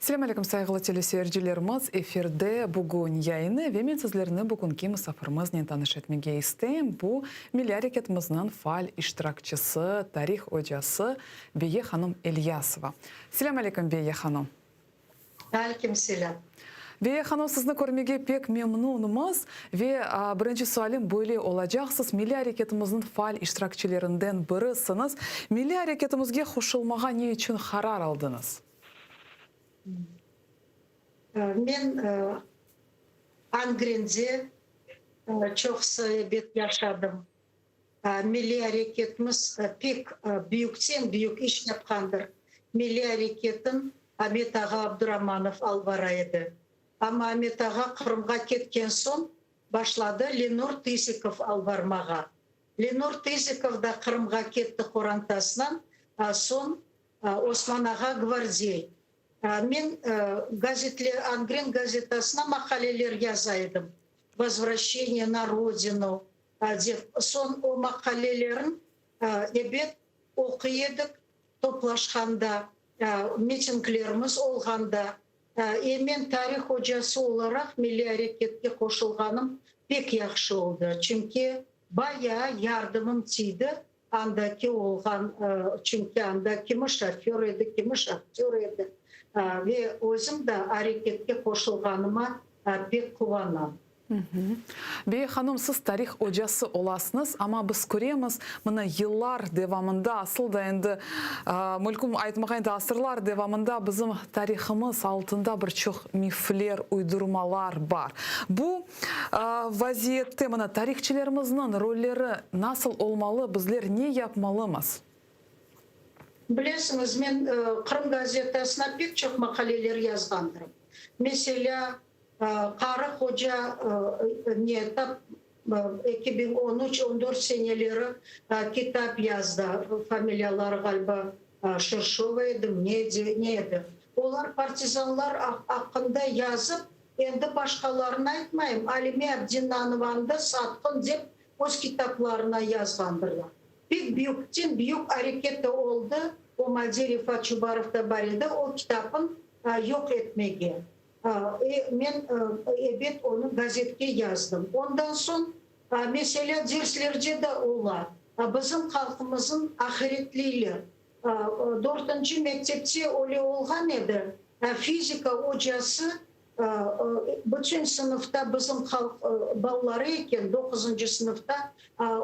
Selâm aleyküm, sayğılı teleseyircilerimiz! Efirde Bugün yayını ve men sizlerni bugünki musafirimiznen tanış etmege isteyim. Bu, milliy areketimizniñ faal iştirakçisi, tarih ocası Beye hanım İlyasova. Selâm aleyküm, Beye hanım! Aleyküm selâm. Beye hanım, sizni körmege pek memnunmız. Ve birinci sualim böyle olacaq, siz milliy areketimizniñ faal iştirakçilerinden birisiñiz. Milliy areketimizge qoşulmağa ne içün qarar aldıñız? Men Angrende çoqsı ebet yaşadım. Milliy areketimiz pek büyükten büyük iş yapqandır. Milliy areketin Amet ağa Abduramanov alıp bara edi. Amma Amet ağa Qırımğa ketken soñ başladı Lenur Tızikov alıp barmağa. Lenur Tızikov da Qırımğa ketti qorantasınan, soñ Osman ağa Gvardey. Men gazetle, Angren gazetasına maqaleler yaza edim, Vozvraşçeniye na Rodinu dep. Soñ o maqalelerin ebet oquy edik toplaşqanda, mitinglerimiz olğanda. E men tarih ocası olaraq milliy areketke qoşulğanım pek yahşı oldı, çünki bayağı yardımım tiydi Andaki olğan, çünki anda kimi şoför edi, kimi şahtör edi. Ve özüm de areketke qoşulğanıma pek quvanam. Beye hanım, siz tarih ocası olasıñız, amma biz köremiz, mına yıllar devamında, asıl da endi, mülküm aytmağa endi asırlar devamında bizim tarihımız altında bir çoq mifler, uydurmalar bar. Bu Vaziyette mına tarihçilerimizniñ rolleri nasıl olmalı, bizler ne yapmalımız? Bilesiñiz, men Qırım gazetasına pek çoq maqaleler yazğandırım. Meselâ, Qarı hoca ne tap 2013, on dört seneleri kitap yazdı, familiyaları ğaliba Şirşova edi, ne edi. Olar partizanlar aqqında yazıp, Endi başqalarını aytmayım, Alime Abdinanovanı da satqın dep öz kitaplarına yazğandırlar. Pek büyükten büyük areket de oldı, o malde Refat Çubarov da bar edi, o kitapın yoq etmege. Men ebet onı gazetke yazdım. Ondan soñ meselâ derslerde de ola, bizim halqımızın ahiretliyler. Dörtünci mektepte öyle olğan edi, fizika ocası bütün sınıfta bizim halq balaları eken, doquzıncı sınıfta,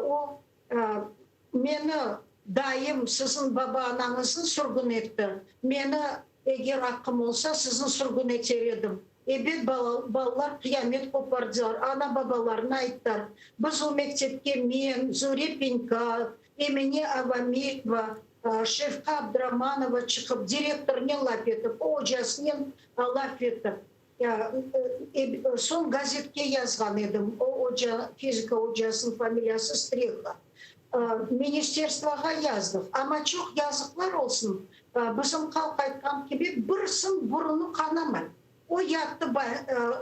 o, meni dayım siziñ baba-anañıznı sürgün etti, meni, eger aqqım olsa, sizni sürgün eter edim. Ebet, balalar qıyamet qopardılar, ana-babalarına ayttılar. Biz o mektepke men, Zure Penka, Emine Avamileva, Şevqa Abdramanova çıqıp, direktornen laf etip, o ocasınen laf etip. Soñ gazetke yazğan edim, o oca, fizika ocasınıñ familiyası Streha. Ministerstvoğa yazdıq. Amma çoq yazıqlar olsun, bizim halq aytqan kibi, birisiniñ burunı qanamay. O yattı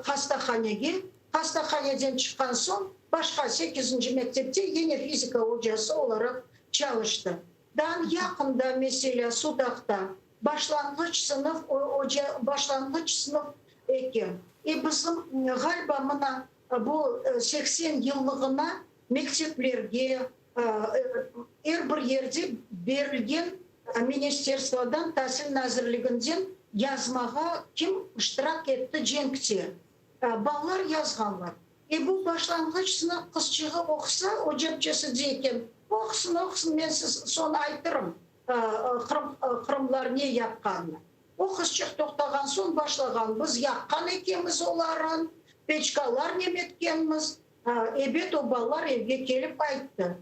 hastahanege, hastahaneden çıqqan soñ başqa sekizinci mektepte yine fizika ocası olaraq çalıştı. Daan yaqında, meselâ, Sudaqta başlanğıç sınıf oca, başlanğıç sınıf eken. E, bizim, ğaliba, mına bu 80 yıllığına mekteplerge, er bir yerde berilgen ministerstvodan, tasil nazirliginden yazmağa kim iştirak etti cenkte, balalar yazğanlar. E, bu başlanğıç sınıf qızçığı oqusa, ocapçesi dey eken, oqusın, oqusın, men siz soñ aytırım, qırım, qırımlar ne yapqanını. O qızçıq toqtağan soñ başlağan, biz yaqqan ekenmiz oların, peçkalar nemetkenmiz. Ebet, o balalar evge kelip ayttı.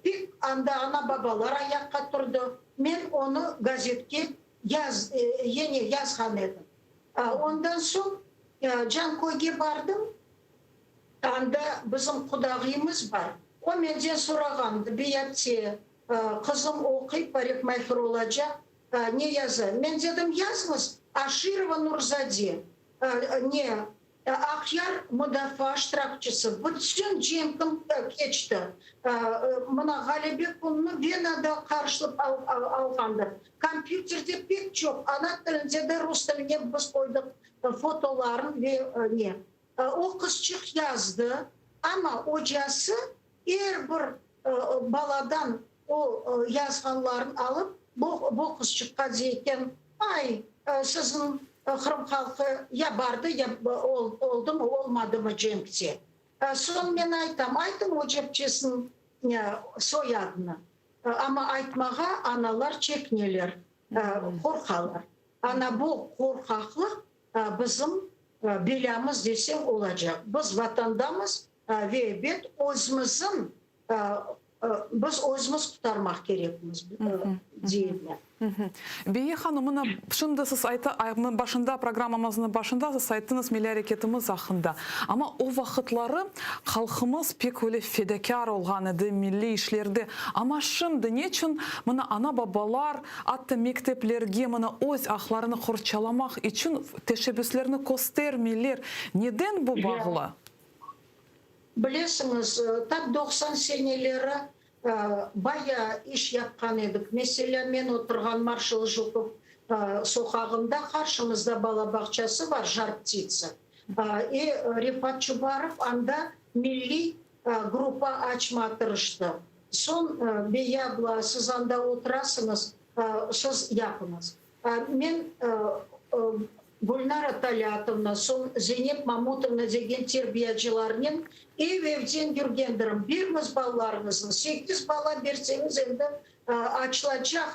Pek anda ana-babalar ayaqqa turdı. Men onı gazetke yaz, yene yazğan edim. Ondan soñ Canköyge bardım. Anda bizim qudağıyımız bar. O menden sorağandı, Beyapte, qızım oquy, parikmaher olacaq, ne yazayım? Men dedim, yazıñız, Aşirova Nurzade, ne. Aqyar mudafaa iştirakçisi, bütün cenkni keçti. Mına, Ğalebe kününi Venada qarşılıp alğandır. Kompyuterde pek çoq, ana tilinde de, rus tiline biz qoydıq fotoların ve ne. O qızçıq yazdı, amma ocası er bir baladan o yazğanların alıp, bu qızçıqqa dey eken, Ay, siziñ Qırım halqı ya bardı, ya oldımı, olmadımı cenkte? Soñ men aytam, aytıñ o cepçesiniñ soyadını. Amma aytmağa analar çekineler, qorqalar. Ana bu qorqaqlıq bizim belâmız deseñ olacaq. Biz vatandamız ve ebet özümizin Biz özümiz qurtarmaq kerekmiz, deyim men. Beye hanım, mına şimdi siz ayta, başında, programmamıznıñ başında siz ayttıñız milliy areketimiz aqqında. Amma o vaqıtları halqımız pek öyle fedakâr olğan edi milliy işlerde. Amma şimdi neçün mına ana-babalar, atta mekteplerge mına öz aqlarını qorçalamaq içün teşebbüslerni köstermeyler? Neden bu bağlı? Bilesiñiz, tap 90 seneleri bayağı iş yapqan edik. Meselâ, men oturğan Marşal Jukov soqağında qarşımızda bala bağçası var, Jar-ptitsa. E, Refat Çubarov anda milliy gruppa açma tırıştı. Soñ, Bey abla, siz anda oturasıñız, siz yapıñız. Men Gülnara Talâtovna, soñ Zeynep Mamutovna degen terbiyacılarnen ev-evden yürgendirim. Bermiz balalarıñıznı, sekiz bala berseñiz endi açılacaq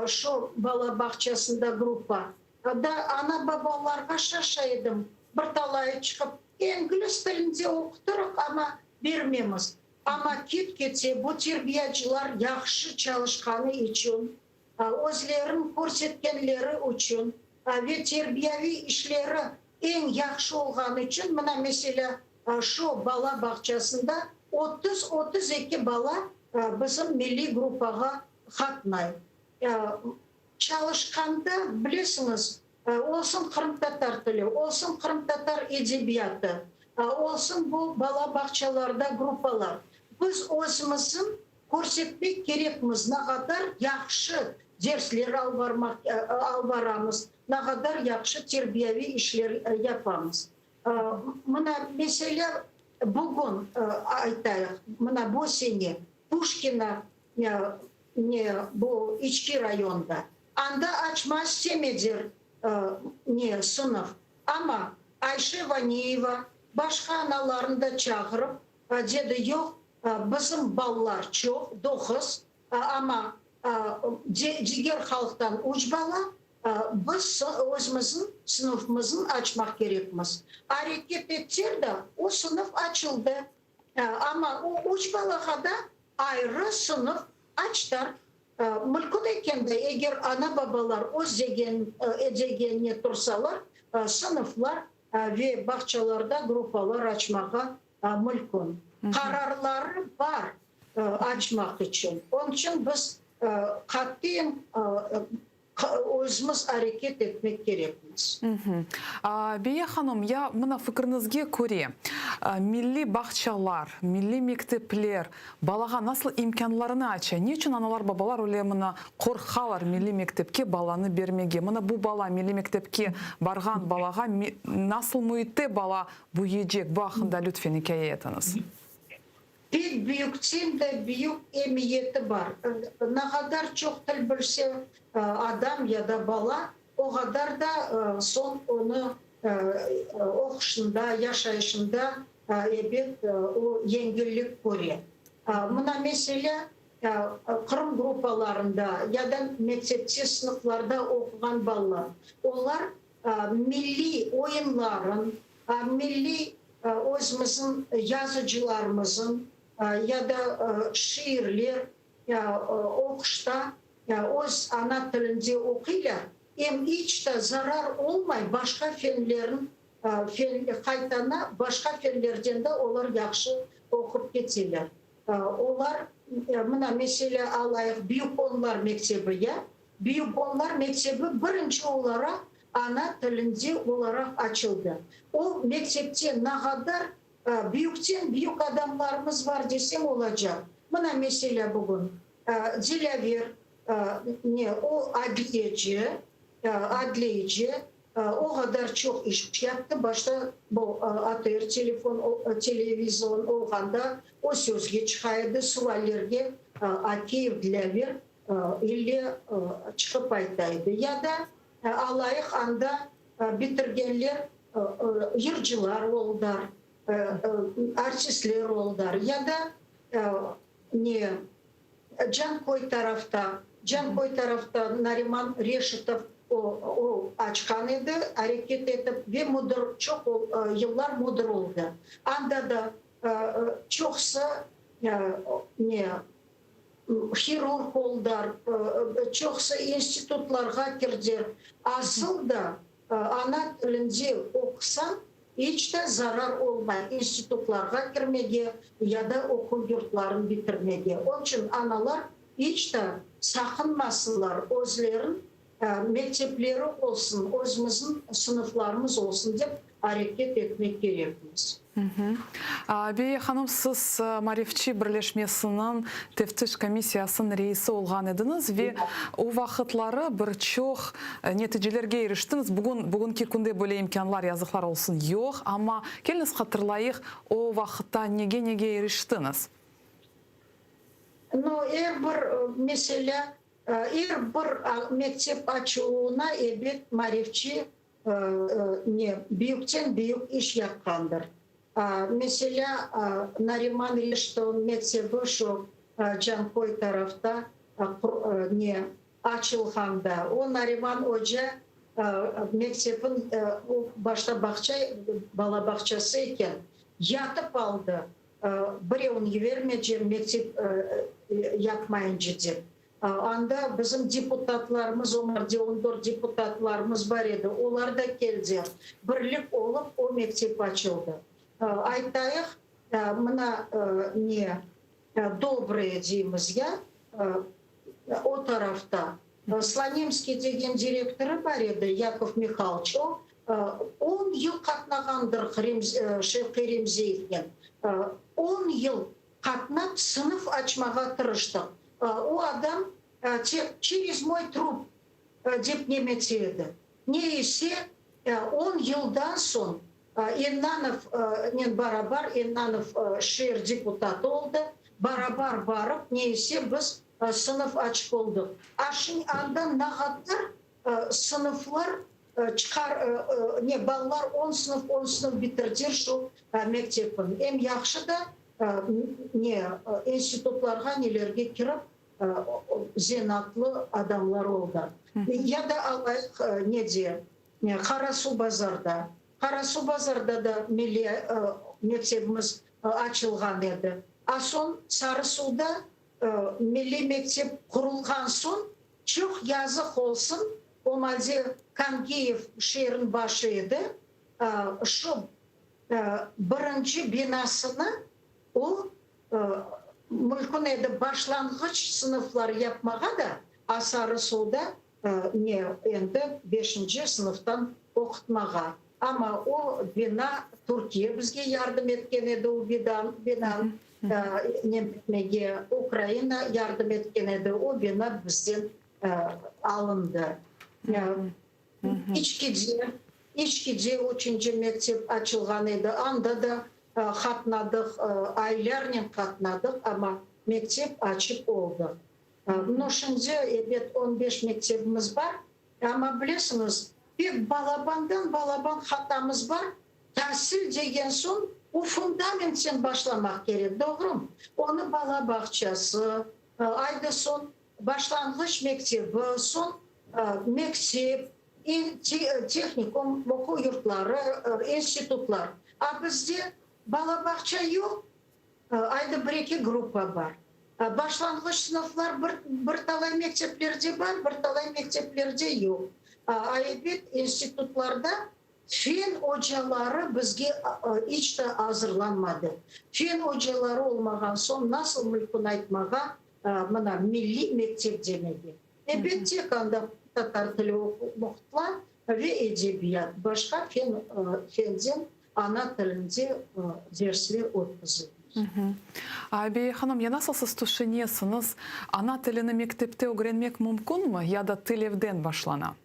şu bala bağçasında gruppa. Da ana-babalarğa şaşa edim, bir talayı çıqıp, ingliz tilinde oqutırıq, amma bermemiz. Amma ket-kete bu terbiyacılar yahşı çalışqanı içün, Özlerin körsetkenleri içün ve terbiyaviy işleri eñ yahşı olğanı içün, mına, meselâ, şu bala bağçasında 30, 32 bala bizim milliy gruppağa qatnay. Çalışqanda, bilesiñiz, olsun qırımtatar tili, olsun qırımtatar edebiyatı, olsun bu bala bağçalarda gruppalar, biz özümizin Körsetmek kerekmiz, naqadar yahşı dersler albaramız, naqadar yahşı terbiyaviy işler yapamız. Mına, meselâ, bugün aytayıq, mına bu sene Puşkina ne, bu İçki rayonda, anda açma istemediler ne, sınıf, amma Ayşe Vaniyeva başqa analarnı da çağırıp, dedi, yoq, Bizim balalar çoq, doquz, amma diger halqtan üç bala, biz özümizniñ sınıfımıznı açmaq kerekmiz. Areket etser de, o sınıf açıldı, amma o üç balağa da ayrı sınıf açtılar. Mülkün eken de, eger ana-babalar öz degenine tursalar, sınıflar ve bağçalarda gruppalar açmağa mülkün. Qararları bar açmaq içün. Onıñ içün biz qatiyen özümiz areket etmek kerekmiz. Beye hanım, ya mına fikriñizge köre, milliy bağçalar, milliy mektepler balağa nasıl imkânlarını aça? Ne içün analar-babalar öyle mına qorqalar milliy mektepke balanı bermege? Mına bu bala, milliy mektepke barğan balağa nasıl müitte bala Büyüycek, bu aqqında lütfen ikâye etiñiz. Pek büyükten de büyük emiyeti bar. Naqadar çoq til bilse adam ya da bala, o qadar da soñ onı oquşında, yaşayışında ebet o yengillik köre. Mına meselâ, Qırım gruppalarında ya da mektepte sınıflarda oquğan balalar, olar milliy oyunların, milliy özümizin yazıcılarımızın ya da şiirler oquşta öz ana tilinde oquylar, em iç de zarar olmay, başqa fenlerin, qaytana başqa fenlerden de olar yahşı oqup keteler. Olar, mına, meselâ, alayıq, Büyük Onlar mektebi, ya, Büyük Onlar mektebi birinci olaraq. ana tilinde olaraq açıldı. O mektepte nağadar büyükten büyük adamlarımız bar desem olacaq. Mına, meselâ, bugün Dilâver, ne, o adliyeci, adliyeci, o qadar çoq iş yaptı. Başta bu ATR telefon, televizon olğanda o sözge çıqa edi, suallerge Akiyev Dilâver ille çıqıp ayta edi. Ya da alayıq anda bitirgenler yırcılar oldılar, artistler oldılar ya da ne, Canköy tarafta, Canköy tarafta Nariman Reşitov o, o açqan edi, areket etip ve müdir, çoq yıllar müdir oldı. Anda da çoqusı ne, hirurg oldılar, çoqusı institutlarğa kirdiler. Asıl da ana tilinde oqusañ, İç de zarar olmay institutlarğa kirmege ya da oquv yurtların bitirmege. Onıñ içün analar iç de saqınmasınlar, özlerin mektepleri olsun, özümizniñ sınıflarımız olsun dep areket etmek kerekmiz. Beye hanım, siz Marifçi birleşmesiniñ teftiş komissiyasınıñ reisi olğan ediñiz ve o vaqıtları bir çoq neticelerge iriştiñiz. Bugün, bugünki künde böyle imkânlar, yazıqlar olsun, yoq, amma keliñiz hatırlayıq, o vaqıtta nege-nege iriştiñiz? No, er bir mesele, er bir mektep açıluvına, ebet, Marifçi ne, büyükten büyük iş yapqandır. Meselâ, Nariman Reşitovnıñ mektebi şu Canköy tarafta ne, açılğanda, o Nariman oca mektepin, o başta bağça, bala bağçası eken, yatıp aldı, birevni yibermeycem mektep yapmayınca dep. Anda bizim deputatlarımız, olar de on dört deputatlarımız bar edi, olar da keldi, birlik olıp o mektep açıldı. Aytayıq, mına ne, Dobroye deymiz ya, o tarafta Slonimskiy degen direktorı bar edi, Yakov Mihalıç, o on yıl qatnağandır Şevqiy Remziyevnen, on yıl Qatnap sınıf açmağa tırıştıq. O adam tek çerez moy trup dep nemetse edi. Ne ise, on yıldan soñ Ennanovnen barabar, Ennanov şeer deputatı oldı, barabar barıp, ne ise biz sınıf açıp oldıq. A şimdi anda nağatar sınıflar çıqar, ne, balalar on sınıf, on sınıf bitirdir şu mektepni. Em yahşı da, ne, institutlarğa, nelerge kirip, zenaatlı adamlar oldı. Ya da alayıq, nede, Qarasuvbazarda. Qarasuvbazarda da milliy mektebimiz açılğan edi. A soñ Sarısuvda milliy mektep qurulğan soñ, Çoq yazıq olsun, o malde Kangiyev şeerniñ başı edi, şu birinci binasını o, mümkün edi başlanğıç sınıflar yapmağa da, a Sarı-Suvda ne, endi beşinci sınıftan oqutmağa. Amma o bina, Türkiye bizge yardım etken edi o binanı nemtmege, Ukraina yardım etken edi, o bina bizden alındı. İçkide, İçkide üçünci mektep açılğan edi, anda da qatnadıq, aylarnen qatnadıq, amma mektep açıp oldıq. No, şimdi, ebet, on beş mektebimiz bar, Amma bilesiñiz, pek balabandan balaban hatamız bar, tasil degen soñ o fundamentten başlamaq kerek, doğrumı? Onı bala bağçası, ayda soñ başlanğıç mektebi, soñ mektep, tehnikum, oquv yurtları, institutlar. A bizde bala bağça yoq, Ayda bir-eki gruppa bar. Başlanğıç sınıflar bir, bir talay mekteplerde bar, bir talay mekteplerde yoq. Elbet, institutlarda fen ocaları bizge iç de azırlanmadı. Fen ocaları olmağan soñ nasıl mülkün aytmağa, mına, milliy mektep demege? Elbet, tek anda tatar tili oqutıla. Ve edebiyat, başqa fen, fenden ana tilinde dersler ötküzilmey. Abiye hanım, ya nasıl siz tüşünesiñiz, ana tilini mektepte ögrenmek mümkünmi ya da til evden başlana?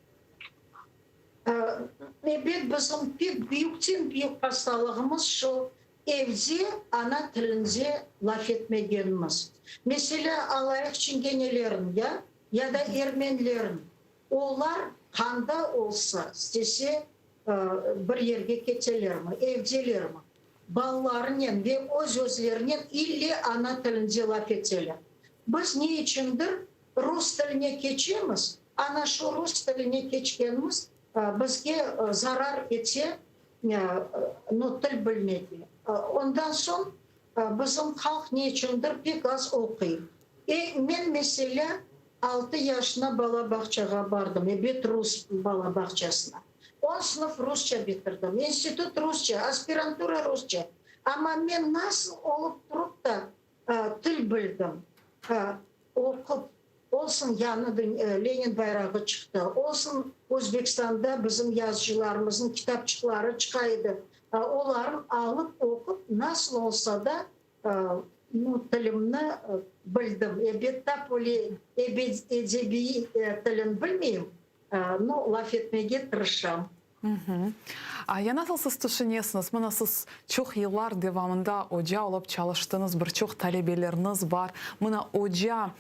Ebet, bizim pek büyükten büyük hastalığımız şu, evde ana tilinde laf etmegenimiz. Meselâ, alayıq çingenelerin ya, ya da ermenilerin. Olar qanda olsa, istese bir yerge ketelermi, evdelermi, balalarınen ve öz-özlerinen ille ana tilinde laf eteler. Biz ne içündir rus tiline keçemiz, ana şu rus tiline keçkenimiz bizge zarar ete, no, til bilmege. Ondan soñ bizim halq ne içündir pek az oquy. E, men, meselâ, Altı yaşına bala bağçağa bardım, ebet, rus bala bağçasına. On sınıf rusça bitirdim, institut rusça, aspirantura rusça. Amma men nasıl olıp turıp da til bildim, oqup, olsun yañı Lenin bayrağı çıqtı, olsun Özbekistanda bizim yazıcılarımıznıñ kitapçıqları çıqa edi, olarnı alıp oqup, nasıl olsa da, Nu, tilimni bildim. Ebet, tap öyle edebiy tilin bilmeyim, no, laf etmege tırışam. Ya nasıl siz tüşünesiñiz, mına siz çoq yıllar devamında oca olıp çalıştıñız, bir çoq talebeleriñiz bar. Mına oca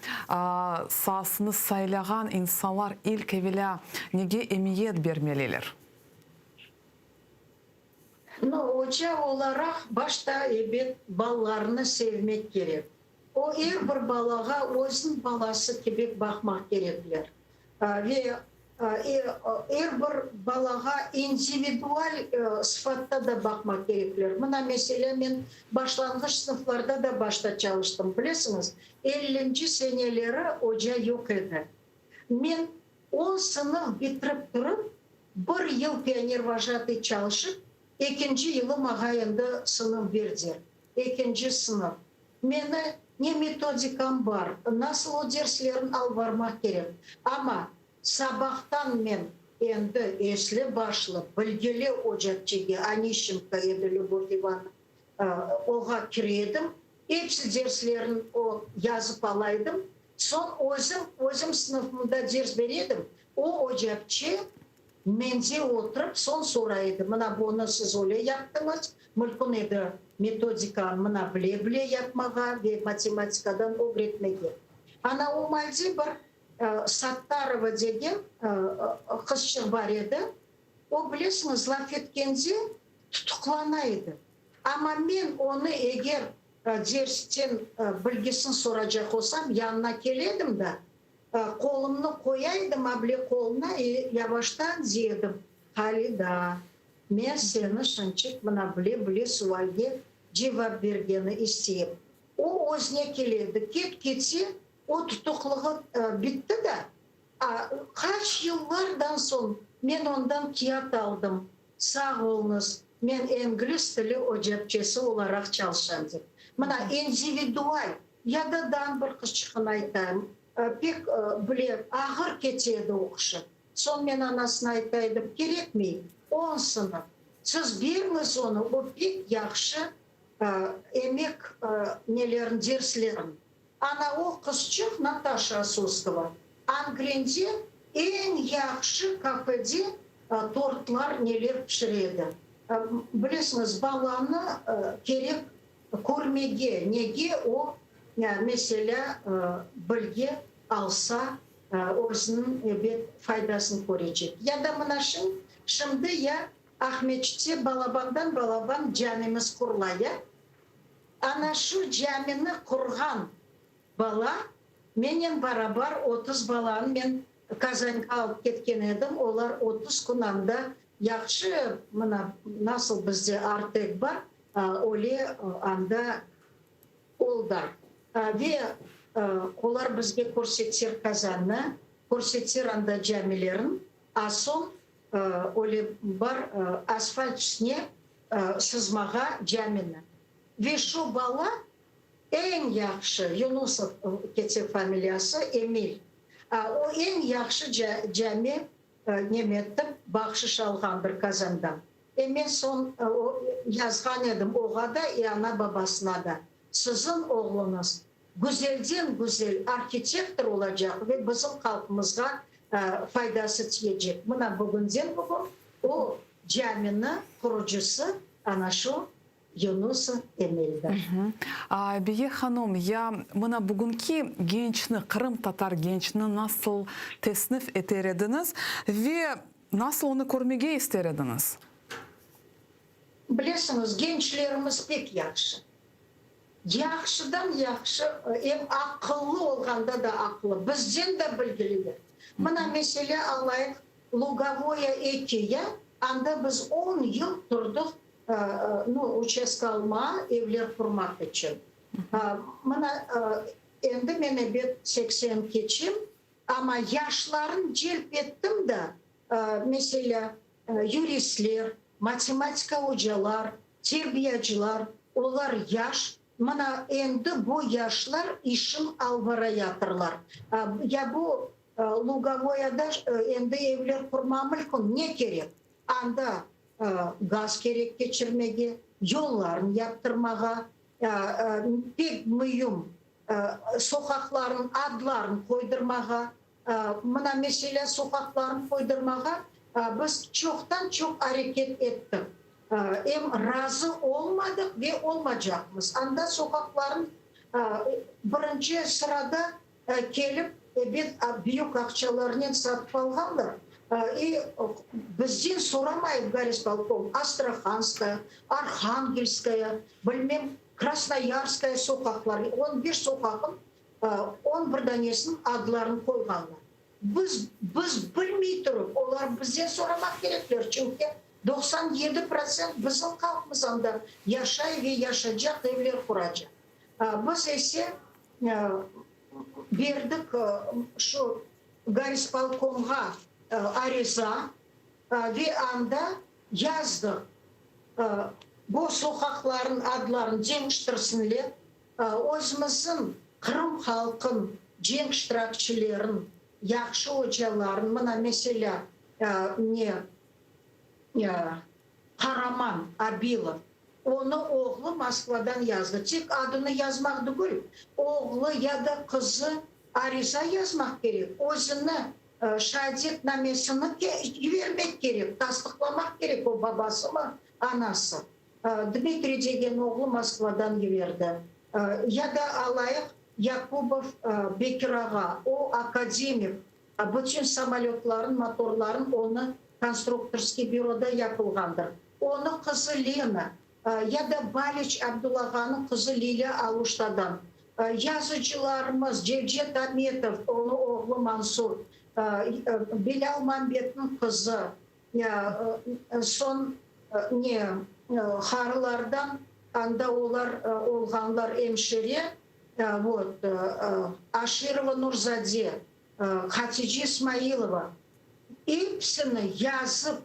saasını saylağan insanlar ilk evelâ nege emiyet bermeliler? No, oca olaraq başta, ebet, balalarını sevmek kerek. O, er bir balağa özüniñ balası kibi baqmaq kerekler. Ve er bir balağa individual sıfatta da baqmaq kerekler. Mına, meselâ, men başlanğıç sınıflarda da başta çalıştım. Bilesiñiz, ellinci seneleri oca yoq edi. Men on sınıf bitirip turıp, bir yıl pionervojatıy çalışıp, ekinci yılı mağa endi sınıf berdiler, ekinci sınıf. Meni ne metodikam bar, nasıl o derslerni alıp barmaq kerek, amma sabahtan men endi esli-başlı, bilgili ocapçege, Onişçenko edi Lübov İvanovna, oğa kire edim, episi derslerin o yazıp ala edim, soñ özüm, özüm sınıfımda ders bere edim, o ocapçe mende oturıp soñ soray edi, mına bunı siz öyle yaptıñız, mülkün edi metodikanı mına bile-bile yapmağa ve matematikadan ögretmege. Ana o malde bir Sattarova degen qızçıq bar edi, o bilesiñiz laf etkende tutuqlana edi. Amma men onı eger dersten bilgisini soracaq olsam, yanına kele edim da, qolumnı qoya edim able qoluna i yavaştan dey edim, Halida, men seni şınçıq mına bile-bile sualge cevap bergeni isteyim. O özüne kele edi, ket-kete o tutuqlığı bitti da, qaç yıllardan soñ men ondan kâğıt aldım, Sağ oluñız, men ingliz tili ocapçesi olaraq çalışam dep. Mına, individual, ya da dan bir qızçıqını aytayım, pek bile ağır kete edi oquşı. Soñ men anasına ayta edim, kerekmey, on sınıf, siz beriñiz onı, o pek yahşı emek nelerin, derslerin. Ana o qızçıq, Nataşa Soskova, Angrende eñ yahşı kafede tortlar neler pişire edi. Bilesiñiz, balanı kerek körmege, nege o, meselâ, bilgi alsa, özüniñ, ebet, faydasını körecek. Ya da mına şimdi ya Aqmeçitte balabandan balaban camimiz qurula, ya? Ana şu camini qurğan bala, menen barabar 30 balanı men Kazanğa alıp ketken edim, olar 30 kün anda yahşı, mına nasıl bizde Artek bar, öyle anda oldılar. Ve olar bizge körsetser Kazannı, körsetser anda camilerin, a soñ öyle bar asfalt üstüne sızmağa camini. Ve şu bala eñ yahşı, Yunusov kete familiyası, Emil, o eñ yahşı cami. Nemetip bahşış alğandır Kazandan. E men soñ yazğan edim oğa da, e ana-babasına da, Siziñ oğluñız güzelden güzel arhitektor olacaq ve bizim halqımızğa faydası tiyecek. Mına bugünden bugün o camini qurucısı ana şu Yunusov Emildir. Biye hanum, ya mına bugünki gençni, qırımtatar gençni nasıl tesnif eter ediñiz ve nasıl onı körmege ister ediñiz? Bilesiñiz, gençlerimiz pek yahşı. Yahşıdan yahşı, em aqıllı olğanda da aqıllı, bizden de bilgililer. Mına, meselâ, alayıq, Lugovoye eki, ya, anda biz on yıl turdıq, nu, uçastka almağa, evler qurmaq içün. Mına, endi men, ebet, 80 keçim, amma yaşlarnı celp ettim da, meselâ, yuristler, matematika ocalar, terbiyacılar, olar yaş, mına endi bu yaşlar işin albarayatırlar. Ya bu Lugovoyada endi evler qurma mülkün, ne kerek? Anda gaz kerek keçirmege, yollarnı yaptırmağa, pek müim, soqaqlarnıñ adlarını qoydurmağa. Mına, meselâ, soqaqlarnı qoydurmağa biz çoqtan-çoq areket ettik. Em razı olmadıq ve olmacaqmız. Anda soqaqlarnıñ birinci sırada Kelip, ebet, büyük aqçalarnen satıp alğanlar. İ bizden soramayıp gorispolkom Astrahanskaya, Arhangelskaya, bilmem, Krasnoyarskaya soqaqları, on bir soqaqın on bir danesiniñ adlarını qoyğanlar. Biz, biz bilmey turıp, olar bizden soramaq kerekler, çünki 97% bizim halqımız anda yaşay ve yaşacaq, evler quracaq. Biz ise berdik şu gorispolkomğa ariza ve anda yazdıq, bu soqaqlarnıñ adlarını deñiştirsinler, özümizniñ qırım halqın cenk iştirakçilerin, yahşı ocaların, mına meselâ, ne, Qaraman Abilov, onı oğlu Moskvadan yazdı. Tek adını yazmaq tügül, oğlu ya da qızı ariza yazmaq kerek, özüni şeadetnamesini yibermek kerek, tasdıqlamaq kerek, o babasımı, anası. Dmitriy degen oğlu Moskvadan yiberdi. Ya da alayıq Yakubov Bekir ağa, o akademik, Bütün samolötların motorların onı konstruktorskiy büroda yapılğandır. Onı qızı Lena, ya da Baliç Abdulağanıñ qızı Lilâ Aluştadan. Yazıcılarımız Cevcet Ametov, onı oğlu Mansur, Bilâl Mambetniñ qızı, soñ ne, Harılardan anda olar olğanlar emşire, vot, Aşirova Nurzade, Hatice İsmailova, episini yazıp,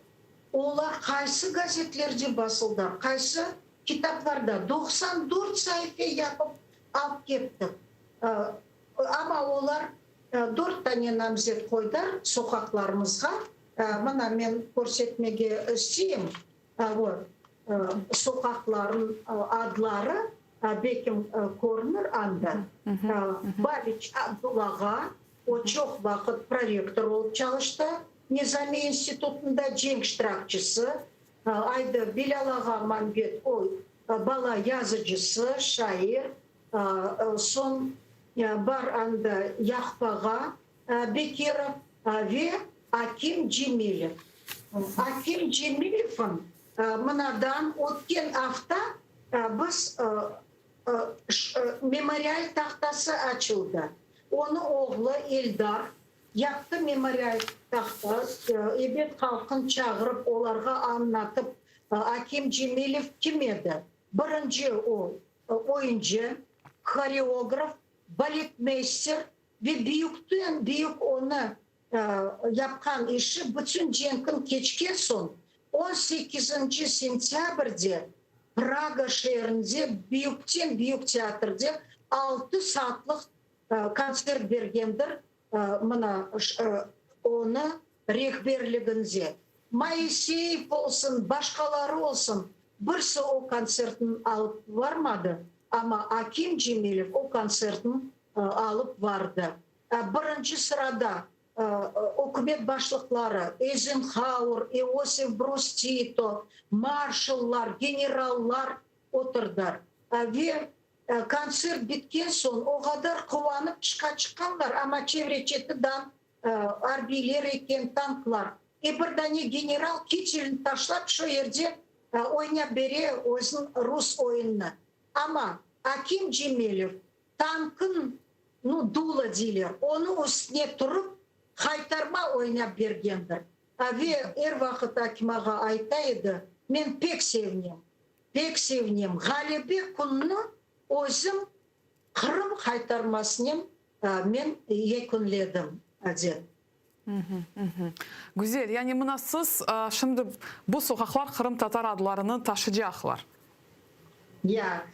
olar qaysı gazetlerde basıldı, qaysı kitaplarda, 94 saife yapıp alıp kettik. Amma olar dört tane namzet qoydılar soqaqlarımızğa. Mına men körsetmege isteyim, vot, soqaqlarnıñ adları bekim körünir anda. Babiç Abdul ağa, o çoq vaqıt prorektor olıp çalıştı Nizamiy institutında, cenk iştirakçisi. Aydı, Bilâl ağa Mambet, o bala yazıcısı, şair. Soñ bar anda Yaqub ağa Bekirov ve Akim Cemilev. Akim Cemilevniñ mınadan ötken afta biz memorial tahtası açıldı. Onı oğlu Eldar yaptı memorial tahta, ebet halqın çağırıp olarğa añlatıp Akim Cemilev kim edi? Birinci o oyuncı, horeograf, baletmeyster ve büyükten büyük onı yapqan işi bütün cenkniñ keçken soñ on sekizinci sentâbrde Praga şeerinde büyükten büyük teatrde altı saatlıq kontsert bergendir. Mına onı. rehberliginde. Moiseyev olsun, başqaları olsun, birisi o kontsertni alıp varmadı, amma Akim Cemilev o kontsertni alıp vardı. Birinci sırada ükümet başlıqları Eyzenhauer, İosif Broz Tito, marşallar, generallar oturdılar. Ve kontsert bitken soñ o qadar quvanıp tışqa çıqqanlar, amma çevre-çeti dan arbiyler eken, tanklar. E bir dane general kitelini taşlap şu yerde oynap bere özüniñ rus oyunını. Amma Akim Cemilev tankın, nu, dulo deyler, onıñ üstüne turıp haytarma oynap bergendir. Ve er vaqıt Akim ağa ayta edi, Men pek sevinem, pek sevinem, ğalebe kününi özüm Qırım haytarmasınen men yekünledim, dep. Güzel. Yani mına siz şimdi bu soqaqlar qırımtatar adlarını taşıcaqlar. Ya.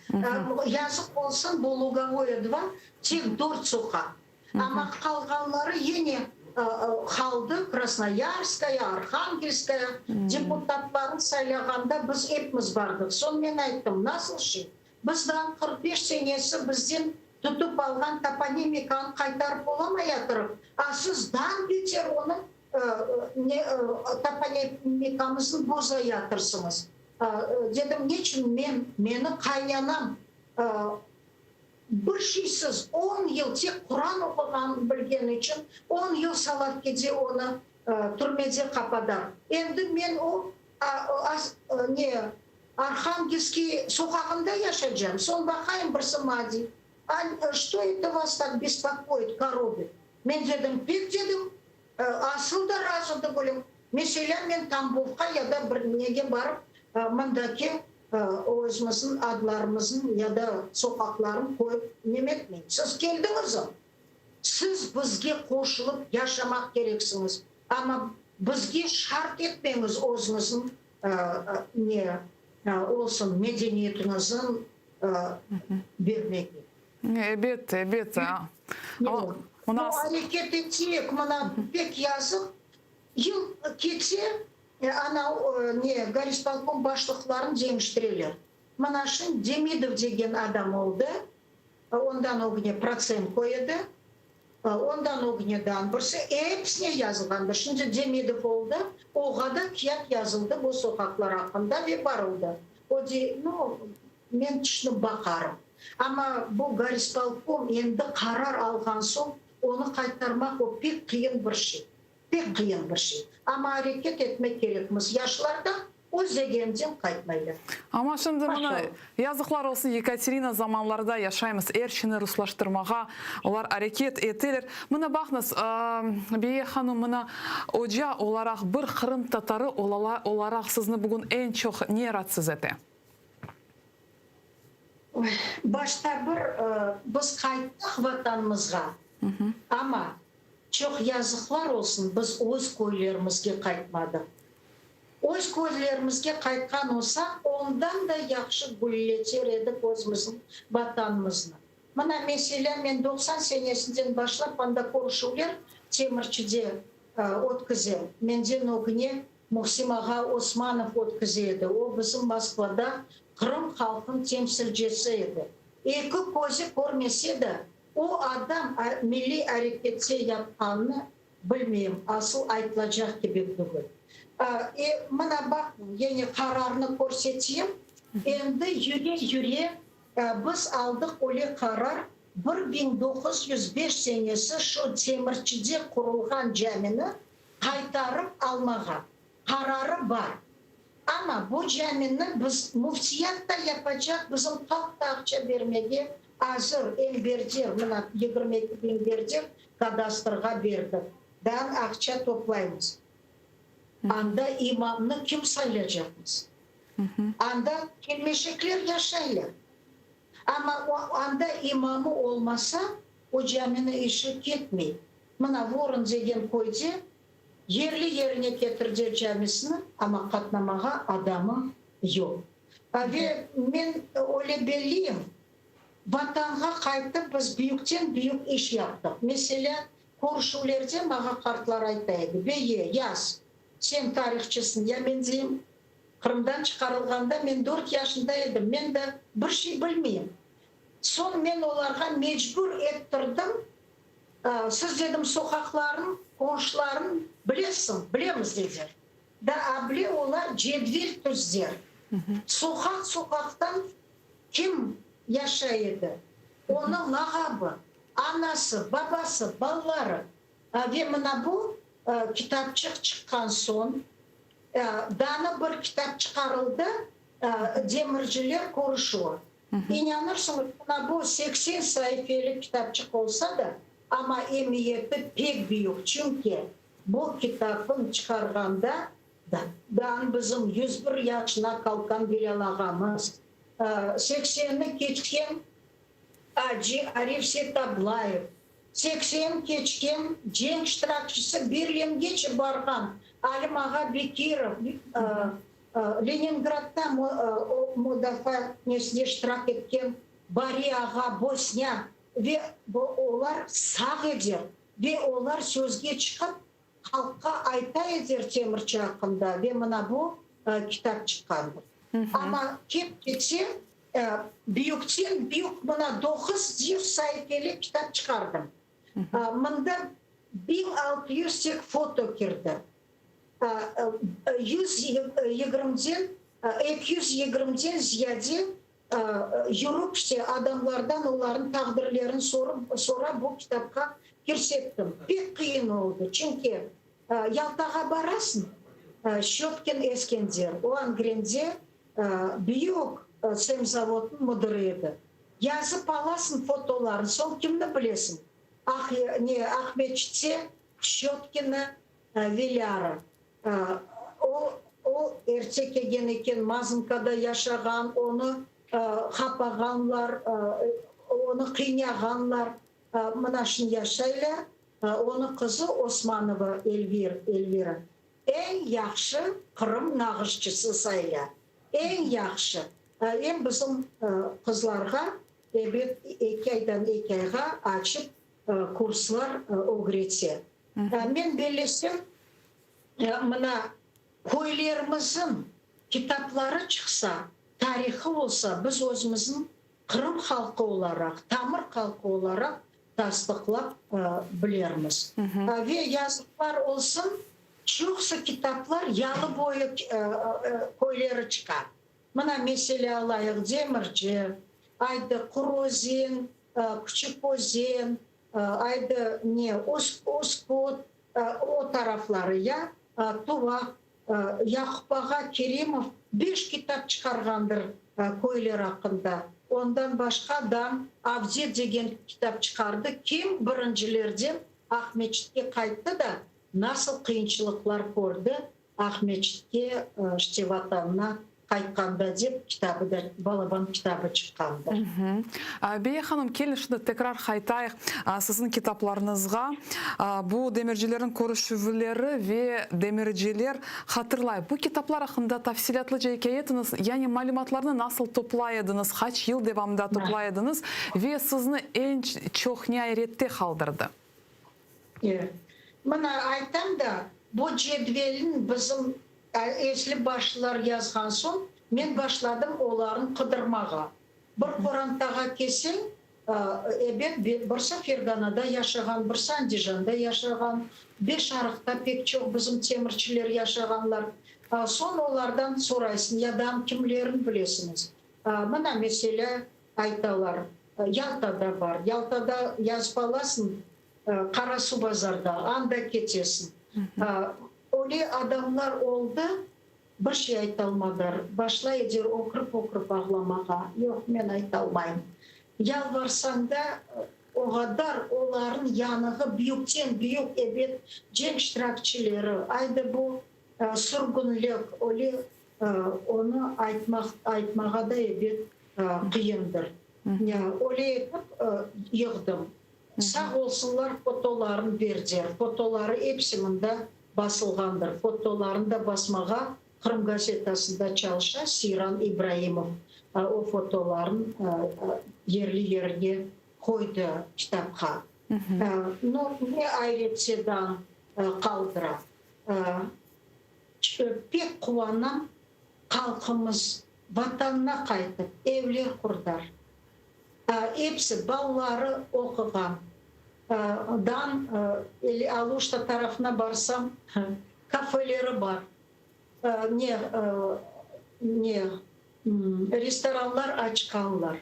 Yazıq olsun, bu Lugovoye dva tek dört soqaq. Amma qalğanları yine qaldı, Krasnoyarskaya, Arhangelskaya. Deputatlarnı saylağanda biz epimiz bardıq. Soñ men ayttım, nasıl şey? Biz daa 45 senesi bizden tutıp alğan toponimikanı qaytarıp olamayatırıq, a siz daa beter onı ne toponimikamıznı bozayatırsıñız. Dedim, neçün men, meni qaynanam bir şeysiz on yıl tek Quran oquğanını bilgeni içün on yıl Solovkide onı türmede qapadar. Endi men o ne Arhangelskiy soqağında yaşaycam, soñ baqayım birisi maña dey, A çto eto vas tak bespokoit, korobit? Men dedim, pek dedim, asıl da razı tügülim. Meselâ, men Tambovqa ya da bir nege barıp, mındaki özümizniñ adlarımıznı ya da soqaqlarını qoyıp nemetmeyim. Siz keldiñizmi? Siz bizge qoşulıp yaşamaq kereksiñiz, amma bizge şart etmeñiz özüñizniñ ne olsun medeniyetiñizni bermege. Ebet, ebet. Bu areket eteyik, mına pek yazıq, yıl ketse, ana ne gorispolkom başlıqlarını deñiştireler. Mına şimdi Demidov degen adam oldı, Ondan ögüne Protsenko edi, ondan ögüne daa birisi, episine yazılğandır. Şimdi Demidov oldı, oğa da kât yazıldı bu soqaqlar aqqında ve barıldı. O dey, nu, men tüşünip baqarım. Amma bu gorispolkom endi qarar alğan soñ, onı qaytarmaq o pek qıyın bir şey. Pek qıyın bir şey. Amma areket etmek kerekmiz. Yaşlar da öz degeninden qaytmaylar. Amma şimdi mına, yazıqlar olsun, Yekaterina zamanlarda yaşaymız, er şeyni ruslaştırmağa olar areket eteler. Mına baqıñız, Beye hanım, mına oca olaraq, bir qırımtatarı olaraq sizni bugün eñ çoq ne ratsız ete? Başta bir, biz qayttıq Vatanımızğa, amma Çoq yazıqlar olsun, biz öz köylerimizge qaytmadıq. Öz köylerimizge qaytqan olsaq, ondan da yahşı gülleter edik özümizniñ Vatanımıznı. Mına, meselâ, men 90 senesinden başlap anda körüşüvler Temirçide ötkizem. Menden ögüne Muhsim ağa Osmanov ötkize edi, o bizim Moskvada Qırım halqınıñ temsilcisi edi. Eki közü körmese de, O adam milliy arekette yapqanını bilmeyim, asıl aytılacaq kibi tügül. E, mına baqıñ, yani qararnı körseteyim. Endi yüre-yüre biz aldıq öyle qarar, 1905 senesi şu Temirçide qurulğan camini qaytarıp almağa. Qararı bar. Amma bu camini biz, müftiyat da yapacaq, bizim halq da aqça bermege azır, em berder, mına 22 biñ berdik, kadastrğa berdik, daa aqça toplaymız. Anda imamnı kim saylacaqmız? Anda kelmeşekler yaşaylar. Amma anda imamı olmasa, o camini işi ketmey. Mına Vorın degen köyde Yerli yerine ketirdi camisini, amma qatnamağa adamı yoq. Ve men öyle belliyim, Vatanğa qaytıp biz büyükten büyük iş yaptıq. Meselâ, Körüşüvlerde maña qartlar ayta edi, Beye, yaz, sen tarihçısıñ, ya men deyim, Qırımdan çıqarılğanda men dört yaşında edim, men de bir şey bilmeyim. Soñ men olarğa mecbur ettirdim, siz, dedim, soqaqların, qonşuların bilesiñ, bilemiz, dediler. Da able olar cedvel tüzder. Soqaq-soqaqtan kim yaşay edi, onıñ lağabı, anası, babası, balaları. Ve mına bu kitapçıq çıqqan soñ, Dana bir kitap çıqarıldı, Demirciler körüşüvi. İnanırsıñız, mına bu 80 saifelik kitapçıq olsa da, amma emiyeti pek büyük, çünki bu kitapnı çıqarğanda dan bizim 101 yaşına qalqan Bilâl ağamız, seksenni keçken Acı Arif Seytablayev, 80 keçken cenk iştirakçisi Berlingece barğan Alim ağa Bekirov, Leningradda mudafaa nesinde iştirak etken Bari ağa Bosnâ ve olar sağ ediler ve olar sözge çıqıp halqqa ayta ediler Temirçi aqqında ve mına bu kitap çıqqandır. Amma ket-kete Büyükten büyük mına 900 saifeli kitap çıqardım. Mında 1600 tek foto kirdi. 120-den, 220-den ziyade yürüp işte adamlardan olarnıñ taqdirlerini sorup, sorap bu kitapqa kirsettim. Pek qıyın oldı, çünki Yaltağa barasıñ, Şçötkin Eskender, o Angrende Büyük semzavodnıñ müdiri edi. Yazıp alasıñ fotolarnı, soñ kimni bilesiñ? Ah, ne, Aqmeçitte Şçötkinni Vilâra. O, o erte kelgen eken, Mazınkada yaşağan, onı qapağanlar, onı qıynağanlar. Mına şimdi yaşaylar. Onıñ qızı Osmanova Elvir, Elvira. Eñ yahşı Qırım nağışçısı sayıla. Eñ yahşı. Em bizim qızlarğa, ebet, eki aydan eki ayğa açıp kurslar ögrete. Men bellesem, mına, köylerimizin kitapları çıqsa, tarihı olsa, biz özümizniñ Qırım halqı olaraq, tamır halqı olaraq tasdıqlap bilermiz. Ve yazıqlar olsun, çoqusı kitaplar yalı boyu köyleri çıqa. Mına, meselâ alayıq, Demirci, aydı, Qurözen, Küçük Özen, aydı, ne, Üsküt, o tarafları ya, Tuvaq, Yaqup ağa Kerimov beş kitap çıqarğandır köyler aqqında. Ondan başqa da Avdet degen kitap çıqardı, kim birincilerden Aqmeçitke qayttı da, nasıl qıyınçılıqlar kördi Aqmeçitke, işte, Vatanına qaytqanda dep kitabı da, balaban kitabı çıqqandır. Beye hanım, keliñ şimdi tekrar qaytayıq siziñ kitaplarıñızğa. Bu demircilerniñ körüşüvleri ve Demirciler hatırlay. Bu kitaplar aqqında tafsilâtlıca ikâye etiñiz, yani malümatlarnı nasıl toplay ediñiz, qaç yıl devamında toplay ediñiz ve sizni eñ çoq ne ayrette qaldırdı? Mına aytam da, bu cedvelni bizim esli başlılar yazğan soñ, men başladım olarnı qıdırmağa. Bir qorantağa kelseñ, ebet, birisi Ferganada yaşağan, birisi Andijanda yaşağan, Beşarıqta pek çoq bizim temirçiler yaşağanlar. Soñ olardan soraysıñ, ya da kimlerini bilesiñiz? Mına, meselâ, aytalar, Yaltada bar. Yaltada yazıp alasıñ, Qarasuvbazarda, anda ketesiñ. Öyle adamlar oldı, bir şey aytalmadılar. Başlay eder ökürip-ökürip ağlamağa. Yoq, men aytalmayım. Yalvarsañ da, o qadar olarnıñ yanığı büyükten büyük, ebet, cenk iştirakçileri, ayda bu sürgünlik, öyle onı aytmaq, aytmağa da ebet qıyındır. Öyle etip yığdım. Sağ olsunlar, fotolarını berdiler. Fotoları episi mında basılğandır. Fotolarını da basmağa Qırım gazetasında çalışa Seyran İbraimov. O fotolarnı yerli-yerine qoydı kitapqa. No, ne ayret sedan qaldıra. Pek quvanam, halqımız Vatanına qaytıp, evler qurdar. Episi balaları oquğan. Dan Aluşta tarafına barsam, kafeleri bar, ne, ne, restoranlar açqanlar.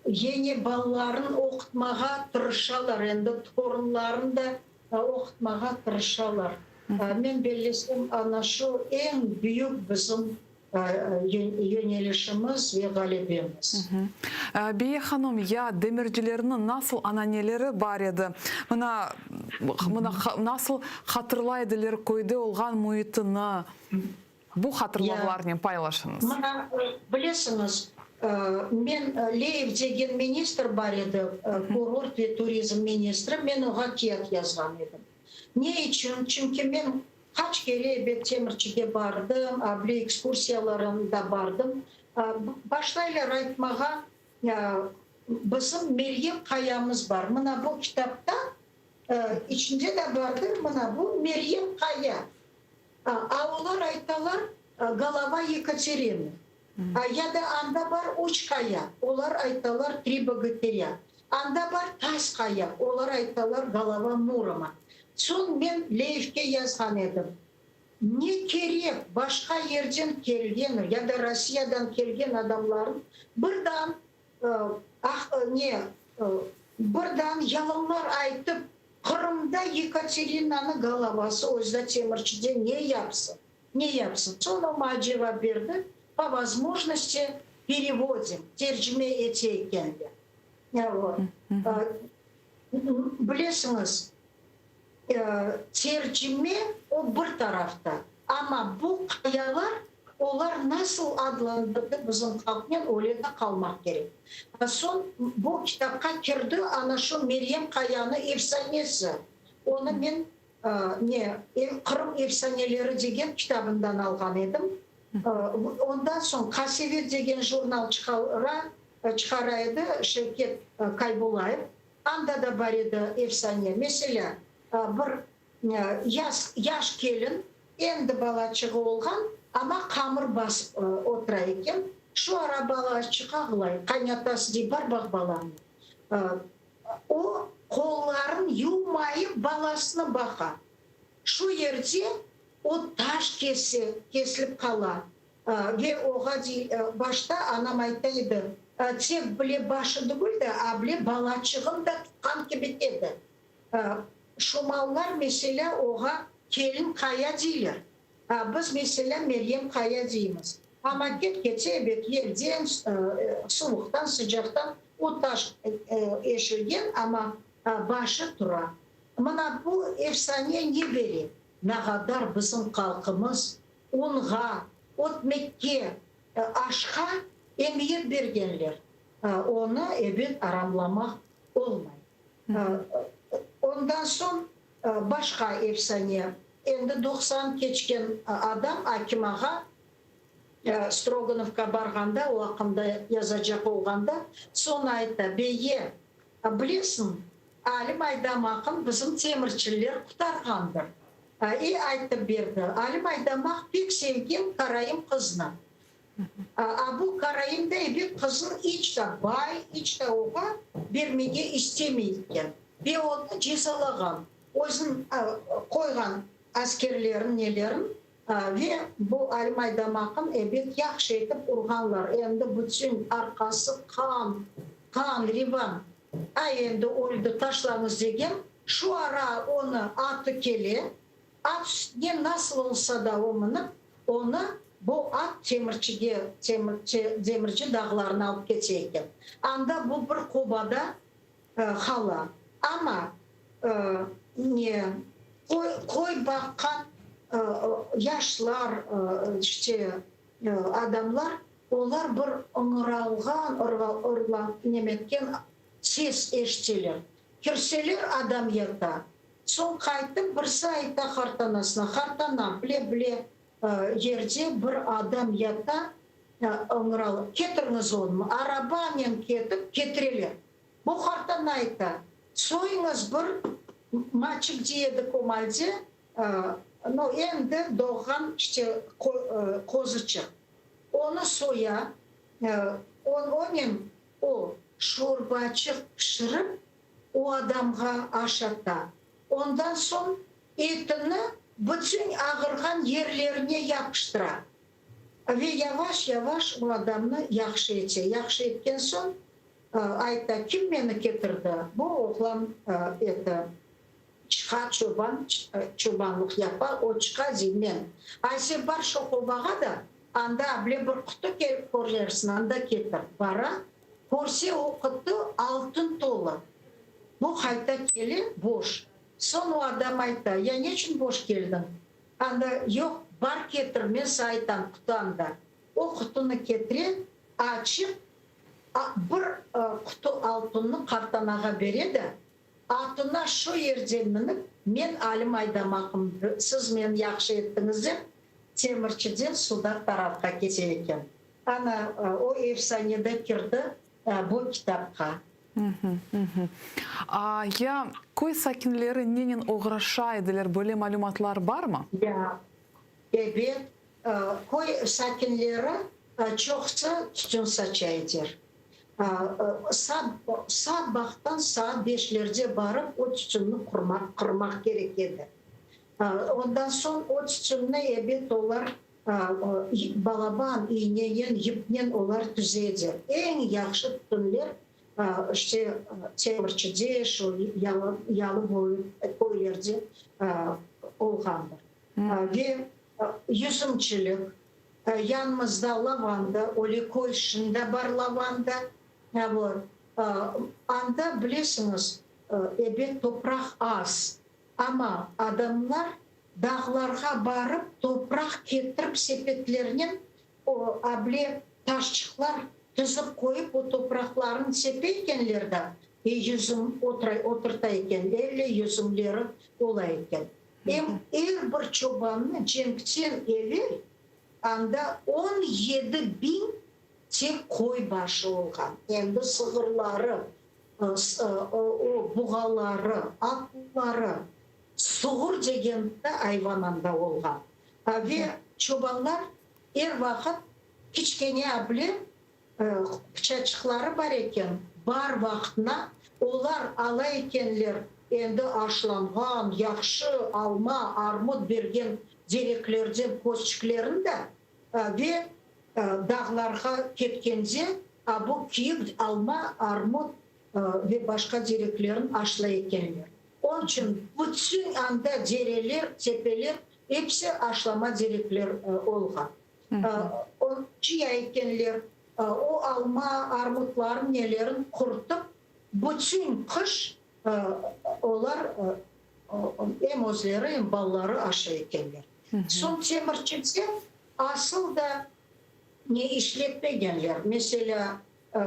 Yene balaların oqutmağa tırışalar, endi torunlarını da oqutmağa tırışalar. Men bellesem, ana şu eñ büyük bizim yönelişimiz ve ğalebemiz. Beye hanım, ya demircilerniñ nasıl ananeleri bar edi? Mına, mına nasıl hatırlay ediler köyde olğan müitini? Bu hatırlavlarnen paylaşıñız. Mına, bilesiñiz, men Leyev degen ministr bar edi, kurort ve turizm ministri, men oña kâğıt yazğan edim. Ne içün? Çünki men qaç kere ebet Temirçige bardım, able ekskursiyalarında bardım. Başlaylar aytmağa, bizim Meryem qayamız bar. Mına bu kitapta içinde de bardır, mına bu Meryem qaya. A olar aytalar, Golova Yekateriny. Ya da anda bar Üç qaya, olar aytalar Tri bogotırâ. Anda bar Taz qaya, olar aytalar Golova Muroma. Soñ men Leyevke yazğan edim, Ne kerek başqa yerden kelgen ya da Rossiyadan kelgen adamların birdan Ah, ne, birdan yalanlar aytıp, Qırımda Yekaterinanıñ golovası özde Temirçide ne yapsın, ne yapsın? Soñ o maña cevap berdi, Po vozmojnosti perevodim, tercime ete ekenler. Vot. Bilesiñiz, Tercime o bir tarafta, amma bu qayalar, olar nasıl adlandırdı bizim halqnen, öyle de qalmaq kerek. Soñ bu kitapqa kirdi ana şu Meryem qayanı efsanesi. Onı men ne, Qırım efsaneleri degen kitabından alğan edim. Ondan soñ Qasevet degen jurnal çıqara, çıqara edi Şevket Kaybulayev. Anda da bar edi efsane. Meselâ, bir yaz yaş kelin, endi balaçığı olğan, amma qamır basıp otura eken. Şu ara balaçıq ağlay. Qaynatası dey, bar baq balanı. O, qolların yuvmayıp balasını baqa. Şu yerde o taş kese, kesilip qala. Ve oğa dey, başta anam ayta edi, tek bile başı tügül de, a bile balaçığın da tutqan kibi edi. Şumallar, meselâ, oğa Kelin qaya deyler. A biz, meselâ, Meryem qaya deymiz. Amma ket-kete, ebet, yelden, suvuqtan, sıcaqtan o taş eşilgen, amma başı tura. Mına bu efsane ne bere? Nağadar bizim halqımız Unğa, ötmekke, aşqa emiyet bergenler, onı ebet aramlamaq olmay. Ondan soñ başqa efsane, endi 90 keçken adam Akim ağa Strogonovka barğanda, o aqqında yazacaq olğanda, soñ ayta, Beye, bilesiñ, Alim Aydamaqnı bizim temirçiler qurtarğandır. E aytıp berdi, Alim Aydamaq pek sevgen karaim qıznı. A bu karaim da ebet qıznı iç da bay, iç da oğa bermege istemey eken. Ve onı cezalağan. Özün qoyğan askerlerin, nelerin ve bu Alim Aydamaqnı ebet yahşı etip urğanlar. Endi bütün arqası qan, qan, revan. Ay endi öldi, taşlañız degen. Şu ara onı atı kele, at üstüne nasıl olsa da o minip, onı bu at temirçige, demirci dağlarına alıp kete eken. Anda bu bir qobada qala. Amma ne, qoy, qoy baqqan yaşlar, işte, adamlar, olar bir ıñıralğan, nemetken ses eşiteler. Kirseler adam yata. Soñ qaytıp birisi ayta qartanasına, Qartana, bile-bile yerde bir adam yata, ıñıralı, ketiriñiz onı. Arabanen ketip ketireler. Bu qartana ayta. Soyuñız bir maçik dey edik o malde, no, endi doğğan işte qozuçıq. Onı soya, onen o şorbaçıq pişirip, o adamğa aşata. Ondan soñ etini bütün ağırğan yerlerine yapıştıra. Ve yavaş-yavaş o adamnı yahşı ete. Yahşı etken soñ, ayta, Kim meni ketirdi? Bu oğlan eti çıqa, çoban, çobanlıq yapa, o çıqa, dey, men. Ay, sen bar şo qobağa da, anda able bir qutu körersiñ, anda ketir. Bara, körse o qutu altın tolu. Bu qayta kele, boş. Soñ o adam ayta, Ya neçün boş keldiñ? Anda yoq, bar ketir, men saña aytam, qutu anda. O qutunı ketire, açıp, bir qutu altınnı qartanağa bere de, atına şu yerde minip, men Alim Aydamaqım, siz meni yahşı ettiñiz dep, Temirçiden Sudaq tarafqa kete eken. Ana, o efsane de kirdi bu kitapqa. Ya köy sakinleri nenen oğraşa ediler, böyle malümatlar barmı? Ya, ebet, köy sakinleri çoqusı tütün saça eder. Sabahtan saat beşlerde barıp o tütünni qırmaq kerek edi. Ondan soñ o tütünni ebet olar Balaban iynenen, yipnen olar tüzedi. Eñ yahşı tütünler işte Temirçide, şu yalı boyu köylerde olğandır. Ve yüzümçilik, yanımızda lavanda, öyle köy şında bar lavanda. Anda, bilesiñiz, ebet topraq az, amma adamlar Dağlarğa barıp, topraq ketirip sepetlernen o able taşçıqlar tizip qoyıp, o topraqlarnı sepe ekenler da, e yüzüm oturta eken, elle yüzümleri ola eken. Em er bir çobannı cenkten evel anda 17 biñ tek qoy başı olğan. Endi sığırları, o buğaları, atları, Suğur degen de ayvan anda olğan. Ve çobanlar er vaqıt kiçkene able pıçaçıqları bar eken, baar vaqtına olar ala ekenler endi aşlanğan, yahşı alma, armut bergen tereklerden közçiklerini de ve dağlarğa ketkende a bu kiyik alma, armut ve başqa tereklerin aşlay ekenler. Onıñ içün bütün anda dereler, tepeler episi aşlama terekler olğan. Cıya ekenler, o alma, armutların nelerin qurutıp, bütün qış olar em özleri, em balaları aşay ekenler. Soñ temirçide asıl da ne işletmegenler, meselâ,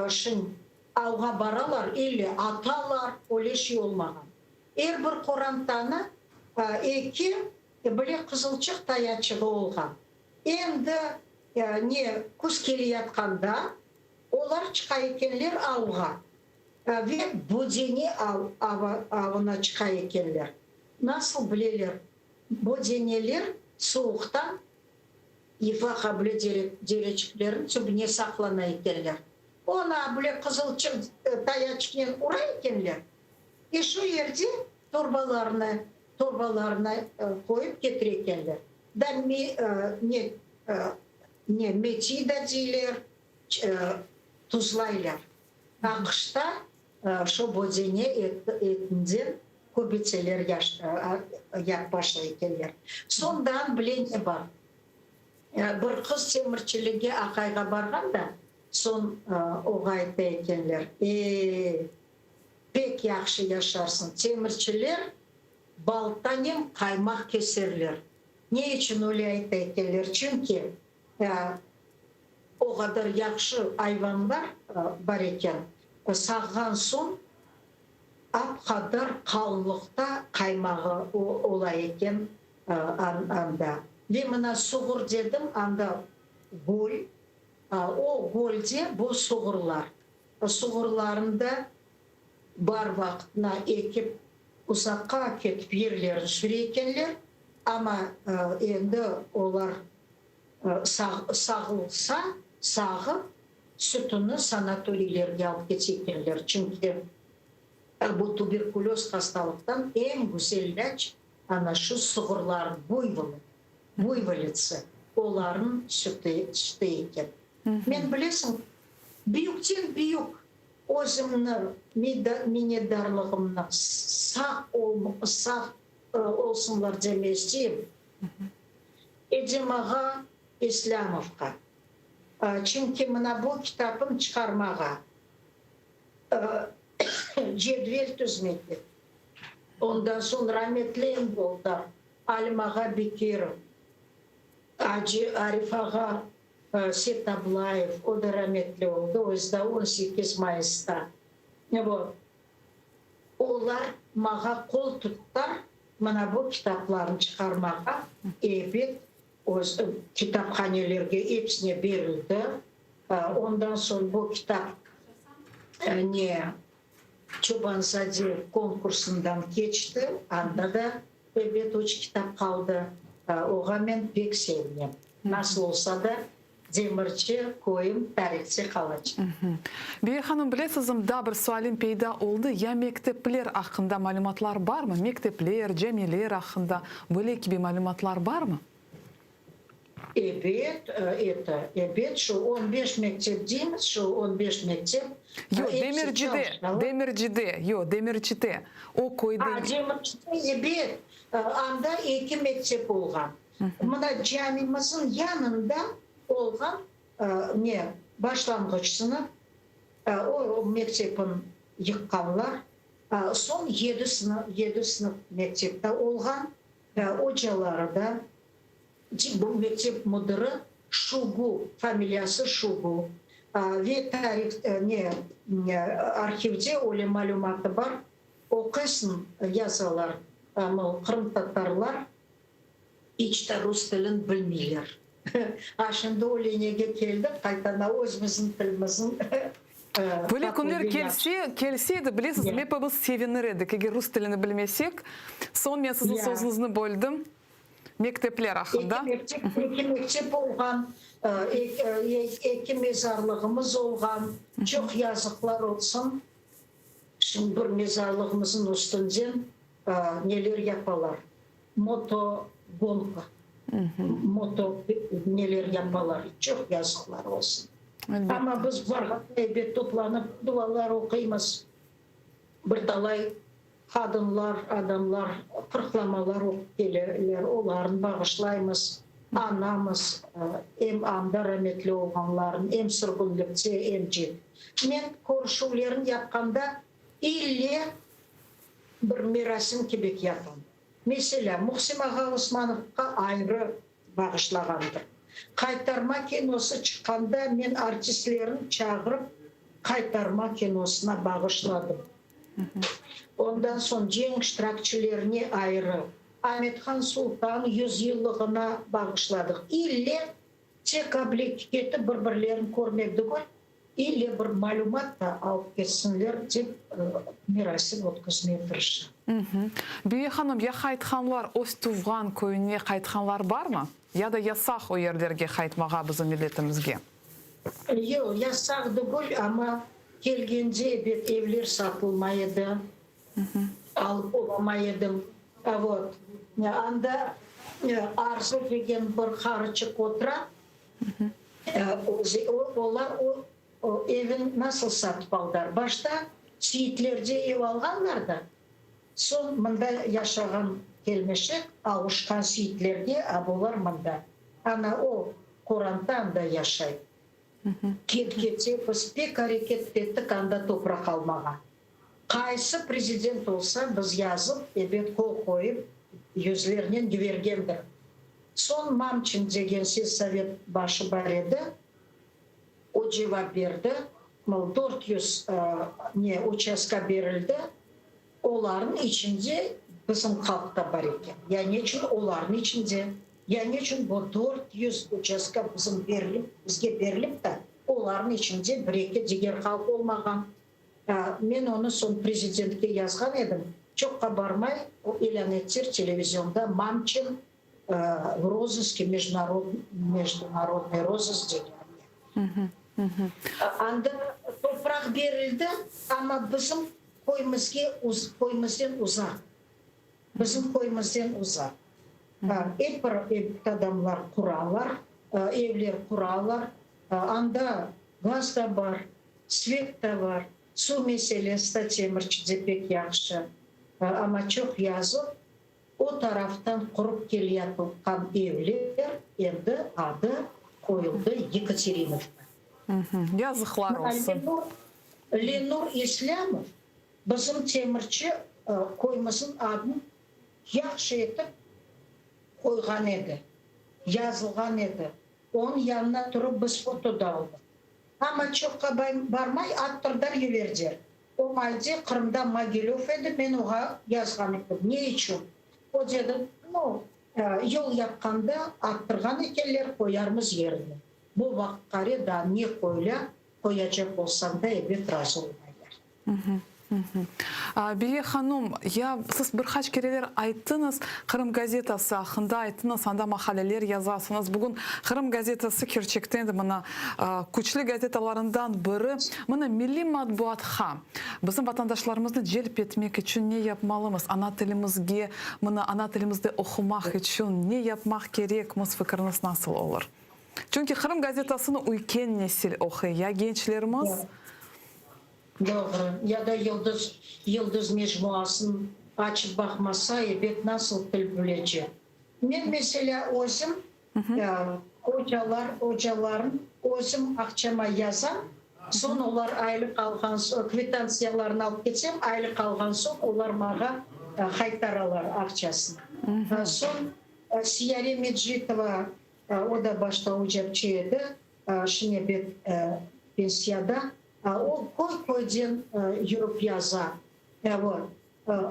Şın avğa baralar, ille atalar, öyle şey olmağan. Er bir qorantanı eki bile qızılçıq tayaçığı olğan. Endi ne küz keleyatqanda olar çıqa ekenler avğa ve bödene avına çıqa ekenler. Nasıl bileler, bödeneler suvuqtan İfa qabile dereçiklerniñ tübüne saqlana ekenler. Onı bile qızılçıq tayaçıqnen ura ekenler ve şu yerde torbalarına torbalarına qoyıp ketire ekenler. Da ne ne meti da deyler, tuzlaylar. A qışta şu bödene etinden köbeteler yap başlay ekenler. Soñdan bile ne bar? Bir qız temirçilige aqayğa barğan da, soñ oğa ayta ekenler, E-e, pek yahşı yaşarsıñ, temirçiler baltanen qaymaq keserler. Ne içün öyle ayta ekenler? Çünki o qadar yahşı ayvanlar bar eken, sağğan soñ ap qadar qalınlıqta qaymağı ola eken anda. Ve mına suğur dedim, anda göl, o gölde bu suğurlar. Suğurlarnı da. Baar vaqtına ekip, uzaqqa ketip yerlerini süre ekenler, amma endi olar sağılsa, sağıp, sütüni sanatoriylerge alıp kete ekenler, çünki bu tuberkulöz hastalıqtan eñ güzel ilâc ana şu sığırların, buyvolı, buyvolitsa, olarnıñ sütü eken. Men, bilesiñ, büyükten büyük Özümni, minnetdarlığımnı sağ sağ olsunlar demezceyim Edem ağa İslâmovqa. Çünki mına bu kitapnı çıqarmağa, cedvel tüzmege, ondan soñ rametli endi oldı Alim ağa Bekirov, Acı Arif ağa Setablayev, o da rametli oldı, özü de 18 mayısta. Vot. Olar mağa qol tuttılar, mına bu kitaplarnı çıqarmağa, ebet, öz kitaphanelerge episine berildi. Ondan soñ bu kitap ne Çobanzade konkursından keçti, anda da Ebet, üç kitap qaldı. Oğa men pek sevinem. Nasıl olsa da, Demirci köyüm tarihte qalacaq. Biye hanım, bilesizmi, daa bir sualim peyda oldı, ya mektepler aqqında malümatlar barmı? Mektepler, camiler aqqında böyle kibi malümatlar barmı? Ebet, eto, ebet, şu on beş mektep deymiz, şu on beş mektep, Yoq, episi Demircide, çalışalar. Demircide, yoq, Demirçite, o köyde. A, Demircide, ebet, anda eki mektep olğan. Mına camimizin yanında olğan, ne, başlanğıç sınıf, o mektepin yıqqanlar, soñ yedi sınıf, yedi sınıf mektepte olğan, ocaları da. Bu mektep müdiri Şugu, familiyası Şugu, ve tarih, ne, arhivde öyle malümatı bar, oquysıñ, yazalar, qırımtatarlar iç de rus tilin bilmeyler. A şimdi öyle nege keldik, qaytana özümizniñ tilimizniñ. Böyle künler kelse, kelse edi, bilesiz, epimiz sevinir edik, eger rus tilini bilmesek. Soñ men siziñ sözüñizni böldim. Mektepler aqqında. Eki mektep olğan, eki mezarlığımız olğan, çoq yazıqlar olsun, şimdi bir mezarlığımızın üstünden neler yapalar, moto gonka, moto neler yapalar, çoq yazıqlar olsun. Amma biz barğanda ebet toplanıp dualar oquymız, bir talay Qadınlar, adamlar qırqlamalar oqup keleler, olarnı bağışlaymız, añamız, em anda rametli olğanlarnı, em sürgünlikte, em cenk. Men körüşüvlerni yapqanda ille bir merasim kibik yapam. Meselâ, Muhsim ağa Osmanovqa ayrı bağışlağandır. Qaytarma kinosı çıqqanda men artistlerni çağırıp Qaytarma kinosına bağışladım. Ondan soñ cenk iştirakçilerine ayrı, Amethan Sultan yüzyıllığına bağışladıq. İlle tek ablek ketip bir-birlerini körmek degil, ille bir malümat da alıp ketsinler dep merasim ötküzmege tırışam. Biye hanım, ya qaytqanlar öz tuvğan köyüne qaytqanlar barmı? Ya da yasaq o yerlerge qaytmağa bizim milletimizge? Yoq, yasaq degil, amma kelgence ebet evler satılmay edi, alıp olamay edim. Vot, anda Arzı degen bir qarıçıq otura, olar o evin nasıl satıp aldılar? Başta Seyitlerde ev alğanlar da, soñ mında yaşağan kelmeşek avuşqan Seyitlerge, a bular mında. Ana o qoranta anda yaşay. Ket-kete biz pek areket ettik anda topraq almağa. Qaysı prezident olsa, biz yazıp, ebet qol qoyıp, yüzlernen yibergendir. Soñ Mamçin degen selsovet başı bar edi, o cevap berdi, mol 400 ne uçastka berildi, Olarnıñ içinde bizim halq da bar eken. Ya neçün olarnıñ içinde? Ya neçün bu 400 uçastka bizim berilip, bizge berilip da, olarnıñ içinde bir-eki diger halq olmağan? Men onı soñ prezidentke yazğan edim, çoqqa barmay o ilân ettiler televizionda Mamçin v rozısке, mejdunarodnıy rozısk degen. Anda topraq berildi, amma bizim köyümizge, köyümizden uzaq. Bizim köyümizden uzaq. Ep bir adamlar quralar, evler quralar. Anda gaz da bar, svet da bar, suv meselesi da Temirçide pek yahşı. Amma çoq yazıq, o taraftan qurıp keleyatılğan evler endi adı qoyuldı Yekaterinovka. Yazıqlar olsun. Lenur İslâmov Bizim Temirçi köyümizniñ adını yahşı etip qoyğan edi, yazılğan edi. Onıñ yanına turıp biz foto da aldıq. Amma çoqqa barmay attırdılar yiberdiler. O maalde Qırımda Mogilöv edi, men oğa yazğan edim, ne içün? O dedi, nu, yol yapqanda attırğan ekenler, qoyarmız yerine. Bu vaqıtqare daa ne qoyula, qoyacaq olsañ da ebet razı olmaylar. Beye hanum, ya siz bir qaç kereler ayttıñız, Qırım gazetası aqqında ayttıñız, anda maqaleler yazasıñız. Bugün Qırım gazetası kerçekten de mına küçlü gazetalarından biri. Mına milliy matbuatqa bizim vatandaşlarımıznı celp etmek içün ne yapmalımız? Ana tilimizge, mına ana tilimizde oqumaq içün ne yapmaq kerekmiz, fikriñiz nasıl olur? Çünki Qırım gazetasını üyken nesil oquy, ya gençlerimiz? Doğru. Ya da Yıldız, Yıldız mecmuasın açıp baqmasa, ebet, nasıl til bilecek? Men, meselâ, özüm, ocalar, ocaların özüm aqçama yazam, soñ olar aylıq alğan soñ, kvitantsiyalarını alıp ketsem, aylıq alğan soñ olar mağa qaytaralar aqçasını. Soñ Siyare Mecitova, o da başta ocapçı edi, şimdi ebet pensiyada, O köy-köyden yürip yaza. Vot.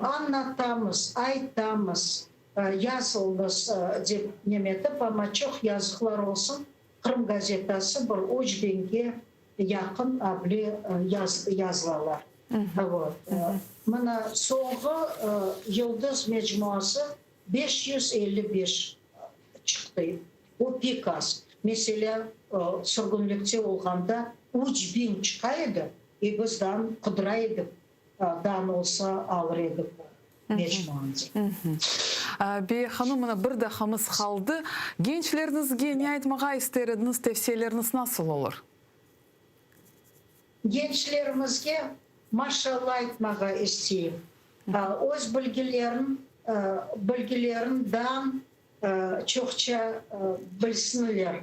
Añlatamız, aytamız, yazıñız dep nemetip, amma çoq yazıqlar olsun, Qırım gazetası bir üç biñge yaqın able yazılalar. Vot. Mına soñğı Yıldız mecmuası 555 çıqtı. O pek az. Meselâ, sürgünlikte olğanda 3000 çıqa edi, e biz daa qıdıra edik, daa olsa alır edik o mecmuanı. Beye hanım, mına bir dahamız qaldı. Gençleriñizge ne aytmağa ister ediñiz, tevsiyeleriñiz nasıl olur? Gençlerimizge maşalla aytmağa isteyim. Öz bilgilerin, bilgilerin daa çoqça bilsinler.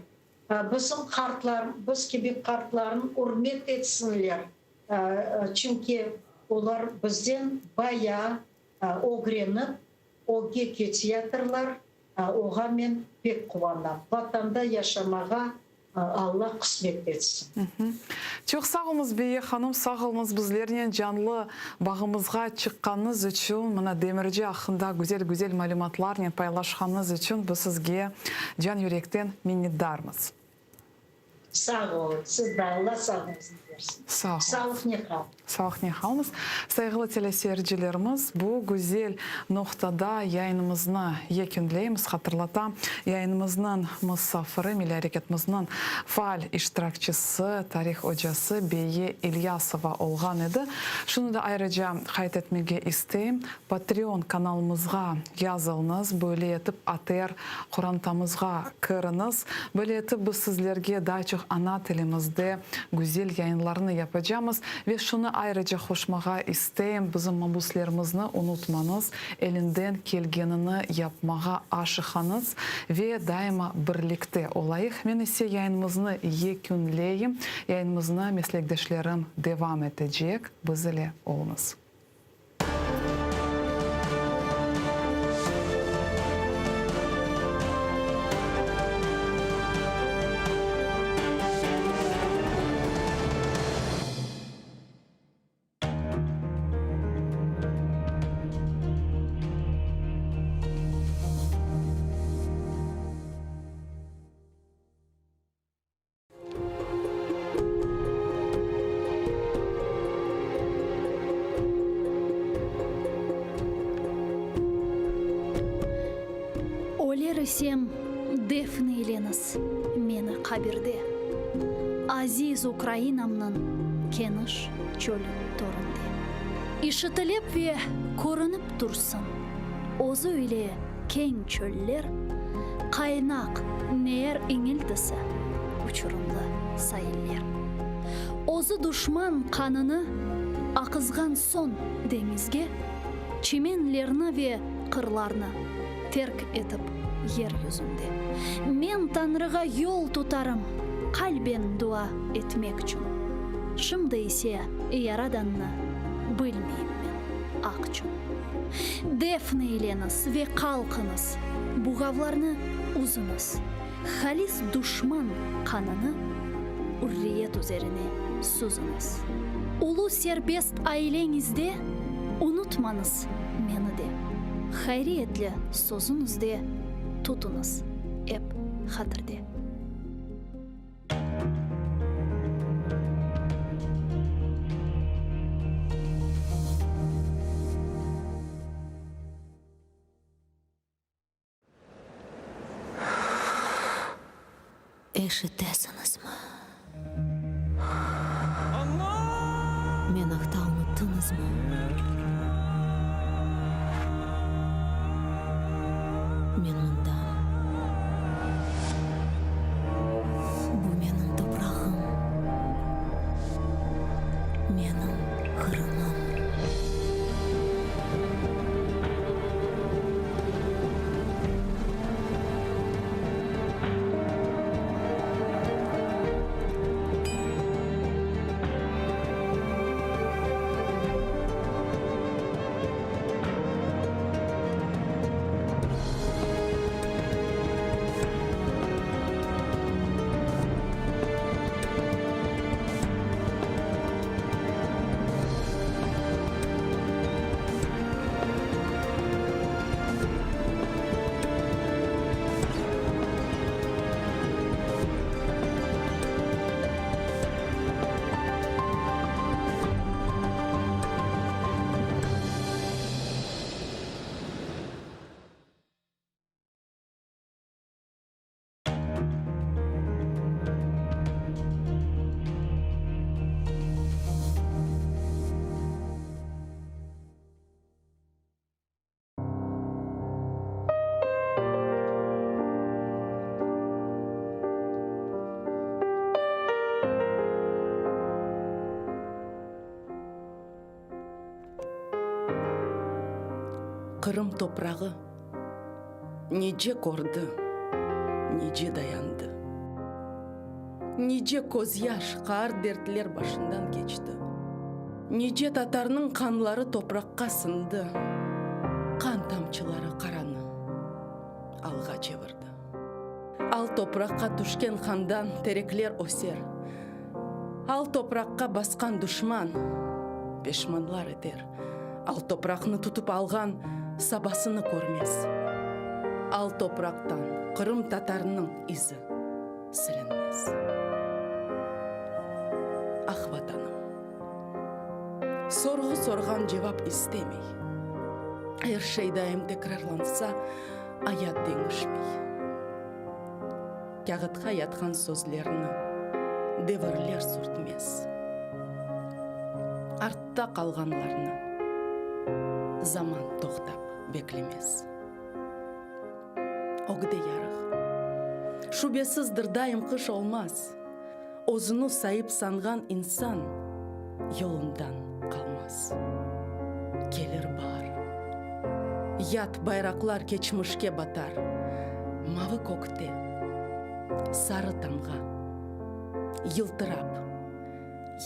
Bizim qartlar, biz kibi qartlarnı ürmet etsinler, çünki olar bizden bayağı ögrenip, ögge ketiyatırlar, oğa men pek quvanam. Vatanda yaşamağa Alla qısmet etsin. Çoq sağ oluñız, Beye hanım, sağ oluñız bizlernen canlı bağımızğa çıqqanıñız içün, mına Demirci aqqında güzel-güzel malümatlarnen paylaşqanıñız içün biz sizge can-yürekten minnetdarmız. Sağ oluñ, siz de Alla sağlığıñıznı bersin. Sağ oluñ. Sağlıqnen qalıñ. Sağlıqnen qalıñız. Sayğılı teleseyircilerimiz, bu güzel noqtada yayınımıznı yekünleymiz. Hatırlatam, yayınımıznıñ musafiri, milliy areketimizniñ faal iştirakçisi, tarih ocası Beye İlyasova olğan edi. Şunı da ayrıca qayd etmege isteyim, Patreon kanalımızğa yazılıñız, böyle etip ATR qorantamızğa kiriñiz. Böyle etip biz sizlerge daa çoq ana tilimizde güzel yayınlarnı yapacamız. Ve şunı ayrıca qoşmağa isteyim, bizim mabuslerimizni unutmañız, elinden kelgenini yapmağa aşıqañız ve daima birlikte olayıq. Men ise yayınımıznı yekünleyim. Yayınımıznı meslekdeşlerim devam etecek. Biz ile oluñız. isem, defn eyleñiz meni qabirde, Aziz Ukrainamnıñ keniş çöl töründe. İşitilip ve körünip tursın özü ile keñ çöller, Qaynaq neer iñiltisi, uçurımlı sailler. Özü duşman qanını aqızğan soñ deñizge, Çimenlerni ve qırlarnı terk etip yer yüzünde. Men Tañrığa yol tutarım qalben dua etmekçün. Şimdi ise Yaradannı bilmeyim men, aqçün. Defn eyleñiz ve qalqıñız, buğavlarnı üzüñiz. Halis duşman qanını ürriyet üzerine süzüñiz. Ulu serbest aileñizde unutmañız meni de. Hayriyetli sözüñizde tutuñız ep hatirde. Eşitesiñizmi? Men aqta unuttıñızmı? Men mındam. Bu menim toprağım, menim Qırımım. Qırım toprağı nice kördi, nice dayandı. Nice közyaş, qaar dertler başından keçti. Nice tatarnıñ qanları topraqqa sindi, qan tamçıları qaranı alğa çevirdi. Al topraqqa tüşken qandan terekler öser, Al topraqqa basqan duşman peşmanlar eter, Al topraqnı tutıp alğan sabasını körmez, Al topraqtan Qırım tatarnıñ izi silinmez. Ah, Vatanım! Sorğu sorğan cevap istemey, Er şey daim tekrarlansa, ayat deñişmey. Kâğıtqa yatqan sözlerni devirler sürtmez. Artta qalğanlarnı zaman toqtap beklemez. Ögde yarıq. Şübesizdir, daim qış olmaz. Özüni saip sanğan insan yolundan qalmaz. Kelir baar. Yat bayraqlar keçmişke batar. Mavı kökte sarı tamğa yıltırap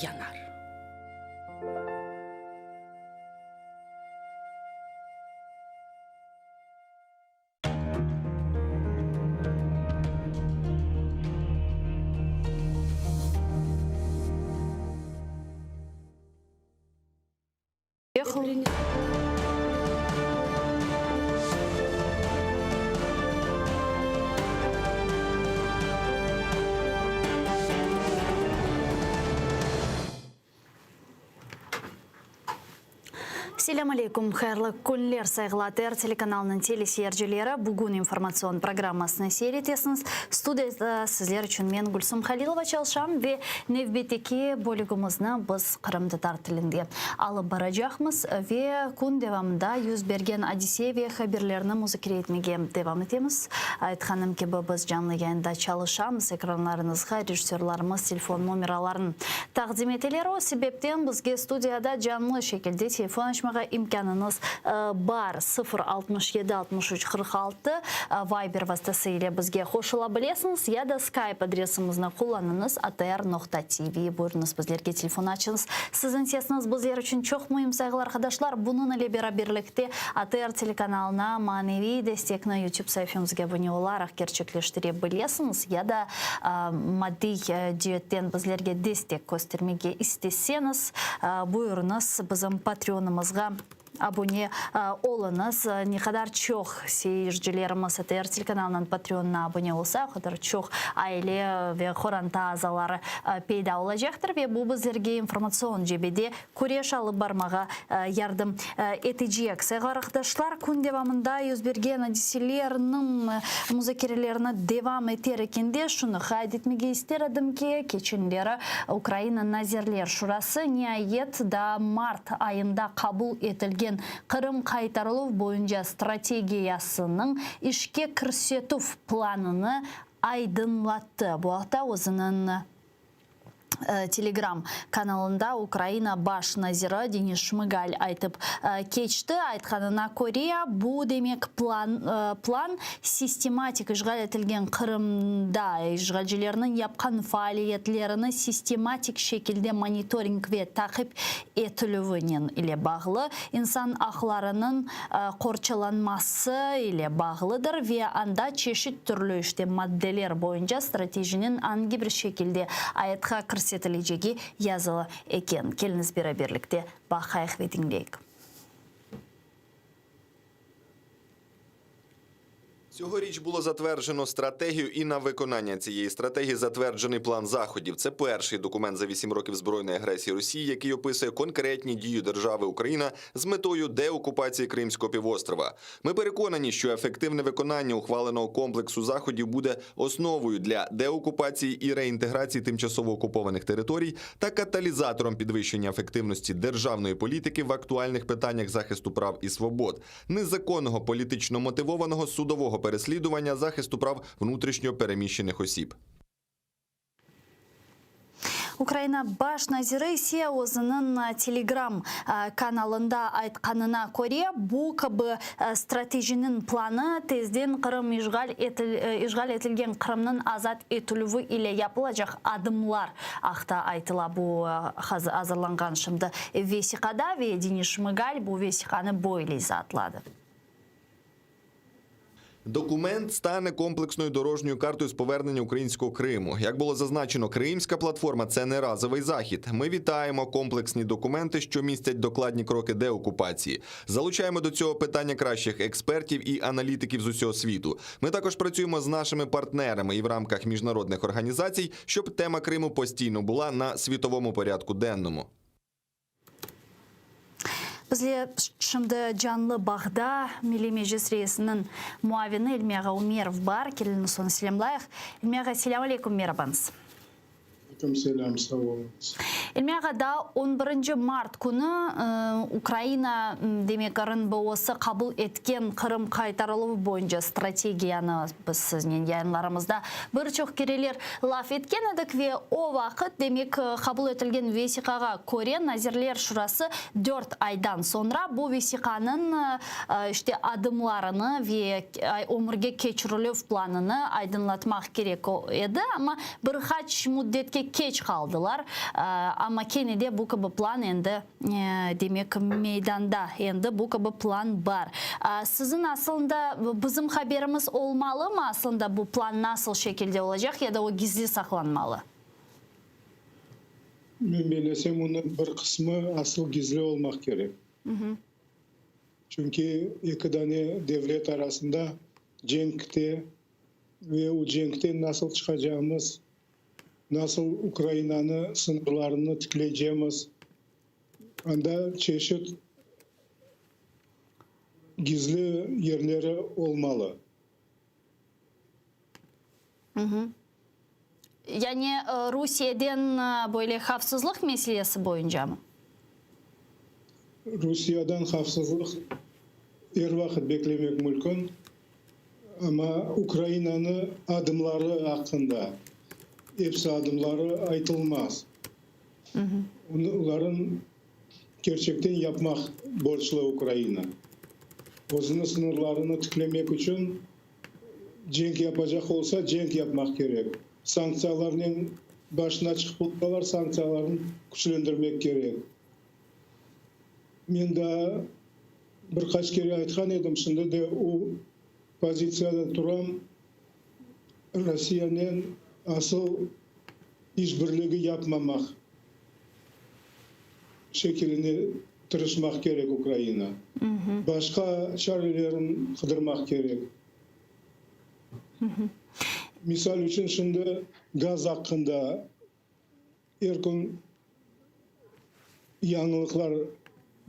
yanar. Selâm aleyküm, hayırlı künler, sayğılı ATR telekanalınıñ teleseyircileri! Bugün informatsion programmasını seyir etesiñiz. Studiyada sizler içün men, Gülsum Halilova çalışam ve nevbetteki bölügimizni biz qırımtatar tilinde alıp baracaqmız ve kün devamında yüz bergen adise ve haberlerni muzakere etmege devam etemiz. Aytqanım kibi, biz canlı yayında çalışamız, ekranlarıñızğa rejissörlarımız telefon nomeralarını taqdim eteler. O sebepten bizge studiyada canlı şekilde telefon açmağa imkânıñız bar, 0 67 63 46, Viber vastası ile bizge qoşula bilesiñiz ya da Skype adresimizni qullanıñız, atr noqta tv. Buyurıñız, bizlerge telefon açıñız. Siziñ sesiñiz bizler içün çoq müim, sayğılı arqadaşlar. Bunıñ ile beraberlikte ATR telekanalına maneviy destekni YouTube saifemizge abone olaraq kerçekleştire bilesiñiz ya da maddiy ceetten bizlerge destek köstermege isteseñiz, buyurıñız, bizim Patreonımızğa abone oluñız. Ne qadar çoq seyircilerimiz ATR telekanalınıñ Patreonına abone olsa, o qadar çoq aile ve qoranta azaları peyda olacaqtır ve bu bizlerge informatsion cebede küreş alıp barmağa yardım etecek. Sayğılı arqadaşlar, kün devamında yüz bergen adiselerniñ muzakerelerini devam eter ekende, şunı qayd etmege ister edim ki, keçenleri Ukraina Nazirler Şurası niayet daa mart ayında qabul etilgen Qırım qaytarıluv boyunca strategiyasınıñ işke kirsetüv planını aydınlattı. Bu aqta özüniñ Telegram kanalında Ukraina baş naziri Denis Şmıgal aytıp keçti. Aytqanına köre, bu demek plan, plan sistematik işğal etilgen Qırımda işğalcilerniñ yapqan faaliyetlerini sistematik şekilde monitoring ve taqip etilüvinen ile bağlı, insan aqlarınıñ qorçalanması ile bağlıdır ve anda çeşit türlü işte maddeler boyunca stratejiniñ angi bir şekilde ayatqa kirsetilecegi yazılı eken. Keliñiz beraberlikte baqayıq ve diñleyik. Цьогоріч було затверджено стратегію, і на виконання цієї стратегії затверджений план заходів. Це перший документ за 8 років збройної агресії Росії, який описує конкретні дії держави Україна з метою деокупації Кримського півострова. Ми переконані, що ефективне виконання ухваленого комплексу заходів буде основою для деокупації і реінтеграції тимчасово окупованих територій та каталізатором підвищення ефективності державної політики в актуальних питаннях захисту прав і свобод, незаконного політично мотивованого судового переслідування захисту прав внутрішньо переміщених осіб. Ukraina baş naziri ise özüniñ Telegram kanalında aytqanına köre, bu kibi stratejiniñ planı tezden Qırım işğal işğal etilgen Qırımnıñ azat etilüvi ile yapılacaq adımlar aqta aytıla bu azırlanğan şimdi vesiqada ve Denis Şmıgal bu vesiqanı böyle izaatladı. Документ стане комплексною дорожньою картою з повернення українського Криму. Як було зазначено, Кримська платформа це не разовий захід. Ми вітаємо комплексні документи, що містять докладні кроки деокупації. Залучаємо до цього питання кращих експертів і аналітиків з усього світу. Ми також працюємо з нашими партнерами і в рамках міжнародних організацій, щоб тема Криму постійно була на світовому порядку денному. Bizle şimdi canlı bağda Milliy Meclis reisiniñ muavini İlmi ağa Umerov bar. Keliñiz onı selâmlayıq. İlmi ağa, selâm aleyküm, merabañız. Aleyküm selâm, sağ oluñız. İlmi ağa, daa on birinci mart künü Ukraina, demek, RNBOsı qabul etken Qırım qaytarıluvı boyunca strategiyanı biz siznen yayınlarımızda bir çoq kereler laf etken edik ve o vaqıt, demek, qabul etilgen vesiqağa köre, Nazirler Şurası dört aydan soñra bu vesiqanıñ, işte, adımlarını ve ömürge keçirilüv planını aydınlatmaq kerek edi, amma bir qaç müddetke keç qaldılar. Amma kene de bu kibi plan endi, demek, meydanda, endi bu kibi plan bar. Siziñ aslında bizim haberimiz olmalımı aslında bu plan nasıl şekilde olacaq ya da o gizli saqlanmalı? Men bellesem, onıñ bir qısmı asıl gizli olmaq kerek. Çünki eki dane devlet arasında cenkte ve o cenkten nasıl çıqacağımız, nasıl Ukrainanı sıñırlarını tikleycemiz, anda çeşit. Gizli yerleri olmalı. Yani Rusiyeden böyle havfsızlıq meselesi boyuncamı? Rusiyadan havfsızlıq er vaqıt beklemek mülkün, amma Ukrainanı adımları aqqında episi adımları aytılmaz. Oların kerçekten yapmaq borclu Ukraina. Özüniñ sıñırlarını tiklemek içün cenk yapacaq olsa, cenk yapmaq kerek. Sanktsiyalarnen başına çıqıp olsalar, sanktsiyalarnı küçlendirmek kerek. Men daa bir qaç kere aytqan edim, şimdi de o pozitsiyada turam, Rossiyanen asıl işbirligi yapmamaq şekiline tırışmaq kerek Ukraina. Başqa çarelerin qıdırmaq kerek. Misal içün, şimdi gaz aqqında er kün yañılıqlar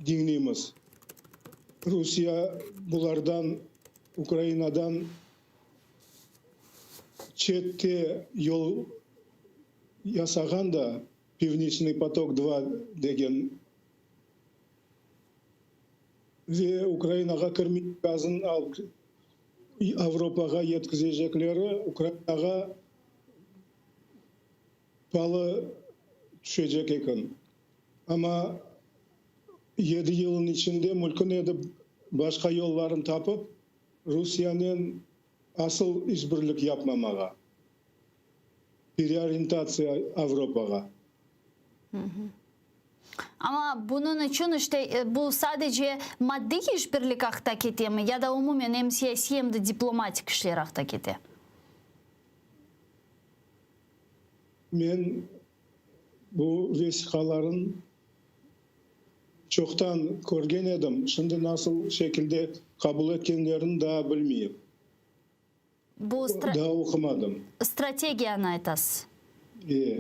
diñleymiz. Rusiye bulardan, Ukrainadan çette yol yasağan da, Pivniçnıy potok dva degen ve Ukrainağa kirmey gazın alıp Avropağa yetkizecekleri Ukrainağa palı tüşecek eken. Amma yedi yılın içinde mülkün edi başqa yolların tapıp Rusiyanen asıl işbirlik yapmamağa. Pereorientatsiya Avropağa. Amma bunıñ içün işte bu sadece maddiy işbirlik aqta ketemi ya da umumen em siyasiy, em de diplomatik işler aqta kete? Men bu vesiqaların çoqtan körgen edim, şimdi nasıl şekilde qabul etkenlerini daa bilmeyim. Bu Daa oqumadım. Strategiyanı aytasız. E.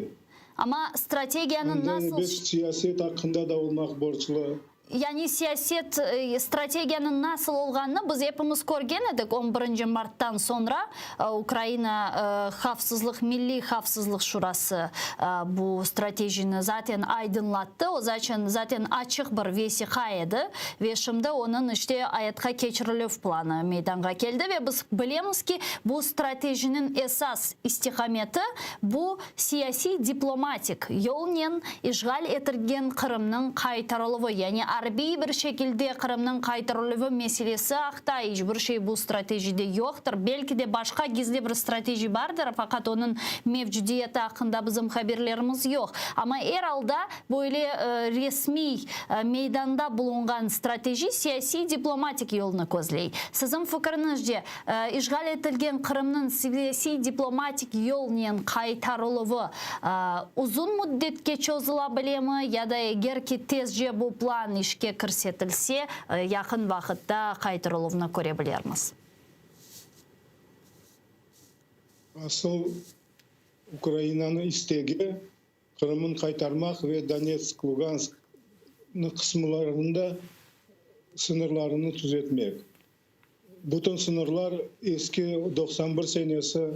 Amma strategiyanıñ Anda nasıl. elbet siyaset aqqında da olmaq borclu. Yani siyaset, strategiyanıñ nasıl olğanını biz epimiz körgen edik on birinci marttan soñra Ukraina Havfsızlıq, Milliy Havfsızlıq Şurası bu stratejini zaten aydınlattı, o zaten zaten açıq bir vesiqa edi ve şimdi onıñ işte ayatqa keçirilüv planı meydanğa keldi ve biz bilemiz ki, bu stratejiniñ esas istiqameti bu siyasiy-diplomatik yolnen işğal etilgen Qırımnıñ qaytarıluvı, yani arbiy bir şekilde Qırımnıñ qaytarıluvı meselesi aqta iç bir şey bu stratejide yoqtır. Belki de başqa gizli bir strateji bardır, faqat onıñ mevcudiyeti aqqında bizim haberlerimiz yoq. Amma er alda böyle resmiy meydanda bulunğan strateji siyasiy-diplomatik yolnı közley. Siziñ fikriñizce, İşğal etilgen Qırımnıñ siyasiy-diplomatik yolnen qaytarıluvı uzun müddetke çozula bilemi ya da eger ki tezce bu plan işke kirsetilse, yaqın vaqıtta qaytarıluvnı köre bilermiz? Asıl Ukrainanıñ istegi, Qırımnı qaytarmaq ve Donetsk, Lugansk qısımlarında sıñırlarını tüzetmek. Bütün sıñırlar eski 91 senesi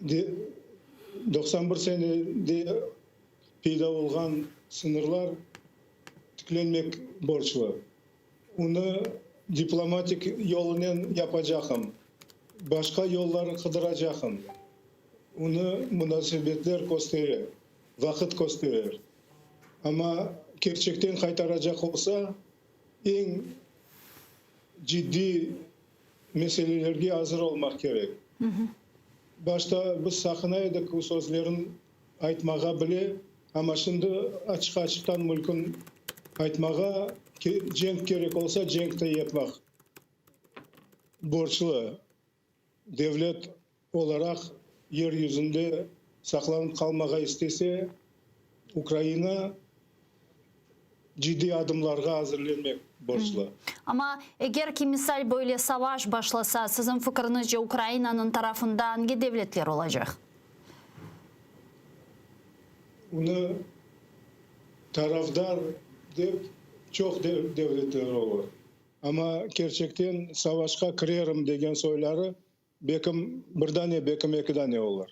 de 91 senede peyda olğan sıñırlar tiklenmek borclu. Onı diplomatik yolunen yapacaqım. Başqa yollar qıdıracaqım. Onı munasebetler kösterir, vaqıt kösterir. Amma kerçekten qaytaracaq olsa, Eñ ciddiy meselelerge azır olmaq kerek. Başta biz saqına edik bu sözlerin aytmağa bile, amma şimdi açıq-açıqtan mülkün aytmağa, cenk kerek olsa, cenk de yapmaq borclu. Devlet olaraq yer yüzünde saqlanıp qalmağa istese, Ukraina ciddiy adımlarğa azırlenmek borclu. Amma eger ki, misal, böyle savaş başlasa, siziñ fikriñizce, Ukrainanıñ tarafında angi devletler olacaq? Bunı tarafdar dep. çoq devletler olur. Amma kerçekten savaşqa kirerim degen soyları bekim bir dane, bekim eki dane olur.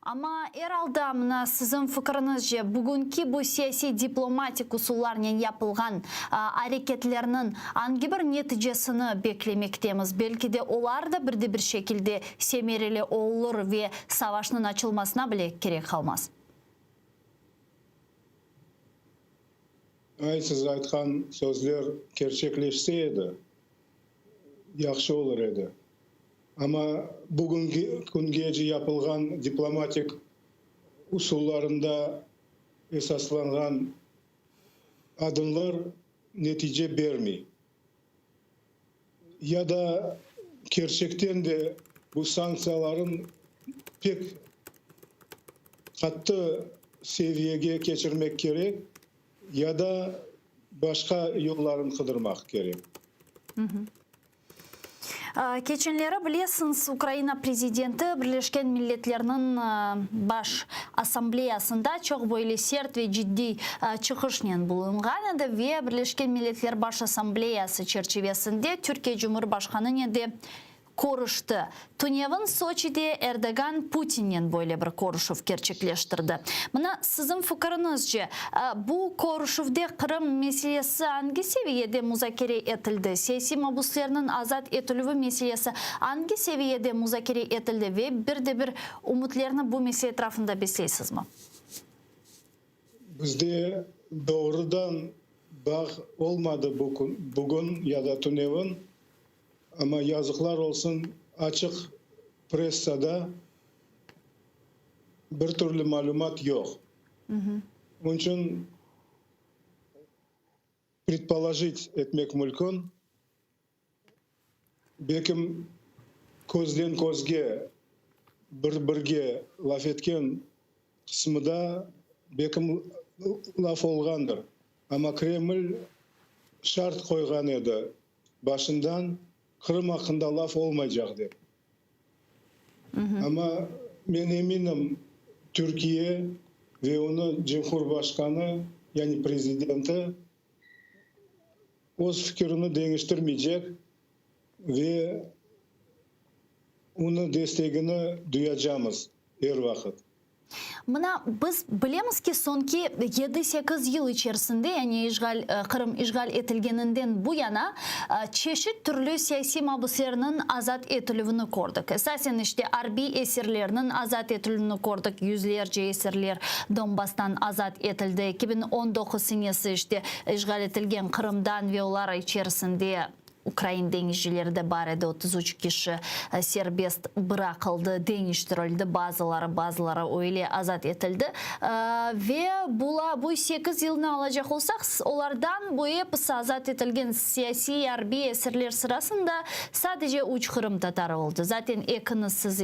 Amma er alda, mına, siziñ fikriñizce, bugünki bu siyasiy-diplomatik usullarnen yapılğan areketlerniñ angi bir neticesini beklemektemiz? Belki de olar da bir de bir şekilde semereli olur ve savaşnıñ açılmasına bile kerek qalmaz? Ay, siz aytqan sözler kerçekleşse edi, yahşı olur edi. Amma bugünki küngece yapılğan diplomatik usullarında esaslanğan adımlar netice bermey. Ya da kerçekten de bu sanktsiyaların pek qattı seviyege keçirmek kerek, ya da başqa yolların qıdırmaq kerek. Keçenleri, bilesiñiz, Ukraina prezidenti Birleşken Milletlerniñ Baş Assambleyasında çoq böyle sert ve ciddiy çıqışnen bulunğan edi ve Birleşken Milletler Baş Assambleyası çerçivesinde Türkiye Cumhurbaşqanınen de körüşti. Tünevin Soçide Erdoğan Putinnen böyle bir körüşüv kerçekleştirdi. Mına, siziñ fikiriñizce, bu körüşüvde Qırım meselesi angi seviyede muzakere etildi, siyasiy mabuslerniñ azat etilüvi meselesi angi seviyede muzakere etildi ve bir de bir ümütlerni bu mesele etrafında besleysizmi? Bizde doğrudan bağ olmadı bugün ya da tünevin. Amma yazıqlar olsun, açıq pressada bir türlü malümat yoq. Onıñ içün predpolojit etmek mülkün, belkim közden közge bir-birge laf etken qısmıda belkim laf olğandır. Amma Kreml şart qoyğan edi, Başından Qırım aqqında laf olmaycaq dep. Amma men eminim, Türkiye ve onıñ cumhurbaşqanı, yani prezidenti öz fikirini deñiştirmeycek ve onıñ destegini duyacamız er vaqıt. Mına, biz bilemiz ki, soñki yedi-sekiz yıl içerisinde, yani işğal, Qırım işğal etilgeninden bu yana, çeşit türlü siyasiy mabuslerniñ azat etilüvini kördik. Esasen, işte, arbiy esirlerniñ azat etilüvini kördik, yüzlerce esirler Donbasstan azat etildi, 2019 senesi, işte, işğal etilgen Qırımdan ve olar içerisinde Ukrain deñizcileri de bar edi, 33 kişi serbest bıraqıldı, deñiştirildi, bazıları, bazıları öyle azat etildi. Ve bula, bu sekiz yılnı alacaq olsaq, olardan bu episi azat etilgen siyasiy, arbiy esirler sırasında sadece üç qırımtatarı oldı. Zaten ekiniz siz,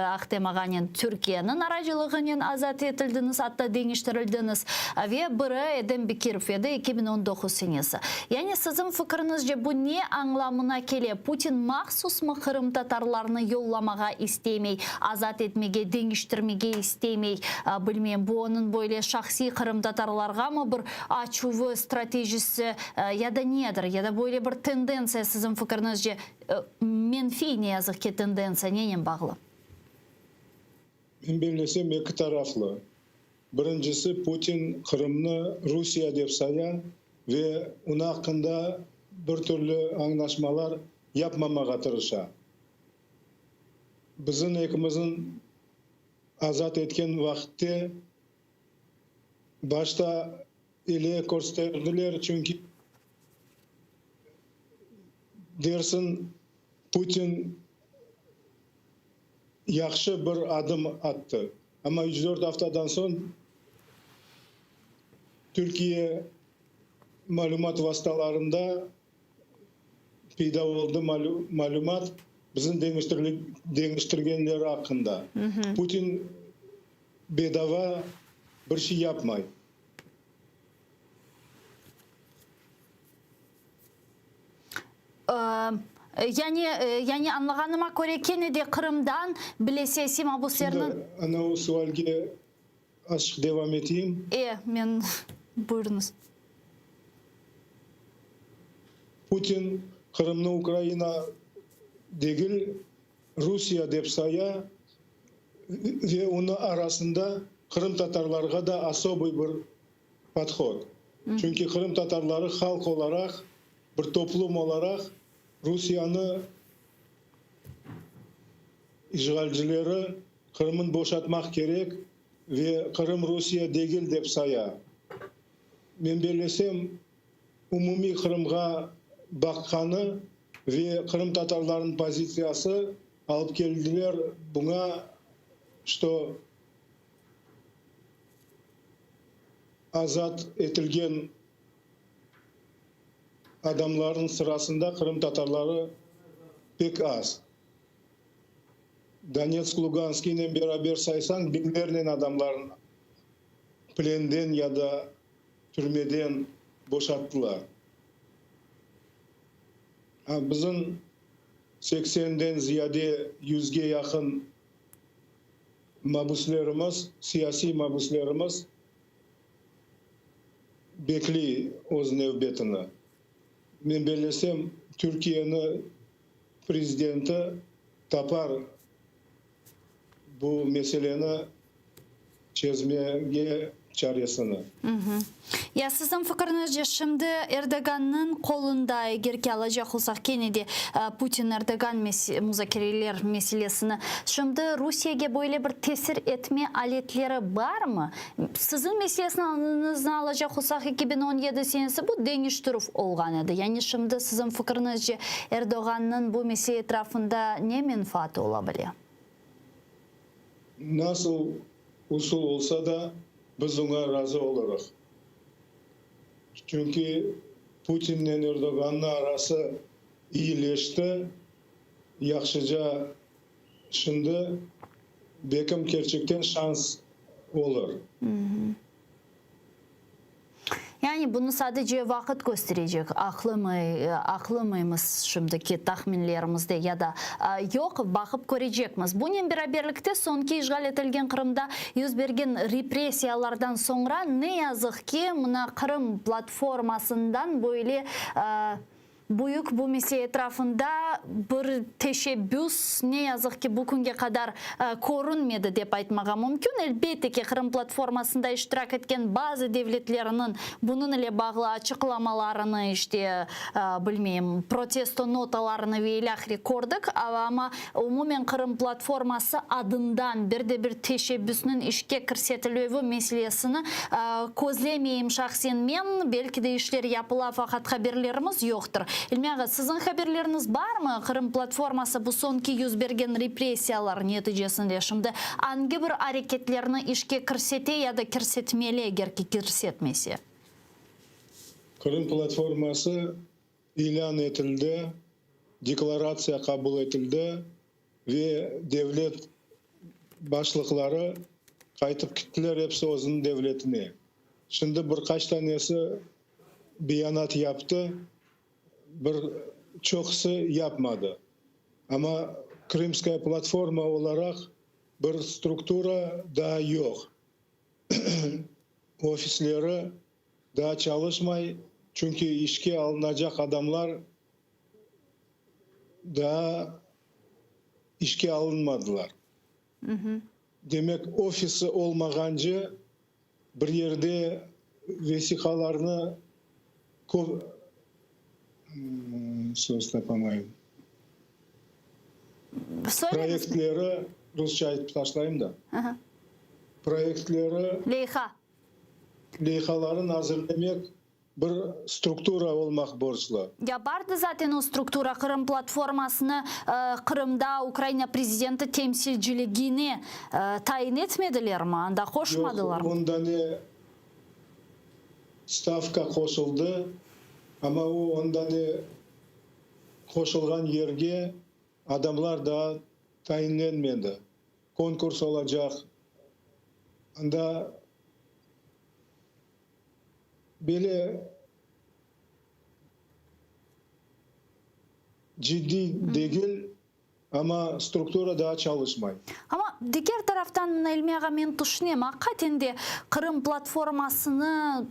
Ahtem ağanen, Türkiyeniñ aracılığınen azat etildiñiz, atta deñiştirildiñiz. Ve biri Edem Bekirov edi, 2019 senesi. Yani siziñ fikriñizce bu ne añlamına kele, Putin mahsusmı qırımtatarlarnı yollamağa istemey, azat etmege, deñiştirmege istemey, bilmeyim, bu onıñ böyle şahsiy qırımtatarlarğamı bir açuvı, stratejisi ya da nedir, ya da böyle bir tendentsiya siziñ fikriñizce, menfiy, ne yazıq ki, tendentsiya nenen bağlı? Men bellesem, eki taraflı. Birincisi, Putin Qırımnı Rusiye dep saya ve onı aqqında bir türlü añlaşmalar yapmamağa tırışa. Bizim ekimizniñ azat etken vaqıtte başta ile kösterdiler, çünki dersiñ Putin yahşı bir adım attı. Amma üç-dört aftadan soñ Türkiye malümat vastalarında peyda oldı malümat bizim deñiştirgenleri aqqında. Putin bedava bir şey yapmay. Yani, yani añlağanıma köre, kene de Qırımdan bile siyasiy mabuslerniñ. Şimdi, ana o sualge. Azçıq devam eteyim. E, men, buyurıñız. Putin Qırımnı Ukraina degil, Rusiye dep saya ve onı arasında qırımtatarlarğa da osobıy bir podhod. Çünki qırımtatarları halq olaraq, bir toplum olaraq Rusiyanı işğalcileri Qırımın boşatmaq kerek ve Qırım Rusiye degil dep saya. Men bellesem, umumiy Qırımğa baqqanı ve qırımtatarlarnıñ pozitsiyası alıp keldiler buña, çto azat etilgen adamlarnıñ sırasında qırımtatarları pek az. Donetsk, Luganskiynen beraber saysañ, biñlernen adamlarnı plenden ya da türmeden boşattılar. A bizim seksenden ziyade yüzge yaqın mabüslerimiz, siyasiy mabüslerimiz bekley öz nevbetini. Men bellesem, Türkiyeni prezidenti tapar bu meseleni çezmege çaresini. Ya siziñ fikiriñizce, şimdi Erdogannıñ qolunda, eger ki alacaq olsaq kene de Putin-Erdogan muzakereler meselesini, şimdi Rusiyege böyle bir tesir etme aletleri barmı? Siziñ meselesinizni alacaq olsaq, 2017 senesi bu deñiştirüv olğan edi. Yani şimdi siziñ fikiriñizce, Erdoğannıñ bu mesele etrafında ne menfaatı ola bile? Nasıl usul olsa da, biz oña razı olurıq. Çünki Putinnen Erdoğannıñ arası iyileşti, yahşıca şimdi bekim kerçekten şans olur. Yani bunı sadece vaqıt kösterecek, aqlı aqlımıymız şimdiki tahminlerimizde ya da yoq, baqıp körecekmiz. Bunen beraberlikte soñki işğal etilgen Qırımda yüz bergen repressiyalardan soñra, ne yazıq ki, mına Qırım platformasından böyle Büyük bu mesele etrafında bir teşebbüs, ne yazıq ki, bu künge qadar körünmedi, dep aytmağa mümkün. Elbette ki, Qırım platformasında iştirak etken bazı devletlerniñ bunıñ ile bağlı açıqlamalarını, işte, bilmeyim, protesto notalarını ve ilâhre kördik, amma umumen Qırım platforması adından bir de bir teşebbüsniñ işke kirsetilüvi meselesini közlemeyim şahsen men. Belki de işler yapıla, faqat haberlerimiz yoqtır. İlmi ağa, siziñ haberleriñiz barmı? Qırım platforması bu soñki yüz bergen repressiyalar neticesinde şimdi angi bir areketlerni işke kirsete ya da kirsetmeli, eger ki kirsetmese? Qırım platforması ilân etildi, deklaratsiya qabul etildi ve devlet başlıqları qaytıp kittiler episi özüniñ devletine. Şimdi bir qaç tanesi beyanat yaptı, bir çoqusı yapmadı. Amma Krımskaya platforma olaraq bir struktura daa yoq. Ofisleri daa çalışmay, çünki işke alınacaq adamlar daa işke alınmadılar. Demek, ofisi olmağance bir yerde vesiqalarnı söz tapamayım. Proyektleri, rusça aytıp taşlayım da, proyektleri, Leyha. Leyhalarını azırlemek bir struktura olmaq borclu. Ya bardı zaten o struktura, Qırım platformasını Qırımda Ukraina prezidenti temsilciligine tayin etmedilermi, anda qoşmadılarmı? Yoq, onda ne stavka qoşuldı, amma o onda ne qoşulğan yerge adamlar daa tayinlenmedi. Konkurs olacaq, anda böyle ciddiy degil. Amma struktura daa çalışmay. Amma diger taraftan, mına İlmi ağa, men tüşünem, aqiqaten de Qırım platformasını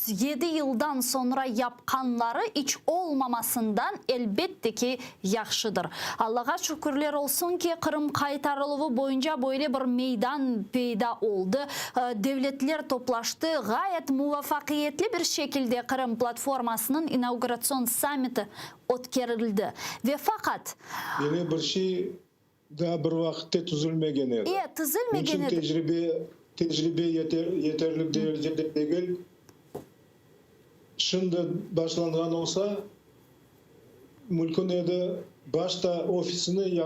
yedi yıldan soñra yapqanları iç olmamasından elbette ki yahşıdır. Allağa şükürler olsun ki, Qırım qaytarıluvı boyunca böyle bir meydan peyda oldı, devletler toplaştı, ğayet muvafaqiyetli bir şekilde Qırım platformasınıñ inauguratsion sammiti ötkerildi. Ve faqat. Böyle bir şey daa bir vaqıtte tüzülmegen edi. E, tizilmegen Bunıñ içün edi. tecribe, tecribe yeter, yeterli derecede degil. Şimdi başlanğan olsa, mümkün edi başta ofisini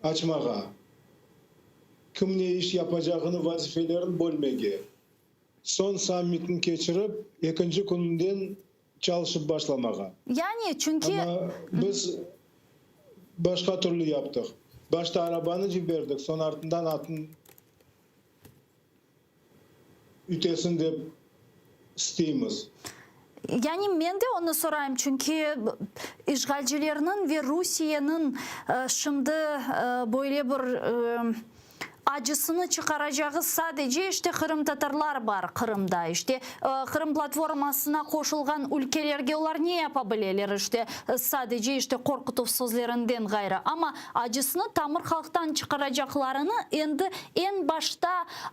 açmağa, kim ne iş yapacağını, vazifelerini bölmege. Soñ sammitni keçirip, ekinci kününden çalışıp başlamağa. Yani, çünki. Amma biz başqa türlü yaptıq. Başta arabanı ciberdik, soñ artından atnı ütesin dep isteymiz. Yani, men de onı sorayım, çünki işğalcilerniñ ve Rusiyeniñ şimdi böyle bir Acısını çıqaracağı sadece işte qırımtatarlar bar Qırımda. İşte Qırım platformasına qoşulğan ülkelerge olar ne yapa bileler işte sadece işte qorqutuv sözlerinden ğayrı. Amma acısını tamır halqtan çıqaracaqlarını endi eñ başta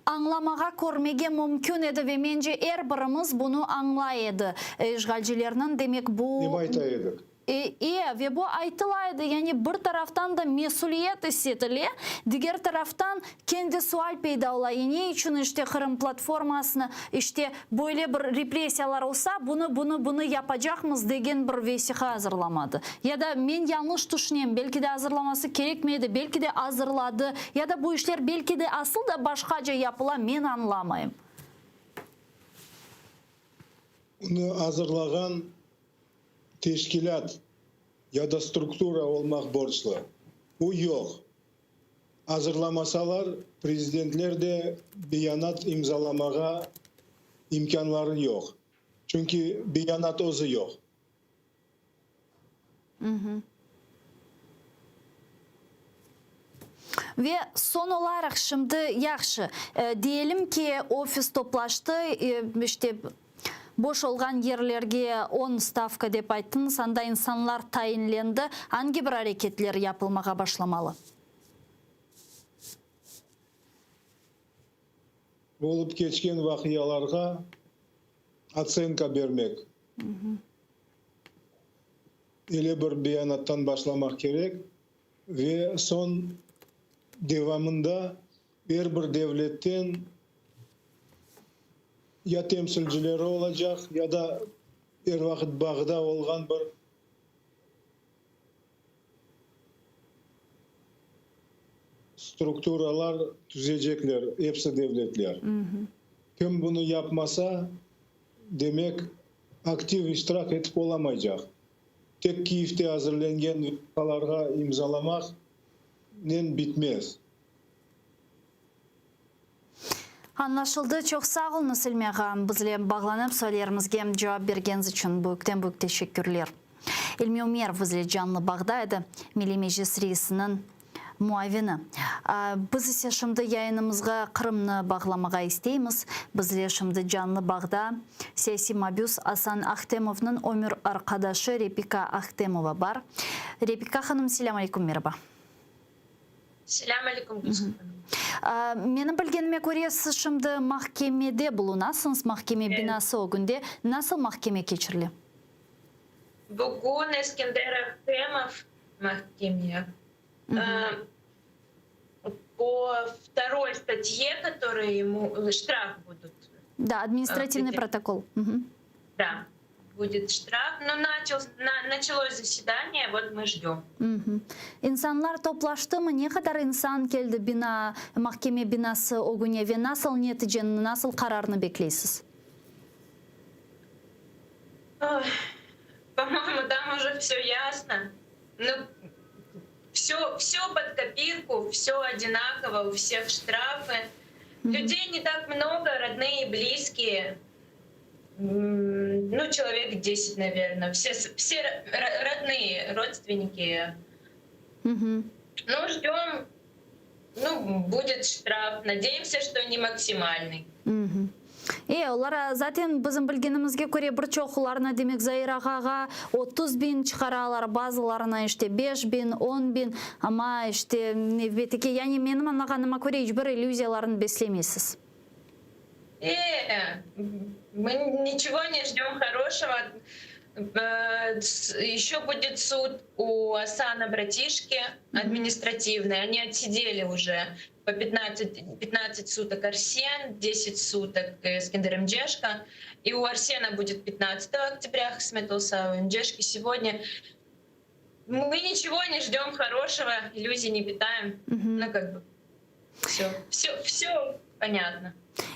añlamağa körmege mümkün edi ve mence er birimiz bunı añlay edi. İşğalcilerniñ demek bu. Dep ayta edik. E, e, ve bu aytıla edi, yani bir taraftan da mesüliyet is etile, diger taraftan kendi sual peyda ola, e, ne içün işte Qırım platformasını, işte böyle bir repressiyalar olsa, bunı, bunı, bunı yapacaqmız degen bir vesiqa azırlamadı. Ya da men yañlış tüşünem, belki de azırlaması kerekmedi, belki de azırladı, ya da bu işler belki de asıl da başqaca yapıla, men añlamayım. Bunı azırlağan teşkilât ya da struktura olmaq borclu. Bu yoq. Azırlamasalar, prezidentler de beyanat imzalamağa imkânları yoq. Çünki beyanat özü yoq. Ve soñ olaraq şimdi yahşı, diyelim ki, ofis toplaştı, işte, boş olğan yerlerge on stavka dep ayttıñız, anda insanlar tayinlendi, angi bir areketler yapılmağa başlamalı? Olıp keçken vaqialarğa otsenka bermek. Ele bir beyanattan başlamaq kerek ve soñ devamında er bir devletten ya temsilcileri olacaq, ya da er vaqıt bağda olğan bir strukturalar tüzecekler, episi devletler. Kim bunı yapmasa, demek, aktiv iştirak etip olamaycaq. Tek Kiyevde azırlengen vesiqalarğa imzalamaqnen bitmez. Añlaşıldı. Çoq sağ oluñız, İlmi ağa, bizle bağlanıp, suallerimizge cevap bergeniñiz içün büyükten-büyük teşekkürler. İlmi Ümerov bizle canlı bağda edi, Milliy Meclis reisiniñ muavini. Biz ise şimdi yayınımızğa Qırımnı bağlamağa isteymiz. Bizle şimdi canlı bağda siyasiy mabüs Asan Ahtemovnıñ ömür arqadaşı Repika Ahtemova bar. Repika hanım, selâm aleyküm, meraba. Selâm aleyküm, Gülsüm hanım. Menim bilgenime köre, siz şimdi mahkemede bulunasıñız, mahkeme binası ögünde. Nasıl mahkeme keçirile? Bugün Eskender Ahtemov mahkeme po vtoroy statye, kotoraya emu ştraf budut. Da, administrativnıy protokol. Da, budet ştraf. No naçalos zasedaniye, vot mı jdem. İnsanlar toplaştımı? Ne qadar insan keldi bina, mahkeme binası ögüne ve nasıl neticeni, nasıl qararnı bekleysiz? Po-moyemu, tam uje vsё yasno. Nu, vsё, vsё pod kopirku, vsё odinakovo, u vseh ştrafı. Lüdey ne tak mnogo, rodnıye, blizkiye. Ну, человек 10, наверное. Все, все родные, родственники. Угу. Ну, ждем. Ну, будет штраф. Надеемся, что не максимальный. Угу. E, olar zaten bizim bilgenimizge köre bir çoqlarına demek Zair ağağa 30 biñ çıqaralar, bazılarına işte 5 biñ, 10 biñ, amma işte nevbetteki, yani menim añlağanıma köre iç bir illüziyalarnı beslemeysiz. E, мы ничего не ждем хорошего. Еще будет суд у Асана братишки административный. Они отсидели уже по 15, 15 суток Арсен, 10 суток Эскендер Эмджешка. И у Арсена будет 15 октября qısmet olsa, у Эмджешки сегодня. Мы ничего не ждем хорошего, иллюзий не питаем. Ну, как бы, все, все, все понятно.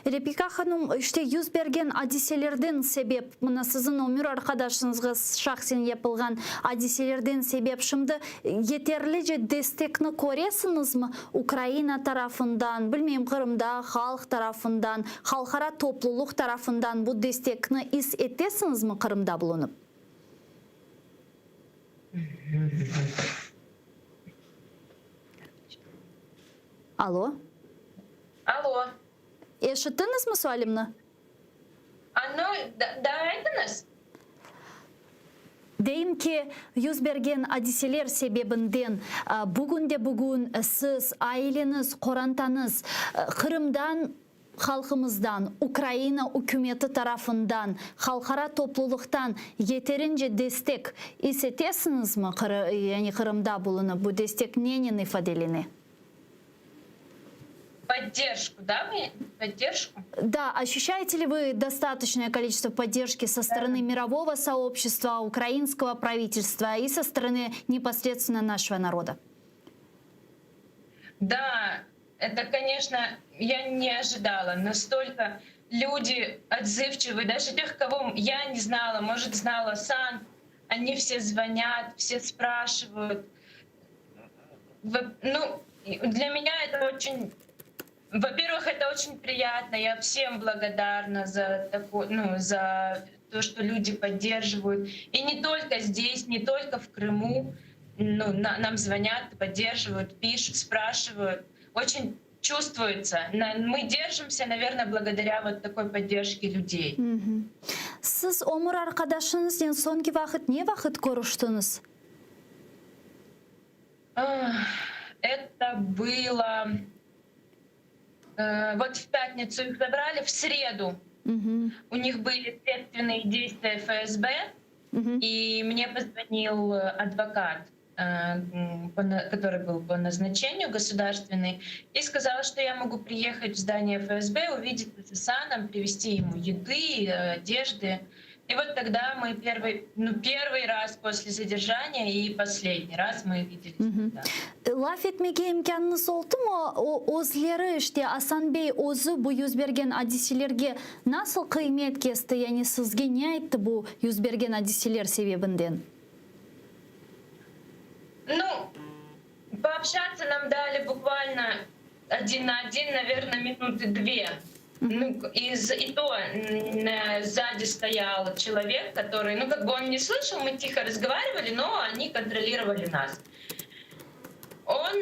Репика hanım, işte yüz bergen adiselerden sebep, mına siziñ ömür arqadaşıñızğa şahsen yapılğan adiselerden sebep, şimdi yeterlice destekni köresiñizmi Ukraina tarafından, bilmeyim Qırımda halq tarafından, halqara toplulıq tarafından bu destekni is etesiñizmi Qırımda bulunıp? Alo? Alo. Eşittiñizmi sualimni? A, nu, da, da, aytıñız. Deyim ki, yüz bergen adiseler sebebinden bugün de bugün siz, aileñiz, qorantañız Qırımdan, halqımızdan, Ukraina ükümeti tarafından, halqara toplulıqtan yeterince destek is etesiñizmi, yani Qırımda bulunıp, bu destek nenen ifadelene? Поддержку, да, вы? Поддержку? Да, ощущаете ли вы достаточное количество поддержки со стороны мирового сообщества, украинского правительства и со стороны непосредственно нашего народа? Да, это, конечно, я не ожидала. Настолько люди отзывчивые, даже тех, кого я не знала, может, знала Асан, они все звонят, все спрашивают. Ну, для меня это очень... Во-первых, это очень приятно. Я всем благодарна за такой, ну, за то, что люди поддерживают. И не только здесь, не только в Крыму. Ну, на, нам звонят, поддерживают, пишут, спрашивают. Очень чувствуется. Мы держимся, наверное, благодаря вот такой поддержке людей. Siz ömür arqadaşıñıznen soñki vaqıt ne vaqıt körüştiñiz? Это было вот в пятницу их забрали, в среду. У них были следственные действия ФСБ, и мне позвонил адвокат, который был по назначению государственный, и сказал, что я могу приехать в здание ФСБ, увидеться с Асаном, привезти ему еды, одежды. И вот тогда мы первый, ну, первый раз после задержания и последний раз мы виделись. Угу. Laf etmege imkânıñız oldımı? O, özleri işte Asan bey özü bu yüz bergen adiselerge nasıl qıymet kesti? Yani sizge ne ayttı bu yüz bergen adiseler sebebinden? Ну, пообщаться нам дали буквально один на один, наверное, минуты две. Ну, и, и то сзади стоял человек, который, ну, как бы он не слышал, мы тихо разговаривали, но они контролировали нас. Он,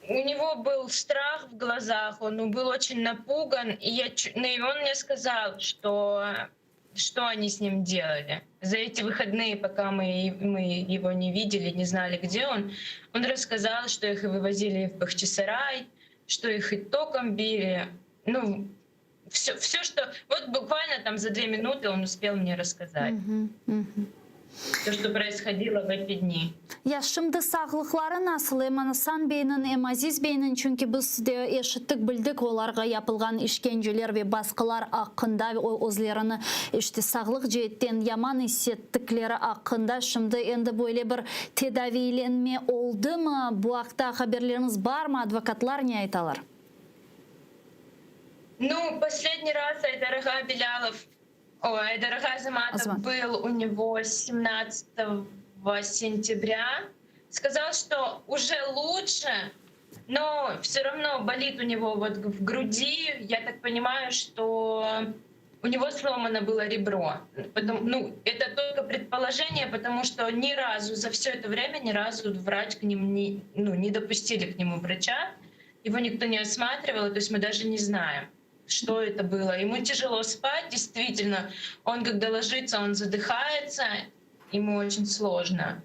у него был страх в глазах, он был очень напуган, и, я, ну, и он мне сказал, что, что они с ним делали. За эти выходные, пока мы, мы его не видели, не знали, где он, он рассказал, что их и вывозили в Бахчисарай, что их и током били. Ну, все, все, что... Вот буквально там за две минуты он успел мне рассказать. Все, что происходило в эти дни. Ya şimdi sağlıqları nasıl em Asan beyniñ, em Aziz beyniñ, çünki biz de eşittik, bildik olarğa yapılğan işkenceler ve basqılar aqqında özlerini işte sağlıq ceetten yaman is ettikleri aqqında şimdi endi böyle bir tedaviylenme oldımı? Bu aqta haberleriñiz barmı? Advokatlar ne aytalar? Ну, последний раз Айдар ağa Белялов, ой, Айдар ağa Азаматов Азамат. был у него 17 сентября. Сказал, что уже лучше, но все равно болит у него вот в груди. Я так понимаю, что... У него сломано было ребро. Потом, ну, это только предположение, потому что ни разу за все это время ни разу врач к ним не, ну, не допустили к нему врача. Его никто не осматривал, то есть мы даже не знаем, что это было. Ему тяжело спать, действительно. Он, когда ложится, он задыхается, ему очень сложно.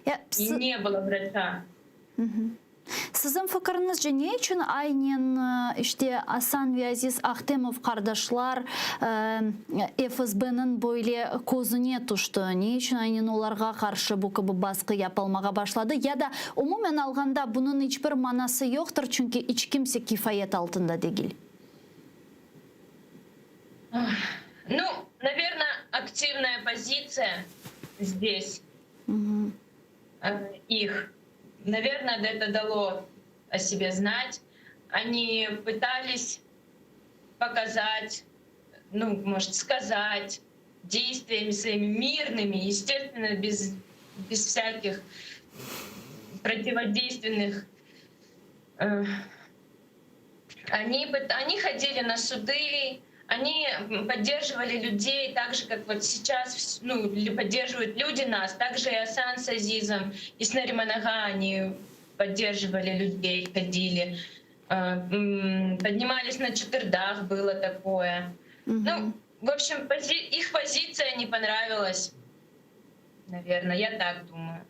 Ya, И не было врача. Siziñ fikiriñizce, ne içün aynen işte Asan ve Aziz Ahtemov qardaşlar FSBniñ böyle közüne tüşti? Ne içün aynen olarğa qarşı bu kibi basqı yapılmağa başladı? Ya da umumen alğanda bunıñ iç bir manası yoqtır, çünki iç kimse kifayet altında degil? Ну, наверное, активная позиция здесь их. Наверное, это дало о себе знать. Они пытались показать, ну, может, сказать действиями своими мирными, естественно, без, без всяких противодейственных. Э, они, они ходили на суды, они поддерживали людей так же, как вот сейчас ну, поддерживают люди нас, также и Асан с Азизом, и с Нариман ağa они поддерживали людей, ходили, э, поднимались на Чатырдаг, было такое. Угу. Ну, в общем, пози их позиция не понравилась, наверное, я так думаю.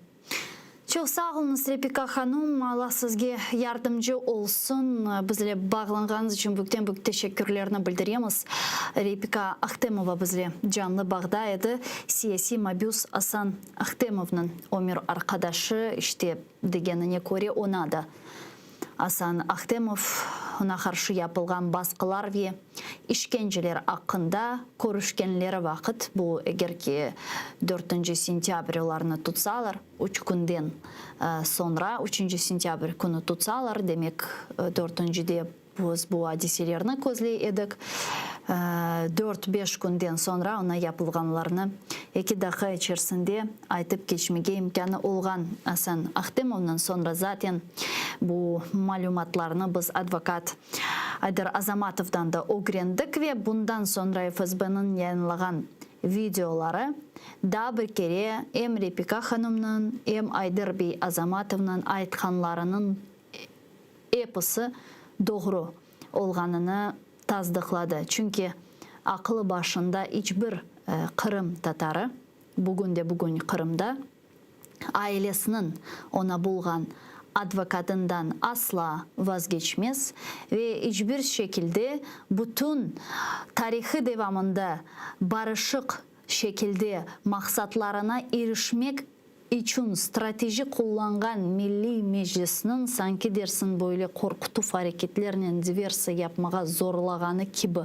Çoq sağ oluñız, Repika hanım, Alla sizge yardımcı olsun. Bizle bağlanğanıñız içün büyükten büyük teşekkürlerni bildiremiz. Repika Ahtemova bizle canlı bağda edi. Siyasiy mabüs Asan Ahtemovnıñ ömür arqadaşı, işte, degenine köre, oña da Asan Ahtemov, oña qarşı yapılğan basqılar ve işkenceler aqqında körüşkenleri vaqıt, bu, eger ki, dörtünci sentâbr olarnı tutsalar, üç künden soñra, üçünci sentâbr künü tutsalar, demek, dörtüncide biz bu adiselerni közley edik, dört-beş künden soñra oña yapılğanlarnı eki daqqa içersinde aytıp keçmege imkânı olğan Asan Ahtemovnıñ soñra zaten bu malümatlarnı biz advokat Ayder Azamatovdan da ögrendik ve bundan soñra FSBniñ yayınlağan videoları daa bir kere em Repika hanımnıñ, em Ayder bey Azamatovnıñ aytqanlarınıñ episi doğru olğanını tasdıqladı. Çünki aqılı başında iç bir qırım tatarı, bugün de bugün Qırımda, ailesiniñ oña bulğan advokatından asla vazgeçmez ve iç bir şekilde bütün tarihı devamında barışıq şekilde maqsatlarına irişmek içün strateji qullanğan Milliy Meclisniñ sanki dersiñ böyle qorqutuv areketlernen diversiya yapmağa zorlağanı kibi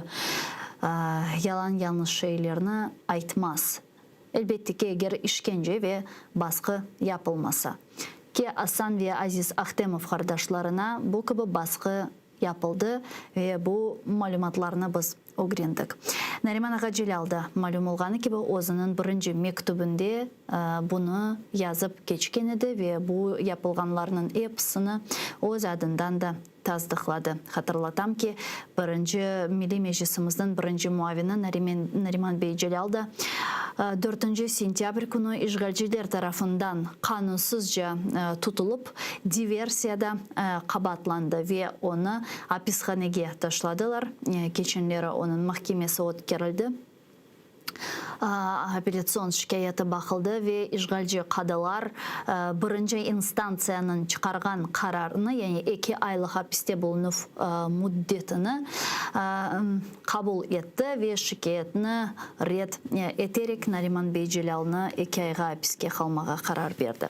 yalan-yañlış şeylerni aytmaz. Elbette ki, eger işkence ve basqı yapılmasa. Ki Asan ve Aziz Ahtemov qardaşlarına bu kibi basqı yapıldı ve bu malümatlarnı biz ögrendik. Nariman ağa Celâl da, malüm olğanı kibi, özüniñ birinci mektübinde bunı yazıp keçken edi ve bu yapılğanlarnıñ episini öz adından da tasdıqladı. Hatırlatam ki, birinci Milliy Meclisimizniñ birinci muavini Nariman bey Celâl da dörtünci sentâbr künü işğalciler tarafından qanunsızca tutulıp, diversiyada qabaatlandı ve onı apishanege taşladılar. Keçenleri onıñ mahkemesi ötkerildi. Apellâtsion şikâyeti baqıldı ve işğalci qadılar birinci instantsiyanıñ çıqarğan qararını, yani eki aylıq apiste bulunuv müddetini qabul etti ve şikâyetni red eterek Nariman bey Celâlnı eki ayğa apiske qalmağa qarar berdi.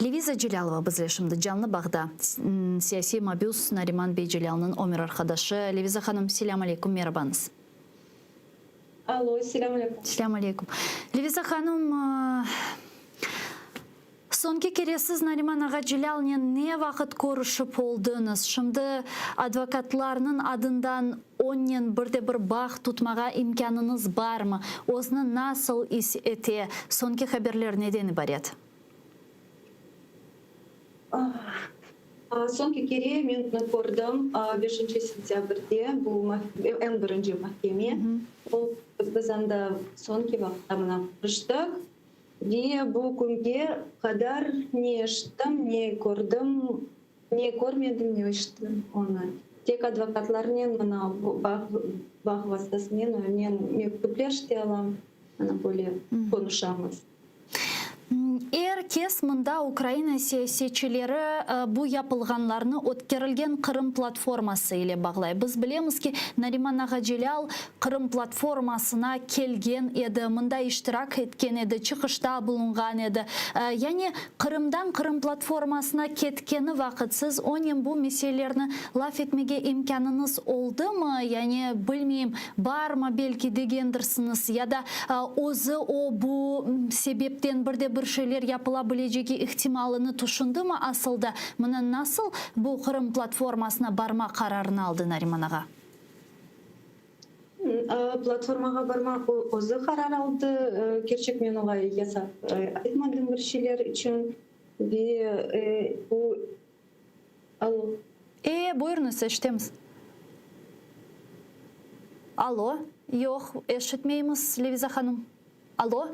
Leviza Celâlova bizle şimdi canlı bağda, siyasiy mabüs Nariman bey Celâlnıñ ömür arqadaşı. Leviza hanım, selâm aleyküm, merabañız. Alo, selâm aleyküm. Selâm aleyküm. Leviza hanım, soñki kere siz Nariman ağa Celâlnen ne vaqıt körüşip oldıñız? Şimdi advokatlarnıñ adından onnen bir de bir bağ tutmağa imkânıñız barmı? Özüni nasıl is ete? Soñki haberler neden ibaret? Soñki kere men bunı kördim beşinci sentâbrde, bu eñ birinci mahkeme. Biz anda soñki vaqıtta mına körüştik ve bu künge qadar ne eşittim, ne kördim, ne körmedim, ne eşittim onı. Tek advokatlarnen mına bağ bağ vastasınen onen mektüpler işte alam, mına böyle qonuşamız. Er kes mında Ukraina siyasetçileri bu yapılğanlarnı ötkerilgen Qırım platforması ile bağlay. Biz bilemiz ki, Nariman ağa Celâl Qırım platformasına kelgen edi, mında iştirak etken edi, çıqışta bulunğan edi. Yani Qırımdan Qırım platformasına ketkeni vaqıt siz onen bu meselelerni laf etmege imkânıñız oldımı? Yani bilmeyim, Barma, belki, degendirsiñiz, ya da özü o, bu sebepten bir de bir şeyler yapıla bilecegi ihtimalını tüşündimi asıl da? Mına nasıl bu Qırım platformasına barma qararını aldı Nariman ağa? Platformağa barmaq o, özü qarar aldı. Kerçek, men oña yasaq aytmadım bir şeyler içün. Ve bu. Alo. E, buyurıñız, eşitemiz. Alo, yoq, eşitmeymiz, Leviza hanım. Alo?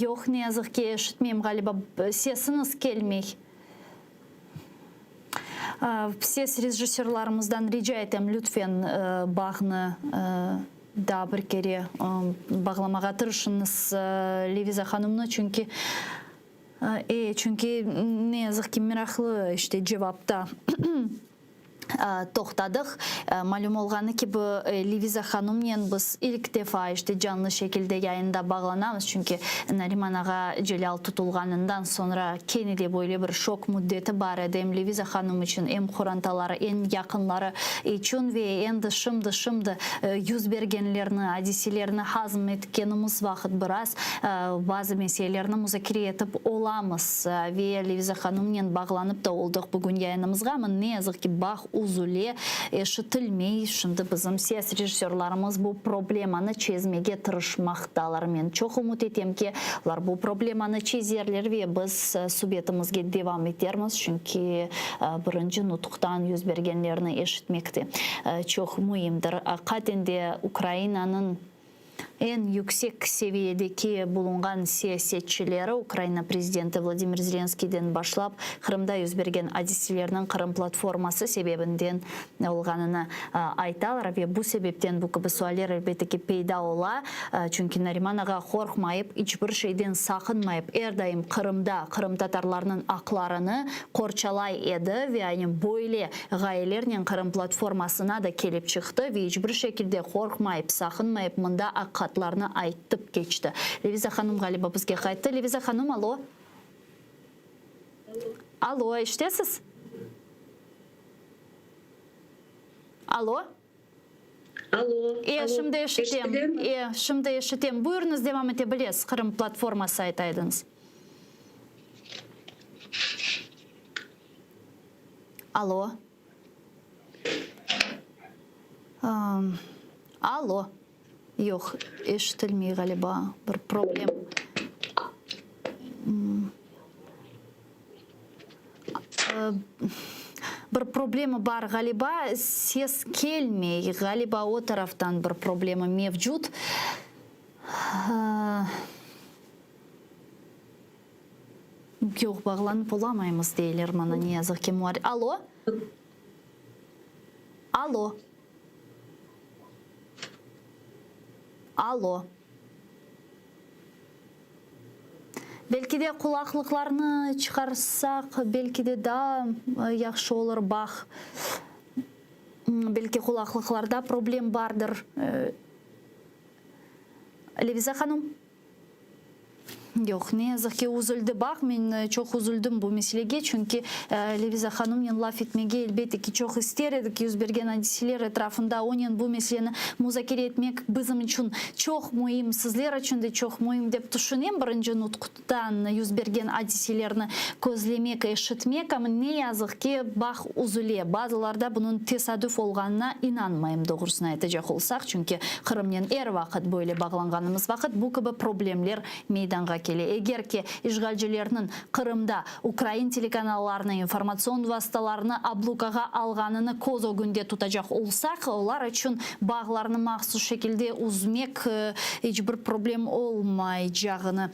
Yoq, ne yazıq ki, eşitmeyim, ğaliba, sesiñiz kelmey. Ses rejissörlarımızdan rica etem, lütfen, bağnı daa bir kere bağlamağa tırışıñız Leviza hanımnı, çünki E, çünki, ne yazıq ki, meraqlı, işte, cevapta toqtadıq. Malüm olğanı kibi, Leviza hanımnen biz ilk defa, işte, canlı şekilde yayında bağlanamız, çünki Nariman ağa Celâl tutulğanından soñra kene de böyle bir şok müddeti bar edi em Leviza hanım içün, em qorantaları, eñ yaqınları içün ve endi şimdi, şimdi yüz bergenlerni, adiselerni hazm etkenimiz vaqıt biraz Bazı meselelerni muzakere etip olamız ve Leviza hanımnen bağlanıp da oldıq bugün yayınımızğa, amma ne yazıq ki, bağ üzüle, eşitilmey. Şimdi bizim ses rejissörlarımız bu problemanı çezmege tırışmaqtalar. Men çoq ümüt etem ki, olar bu problemanı çezerler ve biz subetimizge devam etermiz, çünki birinci nutuqtan yüz bergenlerni eşitmek de çoq müimdir. Aqiqaten de Ukrainanıñ Eñ yüksek seviyedeki bulunğan siyasetçileri, Ukraina prezidenti Vladimir Zelenskiyden başlap, Qırımda yüz bergen adiselerniñ Qırım platforması sebebinden olğanını aytalar ve bu sebepten bu kibi sualler, elbette ki, peyda ola. Çünki Nariman ağa qorqmayıp, iç bir şeyden saqınmayıp, er daim Qırımda qırımtatarlarnıñ aqlarını qorçalay edi ve aynı böyle ğayelernen Qırım platformasına da kelip çıqtı ve iç bir şekilde qorqmayıp, saqınmayıp mında aqiqatlarnı ayttıp keçti. Leviza hanım ğaliba bizge qayttı. Leviza hanım, alo. Alo, eşitesiz? Alo. Alo, E, alo, şimdi eşitem. eşitilemi? E, şimdi eşitem. Buyurıñız, devam ete bilesiz, Qırım platforması ayta ediñiz. Alo. Alo. Yoq, eşitilmey ğaliba, bir problem. Bir problema bar ğaliba, ses kelmey, ğaliba o taraftan bir problema mevcut. Yoq, bağlanıp olamaymız, deyler maña, ne yazıq ki, muarrir. Alo? Alo? Alo? Belki de qulaqlıqlarnı çıqarsaq, belki de daa yahşı olur, bağ. Belki qulaqlıqlarda problem bardır. Leviza hanım? Yoq, ne yazıq ki, üzüldi. Baq, men çoq üzüldim bu meselege, çünki Leviza hanımnen laf etmege, elbette ki, çoq ister edik. Yüz bergen adiseler etrafında onen bu meseleni muzakere etmek bizim içün çoq müim, sizler içün de çoq müim, dep tüşünem. Birinci nutqtan yüz bergen adiselerni közlemek, eşitmek, amma ne yazıq ki, bağ üzüle. Bazılarda bunıñ tesadüf olğanına inanmayım, doğrusını aytacaq olsaq, çünki Qırımnen er vaqıt böyle bağlanğanımız vaqıt bu kibi problemler meydanğa. kele. Eger ki işğalcilerniñ Qırımda ukrain telekanallarını, informatsion vastalarını ablukağa alğanını köz ögünde tutacaq olsaq, olar içün bağlarnı mahsus şekilde üzmek iç bir problem olmaycağını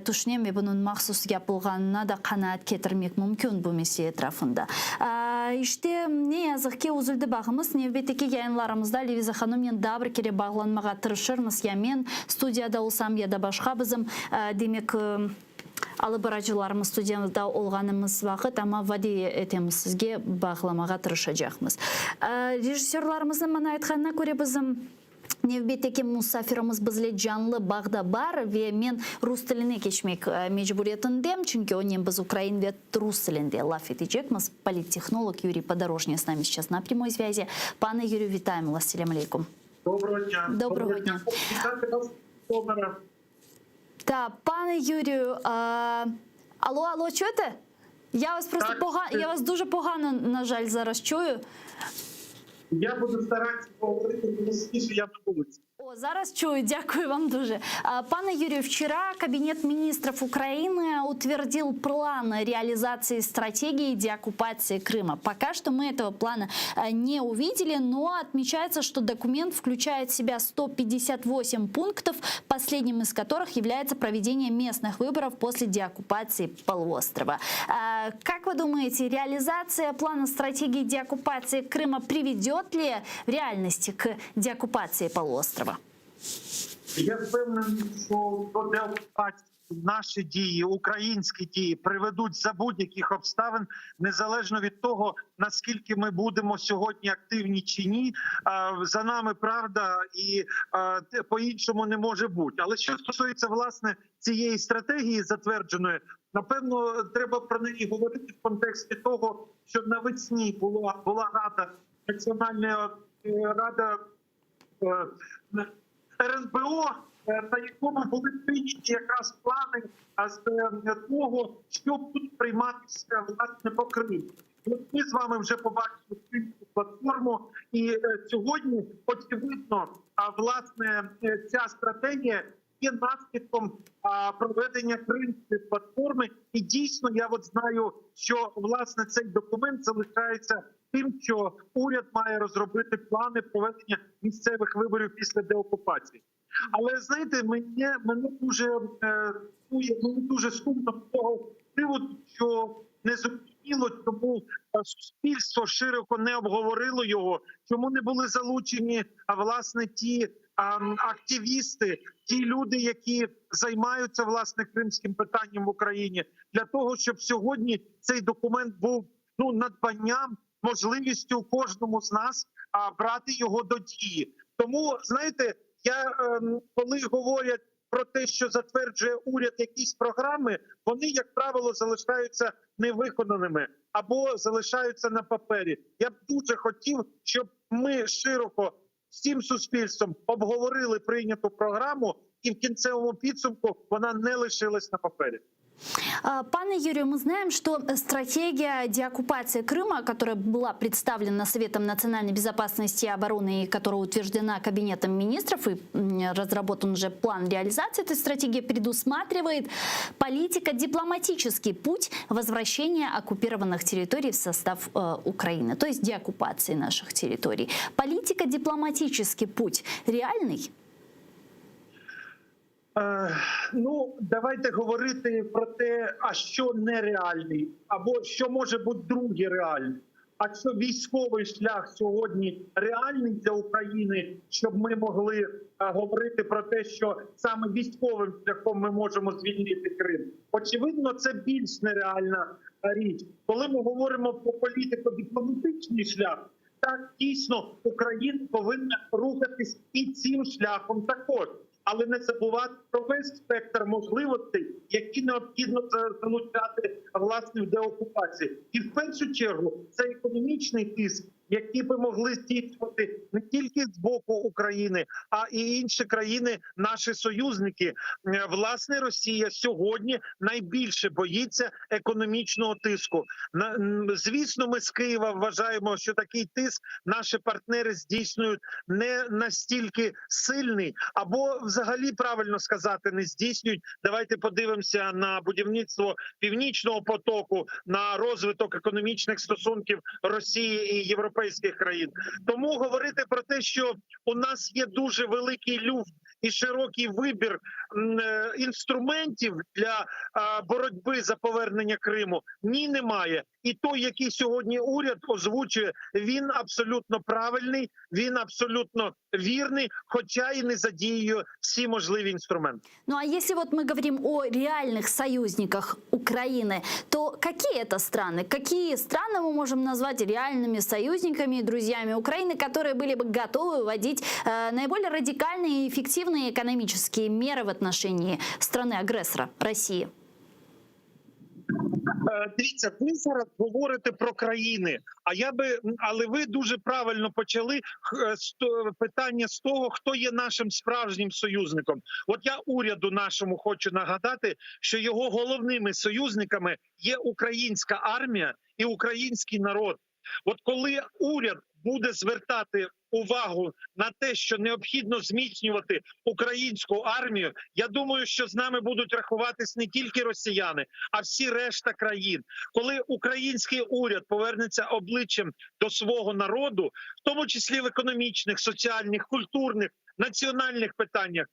tüşünem ve bunıñ mahsus yapılğanına da qanaat ketirmek mümkün bu mesele etrafında. İşte, ne yazıq ki, üzüldi bağımız. Nevbetteki yayınlarımızda Leviza hanımnen daa bir kere bağlanmağa tırışırmız, ya men studiyada olsam, ya da başqa bizim, demek, Alıp barıcılarımız studiyamızda olğanımız vaqıt, amma vade etemiz sizge, bağlamağa tırışacaqmız. Rejissörlarımıznıñ maña aytqanına köre, bizim nevbetteki musafirimiz bizle canlı bağda bar ve men rus tiline keçmek mecburiyetindem, çünki onen biz ukrain ve rus tilinde laf etecekmiz. Polittehnolog Yuriy Podorojnıy s nami seyças na pryamoy svâzi. Pane Yuriy, vitayem vas, selâm aleykum. Доброго дня. Доброго дня. Ta, pane Yuriyu, alo, alo, çuyete? Я вас просто Так, я вас дуже погано, на жаль, зараз чую. Я буду старатися говорити голосніше, я на вулиці. О, зараз чую, дякую вам дуже. Пане Юрію, вчера Кабинет министров Украины утвердил план реализации стратегии деоккупации Крыма. Пока что мы этого плана не увидели, но отмечается, что документ включает в себя 158 пунктов, последним из которых является проведение местных выборов после деоккупации полуострова. Как вы думаете, реализация плана стратегии деоккупации Крыма приведет ли в реальности к деоккупации полуострова? Я впевнений, що до деокупації наші дії, українські дії, приведуть за будь-яких обставин, незалежно від того, наскільки ми будемо сьогодні активні чи ні. За нами правда і по-іншому не може бути. Але що стосується власне цієї стратегії затвердженої, напевно, треба про неї говорити в контексті того, що навесні була була рада Національна е, рада е, РНБО, е, на якому були прийняті якраз плани з того, що будуть прийматися власне по Криму. Ми з вами вже побачили кримську платформу, і сьогодні очевидно, власне ця стратегія є наслідком проведення кримської платформи. І дійсно, я от знаю, що власне цей документ залишається тим, що уряд має розробити плани проведення місцевих виборів після деокупації. Але знаєте, мене мене дуже е, мені дуже сумно з того приводу, що не зрозуміло, чому е, суспільство широко не обговорило його, чому не були залучені а власне ті активісти, ті люди, які займаються власне кримським питанням в Україні, для того, щоб сьогодні цей документ був ну надбанням, можливістю кожному з нас а, брати його до дії. Тому знаєте, я ем, коли говорять про те, що затверджує уряд якісь програми, вони як правило залишаються невиконаними або залишаються на папері. Я б дуже хотів, щоб ми широко всім суспільством обговорили прийняту програму, і в кінцевому підсумку вона не лишилась на папері. Пане Юрию, мы знаем, что стратегия деоккупации Крыма, которая была представлена Советом национальной безопасности и обороны и которая утверждена Кабинетом министров и разработан уже план реализации этой стратегии, предусматривает политико-дипломатический путь возвращения оккупированных территорий в состав э, Украины, то есть деоккупации наших территорий. Политико-дипломатический путь реальный? Е, ну, давайте говорити про те, а що нереальний, або що може бути другий реальний. А що військовий шлях сьогодні реальний для України, щоб ми могли е, говорити про те, що саме військовим шляхом ми можемо звільнити Крим. Очевидно, це більш нереальна річ. Коли ми говоримо про політико-дипломатичний шлях, так дійсно Україна повинна рухатись і цим шляхом також але не забувати про весь спектр можливостей, які необхідно залучати власне в деокупації. І в першу чергу це економічний тиск. які би могли здійснювати не тільки з боку України, а і інші країни, наші союзники. Е, Власне, Росія сьогодні найбільше боїться економічного тиску. На м, звісно, ми з Києва вважаємо, що такий тиск наші партнери здійснюють не настільки сильний, або взагалі правильно сказати, не здійснюють. Давайте подивимося на будівництво північного потоку, на розвиток економічних стосунків Росії і європейських країн. Тому говорити про те, що у нас є дуже великий люфт і широкий вибір м, е, інструментів для а, боротьби за повернення Криму, ні, немає. І той, який сьогодні уряд озвучує, він абсолютно правильний, він абсолютно вірний, хоча і не задіює всі можливі інструменти. Ну а если вот мы говорим о реальных союзниках Украины, то какие это страны? Какие страны мы можем назвать реальными союзниками и друзьями Украины, которые были бы готовы вводить э, наиболее радикальные и эффективные экономические меры в отношении страны-агрессора России? Е, Дивіться, ви зараз говорите про країни. А я би, але ви дуже правильно почали х- е, з то- питання з того, хто є нашим справжнім союзником. От я уряду нашому хочу нагадати, що його головними союзниками є українська армія і український народ. От коли уряд буде звертати увагу на те, що необхідно зміцнювати українську армію, я думаю, що з нами будуть рахуватись не тільки росіяни, а всі решта країн. Коли український уряд повернеться обличчям до свого народу, в тому числі в економічних, соціальних, культурних, національних питаннях,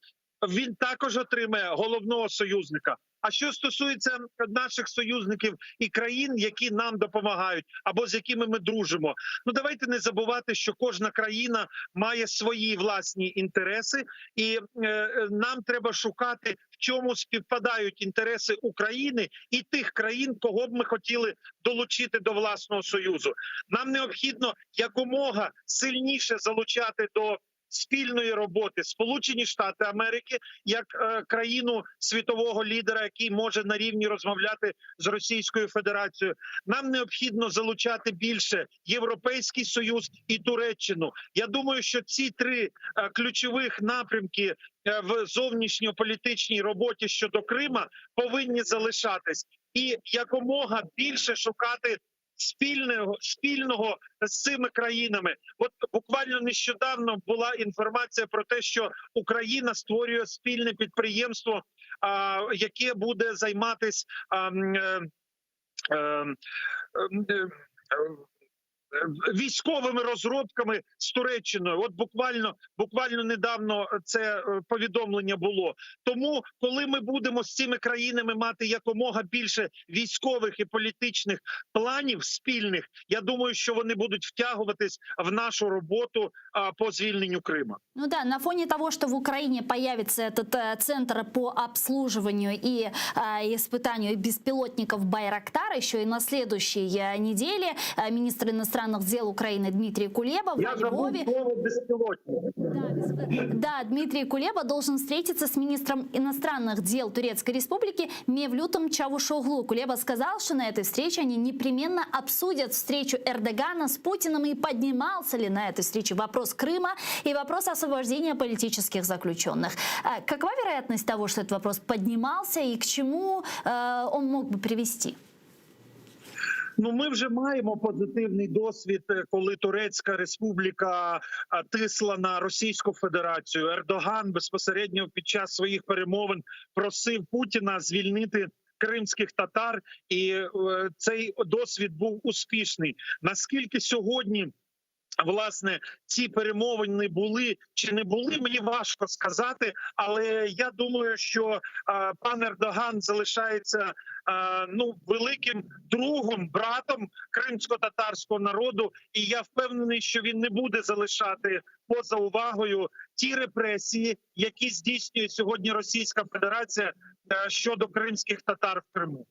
він також отримає головного союзника. А що стосується наших союзників і країн, які нам допомагають або з якими ми дружимо, ну давайте не забувати, що кожна країна має свої власні інтереси, і е, е, нам треба шукати, в чому співпадають інтереси України і тих країн, кого б ми хотіли долучити до власного союзу. Нам необхідно якомога сильніше залучати до спільної роботи Сполучені Штати Америки як е, країну світового лідера, який може на рівні розмовляти з Російською Федерацією. Нам необхідно залучати більше Європейський Союз і Туреччину. Я думаю, що ці три е, ключових напрямки е, в зовнішньополітичній роботі щодо Крима повинні залишатись і якомога більше шукати спільного спільного з цими країнами. От буквально нещодавно була інформація про те, що Україна створює спільне підприємство, а, яке буде займатись а, м, е, е, м, е, е, Військовими розробками з Туреччиною, от буквально буквально недавно це е, повідомлення було. Тому, коли ми будемо з цими країнами мати якомога більше військових і політичних планів спільних, я думаю, що вони будуть втягуватись в нашу роботу а, по звільненню Крима. Ну да, на фоне того, что в Украине появится этот э, центр по обслуживанию и э, испытанию беспилотников Байрактар, еще и на следующей э, неделе э, министр иностранных дел Украины Дмитрий Кулеба Я во забув Львове слово безпілотник. Да, без- Да, Дмитрий Кулеба должен встретиться с министром иностранных дел Турецкой Республики Мевлютом Чавушоглу. Кулеба сказал, что на этой встрече они непременно обсудят встречу Эрдогана с Путиным и поднимался ли на этой встрече вопрос Крыма и вопрос освобождения политических заключенных. А Какова вероятность того, что этот вопрос поднимался и к чему э, он мог бы привести? Ну, ми вже маємо позитивний досвід, е, коли Турецька Республіка а, тисла на Російську Федерацію. Ердоган безпосередньо під час своїх перемовин просив Путіна звільнити. Кримських татар, і е, цей досвід був успішний. Наскільки сьогодні власне ці перемовини були чи не були, мені важко сказати, але я думаю, що е, пан Ердоган залишається е, ну великим другом, братом кримсько-татарського народу, і я впевнений, що він не буде залишати поза увагою ті репресії, які здійснює сьогодні Російська Федерація е, щодо кримських татар в Криму.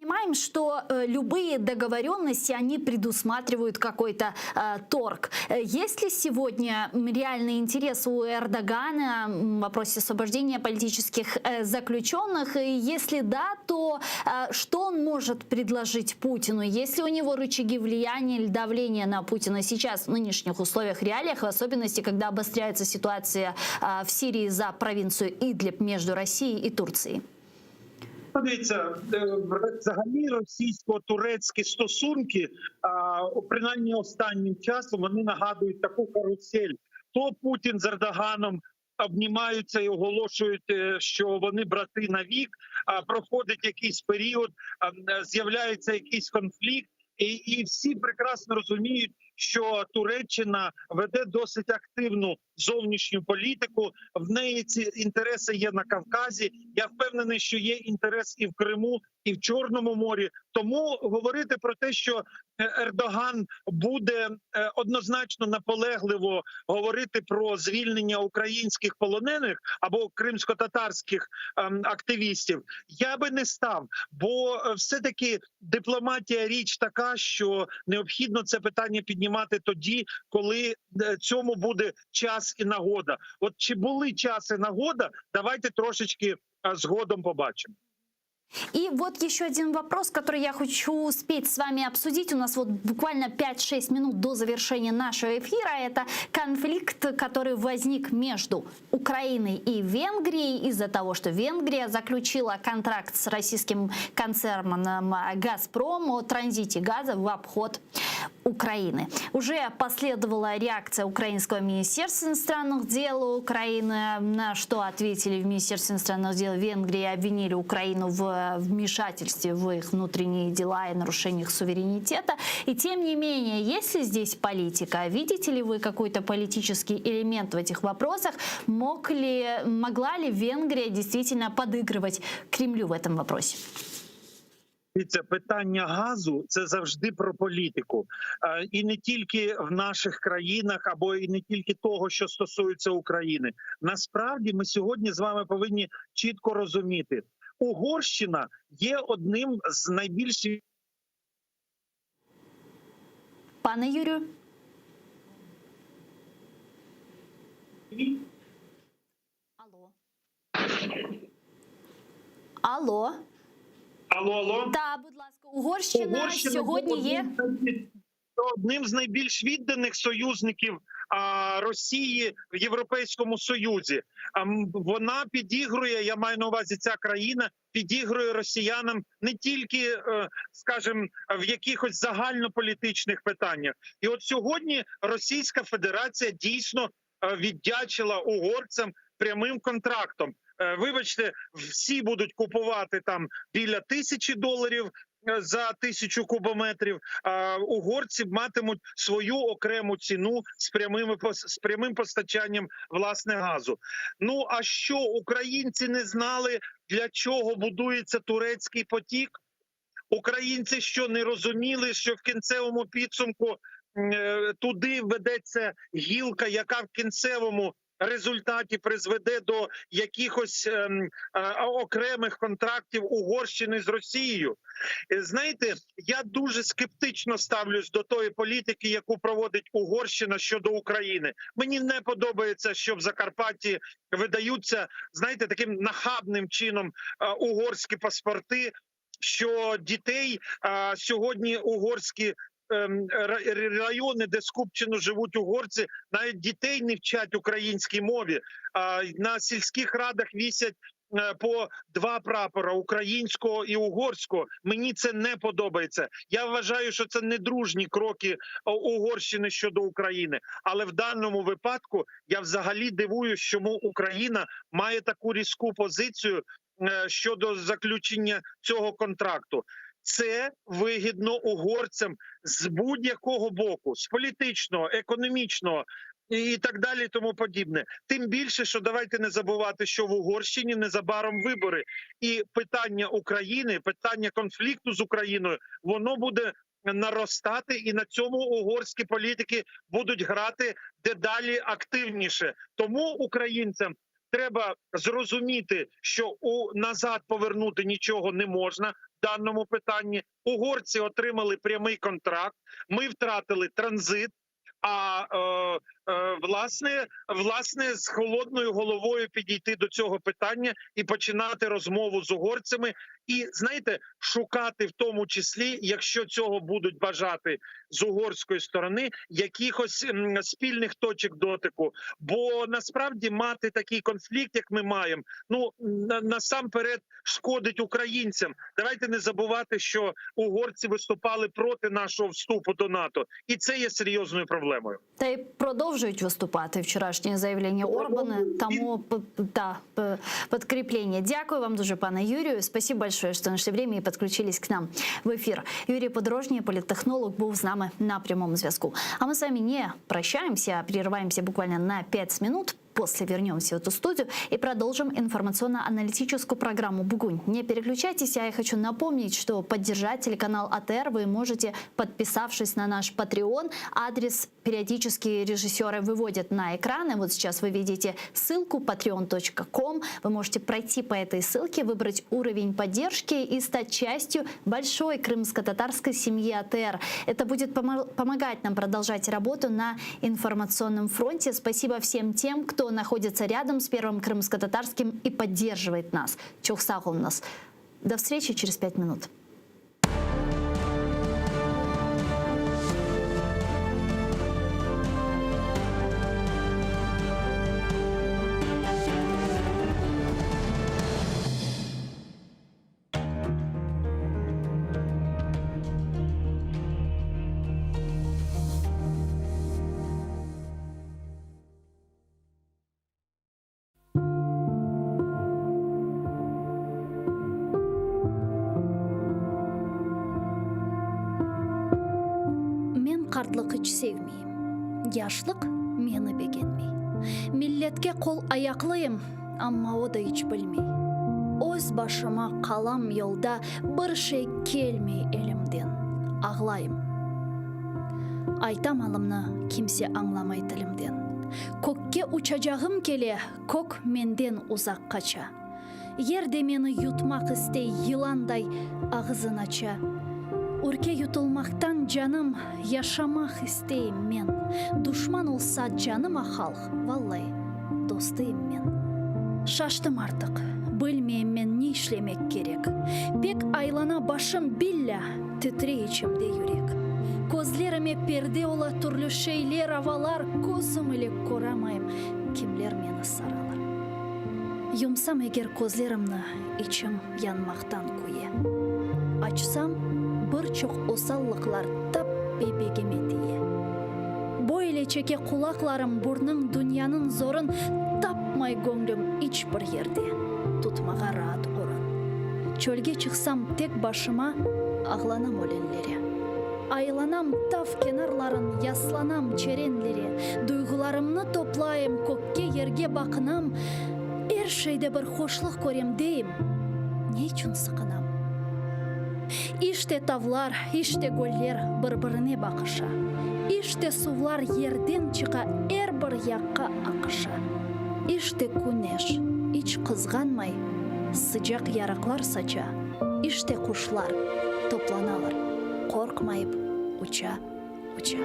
Понимаем, что э, любые договоренности, они предусматривают какой-то э, торг. Э, есть ли сегодня реальный интерес у Эрдогана в вопросе освобождения политических э, заключенных? И если да, то э, что он может предложить Путину? Есть ли у него рычаги влияния или давления на Путина сейчас в нынешних условиях, реалиях, в особенности, когда обостряется ситуация э, в Сирии за провинцию Идлиб между Россией и Турцией? Подивіться, е, взагалі російсько-турецькі стосунки, принаймні останнім часом, вони нагадують таку карусель. То Путін з Ердоганом обнімаються і оголошують, е, що вони брати навік. А проходить якийсь період, з'являється якийсь конфлікт, і, і всі прекрасно розуміють, що Туреччина веде досить активну зовнішню політику. В неї ці інтереси є на Кавказі. Я впевнений, що є інтерес і в Криму, і в Чорному морі. Тому говорити про те, що е, Ердоган буде е, однозначно наполегливо говорити про звільнення українських полонених або кримсько-татарських ем, активістів, я би не став, бо е, все-таки дипломатія річ така, що необхідно це питання піднімати тоді, коли цьому буде час і нагода. От чи були час і нагода, давайте трошечки згодом побачимо. И вот еще один вопрос, который я хочу успеть с вами обсудить. У нас вот буквально 5-6 минут до завершения нашего эфира. Это конфликт, который возник между Украиной и Венгрией из-за того, что Венгрия заключила контракт с российским концерном «Газпром» о транзите газа в обход Украины. Уже последовала реакция Украинского министерства иностранных дел Украины, на что ответили в Министерстве иностранных дел Венгрии, обвинили Украину в вмешательстве в их внутренние дела и нарушениях суверенитета. И тем не менее, есть ли здесь политика? Видите ли вы какой-то политический элемент в этих вопросах? Мог ли, могла ли Венгрия действительно подыгрывать Кремлю в этом вопросе? Дивіться, питання газу це завжди про політику, Е, і не тільки в наших країнах, або і не тільки того, що стосується України. Насправді, ми сьогодні з вами повинні чітко розуміти, Угорщина є одним з найбільш Пане Юрію. Алло. Алло. алло, алло. Та, будь ласка, Угорщина, Угорщина сьогодні є. одним з найбільш відданих союзників а, Росії в Європейському Союзі. А вона підігрує, я маю на увазі, ця країна підігрує росіянам не тільки, е, скажімо, в якихось загальнополітичних питаннях. І от сьогодні Російська Федерація дійсно е, віддячила угорцям прямим контрактом. Е, Вибачте, всі будуть купувати там біля тисячі доларів за тисячу кубометрів. А угорці матимуть свою окрему ціну з прямими з прямим постачанням власне газу. Ну а що українці не знали, для чого будується турецький потік? Українці що не розуміли, що в кінцевому підсумку е, туди ведеться гілка, яка в кінцевому результаті призведе до якихось ем, е, окремих контрактів Угорщини з Росією. Е, Знаєте, я дуже скептично ставлюсь до тої політики, яку проводить Угорщина щодо України. Мені не подобається, що в Закарпатті видаються, знаєте, таким нахабним чином е, угорські паспорти. Що дітей е, сьогодні угорські райони, де скупчено живуть угорці, навіть дітей не вчать українській мові. На сільських радах вісять е, по два прапора українського і угорського. Мені це не подобається. Я вважаю, що це не дружні кроки Угорщини щодо України. Але в даному випадку я взагалі дивуюсь, чому Україна має таку різку позицію е, щодо заключення цього контракту. Це вигідно угорцям з будь-якого боку, з політичного, економічного і так далі, і тому подібне. Тим більше, що давайте не забувати, що в Угорщині незабаром вибори, і питання України, питання конфлікту з Україною, воно буде наростати, і на цьому угорські політики будуть грати дедалі активніше. Тому українцям треба зрозуміти, що у назад повернути нічого не можна. даному питанні. Угорці отримали прямий контракт. Ми втратили транзит. А е, е, власне, власне, з холодною головою підійти до цього питання і починати розмову з угорцями, і знаєте, шукати в тому числі, якщо цього будуть бажати з угорської сторони, якихось м, спільних точок дотику. Бо насправді мати такий конфлікт, як ми маємо, ну на, насамперед шкодить українцям. Давайте не забувати, що угорці виступали проти нашого вступу до НАТО, і це є серйозною проблемою. Та й продовжують виступати вчорашнє заявлення Орбана, тому п- п- та, п- подкрепление. Дякую вам дуже, пане Юрію. Спасибо большое, что нашли время и подключились к нам в эфир. Юрий Подорожний, политтехнолог, був з нами на прямому зв'язку. А мы с вами не прощаемся, а прерываемся буквально на 5 минут. После вернемся в эту студию и продолжим информационно-аналитическую программу «Бугунь». Не переключайтесь, а я хочу напомнить, что поддержать телеканал АТР вы можете, подписавшись на наш Patreon. Адрес периодически режиссеры выводят на экраны. Вот сейчас вы видите ссылку patreon.com. Вы можете пройти по этой ссылке, выбрать уровень поддержки и стать частью большой крымско-татарской семьи АТР. Это будет помо- помогать нам продолжать работу на информационном фронте. Спасибо всем тем, кто находится рядом с Первым крымско-татарским и поддерживает нас. Çoq sağ oluñız. До встречи через пять минут. Men qartlıq iç sevmeyim, Yaşlıq meni begenmey. Milletke qol-ayaqlıyım, Amma o da iç bilmey. Öz başıma qalam yolda, Bir şey kelmey elimden, Ağlayım. Aytam alımnı, kimse añlamay tilimden. Kökke uçacağım kele, Kök menden uzaq qaça. Yer de meni yutmaq istey, Yılanday ağızın aça. Ürke yutulmaqtan canım, Yaşamaq isteyim men. Duşman olsa canıma halq, Vallai, dostıyım men. Şaştım artıq, bilmeyim men ne işlemek kerek. Pek aylana başım, billâ, titrey içimde yürek. Közlerime perde ola türlü şeyler, avalar, Közüm ile köramayım, kimler meni saralar. Yumsam eger közlerimni, içim yanmaqtan küye. Açsam, bir çoq osallıqlar tap bebegime tiye. Böyle çeke qulaqlarım burnıñ dünyanıñ zorun, Tapmay göñlüm iç bir yerde tutmağa raat orun. Çölge çıqsam tek başıma, ağlanam ölenlere. Aylanam tav kenarların, yaslanam çerenlere, Duyğularımnı toplayım, kökke, yerge baqınam, Er şeyde bir hoşluq körem deyim, ne içün sıqınam? İşte tavlar, işte göller bir-birine baqışa, İşte suvlar yerden çıqa, er bir yaqqa aqışa. İşte küneş, iç qızğanmay, sıcaq yarıqlar saça, İşte quşlar toplanalar, qorqmayıp uça, uça.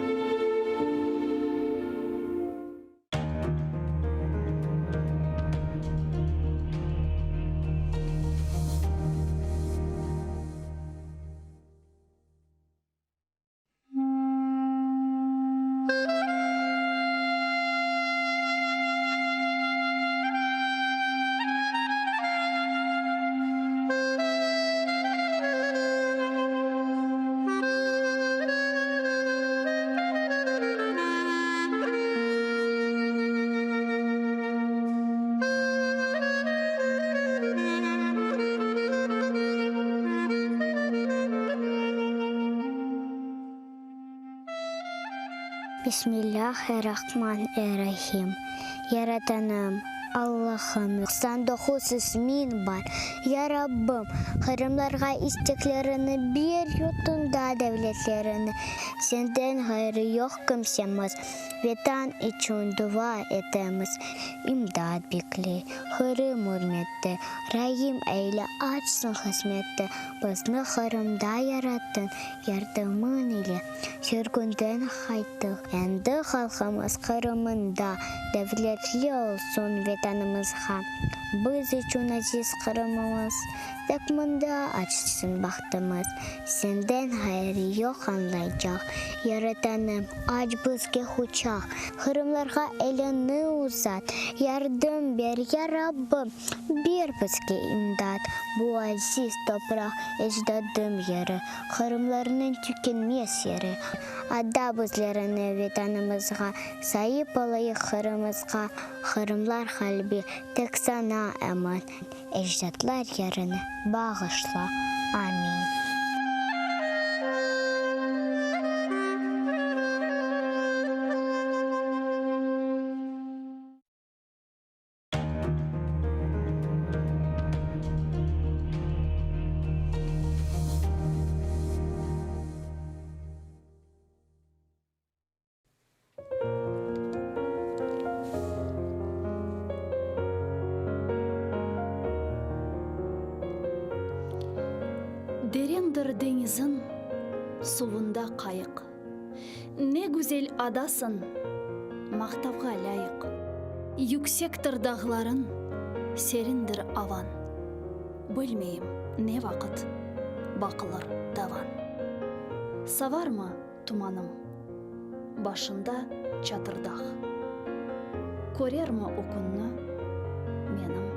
Bismillâh-er-Rahman-er-Rahim. Yaratanım! Allahım, 99 ismiñ bar, Ya Rabbim, qırımlarğa isteklerini ber, yurtunda devletlerini, Senden ğayrı yoq kimsemiz, Vetan içün dua etemiz, İmdat bekley, Qırım ürmette, Raim eyle, açsın qısmette, Bizni Qırımda yarattıñ, Yardımıñ ile sürgünden qayttıq, Endi halqımız Qırımında devletli olsun Vetanımızğa. Biz içün aziz Qırımımız, Tek mında açsın bahtımız. Senden ğayrı yoq añlaycaq, Yaratanım, aç bizge quçaq, Qırımlarğa eliñni uzat, Yardım ber, ya Rabbim, ber bizge imdat. Bu aziz topraq ecdadım yeri, Qırımlarnıñ tükenmez yeri. Ada bizlerni Vetanımızğa, Saip olayıq Qırımızğa. Qırımlar qalbi tek saña emin, Ecdatlar yerini bağışla. Amin. Derindir deñiziñ suvunda qayıq. Ne güzel adasıñ, maqtavğa lâyıq. Yüksektir dağlarıñ, serindir avañ. Bilmeyim, ne vaqıt baqılır davan. Savarmı tumanım, başında Çatırdağ. Körermi o künni menim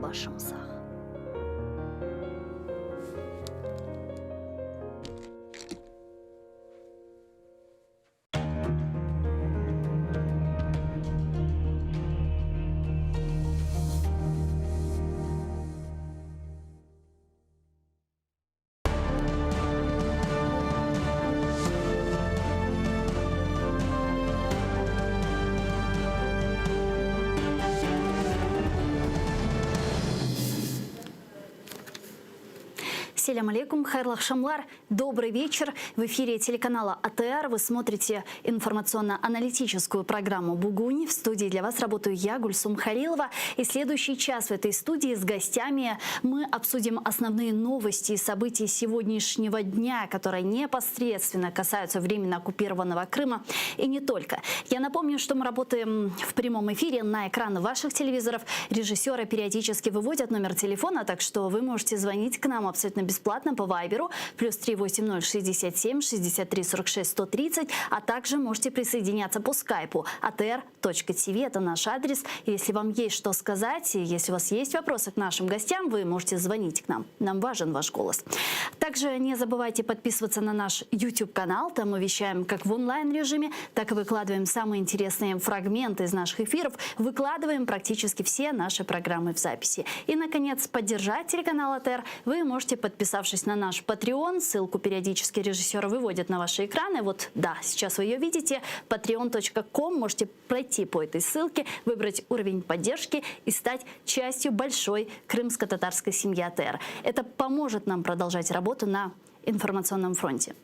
başım sağ. Selâm aleykum, hayırlı aqşamlar, Dobrый вечер. В эфире телеканала АТР вы смотрите информационно-аналитическую программу «Бугунь». В студии для вас работаю я, Гульсум Халилова. И следующий час в этой студии с гостями мы обсудим основные новости и события сегодняшнего дня, которые непосредственно касаются временно оккупированного Крыма и не только. Я напомню, что мы работаем в прямом эфире на экраны ваших телевизоров. Режиссеры периодически выводят номер телефона, так что вы можете звонить к нам абсолютно бесплатно по Вайберу плюс 380 67 63 46 130, а также можете присоединяться по скайпу atr.tv, это наш адрес. Если вам есть что сказать, если у вас есть вопросы к нашим гостям, вы можете звонить к нам. Нам важен ваш голос. Также не забывайте подписываться на наш YouTube-канал, там мы вещаем как в онлайн-режиме, так и выкладываем самые интересные фрагменты из наших эфиров, выкладываем практически все наши программы в записи. И, наконец, поддержать телеканал АТР вы можете, подписавшись на наш Patreon. Ссылку периодически режиссеры выводят на ваши экраны. Вот, да, сейчас вы ее видите. Patreon.com. Можете пройти по этой ссылке, выбрать уровень поддержки и стать частью большой крымско-татарской семьи АТР. Это поможет нам продолжать работу на информационном фронте.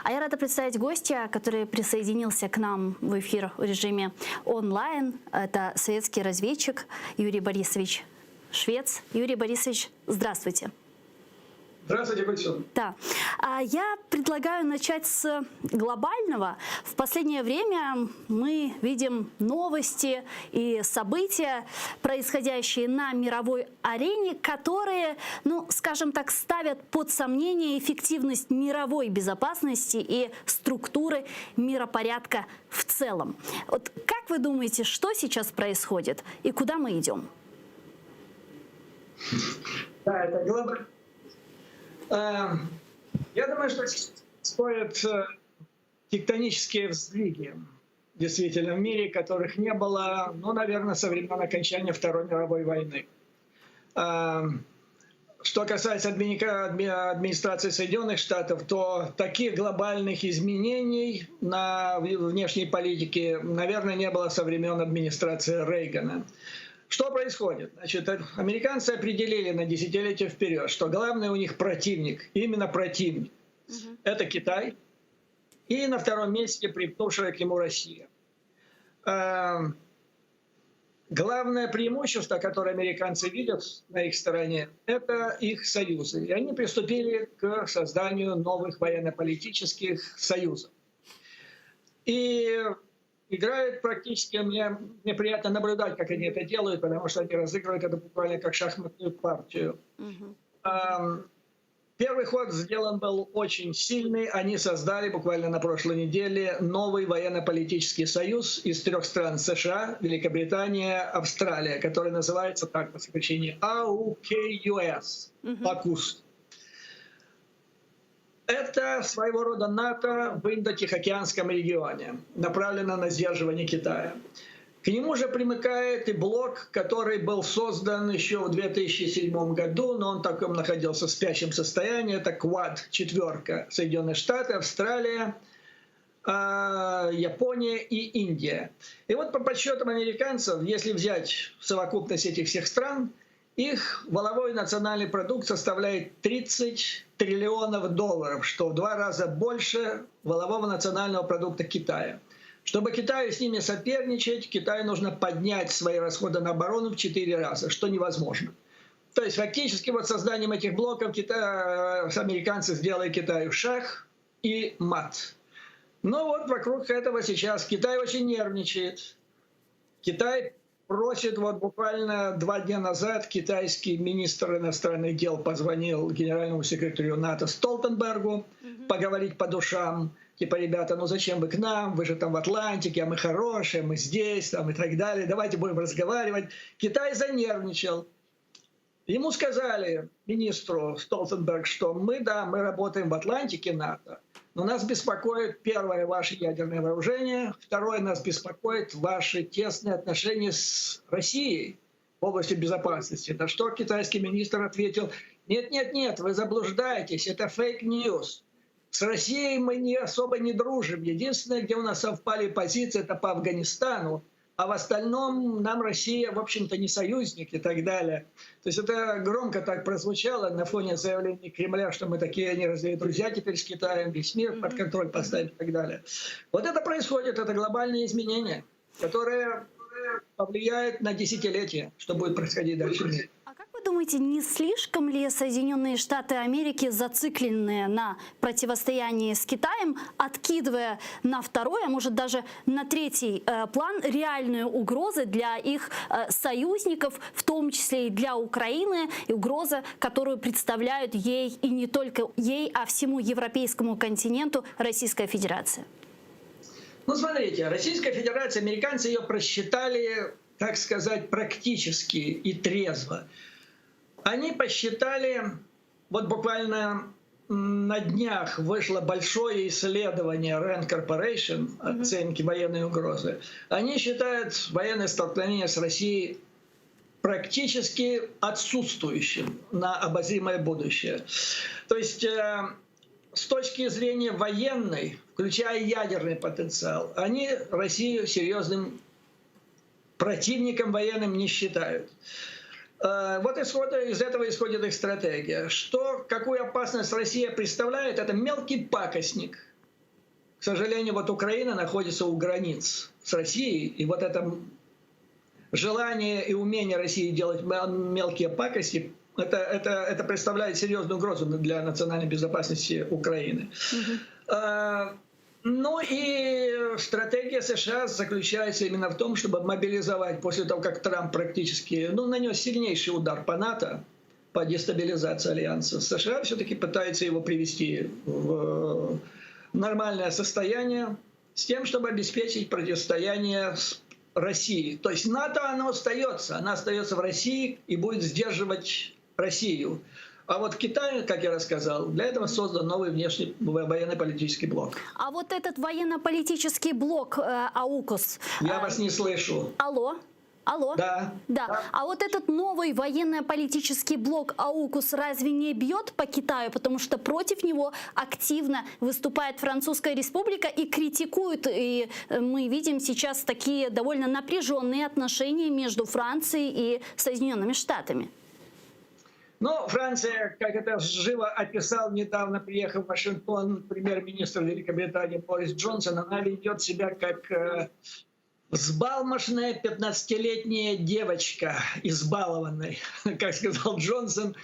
А я рада представить гостя, который присоединился к нам в эфир в режиме онлайн. Это советский разведчик Юрий Борисович Швец. Юрий Борисович, здравствуйте. Здравствуйте, Гульсум. Да. А я предлагаю начать с глобального. В последнее время мы видим новости и события, происходящие на мировой арене, которые, ну, скажем так, ставят под сомнение эффективность мировой безопасности и структуры миропорядка в целом. Вот как вы думаете, что сейчас происходит и куда мы идем? Да, это глобально. Эм, я думаю, что стоят э, тектонические сдвиги действительно в мире, которых не было, ну, наверное, со времен окончания Второй мировой войны. Эм, Что касается администрации Соединенных Штатов, то таких глобальных изменений на внешней политике, наверное, не было со времен администрации Рейгана. Что происходит? Значит, американцы определили на десятилетие вперед, что главный у них противник, именно противник, угу. это Китай, и на втором месте примкнувшая к нему Россия. Эм, главное преимущество, которое американцы видят на их стороне, это их союзы. И они приступили к созданию новых военно-политических союзов. И играют практически, мне, мне приятно наблюдать, как они это делают, потому что они разыгрывают это буквально как шахматную партию. Угу. Первый ход сделан был очень сильный. Они создали буквально на прошлой неделе новый военно-политический союз из трех стран США, Великобритания, Австралия, который называется так по сокращению AUKUS, АКУС. Это своего рода НАТО в Индо-Тихоокеанском регионе, направлено на сдерживание Китая. К нему же примыкает и блок, который был создан еще в 2007 году, но он в таком находился в спящем состоянии. Это Квад, четверка, Соединенные Штаты, Австралия, а, Япония и Индия. И вот по подсчетам американцев, если взять совокупность этих всех стран, их валовой национальный продукт составляет 30 триллионов долларов, что в два раза больше валового национального продукта Китая. Чтобы Китаю с ними соперничать, Китаю нужно поднять свои расходы на оборону в 4 раза, что невозможно. То есть фактически вот созданием этих блоков Китай, э, американцы сделали Китаю шах и мат. Но вот вокруг этого сейчас Китай очень нервничает. Китай просит, вот буквально два дня назад китайский министр иностранных дел позвонил генеральному секретарю НАТО Столтенбергу поговорить по душам. Типа, ребята, ну зачем вы к нам, вы же там в Атлантике, а мы хорошие, мы здесь, там и так далее, давайте будем разговаривать. Китай занервничал. Ему сказали, министру Столтенберг, что мы, да, мы работаем в Атлантике НАТО, но нас беспокоит, первое, ваше ядерное вооружение, второе, нас беспокоит ваши тесные отношения с Россией в области безопасности. На что китайский министр ответил, нет, нет, нет, вы заблуждаетесь, это fake news. С Россией мы не особо не дружим. Единственное, где у нас совпали позиции, это по Афганистану. А в остальном нам Россия, в общем-то, не союзник и так далее. То есть это громко так прозвучало на фоне заявлений Кремля, что мы такие не разделили друзья теперь с Китаем, весь мир под контроль поставим и так далее. Вот это происходит, это глобальные изменения, которые повлияют на десятилетия, что будет происходить дальше думаете, не слишком ли Соединенные Штаты Америки зациклены на противостоянии с Китаем, откидывая на второй, а может даже на третий э, план реальные угрозы для их э, союзников, в том числе и для Украины, и угроза, которую представляют ей и не только ей, а всему европейскому континенту Российская Федерация? Ну, смотрите, Российская Федерация, американцы ее просчитали, так сказать, практически и трезво. Они посчитали, вот буквально на днях вышло большое исследование RAND Corporation оценки военной угрозы. Они считают военное столкновение с Россией практически отсутствующим на обозримое будущее. То есть э, с точки зрения военной, включая ядерный потенциал, они Россию серьезным противником военным не считают. Э, вот исхода, из этого исходит их стратегия. Что, какую опасность Россия представляет, это мелкий пакостник. К сожалению, вот Украина находится у границ с Россией, и вот это желание и умение России делать мелкие пакости, это, это, это представляет серьезную угрозу для национальной безопасности Украины. Mm-hmm. Ну и стратегия США заключается именно в том, чтобы мобилизовать после того, как Трамп практически ну, нанес сильнейший удар по НАТО, по дестабилизации Альянса. США все-таки пытаются его привести в нормальное состояние с тем, чтобы обеспечить противостояние с Россией. То есть НАТО, оно остается. Она остается в России и будет сдерживать Россию. А вот Китай, как я рассказал, для этого создан новый внешний военно-политический блок. А вот этот военно-политический блок э, АУКУС... Я э, вас не слышу. Алло. Алло. Да. Да. А вот этот новый военно-политический блок АУКУС разве не бьет по Китаю, потому что против него активно выступает Французская республика и критикует. И э, мы видим сейчас такие довольно напряженные отношения между Францией и Соединенными Штатами. Ну, Франция, как это живо описал недавно, приехав в Вашингтон, премьер-министр Великобритании Борис Джонсон, она ведет себя как э, взбалмошная 15-летняя девочка, избалованная, как сказал Джонсон э,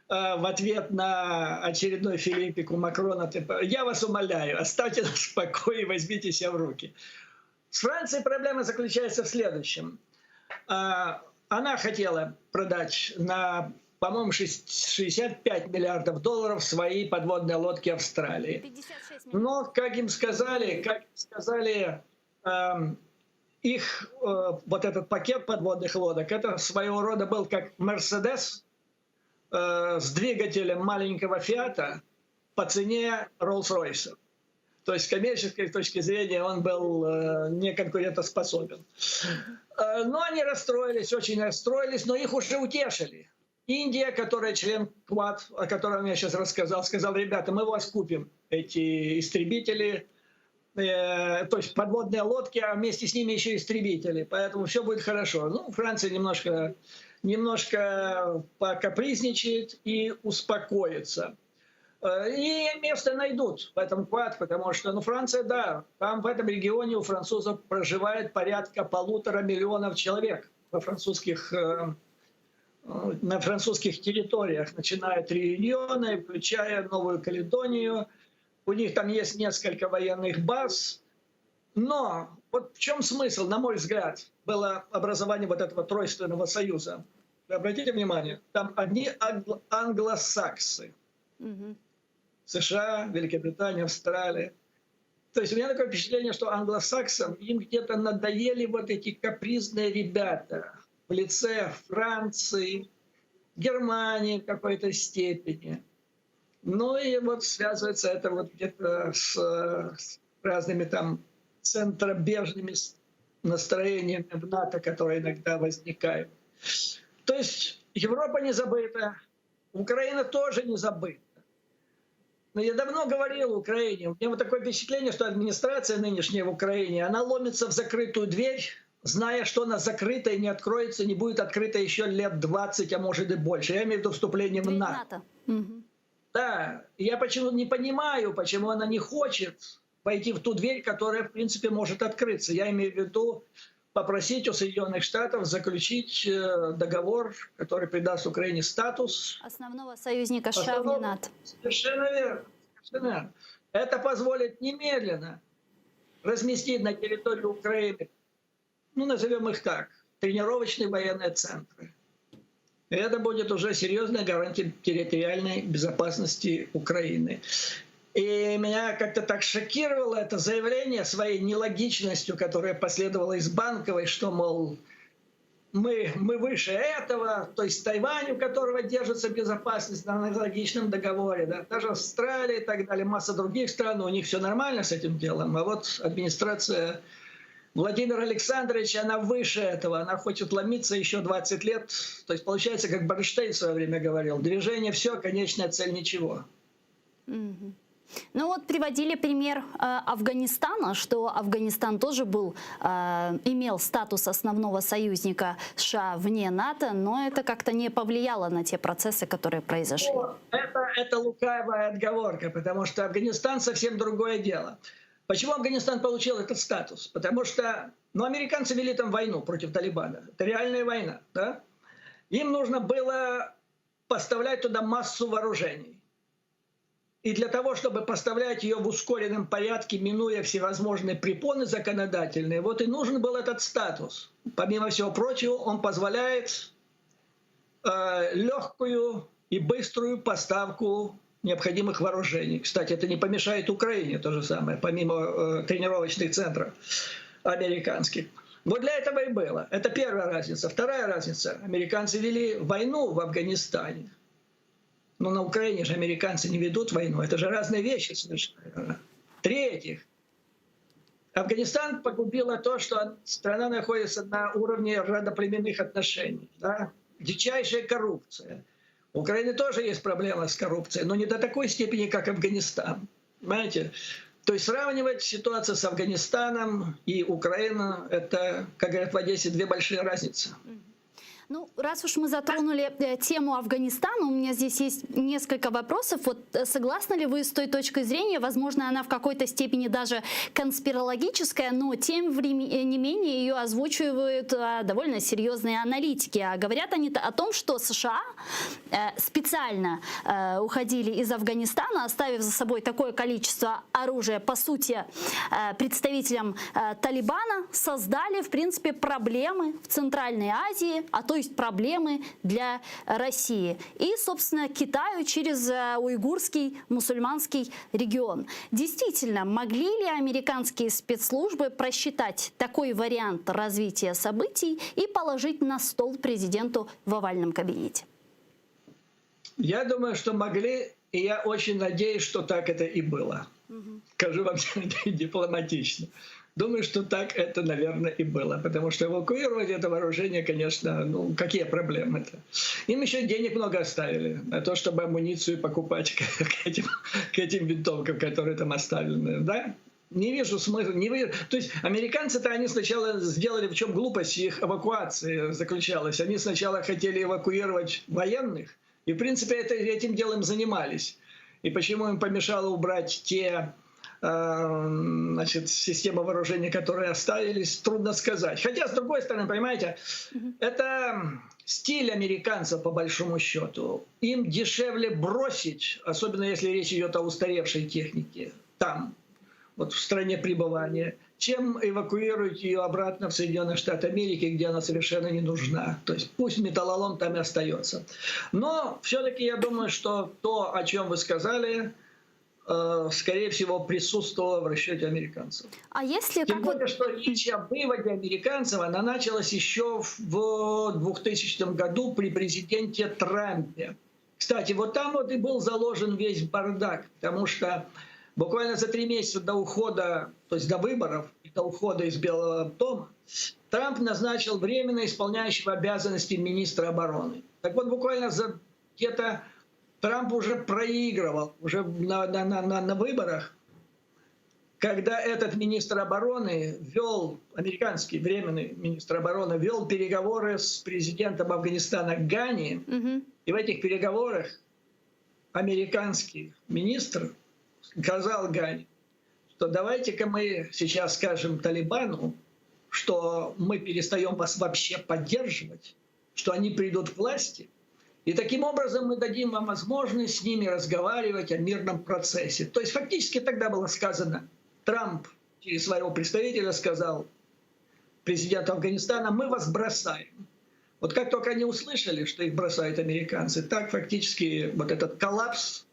в ответ на очередной филиппику Макрона. Типа, я вас умоляю, оставьте нас в покое и возьмите себя в руки. С Францией проблема заключается в следующем. Э, она хотела продать на по-моему, 65 миллиардов долларов свои подводные лодки Австралии. Но, как им сказали, как им сказали, эм, их э, вот этот пакет подводных лодок, это своего рода был как Мерседес э, с двигателем маленького Фиата по цене Роллс-Ройса. То есть с коммерческой точки зрения он был э, неконкурентоспособен. Э, но они расстроились, очень расстроились, но их уже утешили. Индия, которая член Квад, о котором я сейчас рассказал, сказал, ребята, мы вас купим, эти истребители, э, то есть подводные лодки, а вместе с ними еще истребители, поэтому все будет хорошо. Ну, Франция немножко, немножко покапризничает и успокоится. Э, и место найдут в этом Квад, потому что, ну, Франция, да, там в этом регионе у французов проживает порядка полутора миллионов человек во французских э, на французских территориях, начиная от Реюньона, включая Новую Каледонию. У них там есть несколько военных баз. Но вот в чем смысл, на мой взгляд, было образование вот этого тройственного союза? Вы обратите внимание, там одни англосаксы. Угу. США, Великобритания, Австралия. То есть у меня такое впечатление, что англосаксам им где-то надоели вот эти капризные ребята в лице Франции, Германии в какой-то степени. Ну и вот связывается это вот где-то с, с разными там центробежными настроениями в НАТО, которые иногда возникают. То есть Европа не забыта, Украина тоже не забыта. Но я давно говорил Украине, у меня вот такое впечатление, что администрация нынешняя в Украине, она ломится в закрытую дверь, зная, что она закрыта и не откроется, не будет открыта еще лет 20, а может и больше. Я имею в виду вступление в НАТО. НАТО. Угу. Да, я почему не понимаю, почему она не хочет войти в ту дверь, которая, в принципе, может открыться. Я имею в виду попросить у Соединенных Штатов заключить э, договор, который придаст Украине статус основного союзника США в НАТО. Совершенно верно. Совершенно верно. Это позволит немедленно разместить на территории Украины, ну, назовем их так, тренировочные военные центры. И это будет уже серьезная гарантия территориальной безопасности Украины. И меня как-то так шокировало это заявление своей нелогичностью, которое последовало из Банковой, что, мол, мы, мы выше этого, то есть Тайвань, у которого держится безопасность на аналогичном договоре, да, даже Австралия и так далее, масса других стран, у них все нормально с этим делом. А вот администрация Владимира Александровича, она выше этого, она хочет ломиться еще 20 лет. То есть получается, как Бернштейн в свое время говорил, движение все, конечная цель ничего. Mm-hmm. Ну вот приводили пример э, Афганистана, что Афганистан тоже был, э, имел статус основного союзника США вне НАТО, но это как-то не повлияло на те процессы, которые произошли. Это, это лукавая отговорка, потому что Афганистан совсем другое дело. Почему Афганистан получил этот статус? Потому что ну, американцы вели там войну против Талибана. Это реальная война. Да? Им нужно было поставлять туда массу вооружений. И для того, чтобы поставлять ее в ускоренном порядке, минуя всевозможные препоны законодательные, вот и нужен был этот статус. Помимо всего прочего, он позволяет э, легкую и быструю поставку необходимых вооружений. Кстати, это не помешает Украине то же самое, помимо э, тренировочных центров американских. Вот для этого и было. Это первая разница. Вторая разница. Американцы вели войну в Афганистане. Но на Украине же американцы не ведут войну. Это же разные вещи совершенно. В-третьих, Афганистан погубило то, что страна находится на уровне родоплеменных отношений. Да? Дичайшая коррупция. У Украины тоже есть проблема с коррупцией, но не до такой степени, как Афганистан. Понимаете? То есть сравнивать ситуацию с Афганистаном и Украиной, это, как говорят в Одессе, две большие разницы. Ну, раз уж мы затронули э, тему Афганистана, у меня здесь есть несколько вопросов. Вот э, согласны ли вы с той точкой зрения, возможно, она в какой-то степени даже конспирологическая, но тем э, не менее ее озвучивают довольно серьезные аналитики. А говорят они о том, что США специально уходили из Афганистана, оставив за собой такое количество оружия, по сути, представителям Талибана, создали, в принципе, проблемы в Центральной Азии, а то есть проблемы для России. И, собственно, Китаю через э, уйгурский мусульманский регион. Действительно, могли ли американские спецслужбы просчитать такой вариант развития событий и положить на стол президенту в овальном кабинете? Я думаю, что могли, и я очень надеюсь, что так это и было. Угу. Скажу вам дипломатично. Думаю, что так это, наверное, и было. Потому что эвакуировать это вооружение, конечно, ну, какие проблемы-то? Им еще денег много оставили на то, чтобы амуницию покупать к этим, к этим винтовкам, которые там оставлены. Да? Не вижу смысла. Не вижу. То есть американцы-то они сначала сделали, в чем глупость их эвакуации заключалась. Они сначала хотели эвакуировать военных, и, в принципе, это, этим делом занимались. И почему им помешало убрать те э, значит, системы вооружения, которые остались, трудно сказать. Хотя, с другой стороны, понимаете, это стиль американцев, по большому счету. Им дешевле бросить, особенно если речь идет о устаревшей технике, там, вот в стране пребывания, чем эвакуировать ее обратно в Соединенные Штаты Америки, где она совершенно не нужна. То есть пусть металлолом там и остается. Но все-таки я думаю, что то, о чем вы сказали, э, скорее всего, присутствовало в расчете американцев. А если... Тем более, что речь о выводе американцев, она началась еще в 2000 году при президенте Трампе. Кстати, вот там вот и был заложен весь бардак, потому что буквально за три месяца до ухода, то есть до выборов, до ухода из Белого дома, Трамп назначил временно исполняющего обязанности министра обороны. Так вот, буквально за где-то Трамп уже проигрывал, уже на, на, на, на выборах, когда этот министр обороны вел, американский временный министр обороны, вел переговоры с президентом Афганистана Гани, угу. и в этих переговорах американский министр сказал Гани, что давайте-ка мы сейчас скажем Талибану, что мы перестаем вас вообще поддерживать, что они придут к власти, и таким образом мы дадим вам возможность с ними разговаривать о мирном процессе. То есть фактически тогда было сказано, Трамп через своего представителя сказал президенту Афганистана, мы вас бросаем. Вот как только они услышали, что их бросают американцы, так фактически вот этот коллапс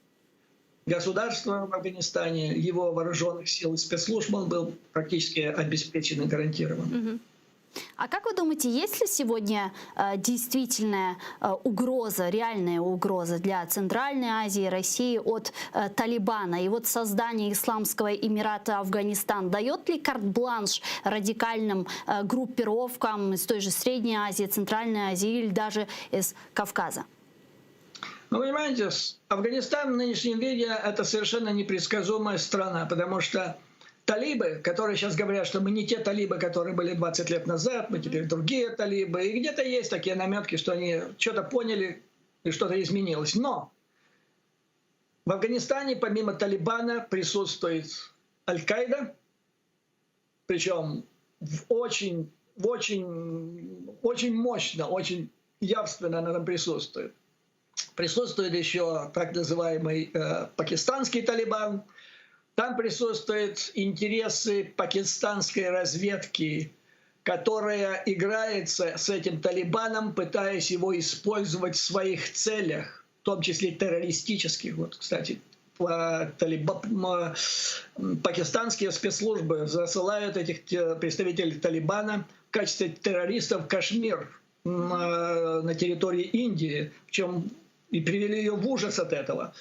государства в Афганистане, его вооруженных сил и спецслужб, он был практически обеспечен и гарантирован. Угу. А как вы думаете, есть ли сегодня э, действительная э, угроза, реальная угроза для Центральной Азии, России от э, Талибана? И вот создание Исламского Эмирата Афганистан дает ли карт-бланш радикальным э, группировкам из той же Средней Азии, Центральной Азии или даже из Кавказа? Ну, понимаете, Афганистан в нынешнем виде — это совершенно непредсказуемая страна, потому что талибы, которые сейчас говорят, что мы не те талибы, которые были 20 лет назад, мы теперь другие талибы. И где-то есть такие наметки, что они что-то поняли и что-то изменилось. Но в Афганистане помимо Талибана присутствует Аль-Каида, причем в очень, в очень, очень мощно, очень явственно она там присутствует. Присутствует еще так называемый э, пакистанский Талибан. Там присутствуют интересы пакистанской разведки, которая играется с этим Талибаном, пытаясь его использовать в своих целях, в том числе террористических. Вот, кстати, талиба, пакистанские спецслужбы засылают этих представителей Талибана в качестве террористов в Кашмир на территории Индии, в чем и привели ее в ужас от этого.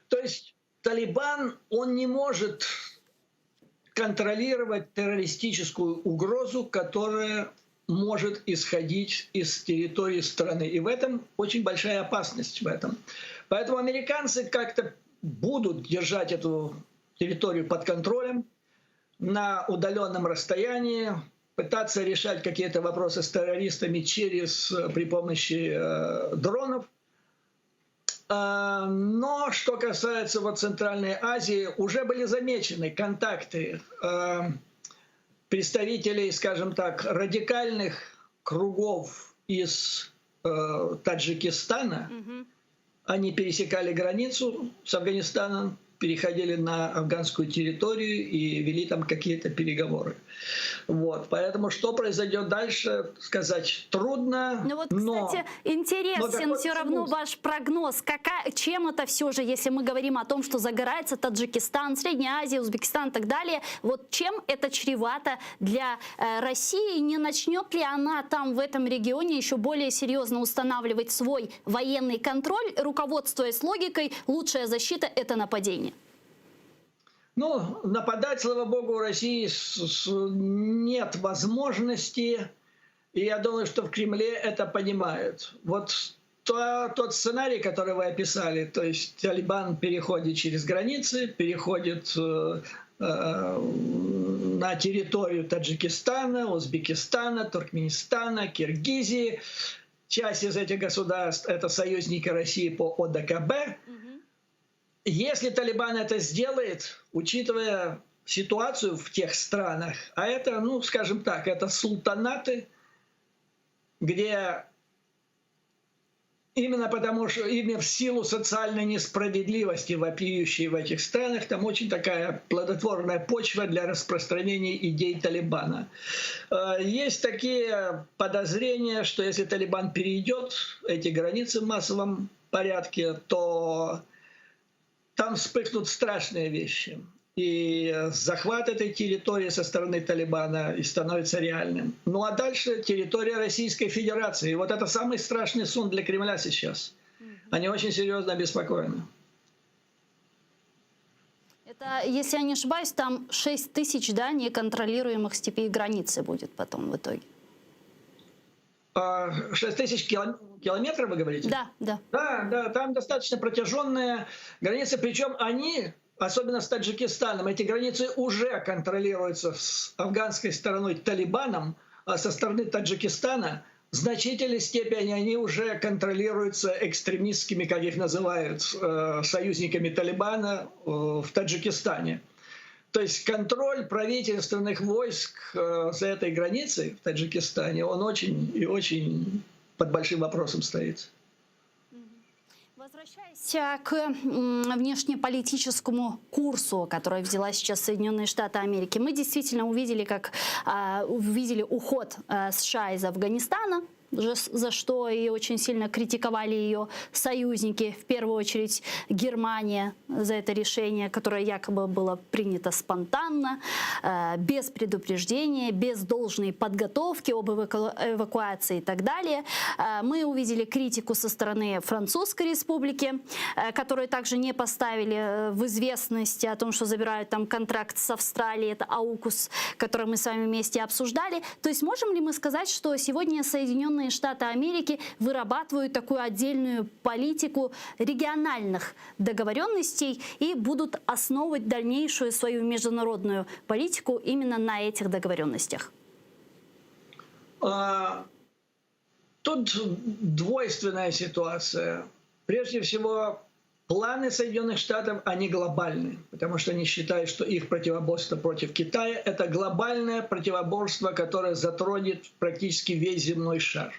То есть Талибан, он не может контролировать террористическую угрозу, которая может исходить из территории страны. И в этом очень большая опасность в этом. Поэтому американцы как-то будут держать эту территорию под контролем на удаленном расстоянии, пытаться решать какие-то вопросы с террористами через, э, при помощи э, дронов. А, но что касается вот Центральной Азии, уже были замечены контакты э, представителей, скажем так, радикальных кругов из э, Таджикистана. Угу. Они пересекали границу с Афганистаном, переходили на афганскую территорию и вели там какие-то переговоры. Вот, поэтому что произойдет дальше, сказать трудно. Ну вот, кстати, но, интересен но все равно ваш прогноз. Какая, чем это все же, если мы говорим о том, что загорается Таджикистан, Средняя Азия, Узбекистан и так далее, вот чем это чревато для э, России? Не начнет ли она там в этом регионе еще более серьезно устанавливать свой военный контроль, руководствуясь логикой «лучшая защита – это нападение»? Ну, нападать, слава богу, у России нет возможности. И я думаю, что в Кремле это понимают. Вот то, тот сценарий, который вы описали, то есть Талибан переходит через границы, переходит э, э, на территорию Таджикистана, Узбекистана, Туркменистана, Киргизии. Часть из этих государств — это союзники России по ОДКБ. Если Талибан это сделает, учитывая ситуацию в тех странах, а это, ну, скажем так, это султанаты, где именно потому, что именно в силу социальной несправедливости, вопиющей в этих странах, там очень такая плодотворная почва для распространения идей Талибана. Э, есть такие подозрения, что если Талибан перейдет эти границы в массовом порядке, то там вспыхнут страшные вещи. И захват этой территории со стороны Талибана и становится реальным. Ну а дальше территория Российской Федерации. И вот это самый страшный сон для Кремля сейчас. Они очень серьезно обеспокоены. Это, если я не ошибаюсь, там 6 тысяч да, неконтролируемых степей границы будет потом в итоге. 6 тысяч километров, вы говорите? Да, да. Да, да, там достаточно протяженная граница, причем они, особенно с Таджикистаном, эти границы уже контролируются с афганской стороной Талибаном, а со стороны Таджикистана в значительной степени они уже контролируются экстремистскими, как их называют, э, союзниками Талибана э, в Таджикистане. То есть контроль правительственных войск э, за этой границей в Таджикистане, он очень и очень под большим вопросом стоит. Возвращаясь э, к внешнеполитическому курсу, который взяла сейчас Соединенные Штаты Америки, мы действительно увидели, как а, увидели уход э, США из Афганистана, за что и очень сильно критиковали ее союзники, в первую очередь Германия за это решение, которое якобы было принято спонтанно, э, без предупреждения, без должной подготовки об эвакуации и так далее. Э, мы увидели критику со стороны Французской республики, э, которые также не поставили в известность о том, что забирают там контракт с Австралией, это Аукус, который мы с вами вместе обсуждали. То есть можем ли мы сказать, что сегодня Соединенные Соединенные Штаты Америки вырабатывают такую отдельную политику региональных договоренностей и будут основывать дальнейшую свою международную политику именно на этих договоренностях? А, тут двойственная ситуация. Прежде всего, планы Соединенных Штатов, они глобальны, потому что они считают, что их противоборство против Китая — это глобальное противоборство, которое затронет практически весь земной шар.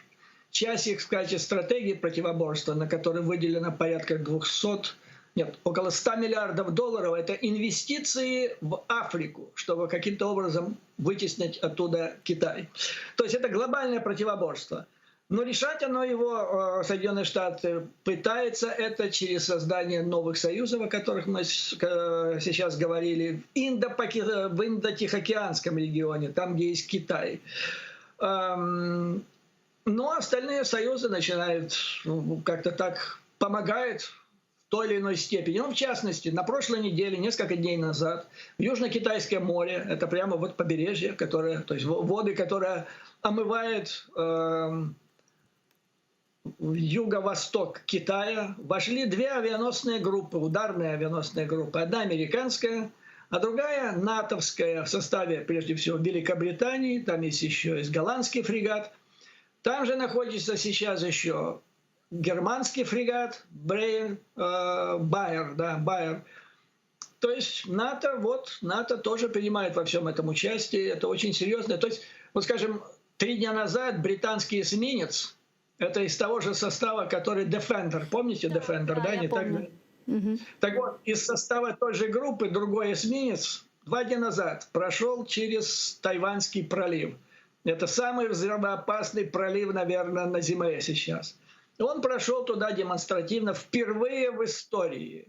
Часть их, сказать, стратегии противоборства, на которой выделено порядка 200, нет, около 100 миллиардов долларов, это инвестиции в Африку, чтобы каким-то образом вытеснить оттуда Китай. То есть это глобальное противоборство. Но решать оно его, э, Соединенные Штаты пытаются это через создание новых союзов, о которых мы э, сейчас говорили, в, Индо в Индо-Тихоокеанском регионе, там, где есть Китай. Эм, но остальные союзы начинают ну, как-то так помогают. той или иной степени. Ну, в частности, на прошлой неделе, несколько дней назад, в Южно-Китайское море, это прямо вот побережье, которое, то есть воды, которые омывает э, юго-восток Китая, вошли две авианосные группы, ударные авианосные группы. Одна американская, а другая натовская в составе, прежде всего, Великобритании, там есть еще есть голландский фрегат. Там же находится сейчас еще германский фрегат Брейн, э, Байер, да, Байер. То есть НАТО, вот, НАТО тоже принимает во всем этом участие, это очень серьезно. То есть, вот скажем, три дня назад британский эсминец, это из того же состава, который Defender, помните да, Defender, да, да не помню. так? Угу. Так вот, из состава той же группы другой эсминец два дня назад прошел через Тайваньский пролив. Это самый взрывоопасный пролив, наверное, на Земле сейчас. Он прошел туда демонстративно впервые в истории.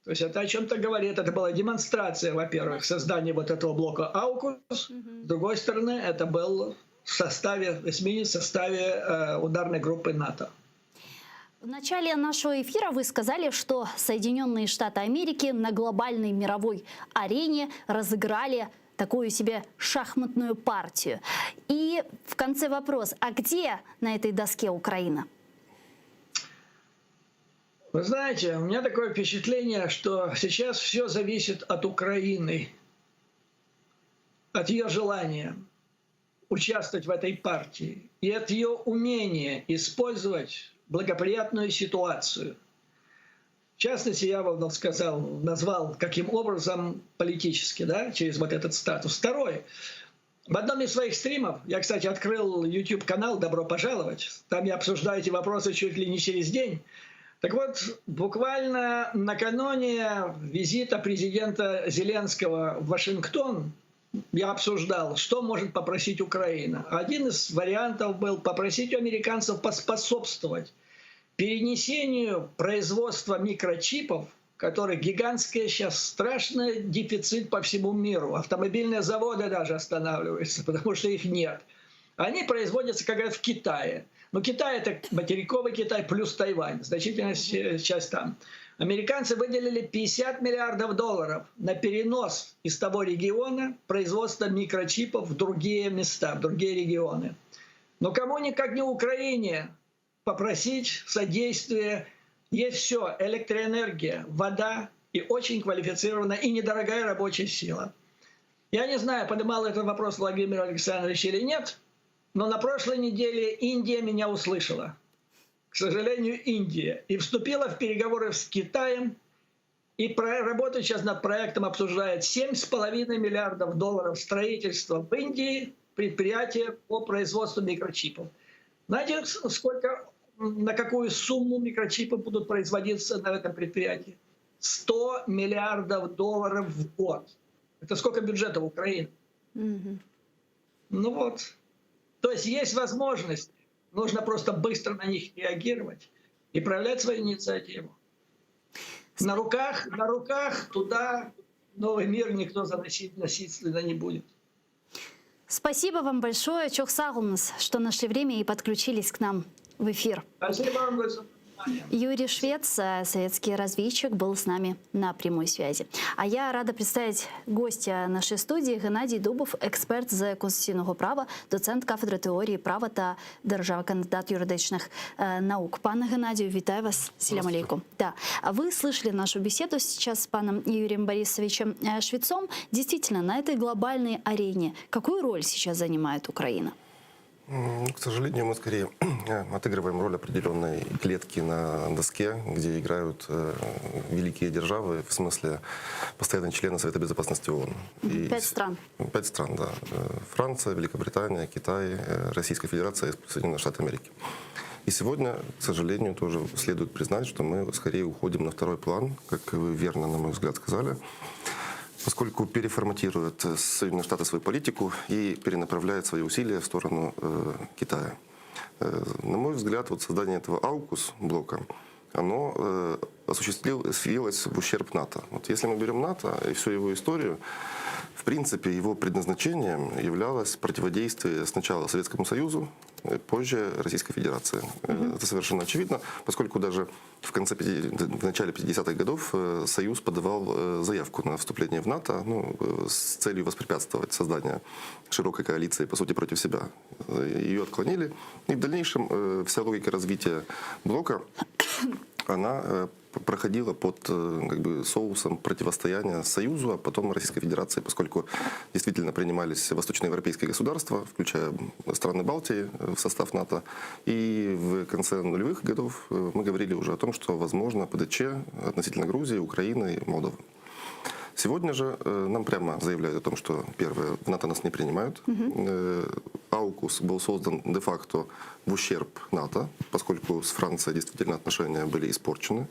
То есть это о чем-то говорит. Это была демонстрация, во-первых, создания вот этого блока «Аукус». С другой стороны, это был в составе, эсминец в составе э, ударной группы НАТО. В начале нашего эфира вы сказали, что Соединенные Штаты Америки на глобальной мировой арене разыграли такую себе шахматную партию. И в конце вопрос, а где на этой доске Украина? Вы знаете, у меня такое впечатление, что сейчас все зависит от Украины, от ее желания участвовать в этой партии и от ее умения использовать благоприятную ситуацию. В частности, я вам сказал, назвал, каким образом политически, да, через вот этот статус. Второй. В одном из своих стримов, я, кстати, открыл YouTube-канал «Добро пожаловать», там я обсуждаю эти вопросы чуть ли не через день. Так вот, буквально накануне визита президента Зеленского в Вашингтон я обсуждал, что может попросить Украина. Один из вариантов был попросить у американцев поспособствовать перенесению производства микрочипов, который гигантский сейчас страшный дефицит по всему миру. Автомобильные заводы даже останавливаются, потому что их нет. Они производятся, как говорят, в Китае. Но Китай — это материковый Китай плюс Тайвань, значительная часть там. Американцы выделили 50 миллиардов долларов на перенос из того региона производства микрочипов в другие места, в другие регионы. Но кому никак не Украине попросить содействия. Есть все – электроэнергия, вода и очень квалифицированная и недорогая рабочая сила. Я не знаю, поднимал этот вопрос Владимир Александрович или нет, но на прошлой неделе Индия меня услышала. К сожалению, Индия. И вступила в переговоры с Китаем, и работает сейчас над проектом, обсуждает 7,5 миллиардов долларов строительства в Индии предприятия по производству микрочипов. Знаете, сколько, на какую сумму микрочипы будут производиться на этом предприятии? 100 миллиардов долларов в год. Это сколько бюджета Украины? Угу. Ну вот. То есть есть возможность, нужно просто быстро на них реагировать и проявлять свою инициативу. На руках, на руках туда новый мир никто заносить насильственно не будет. Спасибо вам большое, Çoq sağ oluñız, что нашли время и подключились к нам в эфир. Спасибо вам большое. Юрий Швец, э, советский разведчик, был с нами на прямой связи. А я рада представить гостя нашей студии Геннадій Дубов, експерт з конституційного права, доцент кафедри теорії права та держави, кандидат юридичних э, наук. Пане Геннадію, вітаю вас. Селям алейкум. Да. Вы слышали нашу беседу сейчас с паном Юрием Борисовичем э, Швецом. Действительно, на этой глобальной арене какую роль сейчас занимает Украина? Ну, к сожалению, мы скорее отыгрываем роль определенной клетки на доске, где играют э, великие державы, в смысле постоянные члены Совета Безопасности ООН. И пять стран. Пять стран, да. Э, Франция, Великобритания, Китай, э, Российская Федерация и Соединенные Штаты Америки. И сегодня, к сожалению, тоже следует признать, что мы скорее уходим на второй план, как вы верно, на мой взгляд, сказали поскольку переформатирует Соединенные Штаты свою политику и перенаправляет свои усилия в сторону э, Китая. Э, на мой взгляд, вот создание этого AUKUS блока. Оно э, осуществилось в ущерб НАТО. Вот если мы берем НАТО и всю его историю, в принципе, его предназначением являлось противодействие сначала Советскому Союзу, э, позже Российской Федерации. Mm-hmm. Это совершенно очевидно, поскольку даже в, конце, в начале 50-х годов э, Союз подавал заявку на вступление в НАТО ну, с целью воспрепятствовать созданию широкой коалиции, по сути, против себя. Ее отклонили. И в дальнейшем вся логика развития блока она э, проходила под э, как бы, соусом противостояния Союзу, а потом Российской Федерации, поскольку действительно принимались восточноевропейские государства, включая страны Балтии э, в состав НАТО. И в конце нулевых годов мы говорили уже о том, что возможно ПДЧ относительно Грузии, Украины и Молдовы. Сегодня же нам прямо заявляют о том, что, первое, в НАТО нас не принимают. Угу. Аукус был создан де-факто в ущерб НАТО, поскольку с Францией действительно отношения были испорчены.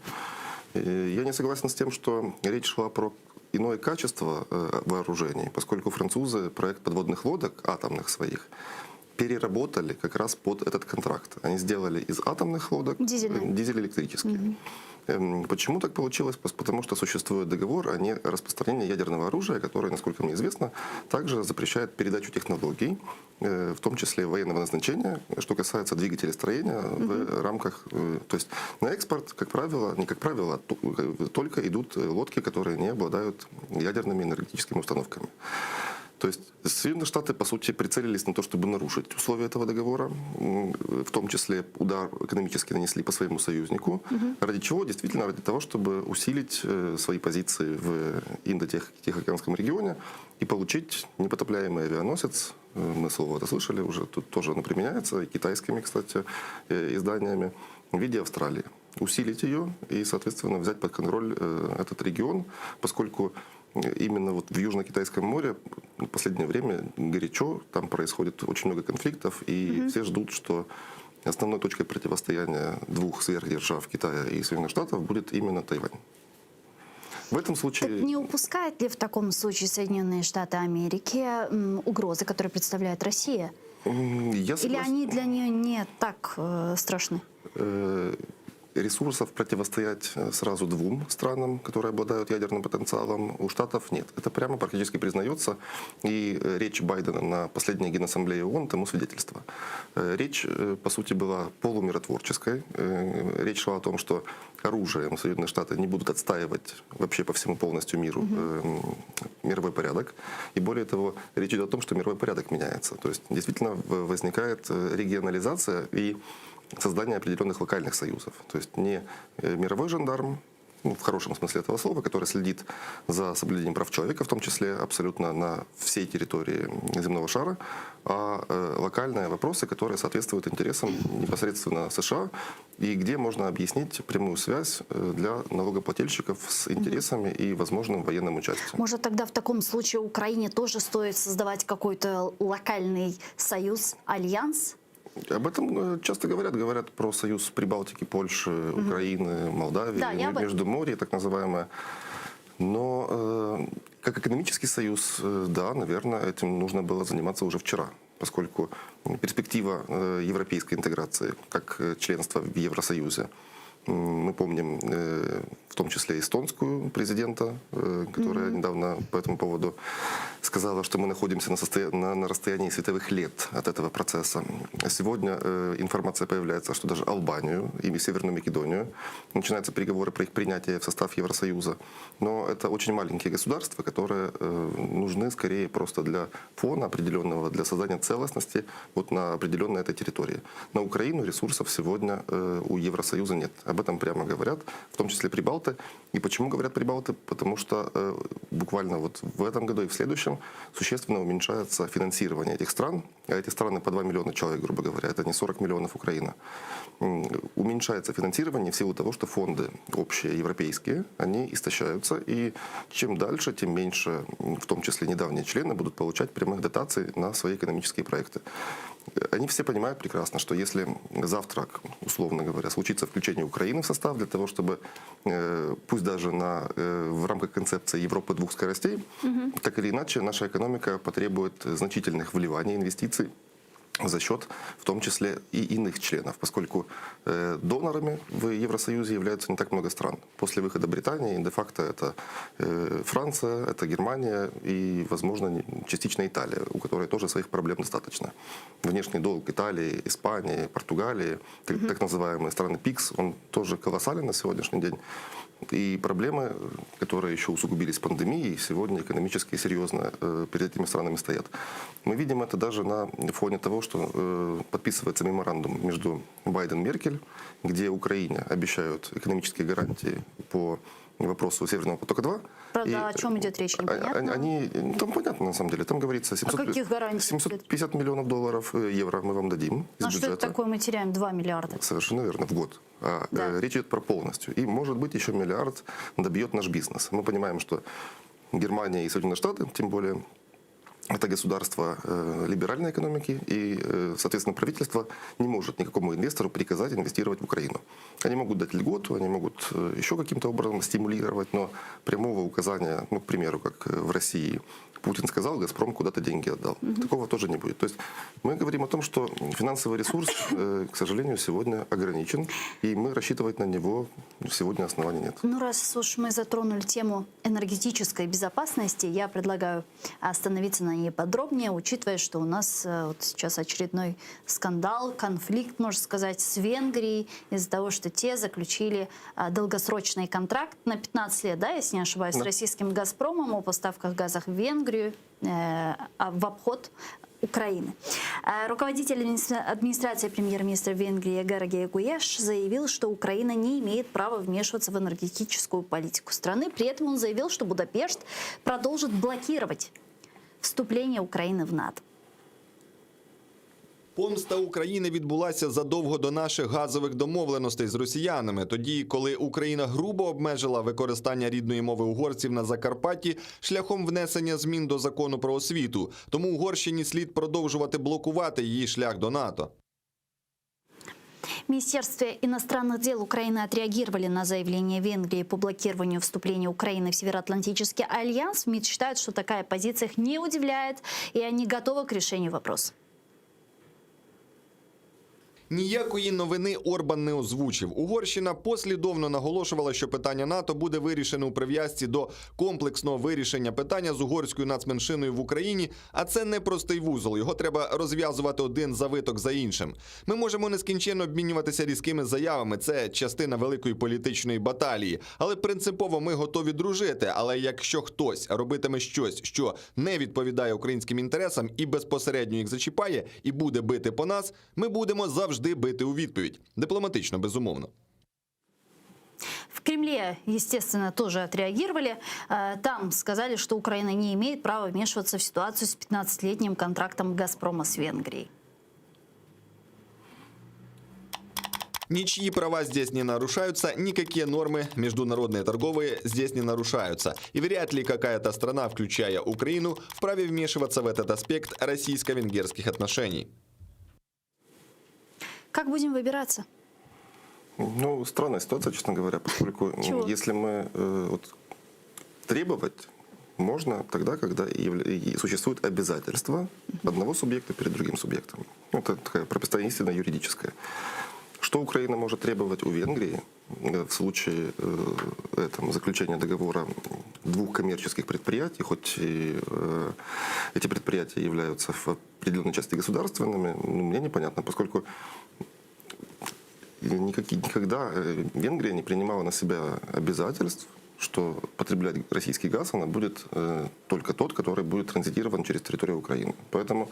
Я не согласен с тем, что речь шла про иное качество э, вооружений, поскольку французы проект подводных лодок атомных своих переработали как раз под этот контракт. Они сделали из атомных лодок Дизельные. дизель-электрические. Угу. Почему так получилось? Потому что существует договор о нераспространении ядерного оружия, который, насколько мне известно, также запрещает передачу технологий, э, в том числе военного назначения, что касается двигателестроения угу. в рамках... Э, то есть на экспорт, как правило, не как правило, а только идут лодки, которые не обладают ядерными энергетическими установками. То есть Соединенные Штаты, по сути, прицелились на то, чтобы нарушить условия этого договора, в том числе удар экономически нанесли по своему союзнику. Угу. Ради чего? Действительно, ради того, чтобы усилить э, свои позиции в Индо-Тихоокеанском регионе и получить непотопляемый авианосец. Э, мы слово это слышали уже, тут тоже оно применяется, и китайскими, кстати, э, изданиями, в виде Австралии. Усилить ее и, соответственно, взять под контроль этот регион, поскольку именно вот в Южно-Китайском море в последнее время горячо, там происходит очень много конфликтов, и угу. все ждут, что основной точкой противостояния двух сверхдержав Китая и Соединенных Штатов будет именно Тайвань. В этом случае... Так не упускает ли в таком случае Соединенные Штаты Америки угрозы, которые представляет Россия? Я согласен. Или они для нее не так э, страшны? Э, ресурсов противостоять э, сразу двум странам, которые обладают ядерным потенциалом, у Штатов нет. Это прямо практически признается. И э, речь Байдена на последней Генассамблее ООН тому свидетельство. Э, речь, по сути, была полумиротворческой. Речь шла о том, что оружием Соединенные Штаты не будут отстаивать вообще по всему полностью миру угу. мировой порядок. И более того, речь идет о том, что мировой порядок меняется. То есть действительно возникает регионализация и создание определенных локальных союзов. То есть не э, мировой жандарм, ну, в хорошем смысле этого слова, который следит за соблюдением прав человека, в том числе абсолютно на всей территории земного шара, а э, локальные вопросы, которые соответствуют интересам непосредственно США, и где можно объяснить прямую связь э, для налогоплательщиков с интересами и возможным военным участием. Может, тогда в таком случае Украине тоже стоит создавать какой-то локальный союз, альянс? Об этом э, часто говорят. Говорят про союз Прибалтики, Польши, Украины, Молдавии, да, Междуморье, так называемое. Но э, как экономический союз, э, да, наверное, этим нужно было заниматься уже вчера, поскольку перспектива э, европейской интеграции, как э, членство в Евросоюзе, мы помним э, в том числе эстонскую президента, э, которая mm-hmm. недавно по этому поводу сказала, что мы находимся на, состоя... на, на расстоянии световых лет от этого процесса. Сегодня э, информация появляется, что даже Албанию и Северную Македонию начинаются переговоры про их принятие в состав Евросоюза. Но это очень маленькие государства, которые нужны скорее просто для фона определенного, для создания целостности вот на определенной этой территории. На Украину ресурсов сегодня у Евросоюза нет. Об этом прямо говорят, в том числе прибалты. И почему говорят прибалты? Потому что э, буквально вот в этом году и в следующем существенно уменьшается финансирование этих стран. А эти страны по 2 миллиона человек, грубо говоря, это не 40 миллионов Украина. Уменьшается финансирование в силу того, что фонды общие европейские, они истощаются. И чем дальше, тем меньше, в том числе недавние члены, будут получать прямых дотаций на свои экономические проекты. Они все понимают прекрасно, что если завтра, условно говоря, случится включение Украины в состав для того, чтобы, э, пусть даже на, э, в рамках концепции Европы двух скоростей, угу. так или иначе наша экономика потребует значительных вливаний инвестиций. за счет, в том числе, и иных членов, поскольку э, донорами в Евросоюзе являются не так много стран. После выхода Британии, де-факто, это э, Франция, это Германия и, возможно, не- частично Италия, у которой тоже своих проблем достаточно. Внешний долг Италии, Испании, Португалии, так, так называемые страны ПИКС, он тоже колоссален на сегодняшний день. И проблемы, которые еще усугубились пандемией, сегодня экономически серьезно э, перед этими странами стоят. Мы видим это даже на фоне того, что э, подписывается меморандум между Байден-Меркель, где Украине обещают экономические гарантии по вопросу Северного потока-2. Правда, И, о чем идет речь, а- непонятно. Они, ну, там понятно, на самом деле. Там говорится 700, каких гарантий? 750 миллионов долларов, э, евро мы вам дадим из Ну а что это бюджета. такое? Мы теряем 2 миллиарда. Совершенно верно, в год. А, Да. э, речь идет про полностью. И, может быть, еще миллиард добьет наш бизнес. Мы понимаем, что Германия и Соединенные Штаты, тем более, это государство э, либеральной экономики, и, э, соответственно, правительство не может никакому инвестору приказать инвестировать в Украину. Они могут дать льготу, они могут э, еще каким-то образом стимулировать, но прямого указания, ну, к примеру, как э, в России Путин сказал, Газпром куда-то деньги отдал. Такого тоже не будет. То есть мы говорим о том, что финансовый ресурс, э, к сожалению, сегодня ограничен, и мы рассчитывать на него сегодня оснований нет. Ну, раз уж мы затронули тему энергетической безопасности, я предлагаю остановиться на ней подробнее, учитывая, что у нас э, вот сейчас очередной скандал, конфликт, можно сказать, с Венгрией из-за того, что те заключили а, долгосрочный контракт на 15 лет, да, если не ошибаюсь, с Да. российским «Газпромом» о поставках газа в Венгрию э, а, в обход Украины. Э, Руководитель администра- администрации премьер-министра Венгрии Георгий Гуеш заявил, что Украина не имеет права вмешиваться в энергетическую политику страны. При этом он заявил, что Будапешт продолжит блокировать вступление Украины в НАТО. Помста України відбулася задовго до наших газових домовленостей з росіянами. Тоді, коли Україна грубо обмежила використання рідної мови угорців на Закарпатті шляхом внесення змін до закону про освіту. Тому Угорщині слід продовжувати блокувати її шлях до НАТО. В Министерстве иностранных дел Украины отреагировали на заявление Венгрии по блокированию вступления Украины в Североатлантический альянс. В МИД считают, что такая позиция их не удивляет, и они готовы к решению вопроса. Ніякої новини Орбан не озвучив. Угорщина послідовно наголошувала, що питання НАТО буде вирішено у прив'язці до комплексного вирішення питання з угорською нацменшиною в Україні. А це не простий вузол. Його треба розв'язувати один завиток за іншим. Ми можемо нескінченно обмінюватися різкими заявами. Це частина великої політичної баталії. Але принципово ми готові дружити. Але якщо хтось робитиме щось, що не відповідає українським інтересам і безпосередньо їх зачіпає, і буде бити по нас, ми будемо завжди бити у відповідь. Дипломатично, безумовно. В Кремле, естественно, тоже отреагировали. Э, Там сказали, что Украина не имеет права вмешиваться в ситуацию с 15-летним контрактом «Газпрома» с Венгрией. Ничьи права здесь не нарушаются, никакие нормы международные торговые здесь не нарушаются. И вряд ли какая-то страна, включая Украину, вправе вмешиваться в этот аспект российско-венгерских отношений. Как будем выбираться? Ну, странная ситуация, честно говоря, поскольку м, Чего? если мы э, вот, требовать можно тогда, когда явля- и существует обязательство одного субъекта перед другим субъектом. Ну, Это такая прописная истина юридическая. Что Украина может требовать у Венгрии э, в случае э, этом, заключения договора двух коммерческих предприятий, хоть и э, эти предприятия являются в определенной части государственными, ну, мне непонятно, поскольку и никакие, никогда э, Венгрия не принимала на себя обязательств, что потреблять российский газ она будет э, только тот, который будет транзитирован через территорию Украины. Поэтому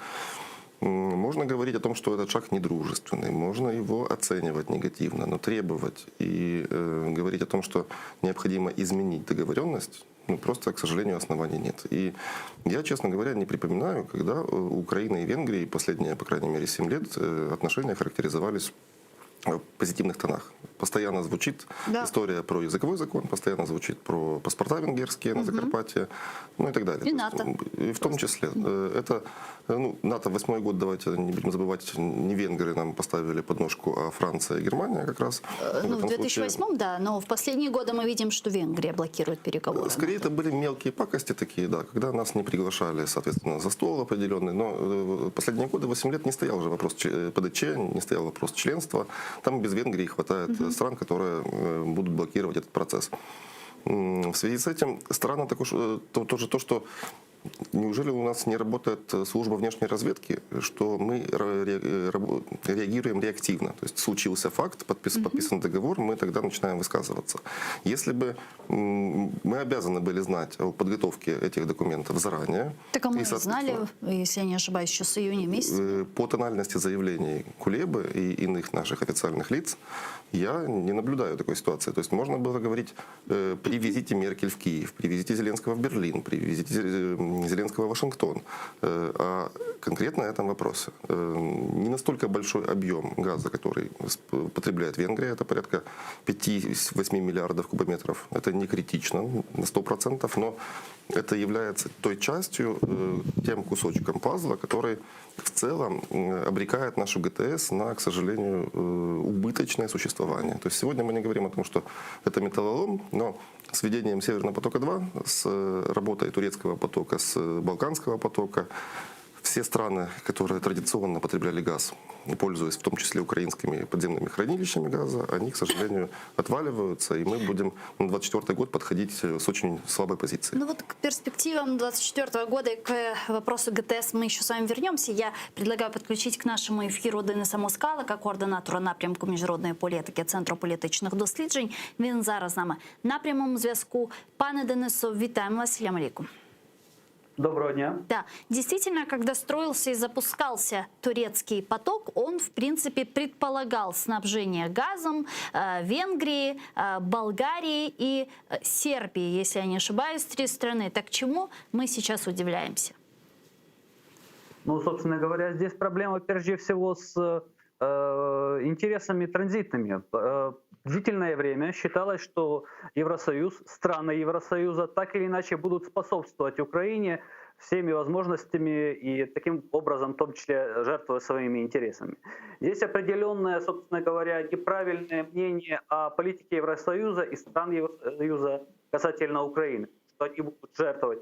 м, можно говорить о том, что этот шаг недружественный, можно его оценивать негативно, но требовать и э, говорить о том, что необходимо изменить договоренность, ну, просто, к сожалению, оснований нет. И я, честно говоря, не припоминаю, когда э, у Украины и Венгрии последние, по крайней мере, 7 лет э, отношения характеризовались в позитивных тонах. Постоянно звучит Да. история про языковой закон, постоянно звучит про паспорта венгерские на Закарпатье, ну и так далее. И То есть, НАТО. м, И в том числе. Э, Это, э, ну, НАТО восьмой год, давайте не будем забывать, не венгры нам поставили подножку, а Франция и Германия как раз. Э, В Ну, в этом случае- 2008, да, но в последние годы мы видим, что Венгрия блокирует переговоры. Скорее, это были мелкие пакости такие, да, когда нас не приглашали, соответственно, за стол определенный. Но э, последние годы, 8 лет, не стоял уже вопрос ч- э, ПДЧ, не стоял вопрос членства. Там без Венгрии хватает э, стран, которые э, будут блокировать этот процесс. М, В связи с этим странно також, э, то- тоже то, что неужели у нас не работает э, служба внешней разведки, что мы ре- ре- э, рабо- реагируем реактивно. То есть случился факт, подпис- подписан договор, мы тогда начинаем высказываться. Если бы м, мы обязаны были знать о подготовке этих документов заранее. Так а мы и, соответственно, знали, если я не ошибаюсь, еще с июня месяца. Э, По тональности заявлений Кулебы и иных наших официальных лиц я не наблюдаю такой ситуации. То есть можно было говорить, э, привезите Меркель в Киев, привезите Зеленского в Берлин, привезите э, Зеленского в Вашингтон. Э, А конкретно этом вопросе. Э, Не настолько большой объем газа, который сп- потребляет Венгрия, это порядка 5-8 миллиардов кубометров. Это не критично на 100%, но это является той частью, э, тем кусочком пазла, который в целом э, обрекает нашу ГТС на, к сожалению, э, убыточное существование. То есть сегодня мы не говорим о том, что это металлолом, но с введением Северного потока-2, с э, работой турецкого потока, с э, балканского потока, все страны, которые традиционно потребляли газ, пользуясь в том числе украинскими подземными хранилищами газа, они, к сожалению, отваливаются, и мы будем на 2024 год подходить э, с очень слабой позиции. Ну вот к перспективам 2024 года и к э, вопросу ГТС мы еще с вами вернемся. Я предлагаю подключить к нашему ефіру Дениса Москалика, координатора напрямку міжнародної політики Центру політичних досліджень. Він зараз з нами на прямому зв'язку. Пане Денисо, вітаємо вас. Салям алейкум. Доброго дня. Да, действительно, когда строился и запускался турецкий поток, он, в принципе, предполагал снабжение газом э, Венгрии, э, Болгарии и э, Сербии, если я не ошибаюсь, три страны. Так чему мы сейчас удивляемся? Ну, собственно говоря, здесь проблема прежде всего с э, интересами транзитными. Э, длительное время считалось, что Евросоюз, страны Евросоюза так или иначе будут способствовать Украине всеми возможностями и таким образом, в том числе, жертвуя своими интересами. Здесь определенное, собственно говоря, неправильное мнение о политике Евросоюза и стран Евросоюза касательно Украины, что они будут жертвовать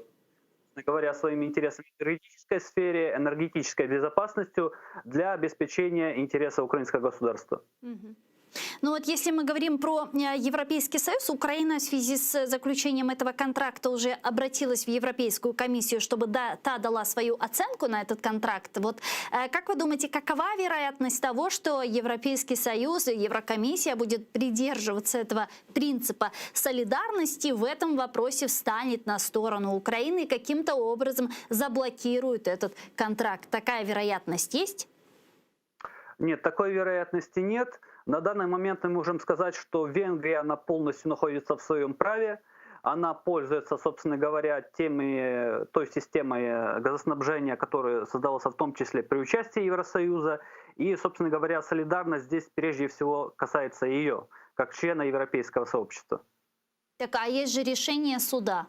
собственно говоря, своими интересами в энергетической сфере, энергетической безопасностью для обеспечения интереса украинского государства. Ну вот если мы говорим про э, Европейский Союз, Украина в связи с заключением этого контракта уже обратилась в Европейскую комиссию, чтобы да, та дала свою оценку на этот контракт. Вот э, как вы думаете, какова вероятность того, что Европейский Союз и Еврокомиссия будет придерживаться этого принципа солидарности в этом вопросе встанет на сторону Украины и каким-то образом заблокирует этот контракт? Такая вероятность есть? Нет, такой вероятности нет. На данный момент мы можем сказать, что Венгрия, она полностью находится в своем праве. Она пользуется, собственно говоря, теми, той системой газоснабжения, которая создалась в том числе при участии Евросоюза. И, собственно говоря, солидарность здесь прежде всего касается ее, как члена европейского сообщества. Так, а есть же решение суда.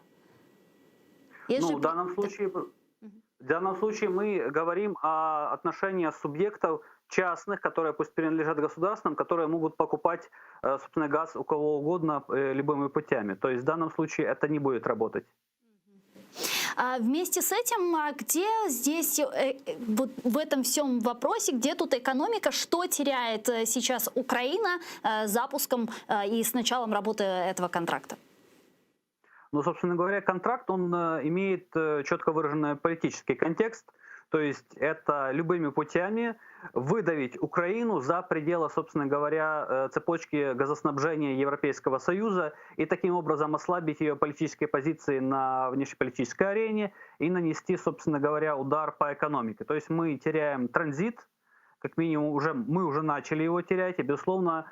Есть Ну, же в данном случае, в данном случае мы говорим о отношении субъектов частных, которые пусть принадлежат государствам, которые могут покупать, э, собственно, газ у кого угодно э, любыми путями. То есть в данном случае это не будет работать. А вместе с этим, а где здесь, э, э, вот в этом всем вопросе, где тут экономика, что теряет э, сейчас Украина э, запуском э, и с началом работы этого контракта? Ну, собственно говоря, контракт, он э, имеет четко выраженный политический контекст, то есть это любыми путями выдавить Украину за пределы, собственно говоря, э, цепочки газоснабжения Европейского Союза и таким образом ослабить ее политические позиции на внешнеполитической арене и нанести, собственно говоря, удар по экономике. То есть мы теряем транзит, как минимум уже, мы уже начали его терять, и, безусловно,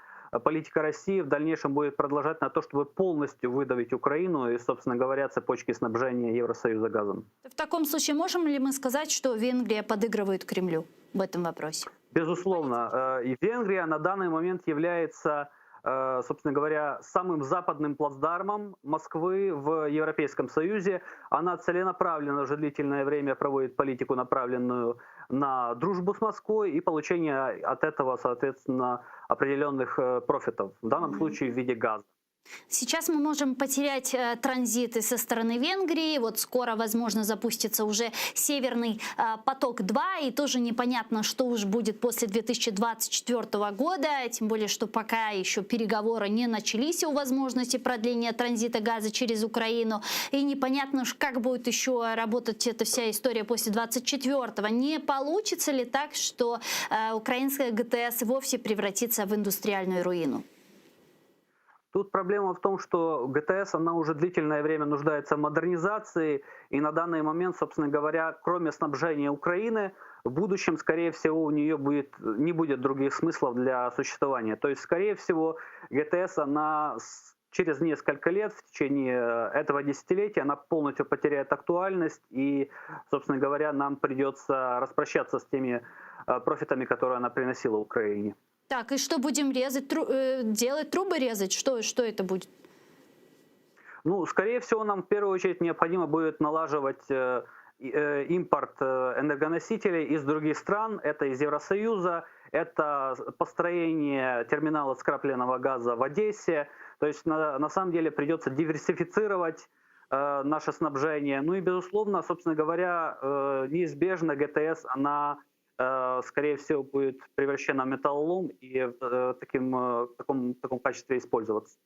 политика России в дальнейшем будет продолжать на то, чтобы полностью выдавить Украину и, собственно говоря, цепочки снабжения Евросоюза газом. В таком случае можем ли мы сказать, что Венгрия подыгрывает Кремлю в этом вопросе? Безусловно, э, и Венгрия на данный момент является собственно говоря, самым западным плацдармом Москвы в Европейском Союзе. Она целенаправленно уже длительное время проводит политику, направленную на дружбу с Москвой и получение от этого, соответственно, определенных э, профитов, в данном случае в виде газа. Сейчас мы можем потерять э, транзиты со стороны Венгрии. Вот скоро, возможно, запустится уже Северный э, поток-2. И тоже непонятно, что уж будет после 2024 года. Тем более, что пока еще переговоры не начались о возможности продления транзита газа через Украину. И непонятно, как будет еще работать эта вся история после 2024. Не получится ли так, что э, украинская ГТС вовсе превратится в индустриальную руину? Тут проблема в том, что ГТС, она уже длительное время нуждается в модернизации, и на данный момент, собственно говоря, кроме снабжения Украины, в будущем, скорее всего, у нее будет, не будет других смыслов для существования. То есть, скорее всего, ГТС, она через несколько лет, в течение этого десятилетия, она полностью потеряет актуальность, и, собственно говоря, нам придется распрощаться с теми э, профитами, которые она приносила Украине. Так, и что будем резать? Тру э, делать трубы резать? Что, что это будет? Ну, скорее всего, нам в первую очередь необходимо будет налаживать э, э, импорт э, энергоносителей из других стран. Это из Евросоюза, это построение терминала скрапленного газа в Одессе. То есть на, на самом деле придется диверсифицировать э, наше снабжение. Ну и, безусловно, собственно говоря, э, неизбежно ГТС, она скорее всего, будет превращена в металлолом и в э, таким, э, в таком, в таком качестве использоваться.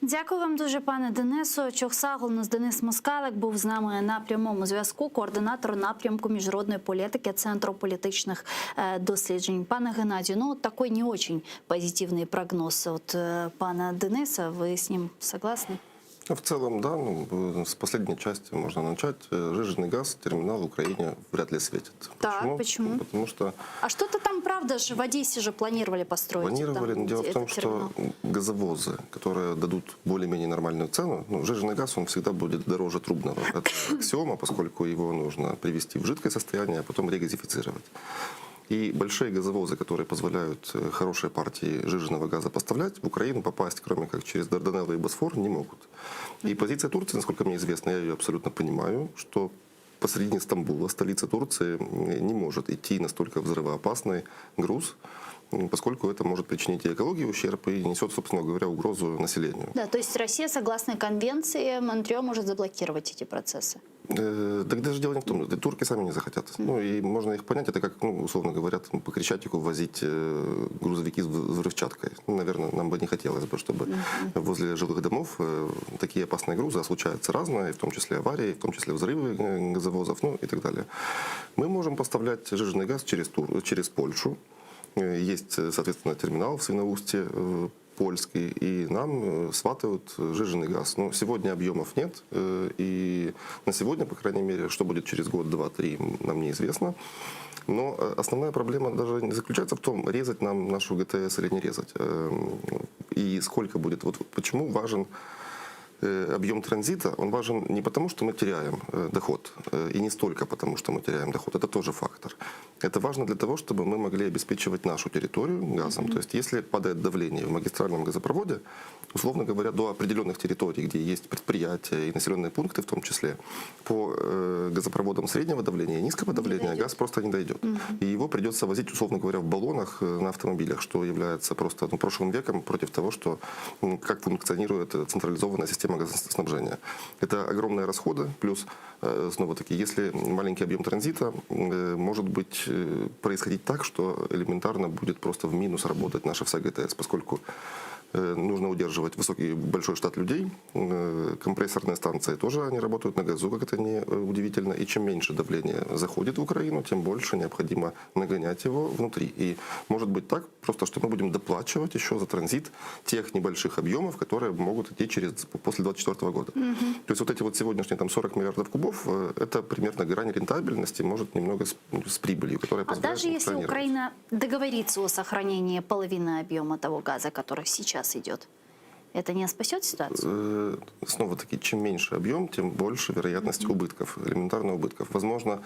Дякую вам дуже, пане Денису. Çoq sağ oluñız. Денис Москалик був з нами на прямому зв'язку, координатор напрямку міжнародної політики Центру політичних е, досліджень. Пане Геннадію, ну такой не очень позитивный прогноз от э, пана Дениса. Вы с ним согласны? Ну, в целом, да. Ну, с последней части можно начать. Сжиженный газ терминал в Украине вряд ли светит. Так, почему? почему? Потому что... А что-то там, правда же, в Одессе же планировали построить. Планировали, там, но дело в том, терминал. что газовозы, которые дадут более-менее нормальную цену, ну, сжиженный газ, он всегда будет дороже трубного. Это аксиома, поскольку его нужно привести в жидкое состояние, а потом регазифицировать. И большие газовозы, которые позволяют э, хорошие партии сжиженного газа поставлять, в Украину попасть, кроме как через Дарданеллы и Босфор, не могут. И позиция Турции, насколько мне известно, я ее абсолютно понимаю, что посредине Стамбула, столицы Турции, не может идти настолько взрывоопасный груз, поскольку это может причинить и экологии ущерб, и несет, собственно говоря, угрозу населению. Да, то есть Россия, согласно конвенции Монтрё, может заблокировать эти процессы. Э, так даже дело не в том, турки сами не захотят. Ну и можно их понять, это как, ну, условно говоря, там, по Крещатику возить э, грузовики с взрывчаткой. Ну, наверное, нам бы не хотелось бы, чтобы mm-hmm. возле жилых домов э, такие опасные грузы, а случаются разные, в том числе аварии, в том числе взрывы газовозов, ну и так далее. Мы можем поставлять сжиженный газ через, Тур, через Польшу. Есть, соответственно, терминал в Свиноустье польский, и нам э, сватают сжиженный газ. Но сегодня объемов нет, э, и на сегодня, по крайней мере, что будет через год, два, три, нам неизвестно. Но э, основная проблема даже не заключается в том, резать нам нашу ГТС или не резать. Эм, и сколько будет. Вот почему важен объем транзита, он важен не потому, что мы теряем доход, и не столько потому, что мы теряем доход, это тоже фактор. Это важно для того, чтобы мы могли обеспечивать нашу территорию газом. Mm-hmm. То есть если падает давление в магистральном газопроводе, условно говоря, до определенных территорий, где есть предприятия и населенные пункты в том числе, по э, газопроводам среднего давления и низкого давления газ просто не дойдет. Mm-hmm. И его придется возить, условно говоря, в баллонах на автомобилях, что является просто ну, прошлым веком против того, что, как функционирует централизованная система газоснабжения. Это огромные расходы, плюс, э, снова-таки, если маленький объем транзита, э, может быть э, происходить так, что элементарно будет просто в минус работать наша вся ГТС, поскольку нужно удерживать высокий большой штат людей. Компрессорные станции тоже они работают на газу, как это не удивительно. И чем меньше давление заходит в Украину, тем больше необходимо нагонять его внутри. И может быть так, просто что мы будем доплачивать еще за транзит тех небольших объемов, которые могут идти через, после 2024 года. Угу. То есть вот эти вот сегодняшние там 40 миллиардов кубов, это примерно грань рентабельности, может немного с, с прибылью, которая А даже если Украина договорится о сохранении половины объема того газа, который сейчас идет? Это не спасет ситуацию? Э, снова-таки, чем меньше объем, тем больше вероятность убытков, элементарно убытков. Возможно,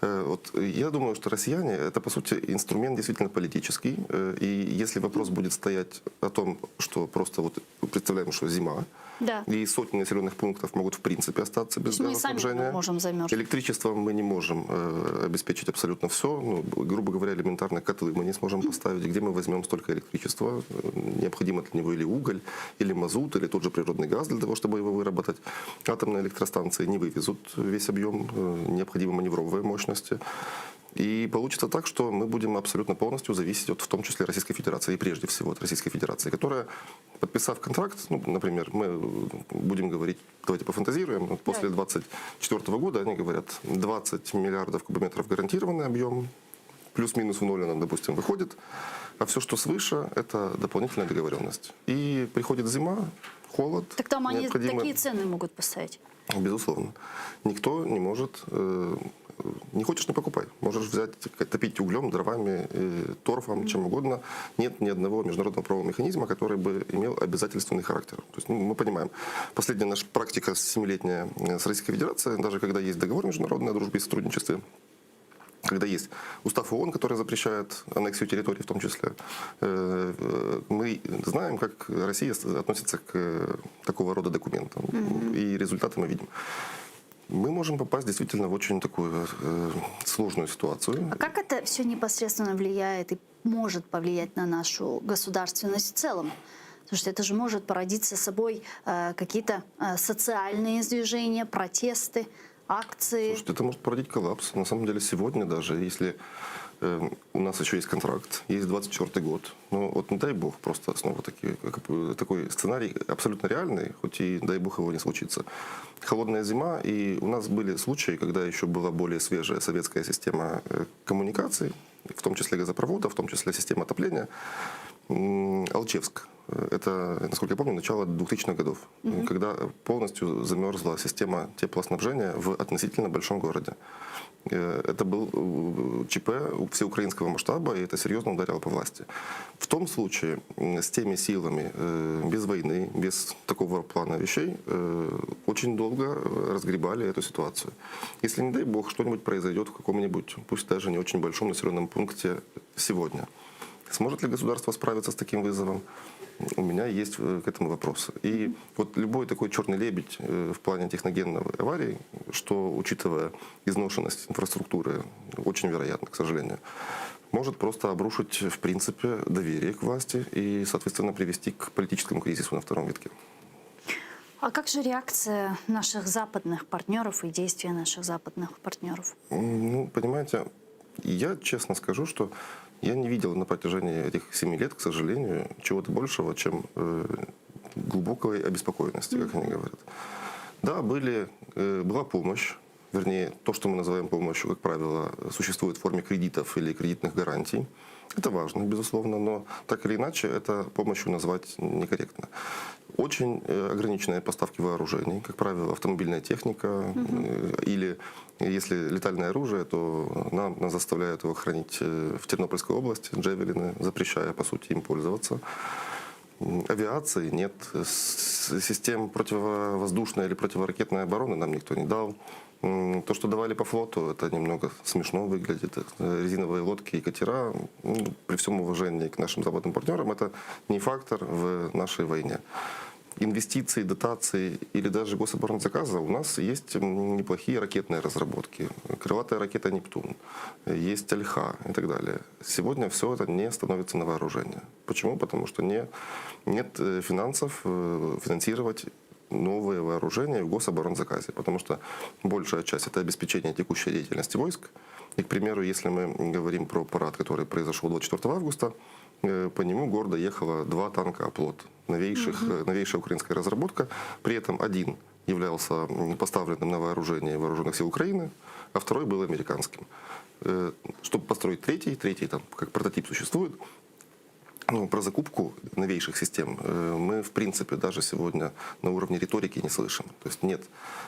э, вот я думаю, что россияне это, по сути, инструмент действительно политический. Э, и если вопрос будет стоять о том, что просто вот представляем, что зима, да. И сотни населенных пунктов могут в принципе остаться без Мы сами газоснабжения. можем замерзнуть. Электричеством мы не можем э, обеспечить абсолютно все. Ну, грубо говоря, элементарно котлы мы не сможем поставить. Где мы возьмем столько электричества? Э, Необходимо для него или уголь, или мазут, или тот же природный газ для того, чтобы его выработать. Атомные электростанции не вывезут весь объем, э, необходимы маневровые мощности. И получится так, что мы будем абсолютно полностью зависеть от, в том числе, Российской Федерации, и прежде всего от Российской Федерации, которая, подписав контракт, ну, например, мы будем говорить, давайте пофантазируем, вот после 2024 года они говорят, 20 миллиардов кубометров гарантированный объем, плюс-минус в ноль она, допустим, выходит, а все, что свыше, это дополнительная договоренность. И приходит зима, холод. Так там они необходимо- такие цены могут поставить. Безусловно. Никто не может... э, Не хочешь, не покупай. Можешь взять, топить углем, дровами, э, торфом, чем угодно. Нет ни одного международного правового механизма, который бы имел обязательственный характер. То есть, ну, мы понимаем, последняя наша практика семилетняя э, с Российской Федерацией, даже когда есть договор международный о дружбе и сотрудничестве, когда есть устав ООН, который запрещает аннексию территорий в том числе, э, э, мы знаем, как Россия с- относится к э, такого рода документам. И результаты мы видим. Мы можем попасть действительно в очень такую э, сложную ситуацию. А как это все непосредственно влияет и может повлиять на нашу государственность в целом? Потому что это же может породить со собой э, какие-то э, социальные движения, протесты, акции. Слушайте, это может породить коллапс. На самом деле сегодня даже, если э, у нас еще есть контракт, есть 24 год, но вот не дай бог просто снова-таки как бы такой сценарий абсолютно реальный, хоть и дай бог его не случится. Холодная зима, и у нас были случаи, когда еще была более свежая советская система э, коммуникаций, в том числе газопровода, в том числе система отопления. М, Алчевск. Это, насколько я помню, начало 2000-х годов, когда полностью замерзла система теплоснабжения в относительно большом городе. Э, Это был э, ЧП всеукраинского масштаба, и это серьезно ударило по власти. В том случае м, с теми силами, э, без войны, без такого плана вещей, э, очень долго э, разгребали эту ситуацию. Если, не дай бог, что-нибудь произойдет в каком-нибудь, пусть даже не очень большом населенном пункте сегодня, Сможет ли государство справиться с таким вызовом? У меня есть э, к этому вопросы. И вот любой такой черный лебедь э, в плане техногенной аварии, что, учитывая изношенность инфраструктуры, очень вероятно, к сожалению, может просто обрушить, в принципе, доверие к власти и, соответственно, привести к политическому кризису на втором витке. А как же реакция наших западных партнеров и действия наших западных партнеров? М, Ну, понимаете, я честно скажу, что я не видел на протяжении этих семи лет, к сожалению, чего-то большего, чем э, глубокой обеспокоенности, как они говорят. Да, были, э, была помощь, вернее, то, что мы называем помощью, как правило, существует в форме кредитов или кредитных гарантий. Это важно, безусловно, но так или иначе это помощью назвать некорректно. Очень э, ограниченные поставки вооружений, как правило, автомобильная техника э, или если летальное оружие, то нам, нас заставляют его хранить э, в Тернопольской области, джевелины, запрещая, по сути, им пользоваться. М, Авиации нет, с- систем противовоздушной или противоракетной обороны нам никто не дал. М, То, что давали по флоту, это немного смешно выглядит. Э, Резиновые лодки и катера, ну, при всем уважении к нашим западным партнерам, это не фактор в нашей войне. Инвестиции, дотации или даже гособоронзаказа у нас есть м, неплохие ракетные разработки. Крылатая ракета «Нептун», есть «Ольха» и так далее. Сегодня все это не становится на вооружение. Почему? Потому что не, нет э, финансов э, финансировать новые вооружения в гособоронзаказе, потому что большая часть это обеспечение текущей деятельности войск. И, к примеру, если мы говорим про парад, который произошел 24 августа, э, по нему гордо ехало два танка «Оплот», новейших, э, новейшая украинская разработка. При этом один являлся м, поставленным на вооружение вооруженных сил Украины, а второй был американским. Э, Чтобы построить третий, третий там как прототип существует, ну, про закупку новейших систем э, мы, в принципе, даже сегодня на уровне риторики не слышим. То есть нет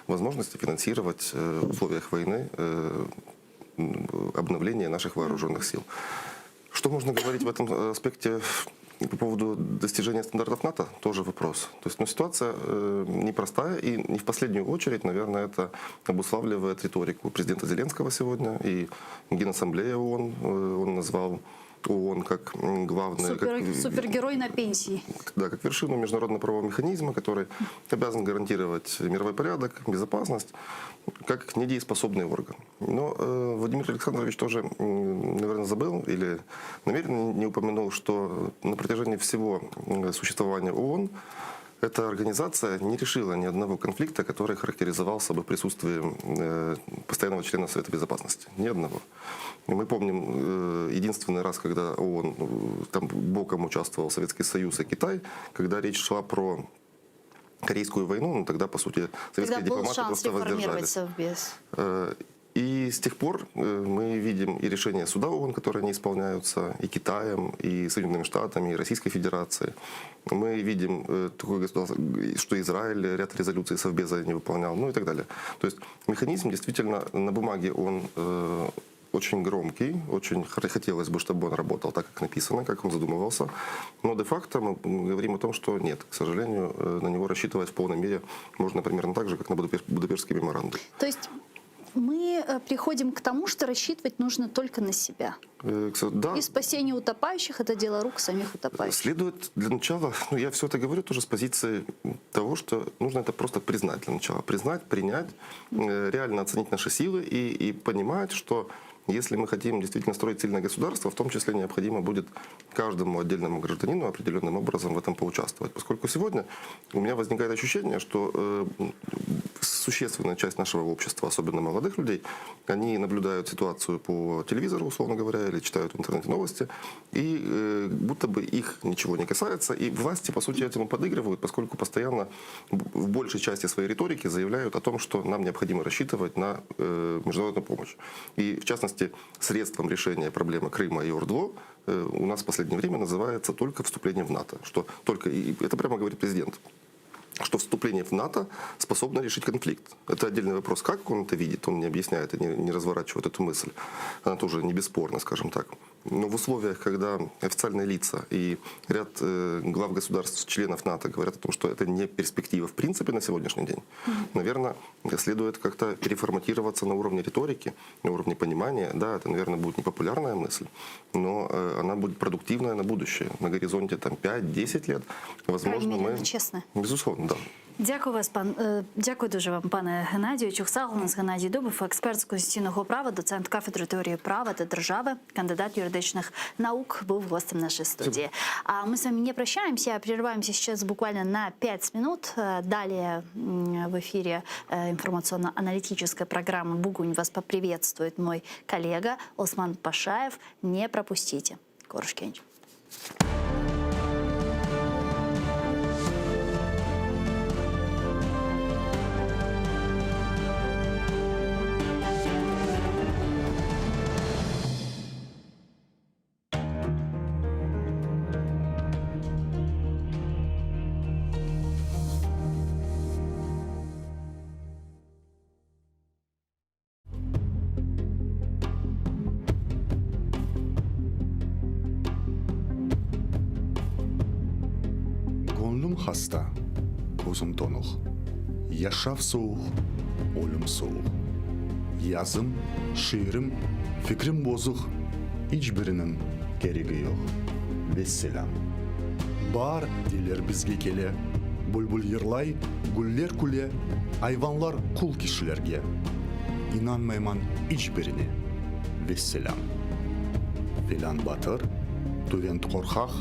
возможности финансировать э, в условиях войны э, м, обновление наших вооруженных сил. Что можно говорить в этом аспекте? По поводу достижения стандартов НАТО тоже вопрос. То есть ну, ситуация э, непростая, и не в последнюю очередь, наверное, это обуславливает риторику президента Зеленского сегодня, и Генассамблея ООН, э, он назвал ООН как главный... Супер, как, супергерой на пенсии. Да, как вершину международного правового механизма, который обязан гарантировать мировой порядок, безопасность, как недееспособный орган. Но э, Владимир Александрович тоже, наверное, забыл или намеренно не упомянул, что на протяжении всего существования ООН эта организация не решила ни одного конфликта, который характеризовался бы присутствием э, постоянного члена Совета Безопасности. Ни одного. И мы помним э, единственный раз, когда ООН э, там боком участвовал Советский Союз и Китай, когда речь шла про Корейскую войну, ну тогда, по сути, советские Тогда был дипломаты шанс просто реформировать воздержались. Совбез. И с тех пор э, мы видим и решения суда ООН, которые не исполняются, и Китаем, и Соединенными Штатами, и Российской Федерацией. Мы видим э, такое государство, что Израиль ряд резолюций Совбеза не выполнял, ну и так далее. То есть механизм действительно на бумаге он э, очень громкий, очень хотелось бы, чтобы он работал так, как написано, как он задумывался. Но де-факто мы говорим о том, что нет, к сожалению, на него рассчитывать в полной мере можно примерно так же, как на Будапештский меморандум. То есть мы э, приходим к тому, что рассчитывать нужно только на себя. Э, да. И спасение утопающих – это дело рук самих утопающих. Следует для начала, ну я все это говорю тоже с позиции того, что нужно это просто признать для начала. Признать, принять, э, реально оценить наши силы и, и понимать, что если мы хотим действительно строить сильное государство, в том числе необходимо будет каждому отдельному гражданину определенным образом в этом поучаствовать. Поскольку сегодня у меня возникает ощущение, что э, существенная часть нашего общества, особенно молодых людей, они наблюдают ситуацию по телевизору, условно говоря, или читают в интернете новости, и э, будто бы их ничего не касается, и власти, по сути, этому подыгрывают, поскольку постоянно в большей части своей риторики заявляют о том, что нам необходимо рассчитывать на э, международную помощь. И, в частности, средством решения проблемы Крыма и ОРДЛО э, у нас в последнее время называется только вступление в НАТО. Что только, и это прямо говорит президент что вступление в НАТО способно решить конфликт. Это отдельный вопрос, как он это видит, он не объясняет и не, не разворачивает эту мысль. Она тоже не бесспорна, скажем так. Но в условиях, когда официальные лица и ряд э, глав государств, членов НАТО говорят о том, что это не перспектива в принципе на сегодняшний день, mm-hmm. наверное, следует как-то переформатироваться на уровне риторики, на уровне понимания. Да, это, наверное, будет непопулярная мысль, но э, она будет продуктивная на будущее. На горизонте там, 5-10 лет, возможно, мере, мы... честно. Безусловно, да. Дякую вас, пан е, дякую дуже вам, пане Геннадію. Чухсал у нас Геннадій Дубов, експерт з конституційного права, доцент кафедри теорії права та держави, кандидат юридичних наук, був гостем нашей студии. А мы с вами не прощаемся, а прерываемся сейчас буквально на 5 минут. Э, Далее в эфире э, информационно-аналитической программы «Бугунь» вас поприветствует мой коллега Осман Пашаев. Не пропустите. Körüşkence. Göñlüm hasta, közüm tonuq, Yaşav sovuq, ölüm sovuq. Yazım, şiirim, fikrim bozuq, İç biriniñ keregi yoq. Vesselâm. Baar, deyler, bizge kele, Bülbül yırlay, güller küle, Ayvanlar qul kişilerge. İnanmayman iç birine. Vesselâm. Felân batır, tüvent qorqaq,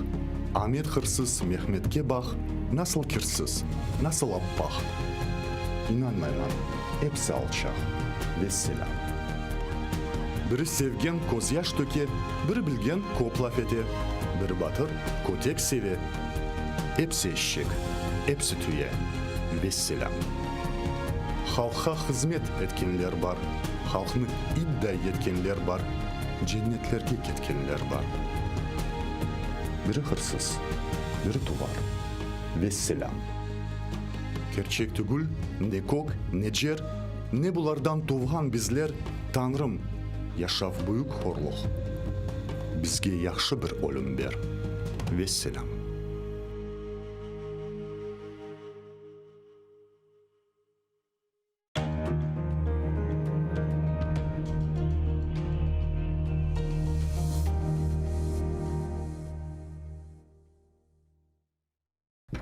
Amet hırsız, Mehmetke baq, Nasıl kirsiz, nasıl appaq. İnanmayman, epsi alçaq. Vesselâm. Biri sevgen közyaş töke, Biri bilgen köp laf ete, Biri batır, kötek seve, Epsi eşek, epsi tüye. Vesselâm. Halqqa hızmet etkenler bar, Halqnı idday etkenler bar, Cennetlerge ketkenler bar. Biri hırsız, biri tuvar. Vesselâm. Kerçek tügül, ne kök, ne cer, Ne bulardan tuvğan bizler, Tañrım, yaşav büyük horluq, Bizge yahşı bir ölüm ber. Vesselâm.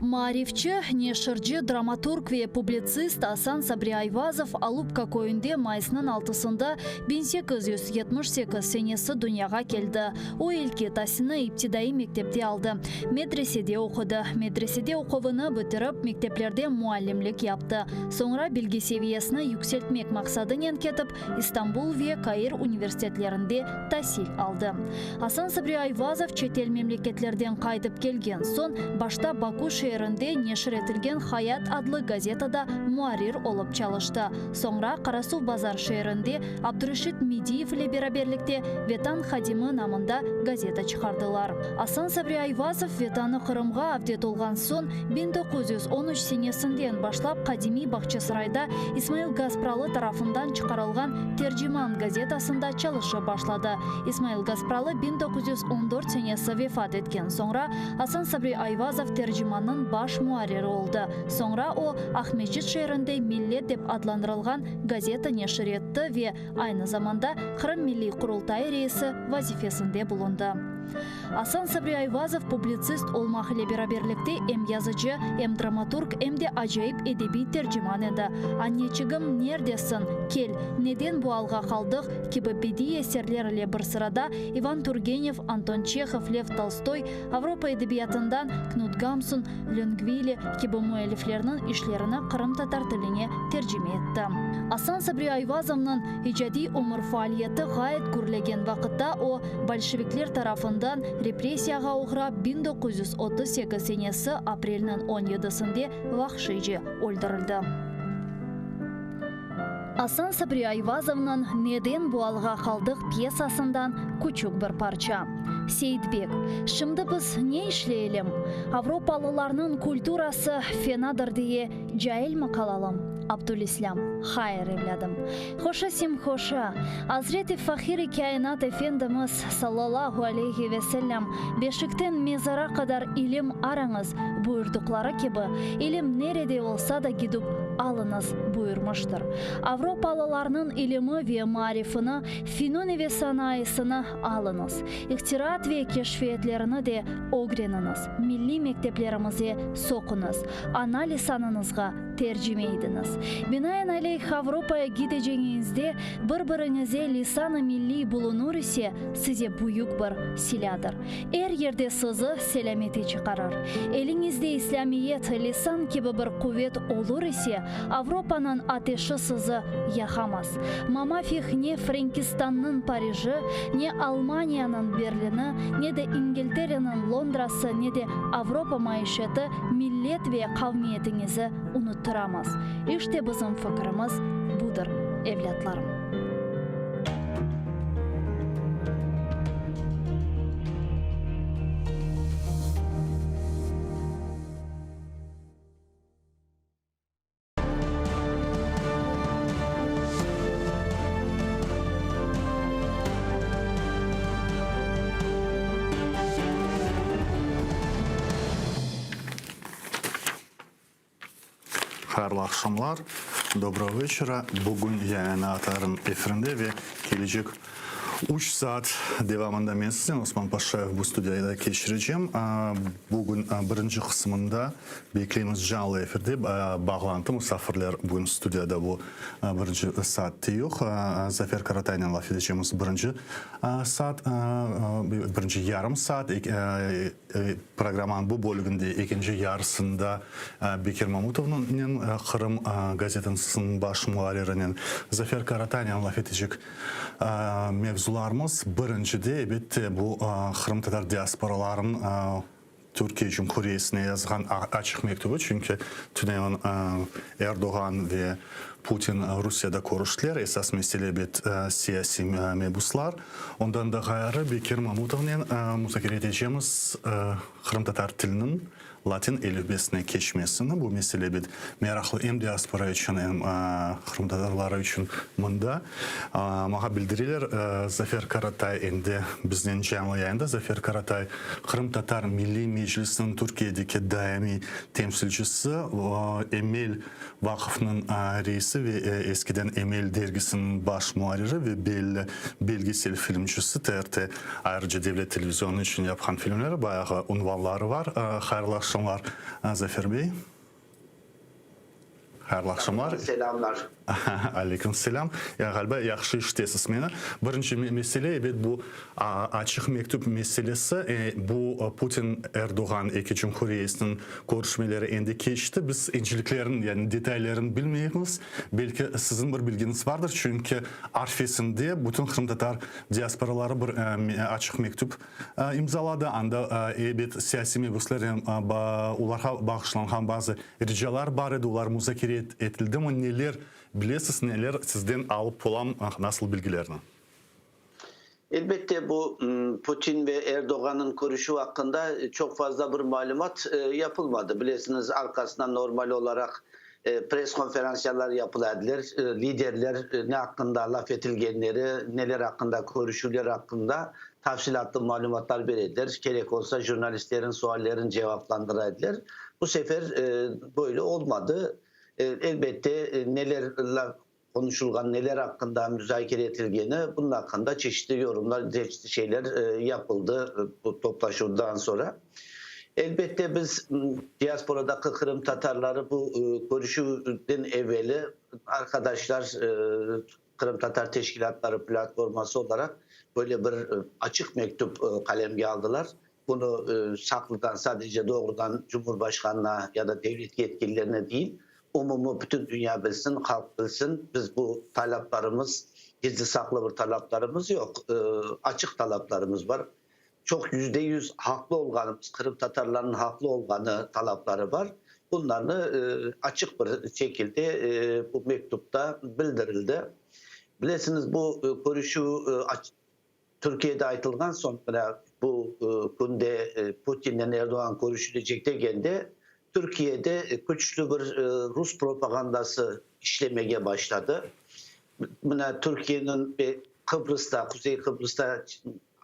Maarifçi, neşirci, dramaturg ve publitsist Asan Sabri Ayvazov Alupka köyünde mayısnıñ altısında 1878 senesi dünyağa keldi. O, ilki tasilni iptidaiy mektepte aldı, medresede oqudı. Medresede oquvını bitirip, mekteplerde muallimlik yaptı. Soñra bilgi seviyesini yükseltmek maqsadınen ketip, İstanbul ve Kair universitetlerinde tasil aldı. Asan Sabri Ayvazov çetel memleketlerden qaytıp kelgen soñ, başta Baku şeerinde neşir etilgen Hayat adlı gazetada muarrir olıp çalıştı. Soñra Qarasuvbazar şeerinde Abdureşit Mediyev ile beraberlikte Vetan hadimi namında gazeta çıqardılar. Asan Sabri Ayvazov Vetanı Qırımğa avdet olğan soñ, 1913 senesinden başlap qadimiy Bağçasarayda İsmail Gaspralı tarafından çıqarılğan Terciman gazetasında çalışıp başladı. İsmail Gaspralı 1914 senesi vefat etken soñra, Asan Sabri Ayvazov Tercimannıñ baş muarriri oldı. Soñra o, Aqmescit şeerinde Millet dep adlandırılğan gazeta neşir etti ve aynı zamanda Qırım Milliy Qurultayı reisi vazifesinde bulundı. Asan Sabri Ayvazov publitsist olmaq ile beraberlikte em yazıcı, em dramaturg, em de acayip edebiy terciman edi. Anneçigim, nerdesiñ? Kel, neden bu alğa qaldıq? kibi bediiy eserler ile bir sırada İvan Turgenev, Anton Çehov, Lev Tolstoy, Avropa edebiyatından Knut Gamsun, Löngvili kibi müelliflerniñ işlerini qırımtatar tiline tercime etti. Asan Sabri Ayvazovnıñ icadiy ömür faaliyeti ğayet gürlegen vaqıtta o, bolşevikler tarafından repressiyağa oğrap 1938 senesi aprelniñ on yedisinde vahşiyce öldürildi. Asan Sabri Ayvazovnıñ Neden bu alğa qaldıq pyesasından küçük bir parça. Seyitbek, Şimdi biz ne işleyelim? Avropalılarnıñ kulturası fenadır diye cailmi qalalım? Abdülislâm, Hayır, evlâdım. Hoşa sem hoşa. Azret-i Fahir-i Kâinat Efendimiz, sallallahu aleyhi ve sellem, Beşikten mezara qadar ilim arañız, buyurdıqları kibi, ilim nerede olsa da gidip alıñız, buyurmıştır. Avropalılarnıñ ilimi ve maarifini, finuni ve sanayısını alıñız. İhtiraat ve keşfiyetlerini de ögreniñiz, milliy mekteplerimize soquñız, ana lisanıñızğa tercime idiñiz. Binaenaleyh, Avropaya gidecegiñizde bir-biriñize lisan-ı milliy bulunur ise, size büyük bir silâdır. Er yerde sizi selâmete çıqarır. Eliñizde İslâmiyet, lisan kibi bir quvet olur ise, Avropanıñ ateşi sizi yaqamaz. Mamafih ne Frenkistannıñ Pariji, ne Almaniyanıñ Berlini, ne de İngiltereniñ Londrası, ne de Avropa maişeti millet ve qavmiyetiñizi unuttıramaz. İşte bizim fikirimiz budır, evlâtlarım. Hayırlı aqşamlar, dobrogo veçera. Bugün yayını atarım efirinde ve kelecek üç saat devamında men siznen, Osman Paşayev, bu studiyada keçirecem. Bugün birinci qısmında bekleymiz canlı efirde bağlantı, musafirler bugün studiyada bu birinci saatte yoq. Zafer Karataynen laf edecemiz birinci saat, birinci yarım saat. Programmanıñ bu bölüginde ekinci yarısında Bekir Mamutovnen, Qırım gazetasınıñ baş muarririnen Zafer Karataynen laf etecek mevzularımız. Birincide, elbette, bu qırımtatar diasporalarınıñ Türkiye Cumhuriyesine yazğan açıq mektübi, çünki tünevin Erdoğan ve. Putin Rusiyada körüştiler. Esas mesele, ebet, siyasiy mebuslar. Ondan da ğayrı, Bekir Mamutovnen muzakere etecemiz qırımtatar tiliniñ latin elifbesine keçmesini. Bu mesele, ebet, meraqlı em diaspora içün, em qırımtatarları içün mında. Maña bildireler, Zafer Karatay endi biznen canlı yayında. Zafer Karatay, Qırımtatar Milliy Meclisiniñ Türkiyedeki daimiy temsilcisi, Emel Vaqıfnıñ reisi ve eskiden Emel dergisiniñ baş muarriri ve belli belgesel filmcisi, TRT, ayrıca devlet televizionı içün yapqan filmleri, bayağı unvanları var. Hayırlı aqşamlar, Zafer bey. Hayırlı aqşamlar. Selâmlar. Aleyküm selâm. Ya, ğaliba, yahşı işitesiz meni. Birinci mesele, ebet, bu açıq mektüp meselesi. Bu Putin-Erdoğan eki cumhur reisiniñ körüşmeleri endi keçti. Biz inceliklerin, yani detaylerin bilmeymiz. Belki siziñ bir bilgiñiz vardır, çünki arfesinde bütün qırımtatar diasporaları bir açıq mektüp imzaladı. Anda, ebet, siyasiy mebusler, olarğa bağışlanğan bazı Ricalar bar edi, olar muzakere etildimi, neler bilesiz, neler sizden alıp olam, nasıl bilgilerni? Elbette, bu Putin ve Erdoğannıñ körüşüvi aqqında çoq fazla bir malümat yapılmadı. Bilesiñiz, arqasından normal olaraq press-konferentsiyalar yapıla ediler, liderler ne aqqında laf etilgenleri, neler aqqında körüşüvler aqqında tafsilâtlı malümatlar bere ediler, kerek olsa jurnalistlerin suallerini cevaplandıra ediler. Bu sefer böyle olmadı. Elbette, neler qonuşulğan, neler aqqında muzakere etilgeni, bunıñ aqqında çeşitli yorumlar, çeşitli şeyler yapıldı bu toplaşuvdan soñra. Elbette, biz diasporadaki qırımtatarları bu körüşüvden eveli arqadaşlar, Qırımtatar teşkilâtları platforması olaraq böyle bir açıq mektüp qalemge aldılar. Bunı saqlıdan, sadece doğrudan Cumhurbaşqanına ya da devlet yetkililerine değil, umumiy bütün dünya bilsin, halq bilsin, biz bu talaplarımız, gizli-saqlı bir talaplarımız yoq, açıq talaplarımız bar. Çoq %100 haqlı olğanımız, qırımtatarlarnıñ haqlı olğanı talapları bar. Bunlarnı açıq bir şekilde bu mektupta bildirildi. Bilesiñiz, bu körüşüv Türkiyede aytılğan soñ, mına bu künde Putinnen Erdoğan körüşülecek degende, Türkiyede küçlü bir rus propagandası işlemege başladı. Mına Türkiyeniñ ve Qıbrızda, Quzey Qıbrızda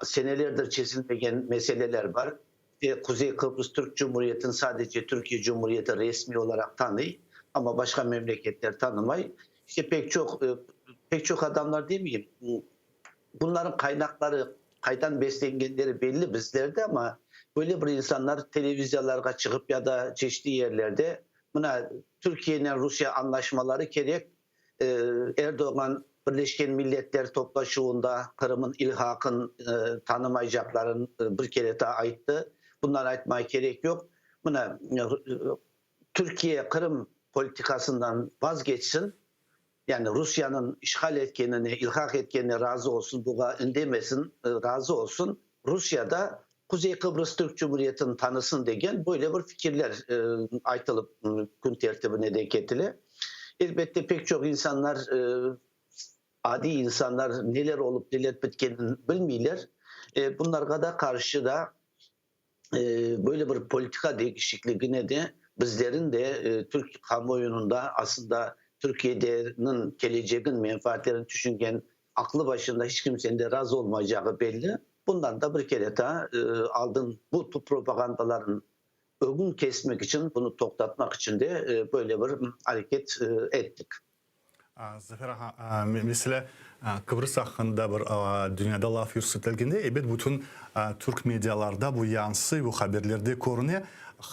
senelerdir çezilmegen meseleler bar. Ve Quzey Qıbrız Türk Cumhuriyetini sadece Türkiye Cumhuriyeti resmiy olaraq tanıy, amma başqa memleketler tanımay. İşte pek çoq, pek çoq adamlar demeyim, bunların qaynaqları, qaydan beslengenleri belli bizlerde, amma böyle bir insanlar televiziyalarğa çıqıp ya da çeşitli yerlerde mına Türkiyenen Rusiye añlaşmaları kerek, Erdoğan Birleşken Milletler toplaşuvında Qırım'ın ilhaqın tanımaycaqların bir kere daa ayttı. Bundan aytmağa kerek yoq. Mına, Türkiye Qırım politikasından vazgeçsin, yani Rusiyanıñ işğal etkenine, ilhaq etkenine razı olsun, buğa indemesin, razı olsun, Rusiya da Quzey Qıbrız Türk Cumhuriyetini tanısın degen böyle bir fikirler aytılıp kün tertibine de ketile. Elbette, pek çoq insanlar, adiy insanlar neler olıp, neler bitkenini bilmeyler. Bunlarğa da qarşı da böyle bir politika deñişikligine de bizlerin de türk kamuoyunında aslında Türkiyedeniñ kelecegin, menfaatlerini tüşüngen aqlı başında hiç kimseniñ de razı olmayacağı belli. Bundan da bir kere daa aldın bu propagandaların ögün kesmek içün, bunı toqtatmaq içün de böyle bir areket ettik. Zafer ağa, meselâ, Qıbrız aqqında bir dünyada laf yürsetilgende, ebet, bütün türk medialarda bu yansıy, bu haberlerde körüne.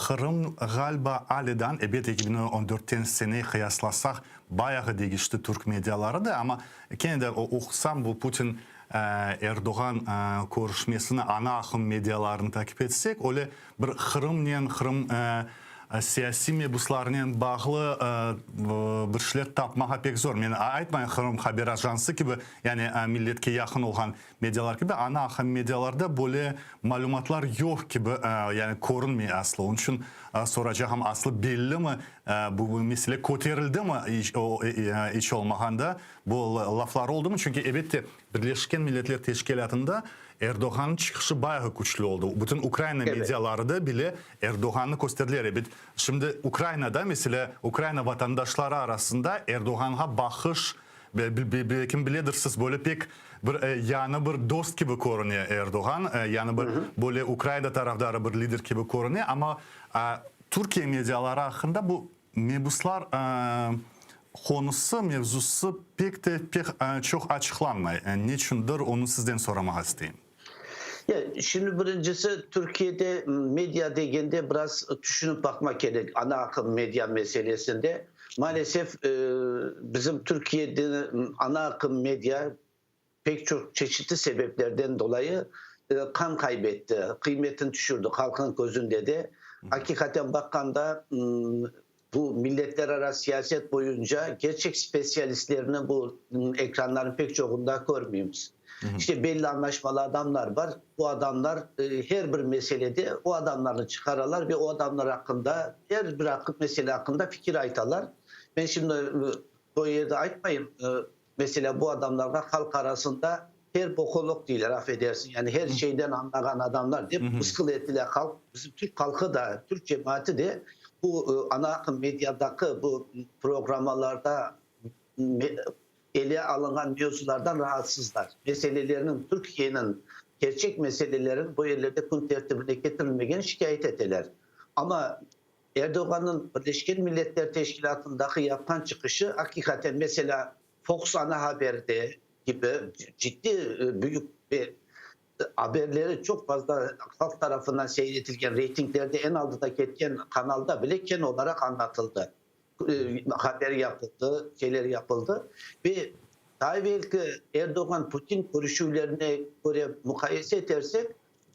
Qırım, ğaliba, alâdan, ebet, 2014-ten sene qıyaslasaq, bayağı deñişti türk mediaları da, amma kene de oqusam, bu Putin Erdoğan körüşmesini ana aqım medialarını takip etsek, öyle bir Qırımnen, Qırım. siyasiy mebuslarnen bağlı bir şeyler tapmağa pek zor. Men aytmayım, Qırım haber ajansı kibi, yani milletke yaqın olğan medialar kibi, ana aqım medialarda böyle malümatlar yoq kibi, yani körünmey aslı. Onıñ içün soracağım, aslı bellimi, bu mesele köterildimi iç olmağanda, bu laflar oldumı? Çünki, elbette, Birleşken Milletler Teşkilâtında Erdoğannıñ çıqışı bayağı küçlü oldı. Bütün Ukraina mediaları da bile Erdoğannı kösterdiler. Ebet, şimdi Ukrainada, meselâ, Ukraina vatandaşları arasında Erdoğanğa baqış, belkim biledirsiz, böyle pek bir yañı bir dost kibi körüne Erdoğan, yañı bir böyle Ukraina tarafdarı bir lider kibi körüne. Amma Türkiye mediaları aqqında bu Mebuslar qonusı, mevzusı pek de pek çoq açıqlanmay. Neçündir, onı sizden soramağa isteyim. Ya, şimdi birincisi, Türkiyede media degende biraz tüşünip baqmaq kerek, ana aqım media meselesinde. Maalesef, bizim Türkiyede ana aqım media pek çoq çeşitli sebeplerden dolayı qan qaybetti, qıymetini tüşürdi halqnıñ közünde de. Aqiqaten baqqanda, bu milletlerara siyaset boyunca kerçek spesialistlerni bu ekranların pek çoğunda körmeymiz. İşte belli añlaşmalı adamlar bar, bu adamlar her bir meselede o adamlarnı çıqaralar ve o adamlar aqqında, her bir mesele aqqında fikir aytalar. Men şimdi bu yerde aytmayım, Meselâ, bu adamlarğa halq arasında her bokolog deyler, af edersiñ, yani her şeyden añlağan adamlar dep mısqıl etile halq. Bizim türk halqı da, türk cemaati de bu ana aqım mediadaki bu programmalarda ele alınğan mevzulardan raatsızlar. Meselelerniñ, Türkiyeniñ kerçek meselelerin bu yerlerde kün tertibine ketirilmegeni şikâyet eteler. Amma Erdoğannıñ Birleşken Milletler Teşkilâtındaki yapqan çıqışı aqiqaten, meselâ, Fox ana haberde kibi ciddi büyük bir haberleri çoq fazla halq tarafından seyir etilgen, reytinglerde eñ aldıda ketken kanalda bile keñ olaraq añlatıldı. Haber yapıldı, şeyler yapıldı. Ve daa evelki Erdoğan-Putin körüşüvlerine köre muqayese etersek,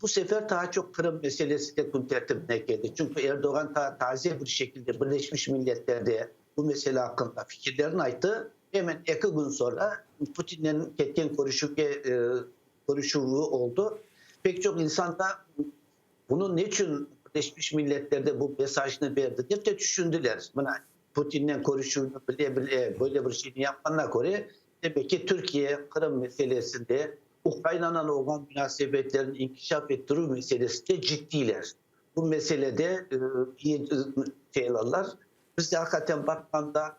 Bu sefer daa çoq Qırım meselesi de kün tertibine keldi. Çünki Erdoğan taa taze bir şekilde Birleşmiş Milletlerde bu mesele aqqında fikirlerini ayttı. Hemen eki kün soñra Putinnen ketken körüşüvge körüşüvi oldı. Pek çoq insan da bunı neçün Birleşmiş Milletlerde bu mesajnı berdi dep de tüşündiler. Mına, Putinnen körüşüvni bile-bile böyle bir şeyni yapqanına köre, demek ki, Türkiye Qırım meselesinde Ukrainanen olğan munasebetlerni inkişaf ettirüv meselesinde ciddiyler. Bu meselede iyi sayılırlar. Biz de aqiqaten baqqanda,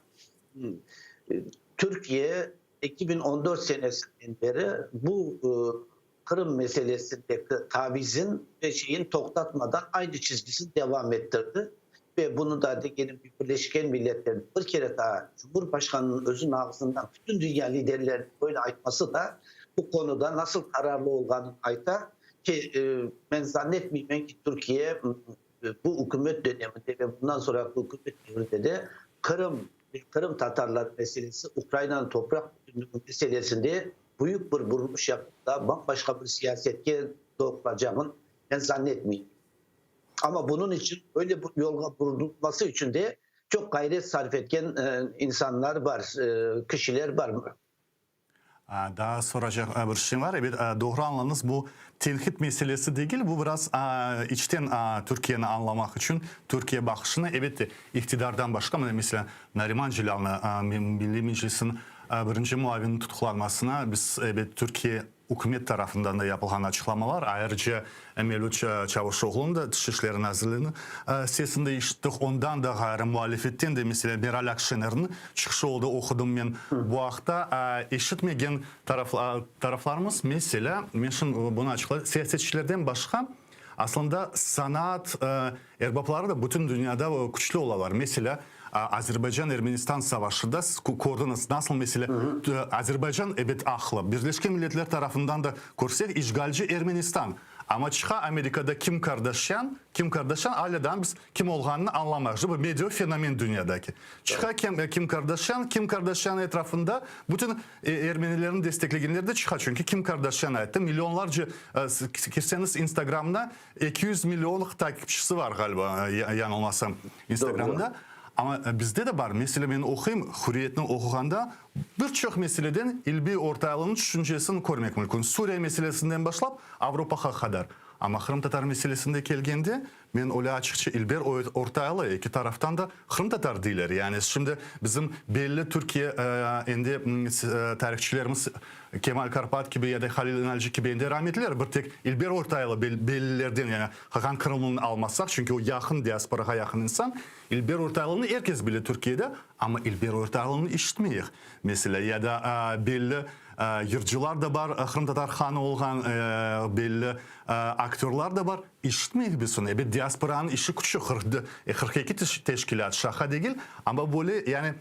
Türkiye 2014 senesinden beri bu Qırım meselesindeki tavizin ve şeyin toqtatmadan aynı çizgisini devam ettirdi. Ve bunı da, degenim kibi, Birleşken Milletler bir kere daa Cumhurbaşqanınıñ özüniñ ağzından bütün dünya liderleriniñ böyle aytması da bu qonuda nasıl qararlı olğanını ayta ki, men zannetmeymen ki, Türkiye bu ükümet döneminde ve bundan sonraki ükümet devrinde de Qırım ve qırımtatarlar meselesi, Ukrainanıñ topraq bütünligi meselesinde büyük bir buruluş yapıp da bam-başqa bir siyasetke doğrulacağını men zannetmeyim. Amma bunıñ içün, öyle bir yolğa burulması içün de çoq ğayret sarf etken insanlar bar, kişiler bar. Daa soracaq bir şeyim bar. Ebet, doğru añladıñız, bu tenqit meselesi degil, bu biraz içten Türkiyeni añlamaq içün, Türkiye baqışını, ebette, iqtidardan başqa, mına, meselâ, Nariman Celâlnı, Milliy Meclisniñ birinci muavininiñ tutuqlanmasına biz, ebet, Türkiye Ükümet tarafından da yapılğan açıqlamalar, ayrıca Mevlüt Çavuşoğlunıñ da, Tış işleri nazirliginiñ sesini de işittik. Ondan da ğayrı, muhalifetten de, meselâ, Meral Akşenerniñ çıqışı oldı, oqudım men bu aqta. Eşitmegen taraflarımız, meselâ, men şimdi bunı açıqlayım, siyasetçilerden başqa, aslında sanaat erbapları da bütün dünyada küçlü olalar. Meselâ, Azerbaycan-Ermenistan savaşında siz kördiñiz, nasıl mesele, Azerbaycan, ebet, aqlı. Birleşken Milletler tarafından da körsek, işğalci Ermenistan. Amma çıqa Amerikada Kim Kardaşyan, Kim Kardaşyan alâ daa biz kim olğanını añlamayıq. Bu medio fenomen dünyadaki. Çıqa Kim Kardaşyan, Kim Kardaşyan etrafında bütün ermenilerni desteklegenler de çıqa. Çünki Kim Kardaşyan ayttı, millionlarca, kirseñiz Instagramına, 200 million takipçisi bar ğaliba, yañılmasam, Instagramda. Amma bizde de bar. Meselâ, men oquyım, Hürriyetni oquğanda bir çoq meseleden İlbiy Ortaylınıñ tüşüncesini körmek mümkün. Suriye meselesinden başlap Avropağa qadar. Amma qırımtatar meselesinde kelgende, men öyle açıqça İlber Ortaylı eki taraftan da qırımtatar deyler. Yani şimdi bizim belli Türkiye endi tarihçilerimiz Kemal Karpat kibi ya da Halil İnalcık kibi endi rametliler, bir tek İlber Ortaylı bellilerden, yani Hakan Kırımlını almasaq, çünki o yaqın diasporağa yaqın insan, İlber Ortaylını er kes bile Türkiyede, amma İlber Ortaylını işitmeyik, meselâ, ya da belli yırcılar da bar, qırımtatar hanı olğan belli aktörlar da bar, işitmeyik biz onı. Ebet, diasporanıñ işi küçük, 42 teşkilât, şaqa degil, amma böyle, yani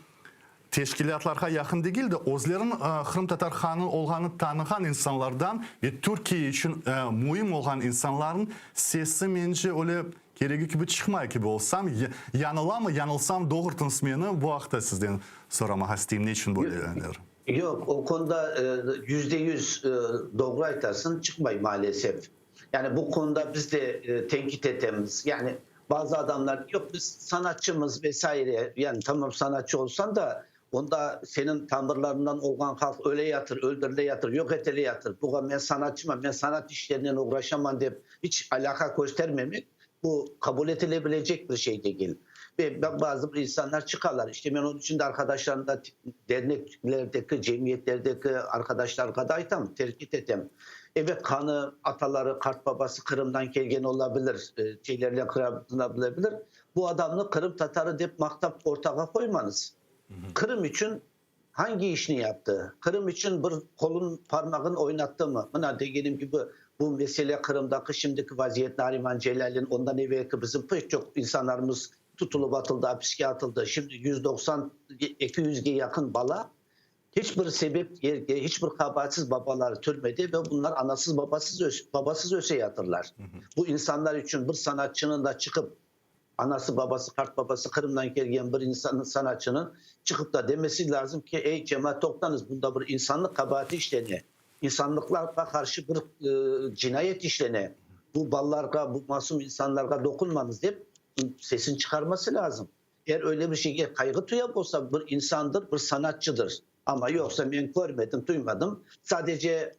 Teşkilâtlarğa yaqın degil de, özlerin qırımtatar hanı olğanı tanığan insanlardan ve Türkiye içün müim olğan insanların sesi mence öyle keregi kibi çıqmay kibi olsam, yanılamı, yanılsam doğurtıñız meni, bu aqta sizden soramağa isteyim, ne içün böyleler? Yoq, o konuda %100 doğru aytasıñ, çıqmay maalesef. Yani bu konuda biz de tenkit etemiz. Yani bazı adamlar yoq biz sanatçımız ve saire, yani tamam sanatçı olsan da onda senin tamırlarından olğan halq öle yatır, öldürile yatır, yoq etile yatır. Buğa men sanatçıman, men sanat işlerinen oğraşaman dep hiç alâqa köstermemek, bu qabul etile bilecek bir şey degil. Ve bazı bir insanlar çıqalar. İşte men onıñ içün de arqadaşlarımda, derneklerdeki, cemiyetlerdeki arqadaşlarğa da aytam, tenkit etem. Ebet, qanı, ataları, qartbabası Qırımdan kelgen ola bilir, şeylerle qırabına bilir. Bu adamnı Qırım tatarı dep maqtap ortağa qoymañız. Qırım içün hangi işni yaptı? Qırım içün bir qolun, parmağın oynattımı? Mına, degenim kibi, bu mesele Qırımdaki şimdiki vaziyet, Nariman Celâlin, ondan evelki bizim pek çoq insanlarımız tutulıp atıldı, apiske atıldı. Şimdi 190, 200-ge yaqın bala Hiç bir sebep, hiç bir qabaatsiz babaları türmede ve bunlar anasız babasız babasız öse yatırlar. Bu insanlar içün bir sanatçınıñ da çıqıp, anası, babası, qartbabası Qırımdan kelgen bir insannıñ, sanatçınıñ çıqıp da demesi lazım ki, ey, cemaat, toqtañız, bunda bir insanlıq qabaatı işlene, insanlıqlarğa qarşı bir cinayet işlene, bu balalarğa, bu masum insanlarğa doqunmañız dep sesini çıqarması lazım. Eğer öyle bir şeyge qayğı tuyap olsa, bir insandır, bir sanatçıdır. Amma yoqsa men körmedim, tuymadım. Sadece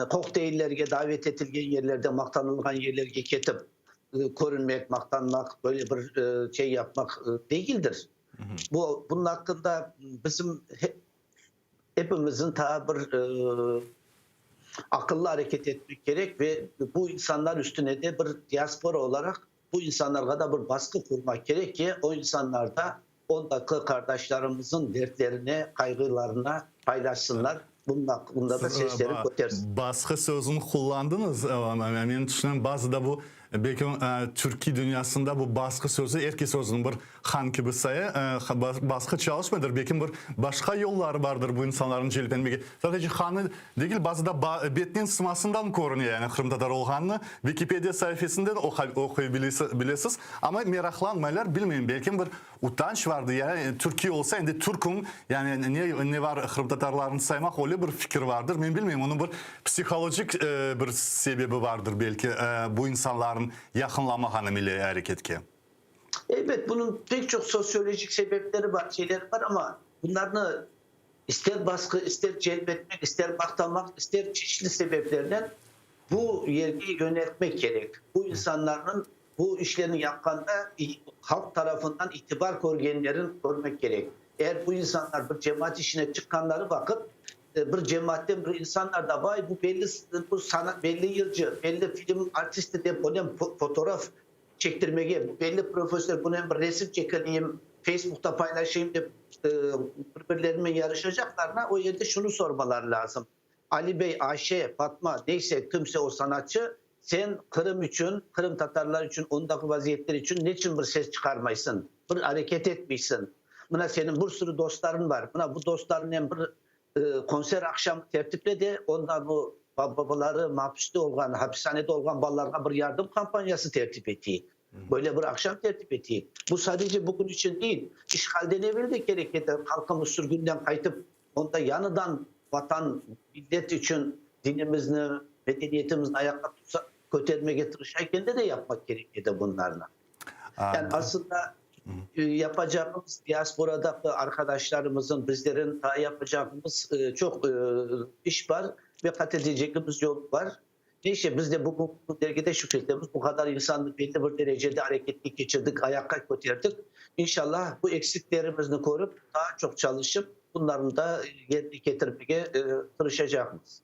kokteyllerge davet etilgen yerlerde, maqtanılğan yerlerge ketip körünmek, maqtanmaq, böyle bir şey yapmaq degildir. Bu, bunıñ aqqında bizim epimizin taa bir aqıllı areket etmek kerek ve bu insanlar üstüne de bir diaspora olaraq Bu insanlarğa da bir basqı qurmaq kerek ki, o insanlar da ondaki qardaşlarımızın dertlerine, qayğılarına paylaşsınlar, bunıñ aqqında da seslerini kötersinler. Basqı sözüni qullandıñız, men tüşünem, bazıda bu, belki türkiy dünyasında bu basqı sözü er kes özüni bir han kibi saya, basqı çalışmaydır, belki bir başqa yolları bardır bu insanlarnı celp etmege. Sadece hanı Degil, bazıda betniñ sımasından körüne, yani qırımtatar olğanını Vikipediya saifesinden oquy bilesiz, amma meraqlanmaylar, bilmeyim, belkim bir utanç vardır, ya türkiy olsa, endi türküm, yani ne ne var qırımtatarlarnı saymaq, öyle bir fikir vardır, men bilmeyim, onıñ bir psihologik bir sebebi vardır, belki, bu insanların yaqınlamağanı milliy areketke. Elbet, bunıñ pek çoq sotsiolojik sebepleri bar, şeyleri bar, amma bunlarnı İster basqı, ister celp etmek, ister maqtamaq, ister çeşitli sebeplerden bu yerge yöneltmek kerek. Bu insanlarnıñ bu işlerni yapqanda halq tarafından itibar körgenlerin körmek kerek. Eğer bu insanlar bir cemaat işine çıqqanları vaqıt, bir cemaatten bir insanlar da vay bu belli bu sanat belli yırcı, belli film artisti dep onen fotoğraf çektirmege, belli professor bunen bir resim çekileyim, Facebookta paylaşayım dep bir-birlerinen yarışacaqlarına, o yerde şunı sormaları lazım, Ali bey, Ayşe, Fatma, neyse, kimse o sanatçı, sen Qırım içün, qırımtatarlar içün, ondaki vaziyetler içün neçün bir ses çıqarmaysıñ, bir areket etmeysiñ? Mına seniñ bir sürü dostlarıñ bar, mına bu dostlarıñnen bir konser aqşamı tertiple de, onda bu. babaları mahpusta olğan, hapishanede olğan balalarğa bir yardım kampaniyası tertip eteyik. Böyle bir aqşam tertip eteyik. Bu sadece bugün içün değil, işğalden evel de kerek edi, halqımız sürgünden qaytıp, onda yañıdan Vatan, millet içün dinimizni, medeniyetimizni ayaqqa tutsa, kötermege tırışaykende de yapmaq kerek edi bunlarnı. Yani aslında yapacağımız diasporadaki arkadaşlarımızın, bizlerin daa yapacağımız çoq iş bar ve kat edecegimiz yol bar. Neyse, biz de bu künlerge de şükretemiz. Bu qadar insannı belli bir derecede areketke keçirdik, ayaqqa köterdik. İnşallah, bu eksiklerimizni körip, daa çoq çalışıp, bunlarnı da yerine ketirmege tırışacaqmız.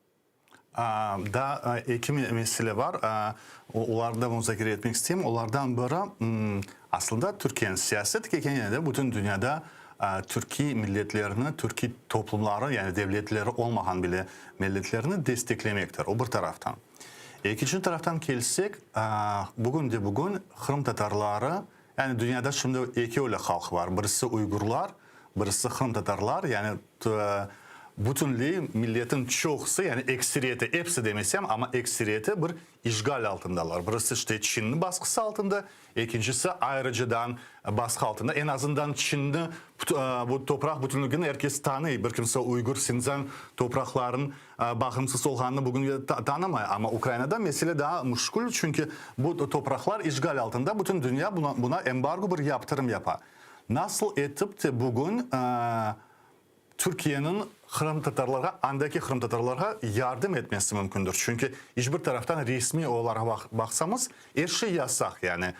Daa eki mesele bar, olarnı da muzakere etmek isteyim. Olardan biri, aslında Türkiyeniñ siyaseti kene de bütün dünyada türkiy milletlerni, türkiy toplumları, yani devletleri olmağan bile milletlerni desteklemektir, o bir taraftan. Ekinci taraftan kelsek, bugün de bugün qırımtatarları, yani dünyada şimdi eki öyle halq bar, birisi uygurlar, birisi qırımtatarlar, yani bütünley milletin çoqusı, yani ekseriyeti, episi demesem, amma ekseriyeti bir işğal altındalar. Birisi işte Çinniñ basqısı altında, ekincisi ayrıcadan basqı altında. Eñ azından Çinni, bu topraq bütünligini er kes tanıy. Bir kimse Uygur, Sincan topraqlarınıñ bağımsız olğanını bugün tanımay. Amma Ukrainada mesele daa müşkül, çünki bu topraqlar işğal altında, bütün dünya buna embargo, bir yaptırım yapa. Nasıl etip te bugün Türkiyeniñ qırımtatarlarğa, andaki qırımtatarlarğa yardım etmesi mümkündir? Çünki iç bir taraftan resmiy olaraq baqsamız, er şey yasaq, yani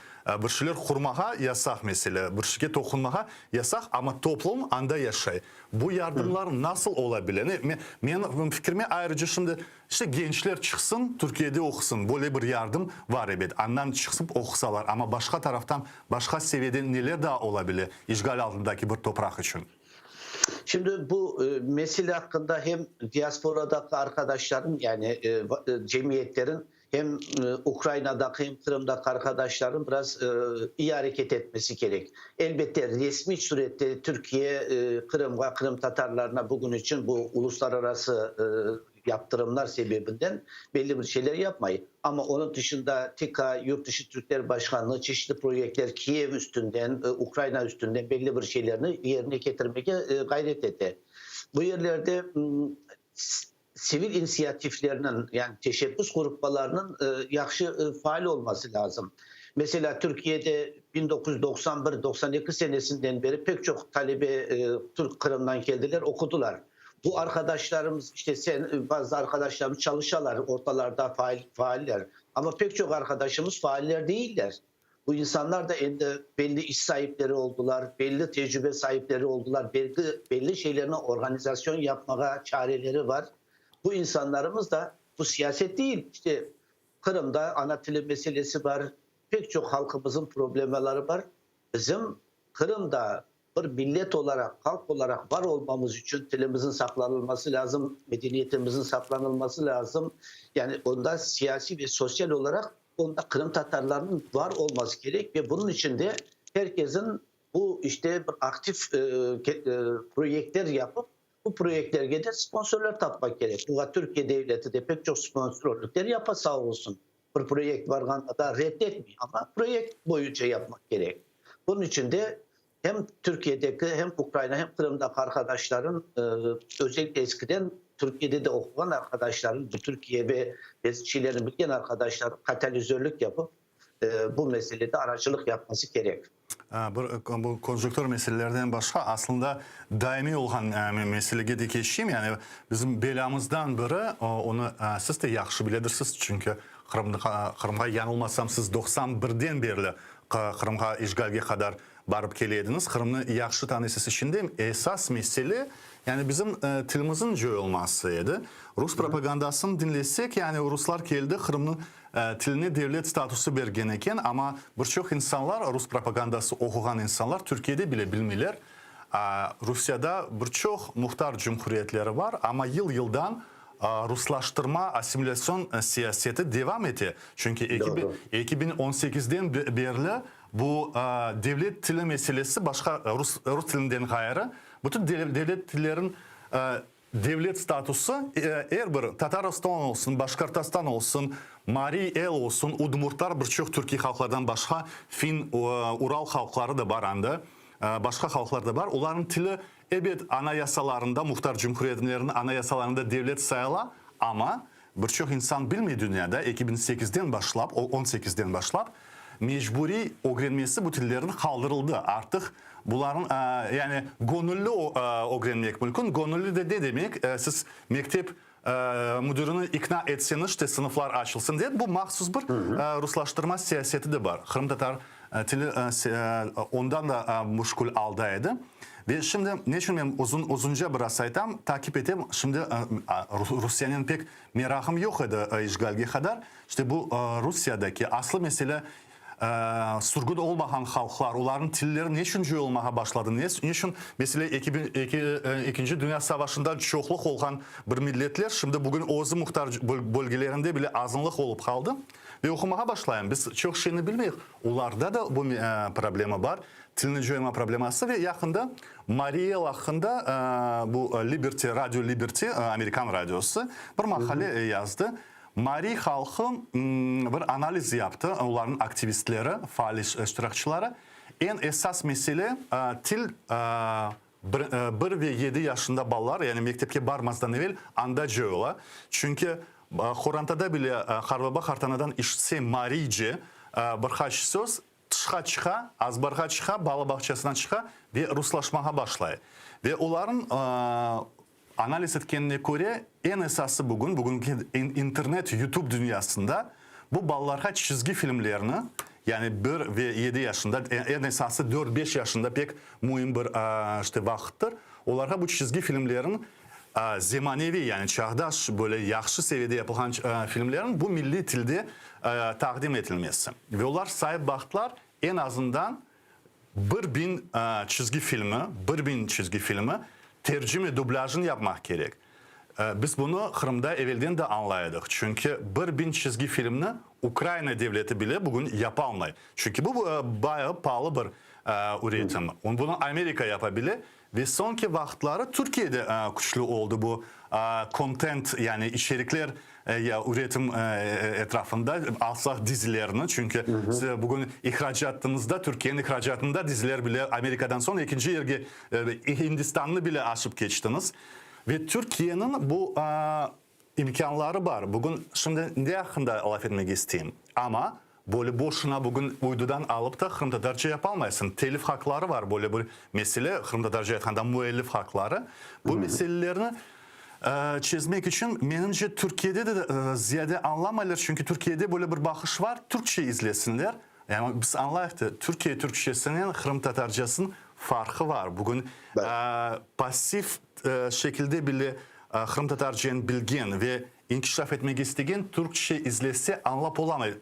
bir şeyler qurmağa yasaq, meselâ, bir şeyge toqunmağa yasaq, amma toplum anda yaşay. Bu yardımlar nasıl ola bile? Menim fikrime, ayrıca şimdi İşte gençler çıqsın, Türkiyede oqusın, böyle bir yardım var ebet, andan çıqsıp oqusalar, amma başqa taraftan, başqa seviyede neler daa ola bile işğal altındaki bir topraq içün? Şimdi bu mesele aqqında hem diasporadaki arqadaşlarım, yani cemiyetlerin, hem Ukrainadaki, hem Qırımdaki arqadaşlarım biraz iyi areket etmesi kerek. Elbette, resmiy surette Türkiye Qırımğa, qırımtatarlarına bugün içün bu uluslararası yaptırımlar sebebinden belli bir şeyler yapmay. Amma onıñ tışında TİKA, Yurt dışı Türkler Başqanlığı, çeşitli proyektler Kiyev üstünden, Ukraina üstünden belli bir şeylerni yerine ketirmege ğayret ete. Bu yerlerde sivil inisiativlerniñ, yani teşebbüs gruppalarınıñ yahşı faal olması lâzım. Meselâ, Türkiyede 1991, 92 senesinden beri pek çoq talebe Türk Qırımdan keldiler, oqudılar. Bu arqadaşlarımız, işte sen, bazı arqadaşlarımız çalışalar, ortalarda faal, faaller. Amma pek çoq arqadaşımız faaller değiller. Bu insanlar da endi belli iş saipleri oldular, belli tecrübe saipleri oldular, belli, belli şeylerni organizasyon yapmağa çareleri var. Bu insanlarımız da, bu siyaset değil, işte Qırımda ana tili meselesi bar, pek çoq halqımızın problemaları bar. Bizim Qırımda Bir millet olaraq, halq olaraq bar olmamız içün tilimizniñ saqlanılması lâzım, medeniyetimizniñ saqlanılması lâzım. Yani onda siyasiy ve sosyal olaraq onda qırımtatarlarnıñ bar olması kerek ve bunıñ içün de herkesin bu işte bir aktiv proyektler yapıp, bu proyektlerge de sponsorlar tapmaq kerek. Buña Türkiye devleti de pek çoq sponsorlukler yapa, sağ olsun. Bir proyekt barğanda da red etmey, amma proyekt boyunca yapmaq kerek. Bunıñ içün de hem Türkiyedeki, hem Ukraina, hem Qırımdaki arqadaşlarım, özellikle eskiden Türkiyede de oquğan arqadaşlarım, bu Türkiye ve şeylerini bilgen arqadaşlarım katalizörlük yapıp, bu meselede aracılıq yapması kerek. Bir bu konjunktur meselelerden başqa, aslında daimiy olğan meselege de keçeyim. Yani bizim belâmızdan biri, onı siz de yahşı biledirsiz, çünki Qırımğa, yañılmasam, siz 91-den berli Qırımğa işğalge qadar barıp kele ediñiz. Qırımnı yahşı tanıysız. İçinde esas mesele, yani bizim tilimizniñ coyulması edi. Rus propagandasını diñlesek, yani ruslar keldi, Qırımnı tiline devlet statusı bergen eken, amma bir çoq insanlar, rus propagandası oquğan insanlar Türkiyede bile bilmeyler. Rusiyada bir çoq muhtar cumhuriyetleri bar, amma yıl-yıldan ruslaştırma, assimilâtsion siyaseti devam ete. Çünki 2018-den berli bu devlet tili meselesi başqa rus, rus tilinden ğayrı bütün devlet tillerin. Devlet statusı er bir, Tatarıstan olsun, Başkortostan olsun, Mariy El olsun, udmurtlar, bir çoq türkiy halqlardan başqa fin, ural halqları da bar anda, başqa halqlar da bar, olarnıñ tili, ebet, anayasalarında, muhtar cumhuriyetleriniñ anayasalarında devlet sayıla, amma bir çoq insan bilmey dünyada 2008-den başlap, on sekizden başlap, mecburiy ögrenmesi bu tillerniñ qaldırıldı, artıq bularnıñ, yani göñülli ögrenmek mümkün. Göñülli de ne demek? Siz mektep müdirini ikna etseñiz, işte sınıflar açılsın dep, bu mahsus bir ruslaştırma siyaseti de bar. Qırımtatar tili ondan da müşkül alda edi. Ve şimdi ne içün men uzun, uzunca biraz aytam, takip etem, şimdi Rusiyenen pek merağım yoq edi işğalge qadar. İşte bu Rusiyadaki aslı mesele sürgün olmağan halqlar, olarnıñ tilleri ne içün coyulmağa başladı, ne içün, mesele, Ekinci dünya savaşından çoqluq olğan bir milletler şimdi bugün özü muhtar bölgelerinde bile azınlıq olıp qaldı. Ve oqumağa başlayım, biz çoq şeyni bilmeyik, olarda da bu problema bar, tilni coyma probleması ve yaqında Mariy El aqqında bu Liberty, Radio Liberty, amerikan radiosı bir maqale yazdı. Mariy halqı bir analiz yaptı, olarnıñ aktivistleri, faal iştirakçıları. Eñ esas mesele, til, bir ve yedi yaşında balalar, yani mektepke barmazdan evel anda coyula. Çünki qorantada bile qarbaba, qartanadan işitse mariyce bir qaç söz, tışqa çıqa, azbarğa çıqa, bala bağçasına çıqa ve ruslaşmağa başlay. Ve olarnıñ Analiz etkenine köre, eñ esası bugün, bugünki internet, YouTube dünyasında bu balalarğa çizgi filmlerni, yani bir ve yedi yaşında, eñ esası dört-beş yaşında pek müim bir işte vaqıttır, olarğa bu çizgi filmlerin zemaneviy, yani çağdaş, böyle yahşı seviyede yapılğan filmlerin bu milliy tilde taqdim etilmesi. Ve olar saip baqtılar, eñ azından 1000 çizgi filmi, 1000 çizgi filmi tercime, dublâjını yapmaq kerek. Biz bunı Qırımda evelden de añlay edik, çünki 1000 çizgi filmni Ukraina devleti bile bugün yapalmay. Çünki bu bayağı paalı bir üretim. Bunı Amerika yapa bile ve soñki vaqıtları Türkiye de küçlü oldı bu kontent, yani içerikler üretim etrafında, alsaq dizilerni, çünki bugün ihracatımızda, Türkiyeniñ ihracatında diziler bile Amerikadan soñ ekinci yerge, Hindistannı bile aşıp keçtiñiz. Ve Türkiyeniñ bu İmkânları bar. Bugün şimdi ne aqqında laf etmege isteyim? Amma böyle boşuna bugün uydudan alıp da qırımtatarca yapalmaysıñ. Telif haqları bar, böyle bir mesele, qırımtatarca aytqanda müellif haqları. Bu meselelerni çezmek içün, menimce, Türkiyede de ziyade añlamaylar, çünki Türkiyede böyle bir baqış var, türkçe izlesinler. Yani biz añlayıq da, Türkiye türkçesinen qırımtatarcasınıñ farqı var. Bugün passiv şekilde bile qırımtatarcanı bilgen ve inkişaf etmege istegen türkçe izlese añlap olamay.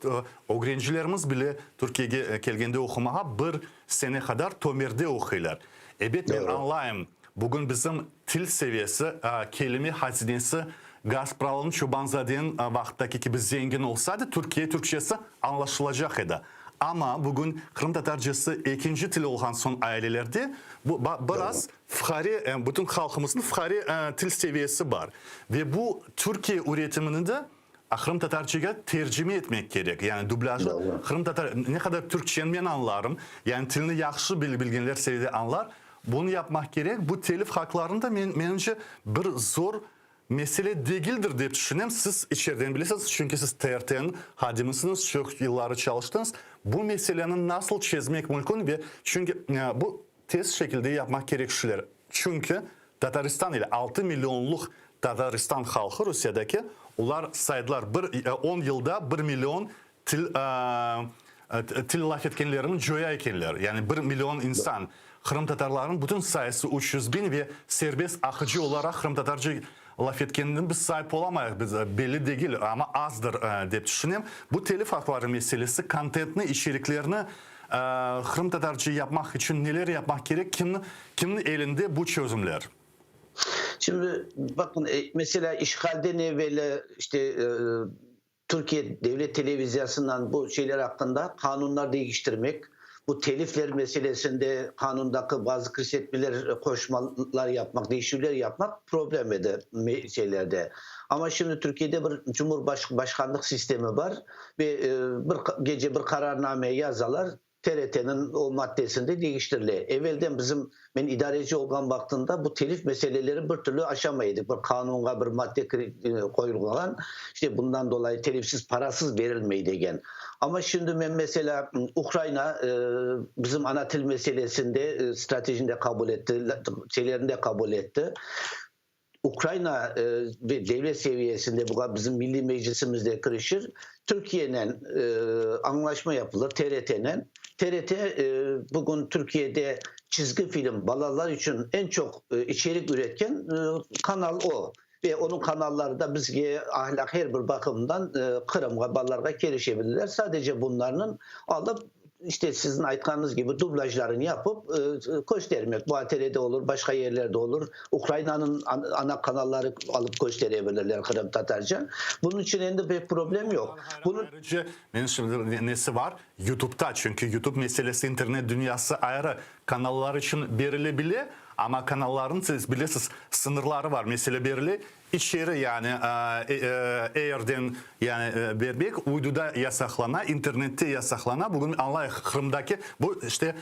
Ögrencilerimiz bile Türkiyege kelgende oqumağa bir sene qadar tömerde oquylar. Ebet, men añlayım, bugün bizim til seviyesi, kelime hazinesi Gaspralınıñ, Çobanzadeniñ vaqıttaki kibi zengin olsaydı, Türkiye türkçesi añlaşılacaq edi. Amma bugün qırımtatarcası ekinci til olğan soñ ailelerde bu biraz fuqare, bütün halqımıznıñ fuqare til seviyesi bar. Ve bu Türkiye üretimini de qırımtatarcağa tercime etmek kerek. Yani dublâjı qırımtatar, ne qadar türkçeni men añlarım, yani tilni yahşı bilgenler seviyede añlar, bunı yapmaq kerek. Bu telif haqlarını da men, menimce, bir zor Mesele degildir dep tüşünem, siz içeriden bilesiñiz, çünki siz TRT-niñ hadimisiniz, çoq yılları çalıştıñız. Bu meseleni nasıl çezmek mümkün ve çünki bu tez şekilde yapmaq kerek şeyler. Çünki Tataristan ile altı millionlıq Tataristan halqı Rusiyadaki, olar saydılar bir on yılda bir million Til, til laf etkenlerniñ coya ekenler, yani bir million insan. Qırımtatarlarnıñ bütün sayısı 300 biñ ve serbest aqıcı olaraq qırımtatarca laf etkenini biz sayıp olamayıq, biz belli degil, amma azdır dep tüşünem. Bu telif aqları meselesi, kontentni, içeriklerni qırımtatarca yapmaq içün neler yapmaq kerek, kimni, kimniñ elinde bu çözümler? Şimdi bakın, mesela işğalden evvel işte Türkiye Devlet Televizyasından bu şeyler hakkında kanunlar değiştirmek. Bu telifler meselesinde qanundaki bazı kirsetmeler, qoşmalar yapmaq, değişüvler yapmaq problem edi şeylerde. Amma şimdi Türkiyede bir cumhurbaşqanlıq sistemi bar ve bir gece bir qararname yazalar, TRT-niñ o maddesinde deñiştirile. Evelden bizim, men idareci olğan vaqtında bu telif meseleleri bir türlü aşamay edik. Bir qanunğa bir madde qoyulğan, işte bundan dolayı telifsiz, parasız berilmey degen. Amma şimdi men, meselâ, Ukraina bizim ana til meselesinde stratejini de qabul etti, şeylerini de qabul etti. Ukraina ve devlet seviyesinde buğa bizim Milliy Meclisimiz de kirişir. Türkiyenen añlaşma yapılır, TRT-nen. TRT bugün Türkiyede çizgi film, balalar içün eñ çoq içerik üretken kanal o. Ve onıñ kanalları da bizge ahlâq her bir baqımından Qırımğa, balalarğa kelişebilirler. Sadece bunlarnıñ alıp, İşte, siziñ aytqanıñız kibi, dublâjlarını yapıp köstermek. Bu ATR-de olur, başqa yerlerde olur. Ukrainanıñ ana kanalları alıp köstere bilirler qırımtatarca. Bunıñ içün endi pek problem yoq. Bunı. Ayrıca, menim şimdi nesi var, YouTube'da, çünki YouTube meselesi, internet dünyası ayrı, kanallar içün berile bile, amma kanallarnıñ, siz bilesiz, sıñırları var. Mesele berile, İçeri yani Airden yani bermek uyduda yasaqlana, internette yasaqlana. Bugün añlayıq, Qırımdaki bu işte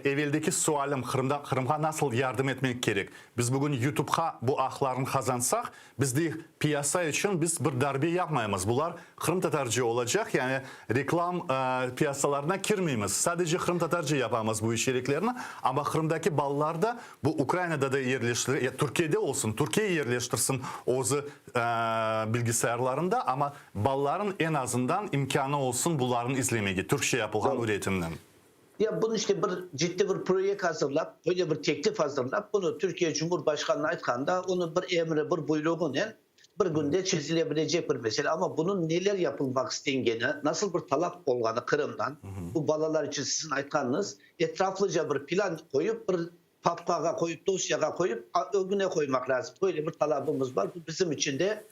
eveldeki sualim, Qırımda Qırımğa nasıl yardım etmek kerek? Biz bugün YouTubeqa bu aqlarnı qazansaq, biz deyik, piyasa içün biz bir darbe yapmaymız. Bular qırımtatarca olacaq, yani reklam piyasalarına kirmeymiz. Sadece qırımtatarca yapamız bu içeriklerni, amma Qırımdaki balalar da Bu Ukrainada da yerleştire, ya Türkiyede olsun, Türkiye yerleştirsin özü bilgisayarlarında, amma balaların eñ azından imkânı olsun bularnı izlemege, türkçe yapılğan üretimni. Ya bunı işte bir ciddi bir proyekt azırlap, böyle bir teklif azırlap, bunı Türkiye Cumhurbaşqanına aytqanda, onıñ bir emri, bir buyruğınen bir künde çezilebilecek bir mesele. Amma bunıñ neler yapılmaq istengeni, nasıl bir talap olğanı Qırımdan, bu balalar içün siziñ aytqanıñız, etraflıca bir plan qoyıp, bir papkağa qoyıp, dosyağa qoyıp, ögüne qoymaq lazım. Böyle bir talabımız bar. Bu bizim içün de,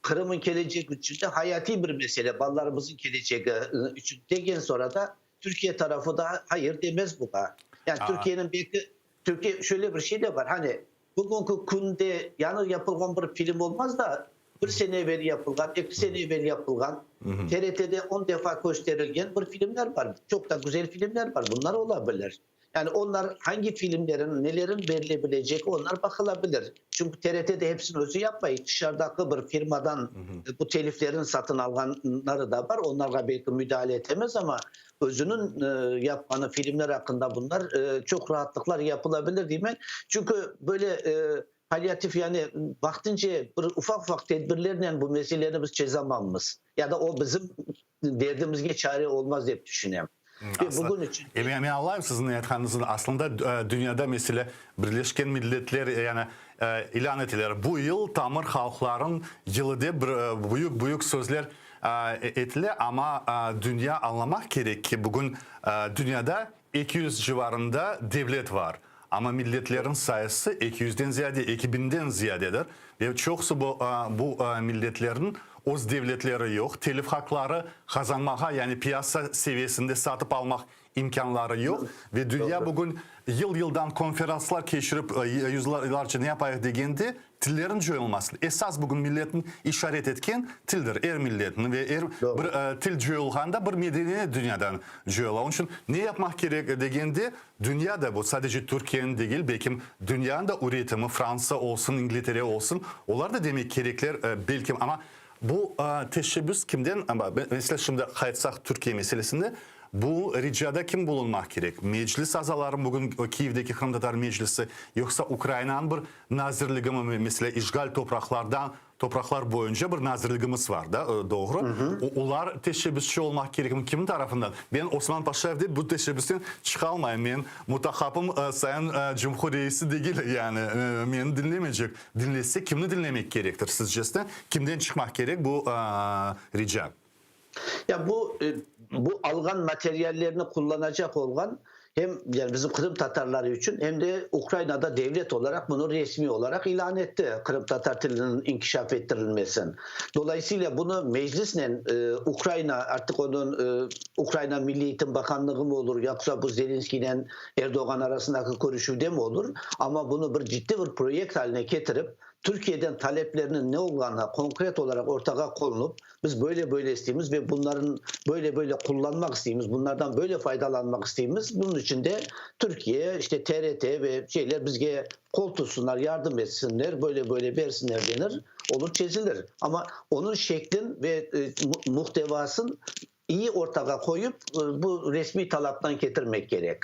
Qırımıñ kelecegi içün de hayatiy bir mesele, balalarımızıñ kelecegi içün degen soñra da Türkiye tarafı da hayır demez buña. Yani Türkiyeniñ belki, Türkiye şöyle bir şey de bar, hani Bugünki künde yañı yapılğan bir film olmaz da, bir sene evel yapılğan, eki sene evel yapılğan, TRT-de on defa kösterilgen bir filmler bar. Çoq da güzel filmler bar, bunlar ola bilir. Yani onlar hangi filmlerin, nelerin berile bilecegi, onlar baqıla bilir. Çünki TRT de hepsini özü yapmay, tışarıdaki bir firmadan bu teliflerin satın alğanları da bar, onlarğa belki müdahale etemez, amma özüniñ yapqanı filmler aqqında bunlar çoq raatlıqlar yapıla bilir deymen. Çünki böyle palliativ yani vaqtınca bir ufaq-ufaq tedbirlernen bu meseleni biz çezamamız. Ya da o bizim derdimizge çare olmaz dep tüşünem. Ve bugün içün. Men añlayım siziñ aytqanıñıznı. Aslında dünyada mesele Birleşken Milletler yani ilân eteler, bu yıl tamır halqlarıñ yılı dep bir büyük-büyük sözler etile, amma dünya añlamaq kerek ki, bugün dünyada 200 civarında devlet var, amma milletlerniñ sayısı 200-den ziyade, 2000-den ziyadedir ve çoqusı bu bu milletlerniñ öz devletleri yoq, telif haqları qazanmağa, yani piyasa seviyesinde satıp almaq İmkânları yoq ve dünya bugün yıl-yıldan konferanslar keçirip, yüzlarca ne yapayıq degende, tillerin coyulmasın. Esas bugün milletni işaret etken tildir, er milletniñ ve er bir til coyulğanda bir medeniyet dünyadan coyula. Onıñ içün ne yapmaq kerek degende, dünya da bu sadece Türkiyeniñ degil, belkim dünyanıñ da üretimi, Fransa olsun, İngiltere olsun, olar da demek kerekler, belkim, amma bu teşebbüs kimden, mesela şimdi qaytsaq Türkiye meselesinde, Bu ricada kim bulunmaq kerek? Meclis azalarımı, bugün Kiyevdeki Qırımtatar Meclisi, yoqsa Ukrainanıñ bir nazirligimi, meselâ, işğal topraqlardan, topraqlar boyunca bir nazirligimiz var, da, doğru? Olar teşebbüsçi olmaq kerekmi, kimin tarafından? Ben Osman Paşayev dep bu teşebbüsten çıqalmayım, men mutahapım sayın cumhur reisi degil, yani meni diñlemeycek. Diñlese, kimni diñlemek kerektir sizcesine, kimden çıqmaq kerek bu rica? Ya bu. Bu alğan materyallerini qullanacaq olğan hem yani bizim Qırım tatarları içün, hem de Ukrainada devlet olaraq bunı resmiy olaraq ilân etti, qırımtatar tiliniñ inkişaf ettirilmesin. Dolayısıyla bunı Meclisnen Ukraina, artıq onıñ Ukraina Milliy Eğitim Bakanlığı mı olur, yoqsa bu Zelenskiynen Erdoğan arasındaki körüşüvde mi olur, amma bunı bir ciddi bir proyekt haline ketirip, Türkiyeden taleplerniñ ne olğanı konkret olaraq ortağa qonulıp, biz böyle-böyle isteymiz ve bunların böyle-böyle qullanmaq isteymiz, bunlardan böyle faydalanmaq isteymiz, bunıñ içün de Türkiye, işte TRT ve şeyler bizge qol tutsunlar, yardım etsinler, böyle-böyle bersinler denir, olur çezilir. Amma onıñ şeklin ve muhtevasın İyi ortağa qoyıp, bu resmiy talaptan ketirmek kerek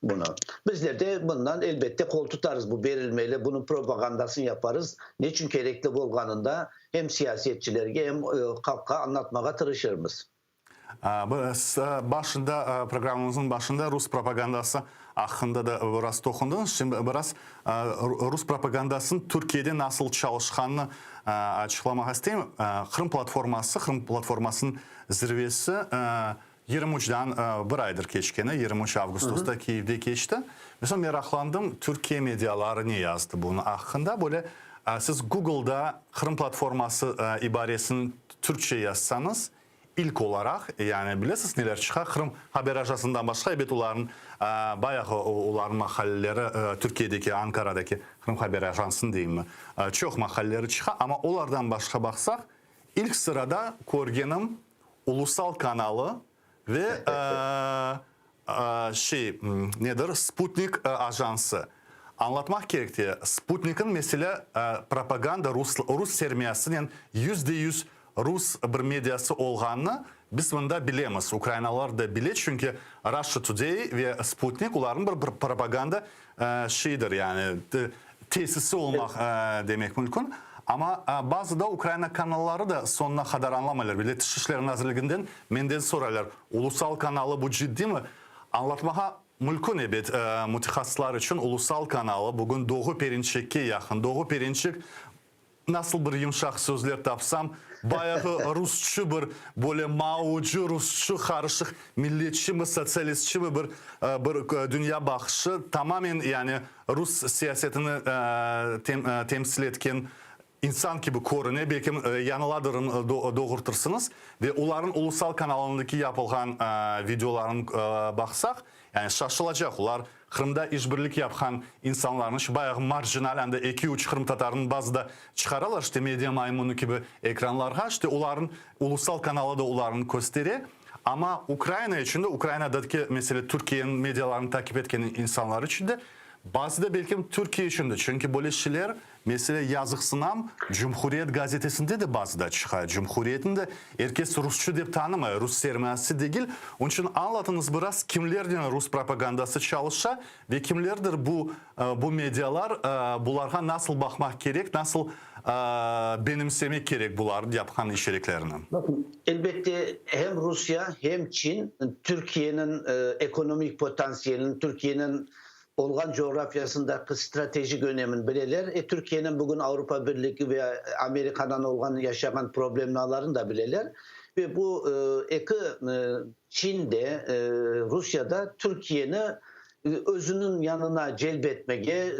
bunı. Bizler de bundan elbette qol tutarız, bu berilmeli, bunıñ propagandasını yaparız, neçün kerekli bolğanını da hem siyasetçilerge, hem halqqa añlatmağa tırışırmız. Biz başında, programmamıznıñ başında rus propagandası aqqında da biraz toqundıñız. Şimdi biraz rus propagandasınıñ Türkiyede nasıl çalışqanını açıqlamağa isteyim. Qırım platforması, Qırım platformasınıñ Zirvesi 23-dan bir aydır keçkeni, 23 avgustosta Kiyevde keçti. Ve soñ meraqlandım, Türkiye mediaları ne yazdı bunıñ aqqında. Böyle siz Googleda Qırım platforması ibaresini türkçe yazsañız, ilk olaraq, yani bilesiz neler çıqa, Qırım haber ajansından başqa, ebet, olarnıñ bayağı olarnıñ maqaleleri, Türkiyedeki, Ankaradaki Qırım haber ajansınıñ deyimmi, çoq maqaleleri çıqa, amma olardan başqa baqsaq, İlk sırada körgenim Ulusal kanalı ve şey, nedir, Sputnik ajansı. Añlatmaq kerek te, Sputnikniñ meselâ propaganda rus, rus sermiyasınen 100% rus bir mediası olğanını biz mında bilemiz, ukrainalılar da bile, çünki Russia Today ve Sputnik olarnıñ bir propaganda şeyidir, yani tesisi olmaq demek mümkün. Amma bazıda Ukraina kanalları da soñuna qadar añlamaylar. Bile Tış işler nazirliginden menden soraylar, Ulusal kanalı bu ciddiymi? Añlatmağa mülkün, ebet, mütehassıslar içün Ulusal kanalı bugün Doğu Perinçekke yaqın. Doğu Perinçek Nasıl bir yımşaq sözler tapsam, bayağı rusçı bir, böyle maocı, rusçı qarışıq milletçimi, sotsialistçimi bir bir dünya baqışı, tamamen yani rus siyasetini temsil etken insan kibi körüne, belkim yañıladırım, doğurtırsıñız. Ve olarnıñ ulusal kanalındaki yapılğan videolarını baqsaq, yani şaşılacaq, olar Qırımda işbirlik yapqan insanlarnı, şu bayağı marjinal, anda eki-üç qırımtatarnı bazıda çıqaralar, işte media maymunı kibi ekranlarğa, işte olarnıñ ulusal kanalı da olarnı köstere. Amma Ukraina içün de, Ukrainadaki, mesele, Türkiyeniñ medialarını takip etken insanlar içün de, bazıda belkim Türkiye içün de, çünki böyle şeyler, Mesele, yazıqsınam, Cumhuriyet gazetesinde de bazıda çıqa. Cumhuriyetni de er kes rusçu dep tanımay, rus sermayası degil. Onıñ içün añlatıñız biraz, kimlernen rus propagandası çalışa ve kimlerdir bu bu medialar, bularğa nasıl baqmaq kerek, nasıl benimsemek kerek bular yapqan içeriklerini? Bakın, elbette, hem Rusya, hem Çin Türkiyeniñ ekonomik potansiyelini, Türkiyeniñ Olğan coğrafiyasındaki stratejik önemin bileler. E, Türkiyeniñ bugün Avropa Birligi ve Amerikadan olğan yaşağan problemnalarını da bileler. Ve bu eki, Çin de, Rusya da Türkiyeni özüniñ yanına celp etmege,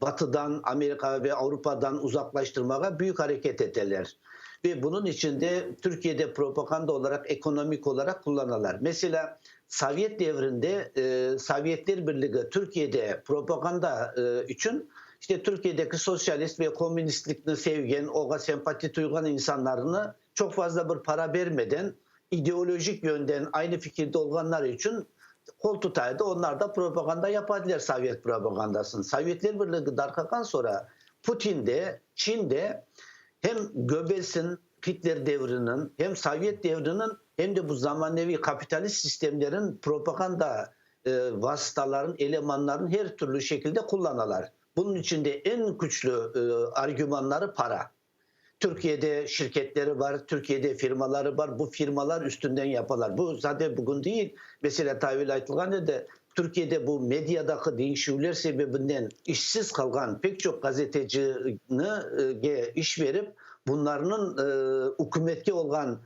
Batıdan, Amerika ve Avropadan uzaqlaştırmağa büyük areket eteler. Ve bunıñ içün de Türkiyede propaganda olaraq, ekonomik olaraq qullanalar. Meselâ, Sovyet devrinde Sovyetler Birligi Türkiyede propaganda içün işte Türkiyedeki sosyalist ve komünistlikni sevgen, oğa sempati tuyğan insanlarnı çoq fazla bir para bermeden ideolojik yönden aynı fikirde olğanlar içün qol tuta edi. Onlar da propaganda yapa ediler, sovyet propagandasını. Sovyetler Birligi darqağan soñra Putin de, Çin de hem Göbbels'in, Hitler devriniñ, hem sovyet devriniñ, hem de bu zamaneviy kapitalist sistemlerin propaganda vasıtaların, elemanların her türlü şekilde qullanalar. Bunıñ içün de eñ küçlü argümanları para. Türkiyede şirketleri bar, Türkiyede firmaları bar, bu firmalar üstünden yapalar. Bu zaten bugün değil, mesela ta evel aytılğan edi, Türkiyede bu mediadaki deñişüvler sebebinden işsiz qalğan pek çoq gazetecige iş verip, bunlarnıñ ükümetke olğan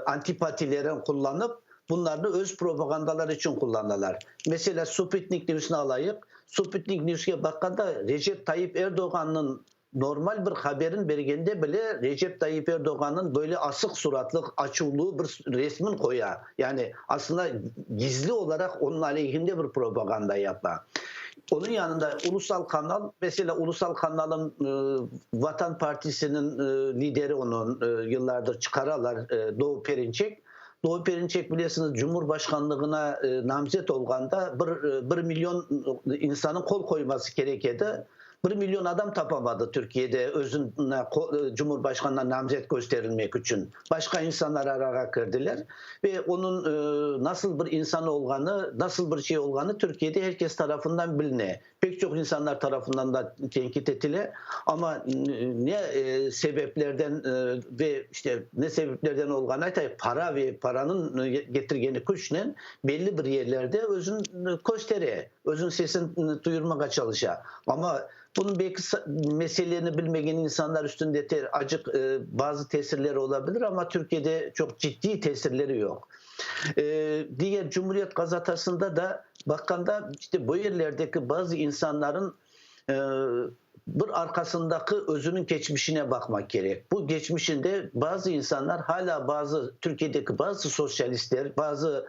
antipatilerini qullanıp, Bunlarnı öz propagandaları içün qullanalar. Meselâ, Suputnik Newsni alayıq. Suputnik Newske baqqanda, Recep Tayyip Erdoğannıñ normal bir haberin bergende bile Recep Tayyip Erdoğannıñ böyle asıq suratlı, açuvlı bir resmin qoya. Yani, aslında, gizli olaraq onıñ aleyhinde bir propaganda yapa. Onıñ yanında ulusal kanal, meselâ, ulusal kanalın Vatan partisiniñ lideri onı yıllardır çıqaralar, Doğu Perinçek. Doğu Perinçek, bilesiñiz, Cumhurbaşqanlığına namzet olğanda bir bir million insannıñ qol qoyması kerek edi. Bir million adam tapamadı Türkiyede özüni Cumhurbaşqanına namzet kösterilmek içün. Başqa insanlar arağa kirdiler ve onıñ nasıl bir insan olğanı, nasıl bir şey olğanı Türkiyede her kes tarafından biline. Pek çoq insanlar tarafından da tenkit etile, amma ne sebeplerden ve işte ne sebeplerden olğanı aytayıq, para ve paranıñ ketirgeni küçnen belli bir yerlerde özün köstere, özüniñ sesini duyurmağa çalışa. Amma bunıñ belki meseleni bilmegen insanlar üstünde acıq bazı tesirleri olabilir, amma Türkiyede çoq ciddiy tesirleri yoq. Diger Cumhuriyet gazetasında da baqqanda, işte bu yerlerdeki bazı insanların bir arqasındaki özüniñ keçmişine baqmaq kerek. Bu keçmişinde bazı insanlar hala bazı Türkiyedeki bazı sosyalistler, bazı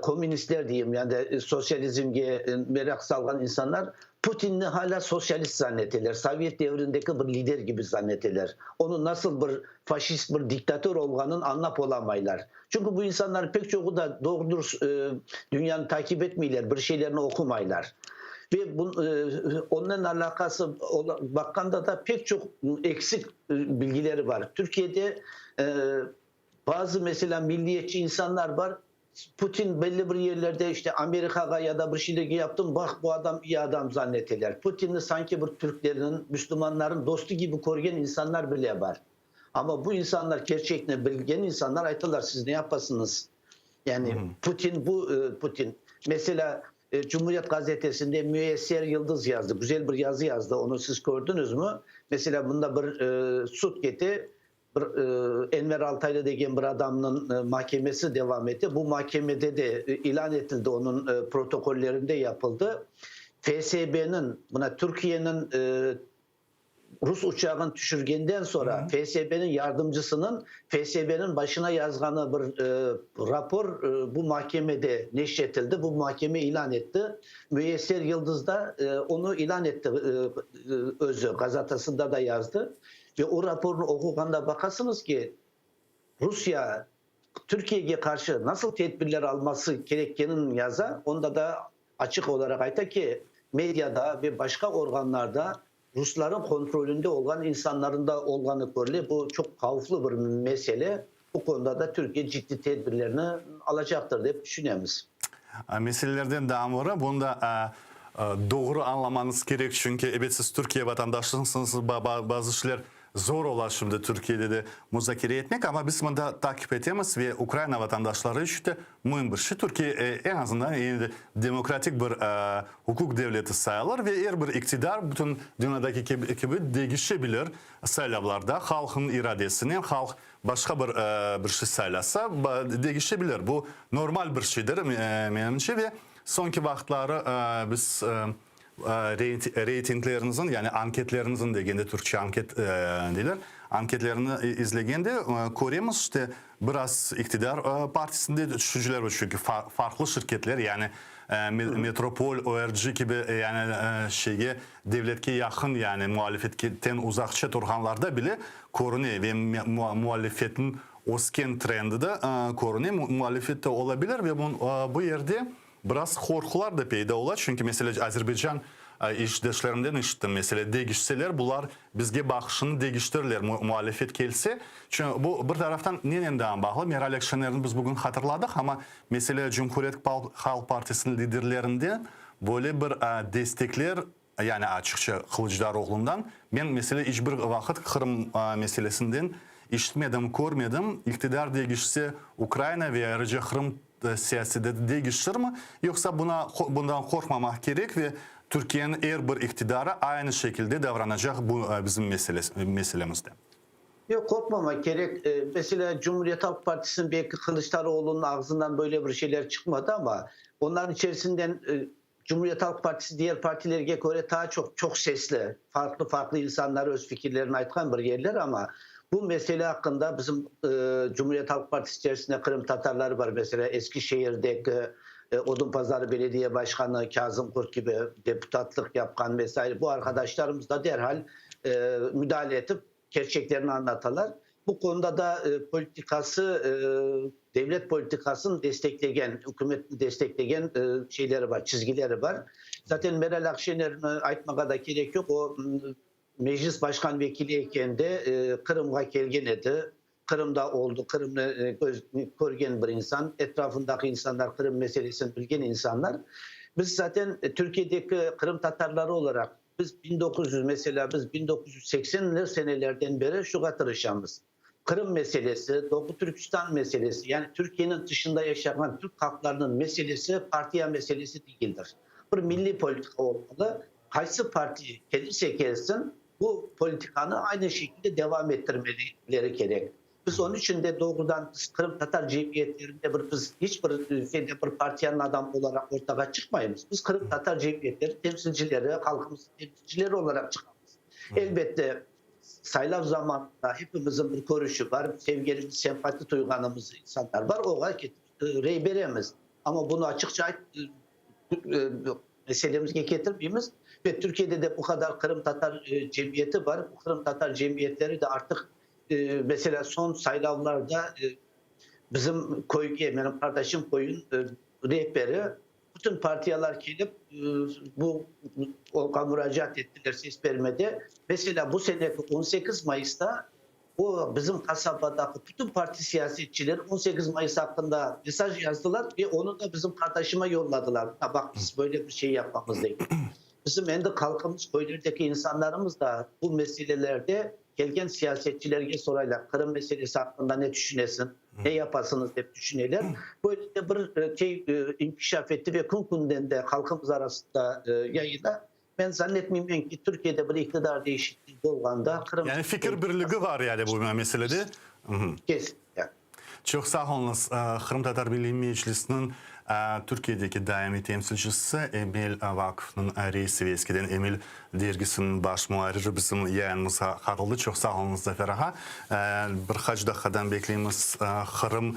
komünistler diyeyim, yani sosyalizmge meraq salğan insanlar Putinni hala sosyalist zanneteler, sovyet devrindeki bir lider kibi zanneteler. Onıñ nasıl bir faşist, bir diktatör olğanın añlap olamaylar. Çünki bu insanların pek çoğu da doğru-dürüst dünyanı takip etmeyler, bir şeylerni oqumaylar. Ve onnen alâqası baqqanda da pek çoq eksik bilgileri bar. Türkiyede bazı, meselâ, milliyetçi insanlar bar, Putin belli bir yerlerde işte Amerikağa ya da bir şeylerge yaptım, baq bu adam iyi adam zanneteler. Putinni sanki bir türklerniñ, müslümanların dostu kibi körgen insanlar bile bar. Amma bu insanlar kerçekni bilgen insanlar aytalar, siz ne yapasıñız? Yani Putin bu Putin. Meselâ, Cumhuriyet gazetesinde Müyesser Yıldız yazdı, güzel bir yazı yazdı, onı siz kördiñizmi? Meselâ, bunda bir sud kete, bir Enver Altaylı degen bir adamnıñ mahkemesi devam ete. Bu mahkemede de ilân etildi, onıñ protokollerinde yapıldı. FSBniñ, mına Türkiyeniñ Rus uçağını tüşürgenden soñra FSBniñ yardımcısınıñ FSBniñ başına yazğanı bir rapor bu mahkemede neşretildi, bu mahkeme ilân etti. Müyesser Yıldız da onı ilân etti özü, gazetasında da yazdı. Ve o rapornı oquğanda baqasıñız ki, Rusiye Türkiyege qarşı nasıl tedbirler alması kerekkenin yaza, onda da açıq olaraq ayta ki, mediada ve başqa organlarda rusların kontrolünde olğan insanların da olğanı körüle, bu çoq havflı bir mesele, bu konuda da Türkiye ciddi tedbirlerni alacaqtır, dep tüşünemiz. Meselelerden daa biri, bunı da doğru añlamañız kerek, çünki, ebet, siz Türkiye vatandaşısıñız, bazı şeyler Zor ola şimdi Türkiyede de muzakere etmek, amma biz mında takip etemiz ve Ukraina vatandaşları içün de müim bir şey. Türkiye eñ azından endi demokratik bir uquq devleti sayılır ve er bir iqtidar bütün dünyadaki kibi degişe bilir saylavlarda halqnıñ iradesinen, halq başqa bir bir şey saylasa, degişe bilir. Bu normal bir şeydir, menimce, ve soñki vaqıtları biz Reytingleriñizin, yani anketleriñizin degende, türkçe anket deyler, anketlerini izlegende köremiz, işte, biraz iqtidar partisinde tüşünciler bar, çünki farqlı şirketler, yani Metropol, ORG kibi, yani şeyge, devletke yaqın, yani muhalifetten uzaqça turğanlarda bile körüne ve muhalifetniñ ösken trendi de körüne, muhalifet de olabilir ve bu yerde Biraz qorqular da peyda ola, çünki, meselâ, Azerbaycan işdeşlerimden işittim, meselâ, degişseler, bular bizge baqışını degiştirirler, muhalifet kelse. Çünki bu, bir taraftan, nenen daa bağlı, Meral Akşenerni biz bugün hatırladıq, amma, meselâ, Cumhuriyet Halq Partisiniñ liderlerinden böyle bir destekler, yani açıqça Kılıçdaroğlundan, men, meselâ, iç bir vaqıt Qırım meselesinden işitmedim, körmedim. İqtidar degişse, Ukraina ve ayrıca Qırım siyaseti degişirmi, yoqsa buna bundan qorqmamaq kerek ve Türkiyeniñ er bir iqtidarı aynı şekilde davranacaq bu bizim meselemizde? Yoq, qorqmamaq kerek. Meselâ, Cumhuriyet Halq Partisiniñ belki Kılıçdaroğlunıñ ağzından böyle bir şeyler çıqmadı, amma onların içerisinden Cumhuriyet Halq Partisi diğer partilerge köre taa çoq çoq sesli, farqlı-farqlı insanlar öz fikirlerini aytqan bir yerler, amma bu mesele aqqında bizim Cumhuriyet Halq Partisi içerisinde qırımtatarları bar, meselâ, Eskişehirdeki Odunpazarı belediye başqanı Kâzim Qurt kibi deputatlıq yapqan ve saire bu arqadaşlarımız da derhal müdahale etip kerçeklerni añlatalar. Bu konuda da politikası, devlet politikasını desteklegen, ükümetni desteklegen şeyleri bar, çizgileri bar. Zaten Meral Akşenerni aytmağa da kerek yoq, o Meclis başqan vekili ekende Qırımğa kelgen edi, Qırımda oldı, Qırımnı körgen bir insan, etrafındaki insanlar Qırım meselesini bilgen insanlar. Biz zaten Türkiyedeki qırımtatarları olaraq, biz 1900, meselâ, biz 1980-ler senelerden beri şuğa tırışamız, Qırım meselesi, Doğu Türkistan meselesi, yani Türkiyeniñ tışında yaşağan türk halqlarınıñ meselesi partiya meselesi degildir. Bir milliy politika olmalı, qaysı partiya kelirse kelsin, Bu politikanı aynı şekilde devam ettirmeleri kerek. Biz onıñ içün de doğrudan biz qırımtatar cemiyetlerinde bir biz hiç bir şeyde bir partiyanıñ adamı olaraq ortağa çıqmaymız. Biz qırımtatar cemiyetleri temsilcileri, halqımıznıñ temsilcileri olaraq çıqamız. Elbette, saylav zamanında hepimizin bir körüşi bar, sevgenimiz, sempati duyğanımız insanlar bar, oğa ketip rey beremiz. Amma bunı açıqça meselemizge ketirmeymiz. Ve Türkiyede de bu qadar qırımtatar cemiyeti bar. Bu qırımtatar cemiyetleri de artıq, meselâ, soñ saylavlarda bizim köyge, menim qardaşım köyün rehberi, bütün partiyalar kelip bu oña muracaat ettiler ses bermede. Meselâ, bu seneki 18 mayısta O, bizim qasabadaki bütün parti siyasetçileri 18 mayıs aqqında mesaj yazdılar ve onı da bizim qardaşıma yolladılar. Mına baq, biz böyle bir şey yapamız dep. Bizim endi halqımız, köylerdeki insanlarımız da bu meselelerde kelgen siyasetçilerge soraylar, Qırım meselesi aqqında ne tüşünesiñ, ne yapasıñız dep tüşüneler. Böyle de bir şey inkişaf etti ve kün-künden de halqımız arasında yayıla. Men zannetmeymen ki, Türkiyede bir iqtidar değişikliği bolğanda Qırım. Yani fikir birligi var yani bu meselede. Kesinlikle. Çoq sağ oluñız. Qırımtatar Milliy Meclisiniñ Türkiyedeki daimiy temsilcisi, Emel Vaqfınıñ reisi ve eskiden Emel dergisiniñ baş muarriri bizim yayınımızğa qatıldı. Çoq sağ oluñız, Zafer ağa. Bir qaç daqqadan bekleymiz Qırım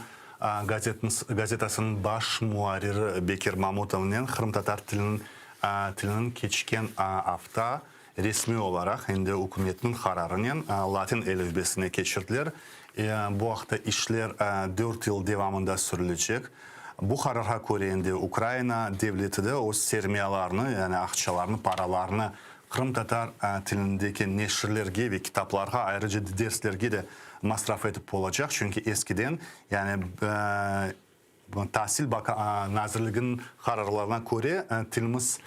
gazetasınıñ baş muarriri Bekir Mamutovnen qırımtatar tiliniñ Tiliniñ keçken afta resmiy olaraq endi ükümetniñ qararınen latin elifbesine keçirdiler. Bu aqta işler dört yıl devamında sürülecek. Bu qararğa köre endi Ukraina devleti de öz sermiyalarını, yani aqçalarını, paralarını qırımtatar tilindeki neşirlerge ve kitaplarğa, ayrıca derslerge de masraf etip olacaq. Çünki eskiden, yani Tasil nazirliginiñ qararlarına köre, tilimiz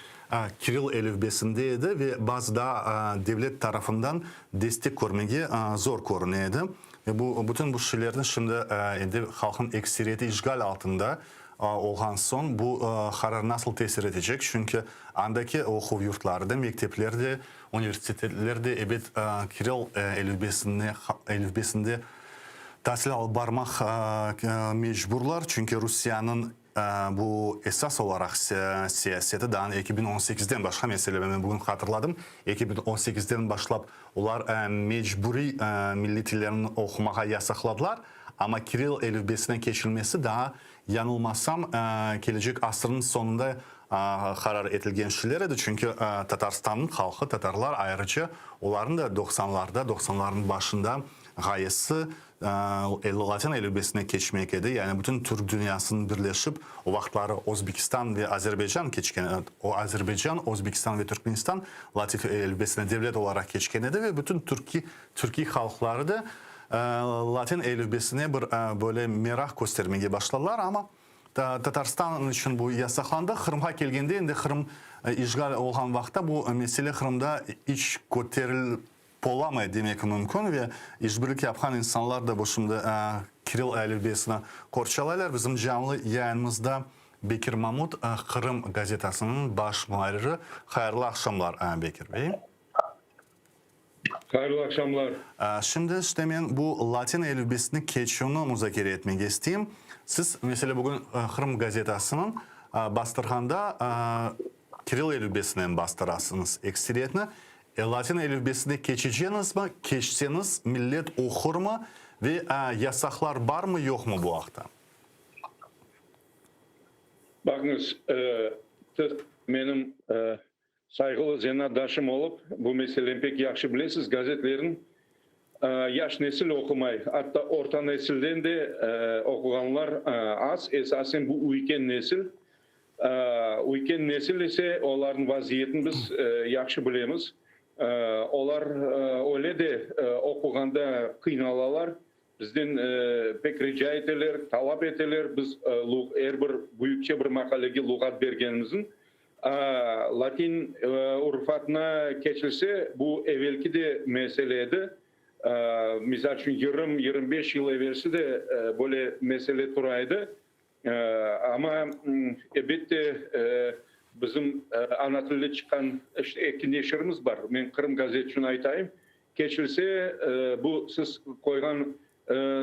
kirill elifbesinde edi ve bazı daa devlet tarafından destek körmege zor körüne edi. Ve bu bütün bu şeylerni şimdi endi halqnıñ ekseriyeti işğal altında olğan soñ bu qarar nasıl tesir etecek? Çünki andaki oquv yurtları da, mektepler de, universitetler de ebet kirill elifbesinde Tasil alıp barmaq mecburlar, çünki Rusiyeniñ bu esas olaraq siyaseti daa 2018-den başqa mesele, men bugün hatırladım, 2018-den başlap olar mecburiy milliy tillerini oqumağa yasaqladılar, amma kirill elifbesine keçilmesi daa, yañılmasam, kelecek asırnıñ soñunda qarar etilgen şeyler edi, çünki Tatarstannıñ halqı, tatarlar ayrıca, olarnıñ da doqsanlarda, doqsanlarnıñ başında Ğayesi, latin elifbesine keçmek edi, yani bütün türk dünyasınıñ birleşip, o vaqıtları Özbekistan ve Azerbaycan keçken, Azerbaycan, Özbekistan ve Türkmenistan latif elifbesine devlet olaraq keçken edi ve bütün türkiy türkiy halqları da latin elifbesine bir böyle meraq köstermege başladılar, amma Tatarstan içün bu yasaqlandı. Qırımğa kelgende, endi Qırım işğal olğan vaqıtta bu mesele Qırımda iç köteril Olamay demek mümkün ve işbirlik yapqan insanlar da bu şimdi kirill elifbesini qorçalaylar. Bizim canlı yayınımızda Bekir Mamut, Qırım gazetasınıñ baş muarriri. Hayırlı aqşamlar, Bekir bey. Hayırlı aqşamlar. Şimdi işte men bu latin elifbesine keçüvni muzakere etmege isteyim. Siz, meselâ, bugün Qırım gazetasınıñ bastırğanda kirill elifbesinen bastırasıñız ekseriyetni. Latin elifbesine keçeceñizmi? Keçseñiz, millet oqurmı ve yasaqlar barmı, yoqmı bu aqta? Baqıñız, siz menim Sayğılı zenaatdaşım olıp, bu meseleni pek yahşı bilesiz, gazetlerni yaş nesil oqumay, atta orta nesilden de oquğanlar az, esasen bu üyken nesil. Üyken nesil ise, olarnıñ vaziyetini biz yahşı bilemiz, olar öyle de oquğanda qıynalalar, Bizden pek rica eteler, talap eteler, biz er bir büyükçe bir maqalege luğat bergenimizin. Latin urufatına keçilse, bu evelki de mesele edi. Misal içün, yırım, 25 yıl evelsi de böyle mesele tura edi. Amma, elbette, bizim ana tilde çıqqan işte eki neşirimiz bar. Men Qırım gazeti içün aytayım. Keçilse, bu siz qoyğan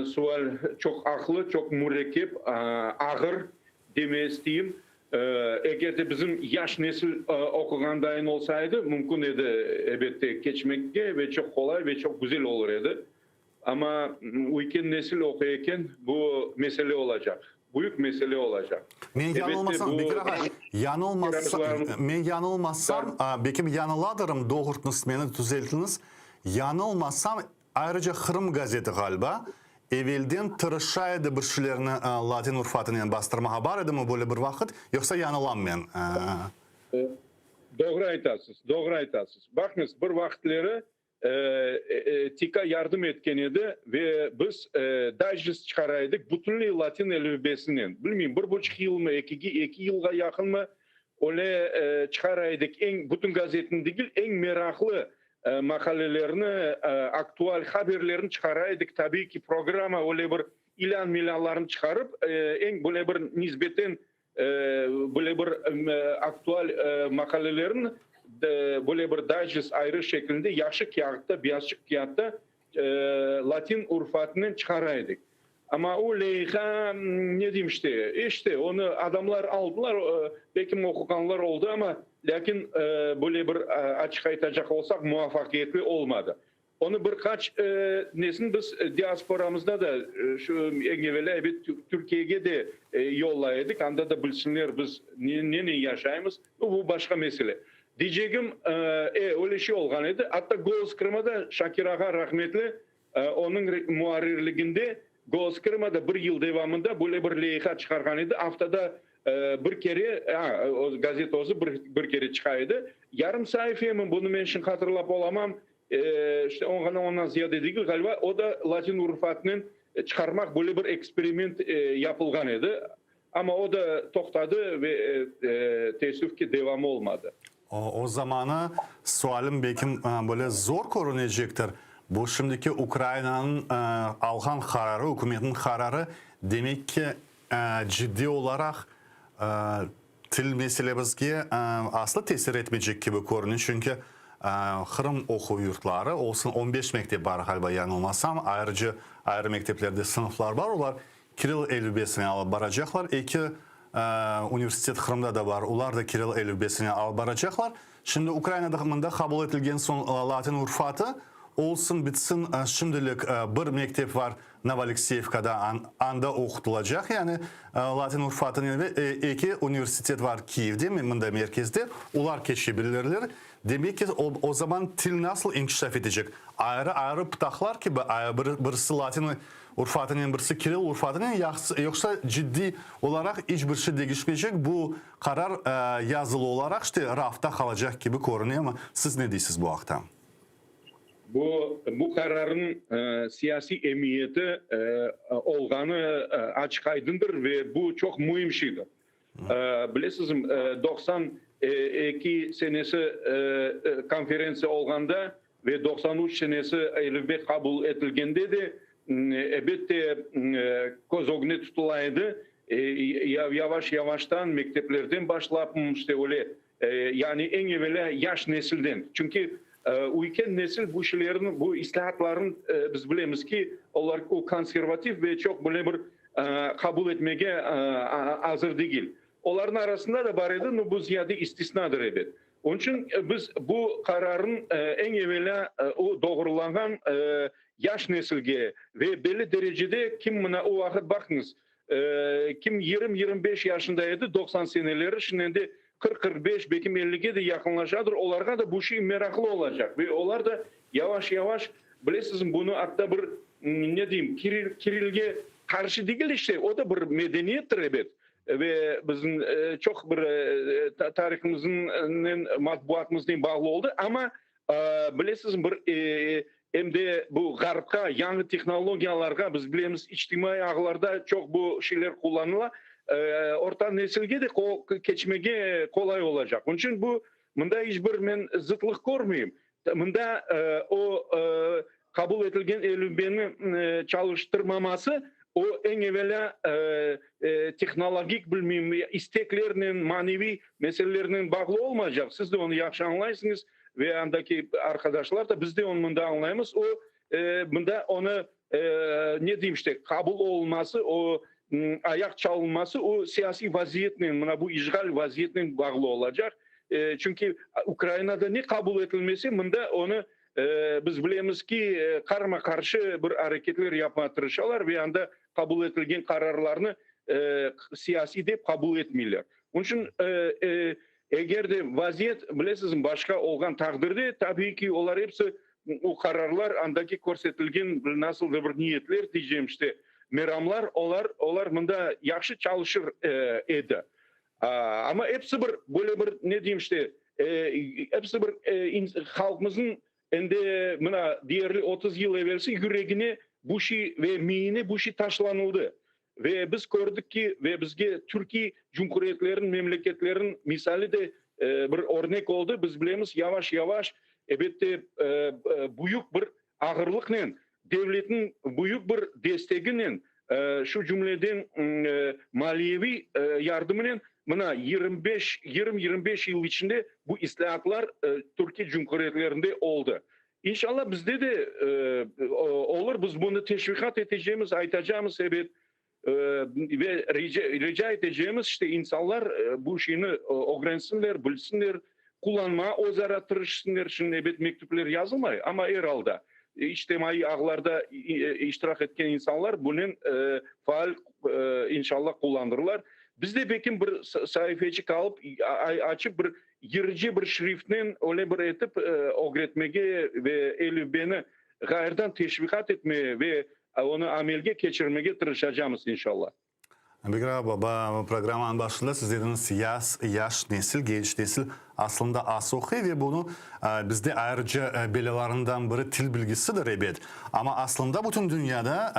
sual çoq aqlı, çoq mürekkep, ağır deme isteyim. Eger de bizim yaş nesil oquğandayın olsa edi, mümkün edi, elbette, keçmege ve çoq qolay ve çoq güzel olur edi. Amma üyken nesil oquy eken, bu mesele olacaq, büyük mesele olacaq. Men Elbette, yañılmasam, bu Bekir ağa, yañılmasam, men yañılmasam, belkim yañıladırım, doğurtñız meni, tüzeltiñiz, yañılmasam, ayrıca Qırım gazeti ğaliba, evelden tırışa edi bir şeylerni latin urfatınen bastırmağa, bar edimi böyle bir vaqıt, yoqsa yañılam men? Doğru aytasız, doğru aytasız. Baqıñız, bir vaqıtleri TİKA yardım etken edi ve biz dayjest çıqara edik bütünley latin elifbesinen. Bilmeyim, bir buçuq yılmı, ekige, eki yılğa yaqınmı öyle çıqara edik. Eñ, bütün gazetni degil, eñ meraqlı maqalelerni, aktual haberlerni çıqara edik. Tabiiy ki, programma öyle bir ilân-milânlarnı çıqarıp, eñ böyle bir nisbeten Böyle bir aktual maqalelerin böyle bir dayjest ayrı şeklinde yahşı kâğıtta, beyazçıq kâğıtta latin urufatınen çıqara edik. Amma o leyha, ne deyim işte, işte, onı adamlar aldılar, belkim oquğanlar oldı, amma lâkin böyle bir açıq aytacaq olsaq, muvafaqiyetli olmadı. Onı bir qaç nesini biz diasporamızda da, şu eñ evelâ, ebet, Türkiyege de yollay edik, anda da bilsinler biz nenen yaşaymız. Bu başqa mesele. Deycegim, e, öyle şey olğan edi. Atta Golos Krıma da Şakir ağa rahmetli, onıñ muarrirliginde Golos Krıma da bir yıl devamında böyle bir leyha çıqarğan edi, aftada Bir kere, gazeta özü bir kere çıqa edi. Yarım saifemi, bunı men şimdi hatırlap olamam, işte ondan ziyade degil ğaliba, o da latin urufatınen çıqarmaq böyle bir eksperiment yapılğan edi. Amma o da toqtadı ve teessüf ki, devamı olmadı. O zamanı sualim belkim böyle zor körünecektir, bu şimdiki Ukrainanıñ alğan qararı, ükümetniñ qararı, demek ki, Ciddiy olaraq, til meselemizge aslı tesir etmeycek kibi körüne, çünki Qırım oquv yurtları, olsun on beş mektep bar ğaliba, yañılmasam, ayrıca ayrı mekteplerde sınıflar bar, olar kirill elifbesine alıp baracaqlar, eki universitet Qırımda da bar, olar da kirill elifbesine alıp baracaqlar. Şimdi Ukrainada mında qabul etilgen soñ latin urfatı, olsun bitsin, şimdilik bir mektep var Novoalekseyevkada, anda oqutılacaq, yani latin urfatınen ve eki universitet var Kiyevde, mında merkezde, olar keçebilirler. Demek ki, o zaman til nasıl inkişaf etecek? Ayrı-ayrı pıtaqlar kibi, birisi latin urfatınen, birisi kirill urfatınen, yoqsa ciddiy olaraq iç bir şey degişmeycek, bu qarar yazılı olaraq işte rafta qalacaq kibi körüne, amma siz ne deysiz bu aqta? Bu, bu qararnıñ siyasiy emiyeti olğanı açıq-aydındır ve bu çoq müim şeydir. Bilesizmi, 92 senesi konferentsiya olğanda ve 93 senesi elifbe qabul etilgende de, elbette, köz ögüne tutula edi, yavaş-yavaştan mekteplerden başlap, işte öyle, yani eñ evelâ yaş nesilden. Çünki. Üyken nesil bu şeylerni, bu islâatlarnı biz bilemiz ki, olar o konservativ ve çoq böyle bir qabul etmege azır degil. Olarnıñ arasında da bar edi, no bu ziyade istisnadır, ebet. Onıñ içün biz bu qararnıñ eñ evelâ o doğrulanğan yaş nesilge ve belli derecede kim mına o vaqıt baqıñız, kim 20, 25 yaşında edi 90 seneleri, şimdi endi 40, 45, belkim ellige de yaqınlaşadır, olarğa da bu şey meraqlı olacaq ve olar da yavaş-yavaş, bilesizmi, bunı atta bir, ne deyim, Kiril, Kirilge qarşı degil işte, o da bir medeniyettir, ebet. Ve bizim çoq bir tarihımıznen, matbuatımıznen bağlı oldı. Amma, bilesizmi, bir em de bu ğarpqa, yañı tehnologiyalarğa, biz bilemiz, içtimaiy ağlarda çoq bu şeyler qullanıla, orta nesilge de keçmege qolay olacaq. Onıñ içün bu, mında iç bir men zıtlıq körmeyim. Mında o qabul etilgen elifbeni çalıştırmaması, o eñ evelâ tehnologik, bilmeyim, isteklernen, maneviy meselelernen bağlı olmaycaq. Siz de onı yahşı añlaysıñız ve andaki arqadaşlar da, biz de onı mında añlaymız. O, mında onı, ne deyim işte, qabul olunması, o ayaq çalınması, o siyasiy vaziyetnen, mına bu işğal vaziyetnen bağlı olacaq. Çünki Ukrainada ne qabul etilmese, mında onı biz bilemiz ki, qarama-qarşı bir areketler yapmağa tırışalar ve anda qabul etilgen qararlarnı siyasiy dep qabul etmeyler. Onıñ içün eger de vaziyet, bilesizmi, başqa olğan taqdirde, tabiiy ki, olar episi o qararlar, andaki körsetilgen nasıldır bir niyetler, diycem işte, meramlar, olar, olar mında yahşı çalışır edi. Amma episi bir, böyle bir, ne deyim işte, episi bir halqımıznıñ endi mına deyerli 30 yıl evelsi yüregine bu şey ve miyine bu şey taşlanıldı. Ve biz kördik ki, ve bizge türkiy cumhuriyetlerniñ, memleketlerniñ misali de bir örnek oldı. Biz bilemiz, yavaş-yavaş, ebette, büyük bir ağırlıqnen, devletniñ büyük bir desteginen, şu cümleden maliyeviy yardımınen mına 25, 20, 25 yıl içinde bu islâatlar türkiy cumhuriyetlerinde oldı. İnşallah, bizde de olur, biz bunı teşviqat etecemiz, aytacamız, ebet, ve rica etecemiz, işte, insanlar bu şeyni ögrensinler, bilsinler, qullanmağa özara tırışsınlar. Şimdi, ebet, mektüpler yazılmay, amma er alda içtimaiy ağlarda iştirak etken insanlar bunen faal, inşallah, qullanırlar. Biz de belkim bir saifeçik alıp, açıp, bir yırıcı bir şriftnen öyle bir etip ögretmege ve elifbeni ğayrıdan teşviqat etmege ve onı amelge keçirmege tırışacamız, inşallah. Bekir ağa, baba, programmanıñ başında siz dediñiz, yaz, yaş nesil, genç nesil aslında az oquy ve bunı bizde ayrıca belâlarından biri til bilgisidir, ebet. Amma aslında bütün dünyada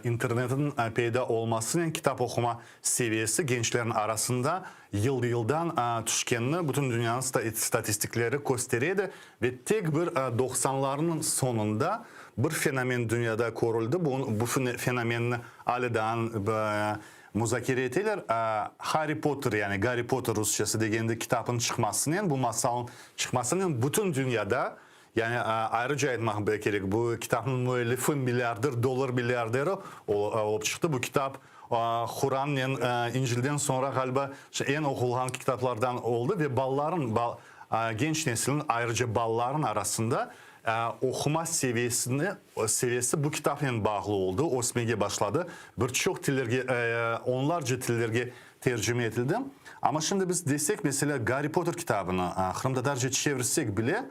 internetniñ peyda olmasınen kitap oquma seviyesi gençlerniñ arasında yıl-yıldan tüşkenini bütün dünyanıñ statistikleri kösteredi ve tek bir doqsanlarnıñ soñunda bir fenomen dünyada körüldi, bu fenomenni ale daa muzakere eteler, Harri Potter, yani Garri Potter rusçası degende kitapnıñ çıqmasınen, bu masalnıñ çıqmasınen bütün dünyada, yani ayrıca aytmaq kerek, bu kitapnıñ müellifi milliarder, dollar milliarderi olıp çıqtı, bu kitap Qurannen İncilden soñra, ğaliba, eñ oqulğan kitaplardan oldı ve balaların, genç nesilniñ, ayrıca balaların arasında oquma seviyesini, seviyesi bu kitapnen bağlı oldı, ösmege başladı. Bir çoq tillerge, onlarca tillerge tercime etildi. Amma şimdi biz desek, meselâ, Garri Potter kitabını qırımtatarca çevirsek bile,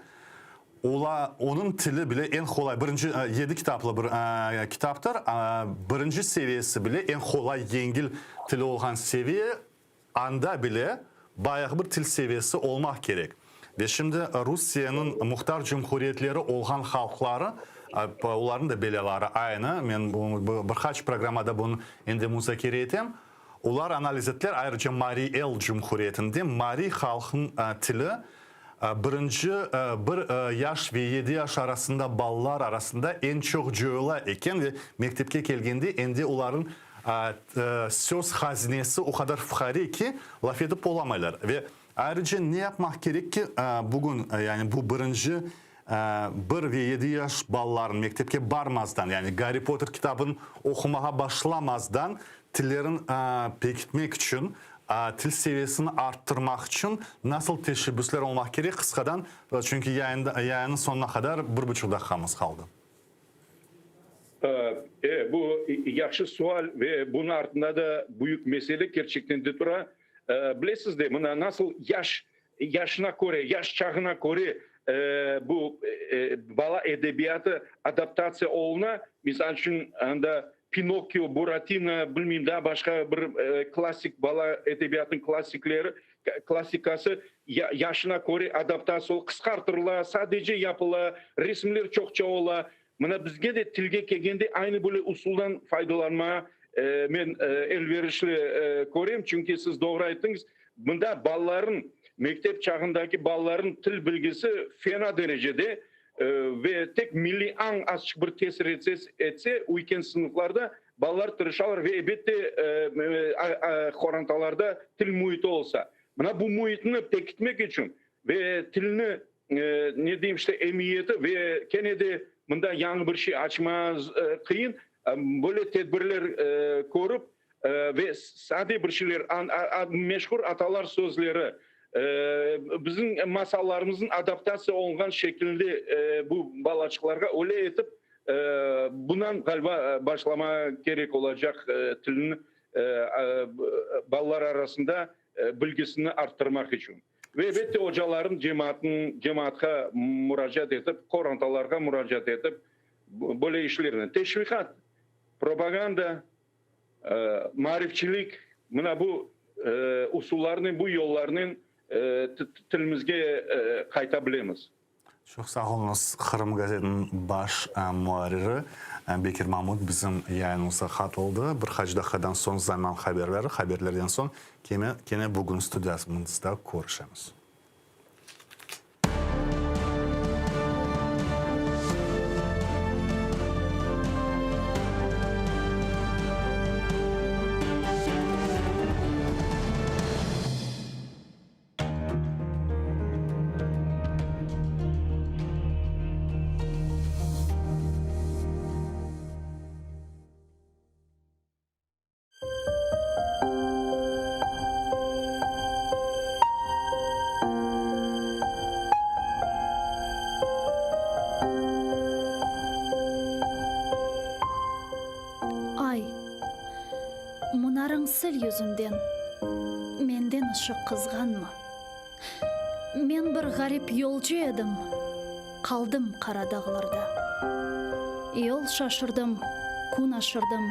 Ola, onıñ tili bile eñ qolay, birinci, yedi kitaplı bir kitaptır, birinci seviyesi bile eñ qolay, yengil tili olğan seviye, anda bile bayağı bir til seviyesi olmaq kerek. Ve şimdi Rusiyeniñ muhtar cumhuriyetleri olğan halqları, olarnıñ da belâları aynı, men bir qaç programmada bunı endi muzakere etem, olar analiz ettiler, ayrıca Mariy El cumhuriyetinde mariy halqınıñ tili Birinci, bir yaş ve yedi yaş arasında balalar arasında eñ çoq coyula eken ve mektepke kelgende endi olarnıñ söz hazinesi o qadar fuqare ki, laf etip olamaylar. Ve ayrıca ne yapmaq kerek ki, bugün, yani bu birinci. Bir ve yedi yaş balaların mektepke barmazdan, yani Garri Potter kitabın oqumağa başlamazdan tillerin pekitmek içün, til seviyesini arttırmaq içün nasıl teşebbüsler olmaq kerek? Qısqadan, çünki yayınnıñ soñuna qadar bir buçuq daqiqamız qaldı. E, bu yahşı sual ve bunıñ artında da büyük mesele kerçekten de tura. Bilesiz de, mına nasıl yaş yaşına köre, yaş çağına köre bu bala edebiyatı adaptatsiya oluna. Misal içün, anda Pinokio, Buratino, bilmeyim, daa başqa bir klassik bala edebiyatınıñ klassikleri, klassikası yaşına köre adaptatsiya ola, qısqartırıla, sadece yapıla, resimler çoqça ola. Mına bizge de tilge kelgende aynı böyle usuldan faydalanmağa men elverişli körem, çünki siz doğru ayttıñız, mında balaların, mektep çağındaki balaların til bilgisi fena derecede ve tek milliy añ azçıq bir tesir etse, üyken sınıflarda balalar tırışalar ve elbette qorantalarda til müiti olsa. Mına bu müitni pekitmek içün ve tilni ne deyim işte, emiyeti ve kene de mında yañı bir şey açma qıyın, böyle tedbirler körip ve sade bir şeyler, meşhur atalar sözleri, bizim masallarımıznıñ adaptatsiya olunğan şekilde bu balaçıqlarğa öyle etip, bundan ğaliba başlama kerek olacaq tilni balalar arasında bilgisini arttırmaq içün. Ve elbette ocaların cemaatnıñ, cemaatqa muracaat etip, qorantalarğa muracaat etip, böyle işlerni, teşviqat, propaganda, maarifçilik, mına bu usullarnen, bu yollarnen tilimizge qayta bilemiz. Çoq sağ oluñız. Qırım gazetiniñ baş muarriri Bekir Mamut bizim yayınımızğa qatıldı. Bir qaç daqiqadan soñ zaman haberleri, haberlerden soñ kene bugün studiyamızda körüşemiz. Ay, munarıñ sil yüzünden, Menden ışıq qızğanma. Men bir ğarip yolcu edim, Qaldım qara dağlarda. Yol şaşırdım, kün aşırdım,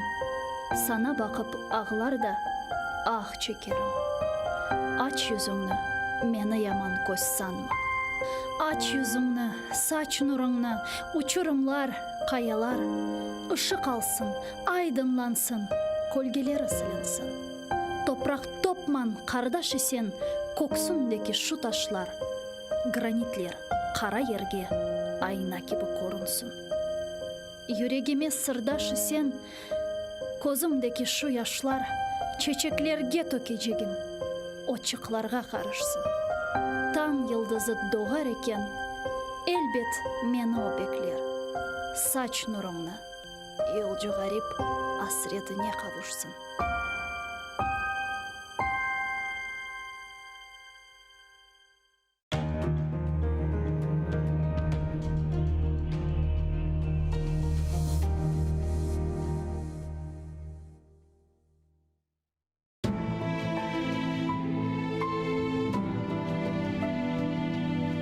Saña baqıp ağlar da, ah çekerim. Aç yüzüñni, meni yaman köz sanma. Aç yüzüñni, saç nurıñnı, Uçurımlar, qayalar, Işıq alsın, aydınlansın, Kölgeleri silinsin. Topraq topman, qardaş isen, Köksündeki şu taşlar, Granitler qara yerge Ayna kibi körünsün. Yüregime sırdaş isen, Közümdeki şu yaşlar Çeçeklerge tökecegim, Otçıqlarğa qarışsın. Tañ yıldızı doğar eken, Elbet meni o bekler. Saç nurıñnı, yolcu ğarip Asretine qavuşsın.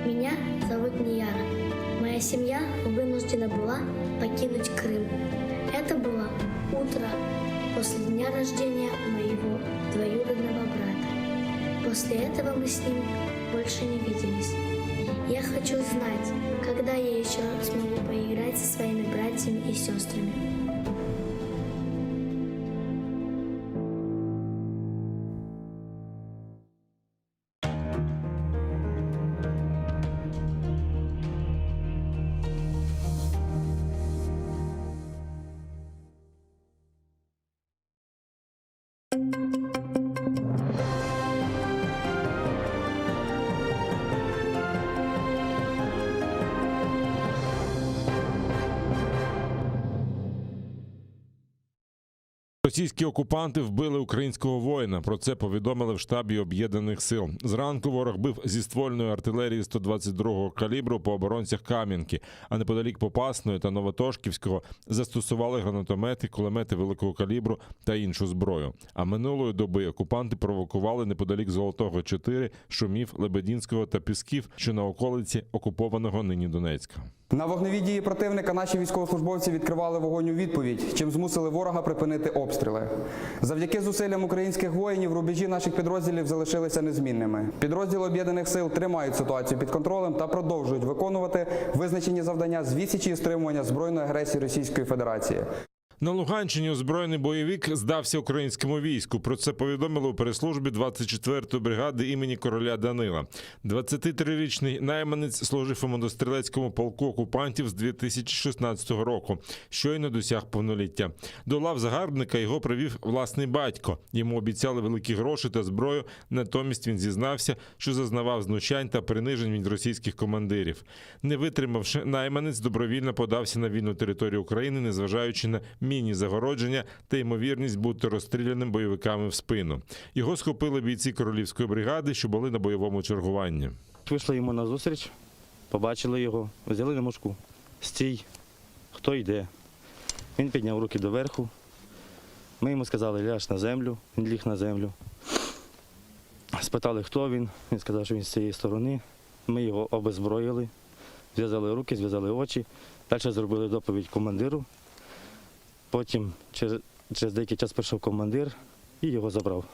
Меня зовут Нияра. Моя семья вынуждена была покинуть Крым. Это было утро после дня рождения моего двоюродного брата. После этого мы с ним больше не виделись. Я хочу знать, когда я еще смогу поиграть со своими братьями и сестрами. Російські окупанти вбили українського воїна. Про це повідомили в штабі об'єднаних сил. Зранку ворог бив зі ствольної артилерії 122-го калібру по оборонцях Кам'янки, а неподалік Попасної та Новотошківського застосували гранатомети, кулемети великого калібру та іншу зброю. А минулої доби окупанти провокували неподалік Золотого 4, Шумів, Лебедінського та Пісків, що на околиці окупованого нині Донецька. На вогневі дії противника наші військовослужбовці відкривали вогонь у відповідь, чим змусили ворога припинити обстріли. Завдяки зусиллям українських воїнів рубежі наших підрозділів залишилися незмінними. Підрозділи об'єднаних сил тримають ситуацію під контролем та продовжують виконувати визначені завдання з відсічі і стримування збройної агресії Російської Федерації. На Луганщині озброєний бойовик здався українському війську. Про це повідомили у прес-службі 24-ї бригади імені короля Данила. 23-річний найманець служив у мотострілецькому полку окупантів з 2016 року. Щойно досяг повноліття. До лав загарбника його привів власний батько. Йому обіцяли великі гроші та зброю. Натомість він зізнався, що зазнавав знущань та принижень від російських командирів. Не витримавши, найманець добровільно подався на вільну територію України, незважаючи на міні-загородження та ймовірність бути розстріляним бойовиками в спину. Його схопили бійці королівської бригади, що були на бойовому чергуванні. Вийшли йому на зустріч, побачили його, взяли на мушку. Стій, хто йде. Він підняв руки доверху. Ми йому сказали, ляж на землю, він ліг на землю. Спитали, хто він. Він сказав, що він з цієї сторони. Ми його обезброїли, зв'язали руки, зв'язали очі. Далі зробили доповідь командиру. Потім через, через деякий час прийшов командир і його забрав.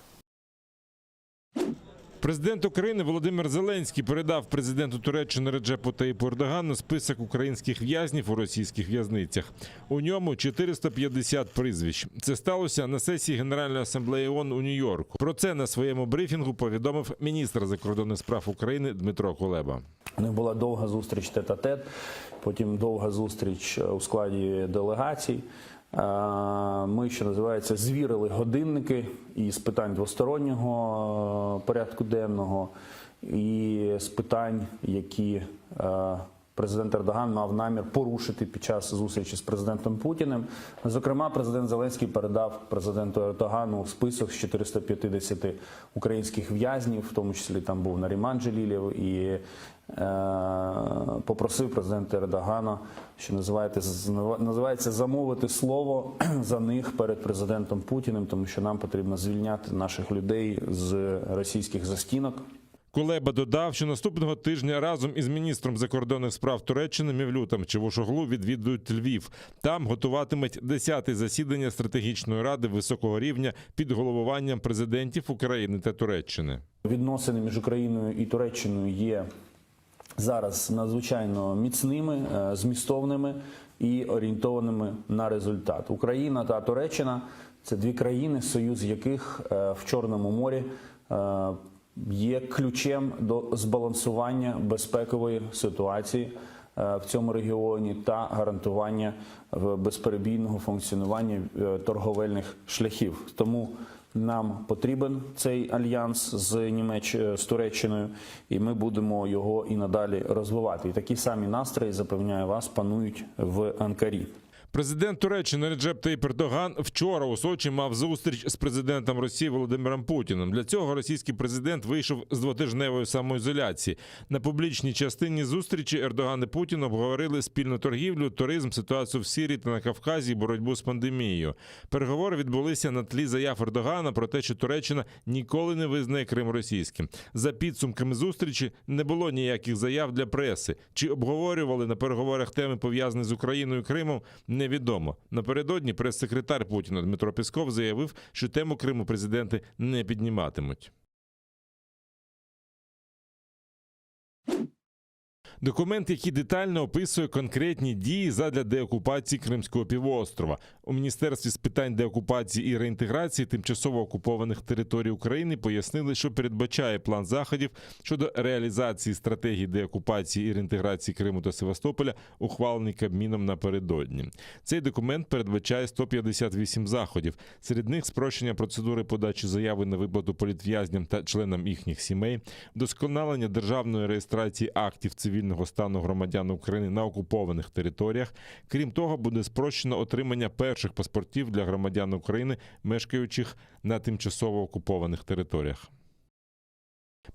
Президент України Володимир Зеленський передав президенту Туреччини Реджепу Таїпу Ердогану список українських в'язнів у російських в'язницях. У ньому 450 прізвищ. Це сталося на сесії Генеральної асамблеї ООН у Нью-Йорку. Про це на своєму брифінгу повідомив міністр закордонних справ України Дмитро Кулеба. У них була довга зустріч тет-а-тет, потім довга зустріч у складі делегацій. Е, Ми, що називається, звірили годинники і з питань двостороннього е, порядку денного, і з питань, які е, президент Ердоган мав намір порушити під час зустрічі з президентом Путіним. Зокрема, президент Зеленський передав президенту Ердогану список з 450 українських в'язнів, в тому числі там був Наріман Джелілєв, і е, попросив президента Ердогана, що називається, називається замовити слово за них перед президентом Путіним, тому що нам потрібно звільняти наших людей з російських застінок. Кулеба додав, що наступного тижня разом із міністром закордонних справ Туреччини Мевлютом Чавушоглу відвідують Львів. Там готуватимуть 10-те засідання стратегічної ради високого рівня під головуванням президентів України та Туреччини. Відносини між Україною і Туреччиною є зараз надзвичайно міцними, е, змістовними і орієнтованими на результат. Україна та Туреччина це дві країни, союз яких е, в Чорному морі е, є ключем до збалансування безпекової ситуації е, в цьому регіоні та гарантування е, безперебійного функціонування е, торговельних шляхів. Тому нам потрібен цей альянс з Німеч... е, з Туреччиною, і ми будемо його і надалі розвивати. І такі самі настрої, запевняю вас, панують в Анкарі. Президент Туреччини Реджеп Таїп Ердоган вчора у Сочі мав зустріч з президентом Росії Володимиром Путіним. Для цього російський президент вийшов з двотижневої самоізоляції. На публічній частині зустрічі Ердоган і Путін обговорили спільну торгівлю, туризм, ситуацію в Сирії та на Кавказі і боротьбу з пандемією. Переговори відбулися на тлі заяв Ердогана про те, що Туреччина ніколи не визнає Крим російським. За підсумками зустрічі не було ніяких заяв для преси. Чи обговорювали на переговорах теми пов'язані з Україною і Кримом, невідомо. Напередодні прес-секретар Путіна Дмитро Пєсков заявив, що тему Криму президенти не підніматимуть. Документ, який детально описує конкретні дії задля деокупації Кримського півострова. У Міністерстві з питань деокупації і реінтеграції тимчасово окупованих територій України пояснили, що передбачає план заходів щодо реалізації стратегії деокупації і реінтеграції Криму та Севастополя, ухвалений Кабміном напередодні. Цей документ передбачає 158 заходів. Серед них спрощення процедури подачі заяви на виплату політв'язням та членам їхніх сімей, вдосконалення державної реєстрації актів цивільного. цивільного стану громадян України на окупованих територіях. Крім того, буде спрощено отримання перших паспортів для громадян України, мешкаючих на тимчасово окупованих територіях.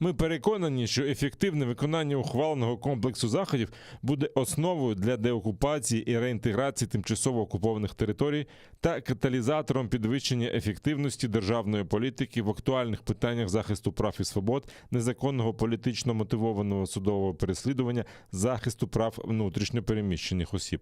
Ми переконані, що ефективне виконання ухваленого комплексу заходів буде основою для деокупації і реінтеграції тимчасово окупованих територій та каталізатором підвищення ефективності державної політики в актуальних питаннях захисту прав і свобод, незаконного політично мотивованого судового переслідування, захисту прав внутрішньо переміщених осіб.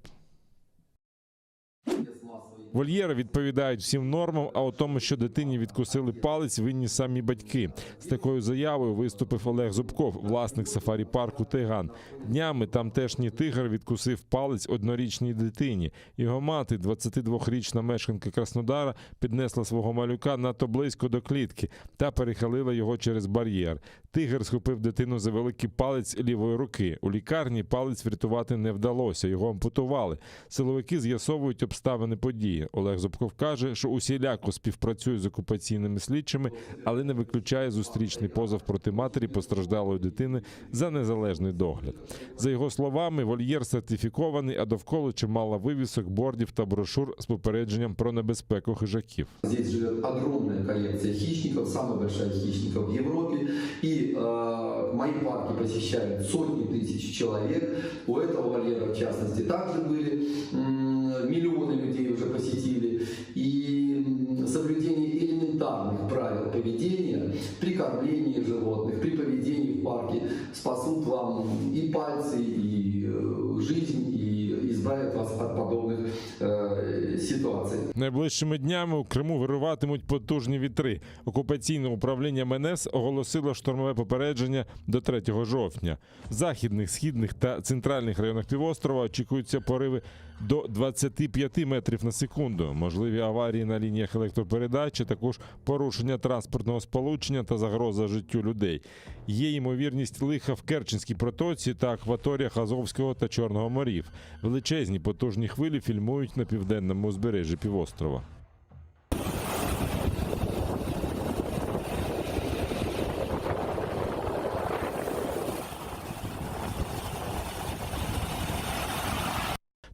Вольєри відповідають всім нормам, а у тому, що дитині відкусили палець, винні самі батьки. З такою заявою виступив Олег Зубков, власник сафарі-парку Тайган. Днями тамтешній тигр відкусив палець однорічній дитині. Його мати, 22-річна мешканка Краснодара, піднесла свого малюка надто близько до клітки та перехилила його через бар'єр. Тигр схопив дитину за великий палець лівої руки. У лікарні палець врятувати не вдалося, його ампутували. Силовики з'ясовують обставини події. Олег Зубков каже, що усіляко співпрацює з окупаційними слідчими, але не виключає зустрічний позов проти матері постраждалої дитини за незалежний догляд. За його словами, вольєр сертифікований, а довкола чимало вивісок, бордів та брошур з попередженням про небезпеку хижаків. Здесь живет огромная коллекция хищников, самая большая хищников в Европе. И э, мои парки посещают сотни тысяч человек. У этого вольера, в частности, также были м, миллионы людей уже посетили. И м, соблюдение элементарных правил поведения при кормлении животных, при поведении в парке спасут вам и пальцы, и э, жизнь, и избавят вас от подобных э, ситуаций. Найближчими днями у Криму вируватимуть потужні вітри. Окупаційне управління МНС оголосило штормове попередження до 3 жовтня. В західних, східних та центральних районах півострова очікуються пориви до 25 метрів на секунду. Можливі аварії на лініях електропередач, а також порушення транспортного сполучення та загроза життю людей. Є ймовірність лиха в Керченській протоці та акваторіях Азовського та Чорного морів. Величезні потужні хвилі фільмують на південному узбережжі півострова.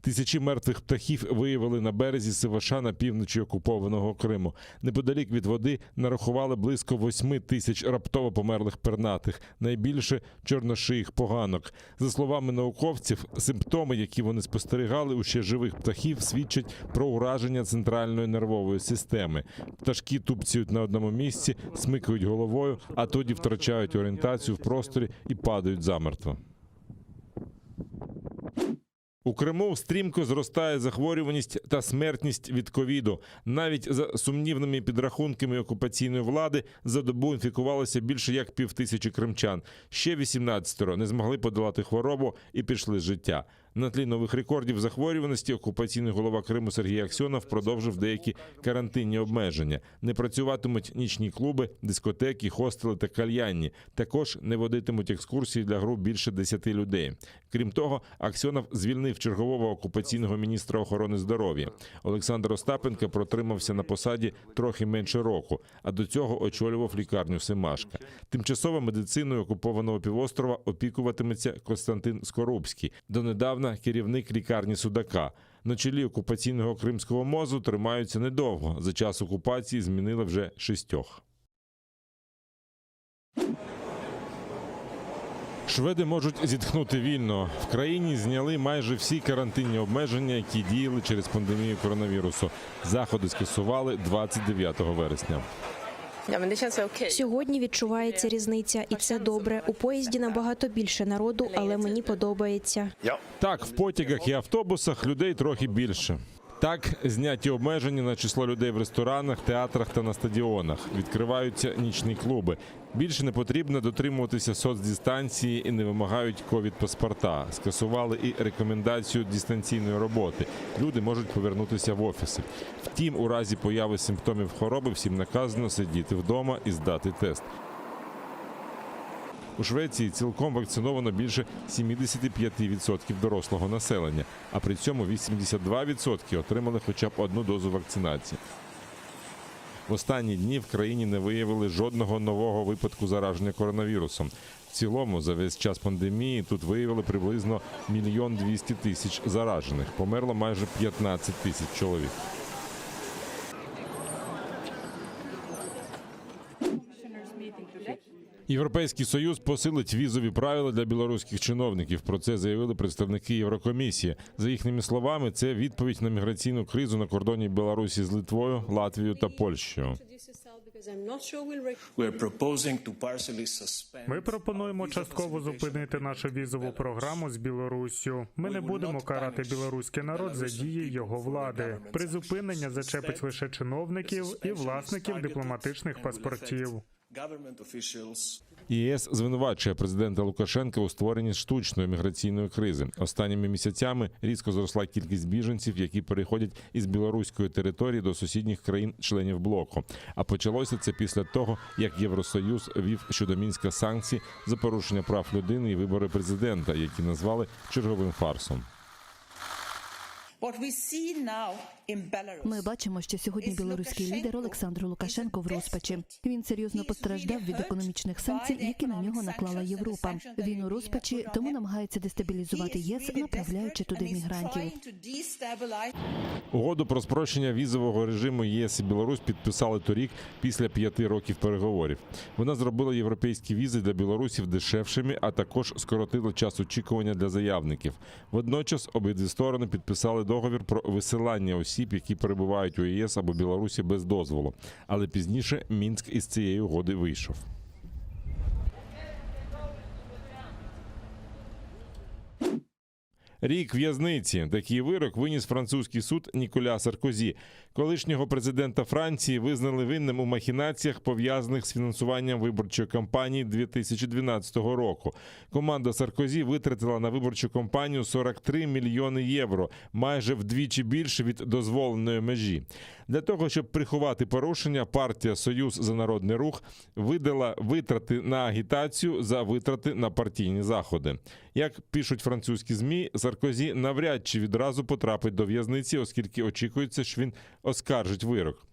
Тисячі мертвих птахів виявили на березі Сиваша на півночі окупованого Криму. Неподалік від води нарахували близько 8 тисяч раптово померлих пернатих, найбільше чорношиїх поганок. За словами науковців, симптоми, які вони спостерігали у ще живих птахів, свідчать про ураження центральної нервової системи. Пташки тупцюють на одному місці, смикають головою, а тоді втрачають орієнтацію в просторі і падають замертво. У Криму стрімко зростає захворюваність та смертність від ковіду. Навіть за сумнівними підрахунками окупаційної влади за добу інфікувалося більше як півтисячі кримчан. Ще 18 не змогли подолати хворобу і пішли з життя. На тлі нових рекордів захворюваності окупаційний голова Криму Сергій Аксьонов продовжив деякі карантинні обмеження. Не працюватимуть нічні клуби, дискотеки, хостели та кальянні. Також не водитимуть екскурсії для груп більше 10 людей. Крім того, Аксьонов звільнив чергового окупаційного міністра охорони здоров'я. Олександр Остапенко протримався на посаді трохи менше року, а до цього очолював лікарню Семашка. Тимчасово медициною окупованого півострова опікуватиметься Костянтин Скорубський, донедавна керівник лікарні Судака. На чолі окупаційного кримського мозу тримаються недовго. За час окупації змінили вже шістьох. Шведи можуть зітхнути вільно. В країні зняли майже всі карантинні обмеження, які діяли через пандемію коронавірусу. Заходи скасували 29 вересня. Сьогодні відчувається різниця, і це добре. У поїзді набагато більше народу, але мені подобається. Так, в потягах і автобусах людей трохи більше. Так, зняті обмеження на число людей в ресторанах, театрах та на стадіонах. Відкриваються нічні клуби. Більше не потрібно дотримуватися соцдистанції і не вимагають ковід-паспорта. Скасували і рекомендацію дистанційної роботи. Люди можуть повернутися в офіси. Втім, у разі появи симптомів хвороби всім наказано сидіти вдома і здати тест. У Швеції цілком вакциновано більше 75% дорослого населення, а при цьому 82% отримали хоча б одну дозу вакцинації. В останні дні в країні не виявили жодного нового випадку зараження коронавірусом. В цілому за весь час пандемії тут виявили приблизно 1 200 тисяч заражених. Померло майже 15 тисяч чоловік. Європейський союз посилить візові правила для білоруських чиновників. Про це заявили представники Єврокомісії. За їхніми словами, це відповідь на міграційну кризу на кордоні Білорусі з Литвою, Латвією та Польщею. Ми пропонуємо частково зупинити нашу візову програму з Білоруссю. Ми не будемо карати білоруський народ за дії його влади. Призупинення зачепить лише чиновників і власників дипломатичних паспортів. ЄС звинувачує президента Лукашенка у створенні штучної міграційної кризи. Останніми місяцями різко зросла кількість біженців, які переходять із білоруської території до сусідніх країн-членів блоку. А почалося це після того, як Євросоюз вів щодо Мінська санкції за порушення прав людини і вибори президента, які назвали черговим фарсом. Ми бачимо, що сьогодні білоруський лідер Олександр Лукашенко в розпачі. Він серйозно постраждав від економічних санкцій, які на нього наклала Європа. Він у розпачі, тому намагається дестабілізувати ЄС, направляючи туди мігрантів. Угоду про спрощення візового режиму ЄС і Білорусь підписали торік після п'яти років переговорів. Вона зробила європейські візи для білорусів дешевшими, а також скоротила час очікування для заявників. Водночас обидві сторони підписали договір про висилання осіб, які перебувають у ЄС або Білорусі без дозволу. Але пізніше Мінськ із цієї угоди вийшов. Рік в'язниці. Такий вирок виніс французький суд Ніколя Саркозі. Колишнього президента Франції визнали винним у махінаціях, пов'язаних з фінансуванням виборчої кампанії 2012 року. Команда Саркозі витратила на виборчу кампанію 43 мільйони євро, майже вдвічі більше від дозволеної межі. Для того, щоб приховати порушення, партія Союз за народний рух видала витрати на агітацію за витрати на партійні заходи. Як пишуть французькі ЗМІ, Саркозі навряд чи відразу потрапить до в'язниці, оскільки очікується, що він оскаржить вирок.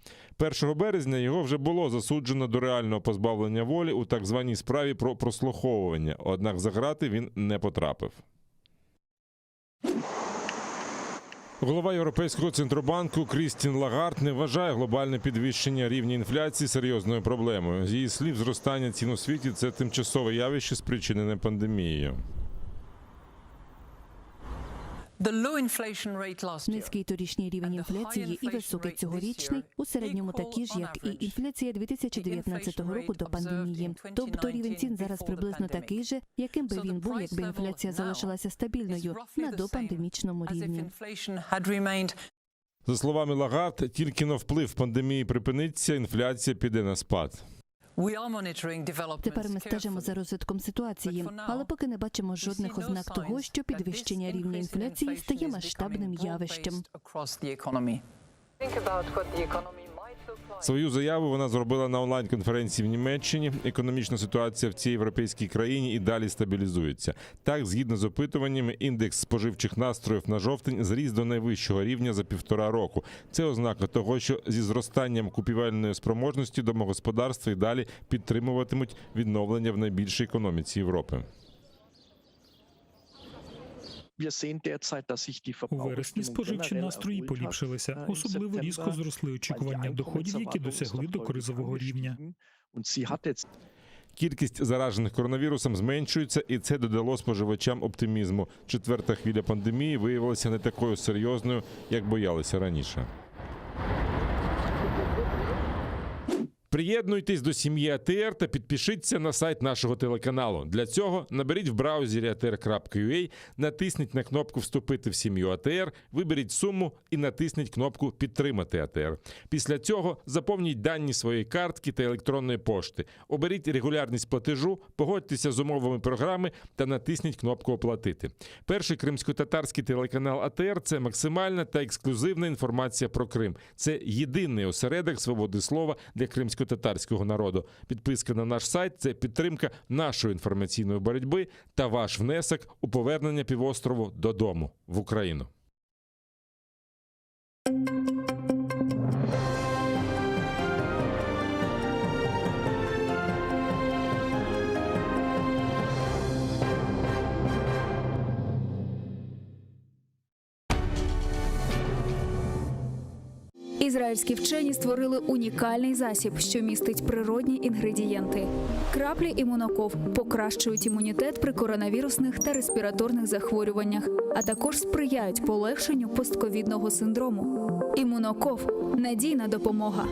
1 березня його вже було засуджено до реального позбавлення волі у так званій справі про прослуховування. Однак за грати він не потрапив. Голова Європейського центробанку Крістін Лагард не вважає глобальне підвищення рівня інфляції серйозною проблемою. З її слів, зростання цін у світі це тимчасове явище, спричинене пандемією. Низький торічний рівень інфляції і високий цьогорічний у середньому такі ж, як і інфляція 2019 року до пандемії. Тобто рівень цін зараз приблизно такий же, яким би він був, якби інфляція залишилася стабільною на допандемічному рівні. За словами Лагард, тільки на вплив пандемії припиниться, інфляція піде на спад. Тепер ми стежимо за розвитком ситуації, але поки не бачимо жодних ознак того, що підвищення рівня інфляції стає масштабним явищем. Свою заяву вона зробила на онлайн-конференції в Німеччині. Економічна ситуація в цій європейській країні і далі стабілізується. Так, згідно з опитуваннями, індекс споживчих настроїв на жовтень зріс до найвищого рівня за півтора року. Це ознака того, що зі зростанням купівельної спроможності домогосподарства і далі підтримуватимуть відновлення в найбільшій економіці Європи. У вересні споживчі настрої поліпшилися. Особливо різко зросли очікування доходів, які досягли докризового рівня. Кількість заражених коронавірусом зменшується, і це додало споживачам оптимізму. Четверта хвиля пандемії виявилася не такою серйозною, як боялися раніше. Приєднуйтесь до сім'ї АТР та підпишіться на сайт нашого телеканалу. Для цього наберіть в браузері atr.ua, натисніть на кнопку Вступити в сім'ю АТР, виберіть суму і натисніть кнопку Підтримати АТР. Після цього заповніть дані своєї картки та електронної пошти. Оберіть регулярність платежу, погодьтеся з умовами програми та натисніть кнопку Оплатити. Перший кримсько-татарський телеканал АТР це максимальна та ексклюзивна інформація про Крим. Це єдиний осередок свободи слова для кримсько-татарського народу. Підписка на наш сайт це підтримка нашої інформаційної боротьби та ваш внесок у повернення півострову додому в Україну. Ізраїльські вчені створили унікальний засіб, що містить природні інгредієнти. Краплі імуноков покращують імунітет при коронавірусних та респіраторних захворюваннях, а також сприяють полегшенню постковідного синдрому. Імуноков надійна допомога.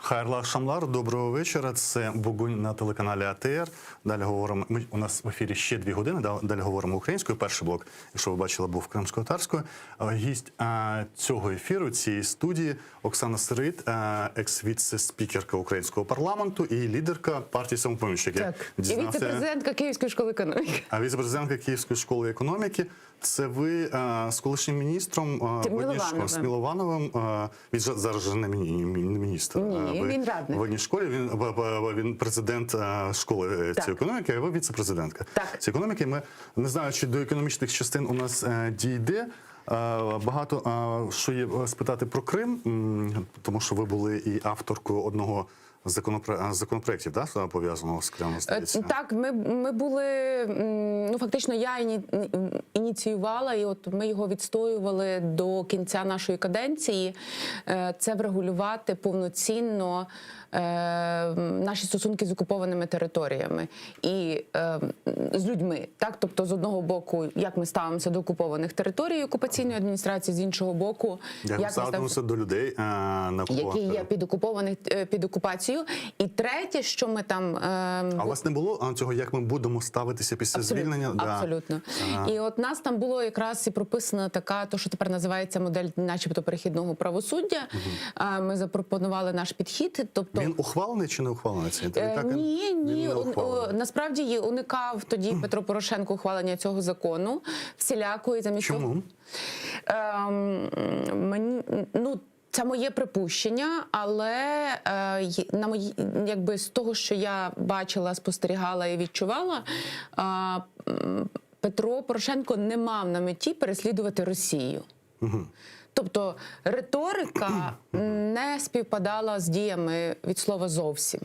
Hayırlı aqşamlar, доброго вечора. Це Бугунь на телеканалі АТР. Далі говоримо. Ми у нас в ефірі ще дві години. Далі говоримо українською. Перший блок, якщо ви бачили, був кримсько-татарською. Гість цього ефіру, цієї студії Оксана Сироїд, екс-віце-спікерка українського парламенту і лідерка партії самопоміч. Так. І віце-президентка Київської школи економіки. А віце-президентка Київської школи економіки. Це ви а, з колишнім міністром а, в одній школі, з Миловановим. А, він же зараз же не, міні, не міністр. Ні, ви, він радник. В одній школі він, він президент школи цієї економіки, а ви віце-президентка. Так. Цієї економіки. Ми не знаю, чи до економічних частин у нас дійде. Багато що є спитати про Крим, тому що ви були і авторкою одного законопро... законопроєктів, да, пов'язаного з Кримом, здається? Так, ми, ми були, ну фактично я іні, ініціювала, і от ми його відстоювали до кінця нашої каденції. Це врегулювати повноцінно наші стосунки з окупованими територіями і з людьми. Так, тобто, з одного боку, як ми ставимося до окупованих територій окупаційної адміністрації, з іншого боку, як, як ми ставимося до людей на які є під окупованих під окупацією. І третє, що ми там... А у вас не було цього, як ми будемо ставитися після абсолютно, звільнення? Абсолютно. Да. І от нас там було якраз і прописана така, то, що тепер називається модель начебто перехідного правосуддя. Угу. Ми запропонували наш підхід. Тобто... Він ухвалений чи не ухвалений? Це? Е, так, ні, ні. Он, насправді уникав тоді Петро Порошенко ухвалення цього закону всілякої. Замість Чому? Того, ем, мені, ну, це моє припущення, але е, на мої, якби з того, що я бачила, спостерігала і відчувала, е, Петро Порошенко не мав на меті переслідувати Росію. Угу. Тобто риторика не співпадала з діями від слова зовсім.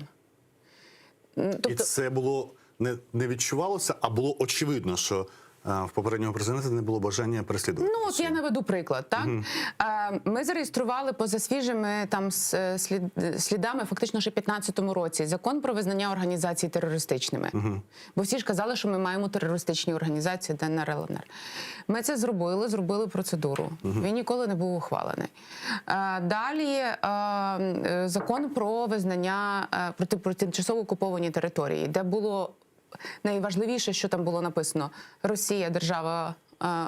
Тобто, і це було не, не відчувалося, а було очевидно, що в попереднього президента не було бажання переслідувати. Ну, от я наведу приклад, так? Угу. Ми зареєстрували поза свіжими там слід, слідами фактично ще в 15-му році закон про визнання організацій терористичними. Угу. Бо всі ж казали, що ми маємо терористичні організації ДНР, ЛНР. Ми це зробили, зробили процедуру. Угу. Він ніколи не був ухвалений. Далі закон про визнання, про, про тимчасово окуповані території, де було найважливіше, що там було написано: Росія держава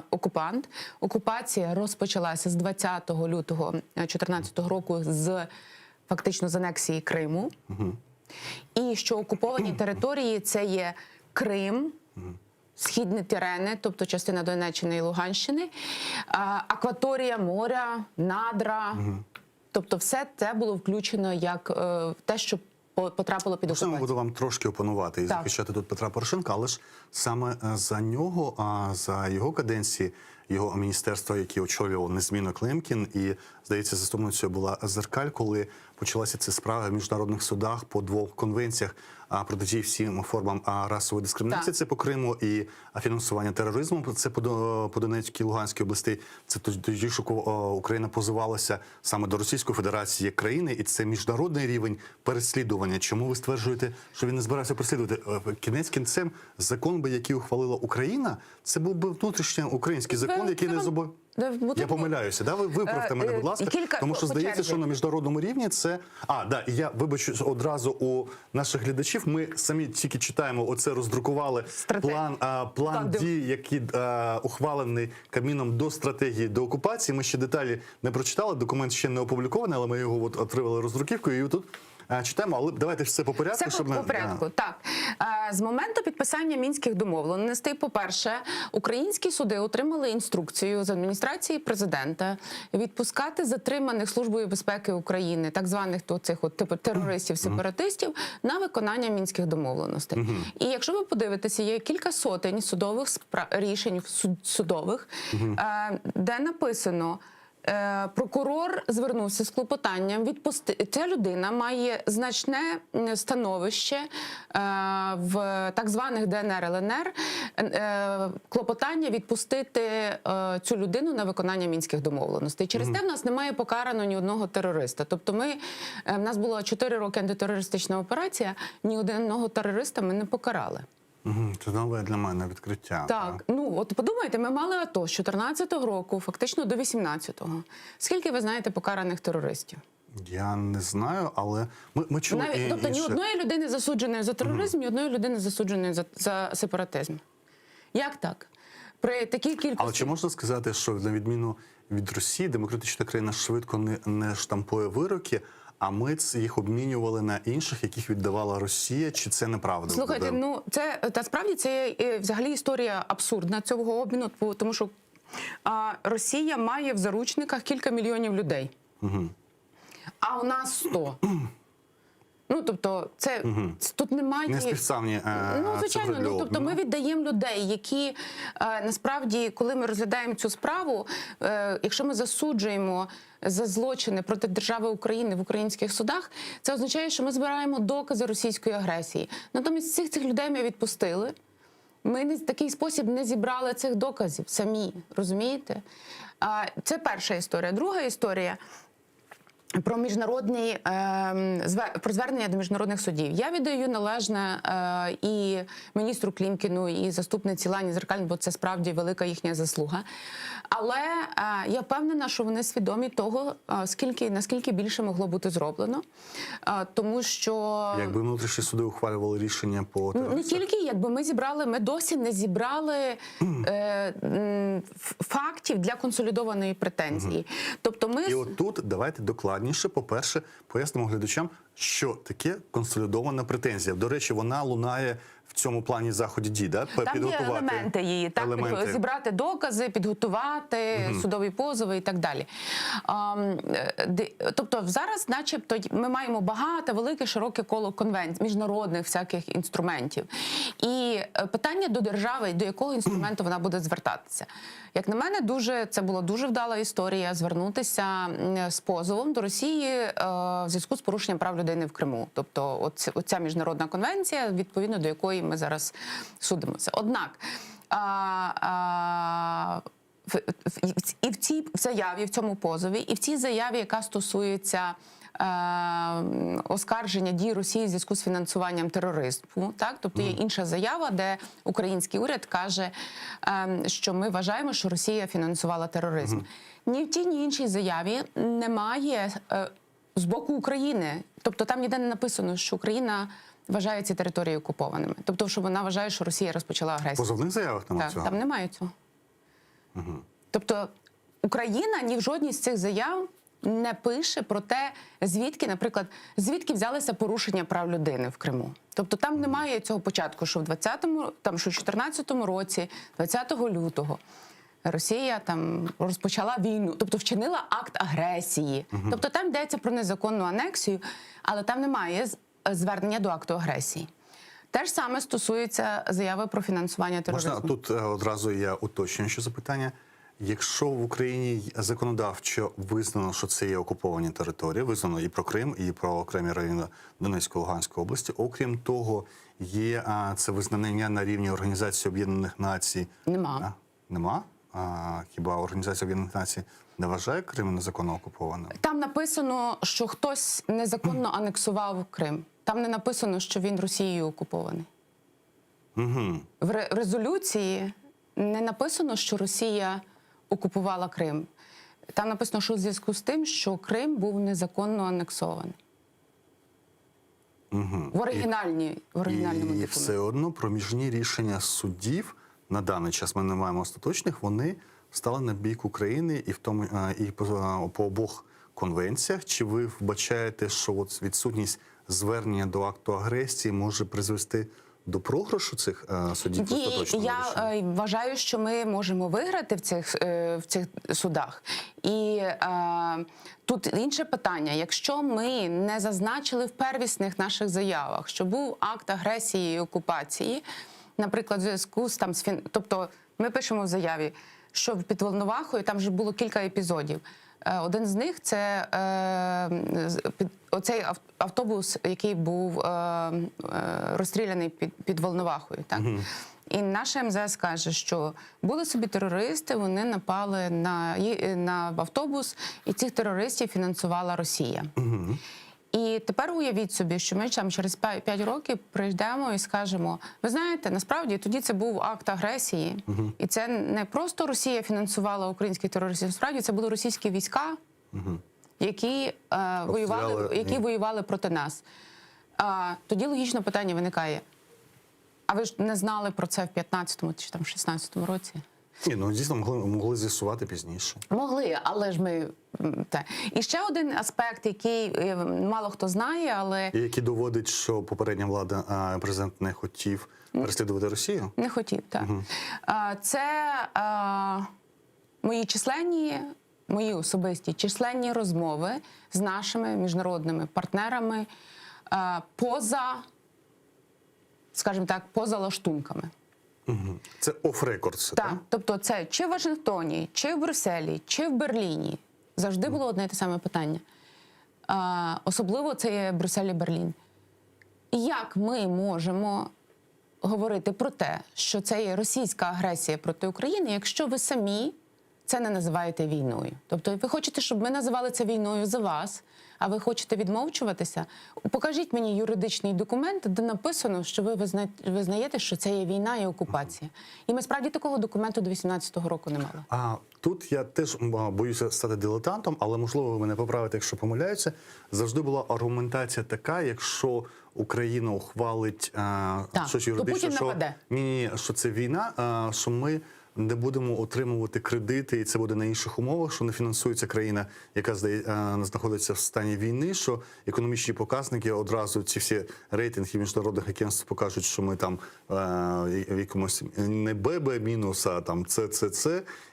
окупант. Окупація розпочалася з 20 лютого 2014 року з фактично з анексії Криму. Угу. І що окуповані території це є Крим, східні терени, тобто частина Донеччини і Луганщини, акваторія моря, надра. Угу. Тобто все це було включено як те, що потрапило під окупацію. Я буду вам трошки опонувати і Так. захищати тут Петра Порошенка, але ж саме за нього, а за його каденції, його міністерство, яке очолював незмінно Климкін, і, здається, заступницею була Зеркаль, коли почалася ця справа в міжнародних судах по двох конвенціях протидії всім формам расової дискримінації, Так. це по Криму, і фінансування тероризму, це по Донецькій, Луганській області. Це тоді, що Україна позивалася саме до Російської Федерації як країни, і це міжнародний рівень переслідування. Чому ви стверджуєте, що він не збирався переслідувати? Кінець кінцем, закон би, який ухвалила Україна, це був би внутрішній український закон, який не зобов'язаний. Я помиляюся, да? Ви виправте мене, будь ласка, Кілька, тому що здається, що на міжнародному рівні це... А, да, і я вибачу одразу у наших глядачів, ми самі тільки читаємо, оце роздрукували план, а, план дій, який а, ухвалений Кабміном до стратегії до окупації. Ми ще деталі не прочитали, документ ще не опублікований, але ми його от отримали роздруківкою, і тут... Е, Читаємо, але давайте все по порядку, Все щоб по, не по порядку. Так Е, з моменту підписання мінських домовленостей, по-перше, українські суди отримали інструкцію з адміністрації президента відпускати затриманих службою безпеки України, так званих то цих от типу терористів, сепаратистів, на виконання мінських домовленостей. Мгм. І якщо ви подивитеся, є кілька сотень судових спра- рішень суд- судових, Мгм. е, де написано. е, Прокурор звернувся з клопотанням відпусти. Ця людина має значне м, становище е, в так званих ДНР ЛНР. е, Клопотання відпустити е, цю людину на виконання мінських домовленостей. Через Мгм. те в нас немає покарано ні одного терориста. Тобто, ми е, в нас була 4 роки антитерористична операція. Ні одного терориста ми не покарали. Мгм, Це нове для мене відкриття. Так, ну от подумайте, ми мали АТО з 14-го року, фактично до 18-го. Скільки ви знаєте покараних терористів? Я не знаю, але ми, ми чули Навіть, і, тобто ні інше. одної людини засудженої за тероризм, ні одної людини засудженої за, за сепаратизм. Як так? При такій кількості Але чи можна сказати, що на відміну від Росії, демократична країна швидко не, не штампує вироки, а ми ц- їх обмінювали на інших, яких віддавала Росія? Чи це неправда? Слухайте, буде? ну це та справді це є, е, взагалі історія абсурдна цього обміну, бо- тому що а, Росія має в заручниках кілька мільйонів людей, Мгм. а у нас 100. Ну тобто, це, Мгм. це тут немає Не співставні, е, Ну, звичайно, цифри для ну тобто ми обміну. віддаємо людей, які е, насправді, коли ми розглядаємо цю справу, е, якщо ми засуджуємо за злочини проти держави України в українських судах, це означає, що ми збираємо докази російської агресії. Натомість всіх цих людей ми відпустили. Ми не в такий спосіб не зібрали цих доказів самі, розумієте? А, Це перша історія. Друга історія про міжнародні ем, зве- про звернення до міжнародних судів. Я віддаю належне е, і міністру Клімкіну, і заступниці Лані Зеркаль, бо це справді велика їхня заслуга. Але е, я впевнена, що вони свідомі того, е, скільки наскільки більше могло бути зроблено, Е, тому що Якби внутрішні суди ухвалювали рішення по Ну, Не терористах. тільки якби ми зібрали, ми досі не зібрали е, м, ф- фактів для консолідованої претензії. Тобто, ми І от тут давайте докладніше, по-перше, пояснимо глядачам, що таке консолідована претензія. До речі, вона лунає в цьому плані заході дій, да? Там є Підготувати елементи її, так елементи. зібрати докази, підготувати Мгм. судові позови і так далі. Ам, е, де- тобто, зараз, начебто, ми маємо багато велике широке коло конвенцій, міжнародних всяких інструментів. І е, питання до держави, до якого інструменту вона буде звертатися. Як на мене, дуже це була дуже вдала історія звернутися м, з позовом до Росії е, в зв'язку з порушенням прав людини в Криму. Тобто, оць- оця міжнародна конвенція, відповідно до якої ми зараз судимося. Однак. А, а, в- в- і в цій заяві, в цьому позові, і в цій заяві, яка стосується е, оскарження дій Росії в зв'язку з фінансуванням тероризму, так тобто є інша заява, де український уряд каже, е, що ми вважаємо, що Росія фінансувала тероризм. Ні в тій, ні іншій заяві немає е, з боку України, тобто там ніде не написано, що Україна вважає ці території окупованими, тобто, що вона вважає, що Росія розпочала агресію. В позовних заявах немає Так, цього? там немає цього. Мгм. Тобто Україна ні в жодній з цих заяв не пише про те, звідки, наприклад, звідки взялися порушення прав людини в Криму. Тобто там немає цього початку, що в 20-му, там що в 14-му році, 20 лютого. Росія там розпочала війну, тобто вчинила акт агресії. Мгм. Тобто там йдеться про незаконну анексію, але там немає з- звернення до акту агресії. Те ж саме стосується заяви про фінансування тероризму. Можна тут е, одразу я уточнюю ще запитання. Якщо в Україні законодавчо визнано, що це є окуповані території, визнано і про Крим, і про окремі райони Донецької Луганської області. Окрім того, є а, це визнання на рівні Організації Об'єднаних Націй. Нема. А, нема? А, хіба Організація Об'єднаних Націй не вважає Крим незаконно окупованим? Там написано, що хтось незаконно анексував Крим. Там не написано, що він Росією окупований. Угу. В ре- резолюції не написано, що Росія окупувала Крим. Там написано, що у зв'язку з тим, що Крим був незаконно анексований. Угу. В оригінальній, в оригінальному І документі. все одно проміжні рішення судів на даний час ми не маємо остаточних. Вони стали на бік України і в тому е, і по, по обох конвенціях. Чи ви вбачаєте, що от відсутність звернення до акту агресії може призвести до програшу цих е, судів в Ні, остаточному я рішенні? е, вважаю, що ми можемо виграти в цих, е, в цих судах. І е, тут інше питання: якщо ми не зазначили в первісних наших заявах, що був акт агресії і окупації, наприклад, в зв'язку з там з фін... тобто ми пишемо в заяві, що під Волновахою там вже було кілька епізодів. Е, Один з них це е, з- під оцей ав- автобус, який був е, е, розстріляний під, під Волновахою. Так? І наша МЗС каже, що були собі терористи, вони напали на, ї- на автобус, і цих терористів фінансувала Росія. І тепер уявіть собі, що ми там через 5 років прийдемо і скажемо: ви знаєте, насправді тоді це був акт агресії, і це не просто Росія фінансувала українських терористів, насправді це були російські війська, які, е, воювали, Обстріляли, які ні. воювали проти нас. А, тоді логічно питання виникає: а ви ж не знали про це в 15-му чи там 16-му році? Ні, ну дійсно могли, могли з'ясувати пізніше. Могли, але ж ми м, те. І ще один аспект, який е, мало хто знає, але І який доводить, що попередня влада е, президент не хотів переслідувати Росію. не хотів, так. Е, Це е, мої численні, мої особисті численні розмови з нашими міжнародними партнерами е, поза, скажімо так, поза лаштунками. Угу. Це off-record, це, Так, тобто це чи в Вашингтоні, чи в Брюсселі, чи в Берліні завжди було одне і те саме питання. А, особливо це є Брюссель і Берлін. Як ми можемо говорити про те, що це є російська агресія проти України, якщо ви самі це не називаєте війною? Тобто, ви хочете, щоб ми називали це війною за вас, а ви хочете відмовчуватися? Покажіть мені юридичний документ, де написано, що ви визна- визнаєте, що це є війна і окупація. І ми справді такого документу до 18-го року не мали. А тут я теж м, а, боюся стати дилетантом, але можливо ви мене поправите, якщо помиляюся. Завжди була аргументація така, якщо Україна ухвалить а, Так, щось то юридичне, Путін що нападе. ні, ні, що це війна, а, що ми не будемо отримувати кредити, і це буде на інших умовах, що не фінансується країна, яка здає, е, знаходиться в стані війни, що економічні показники одразу ці всі рейтинги міжнародних агентств покажуть, що ми там е, в якомусь не ББ мінус, а там ЦЦЦ,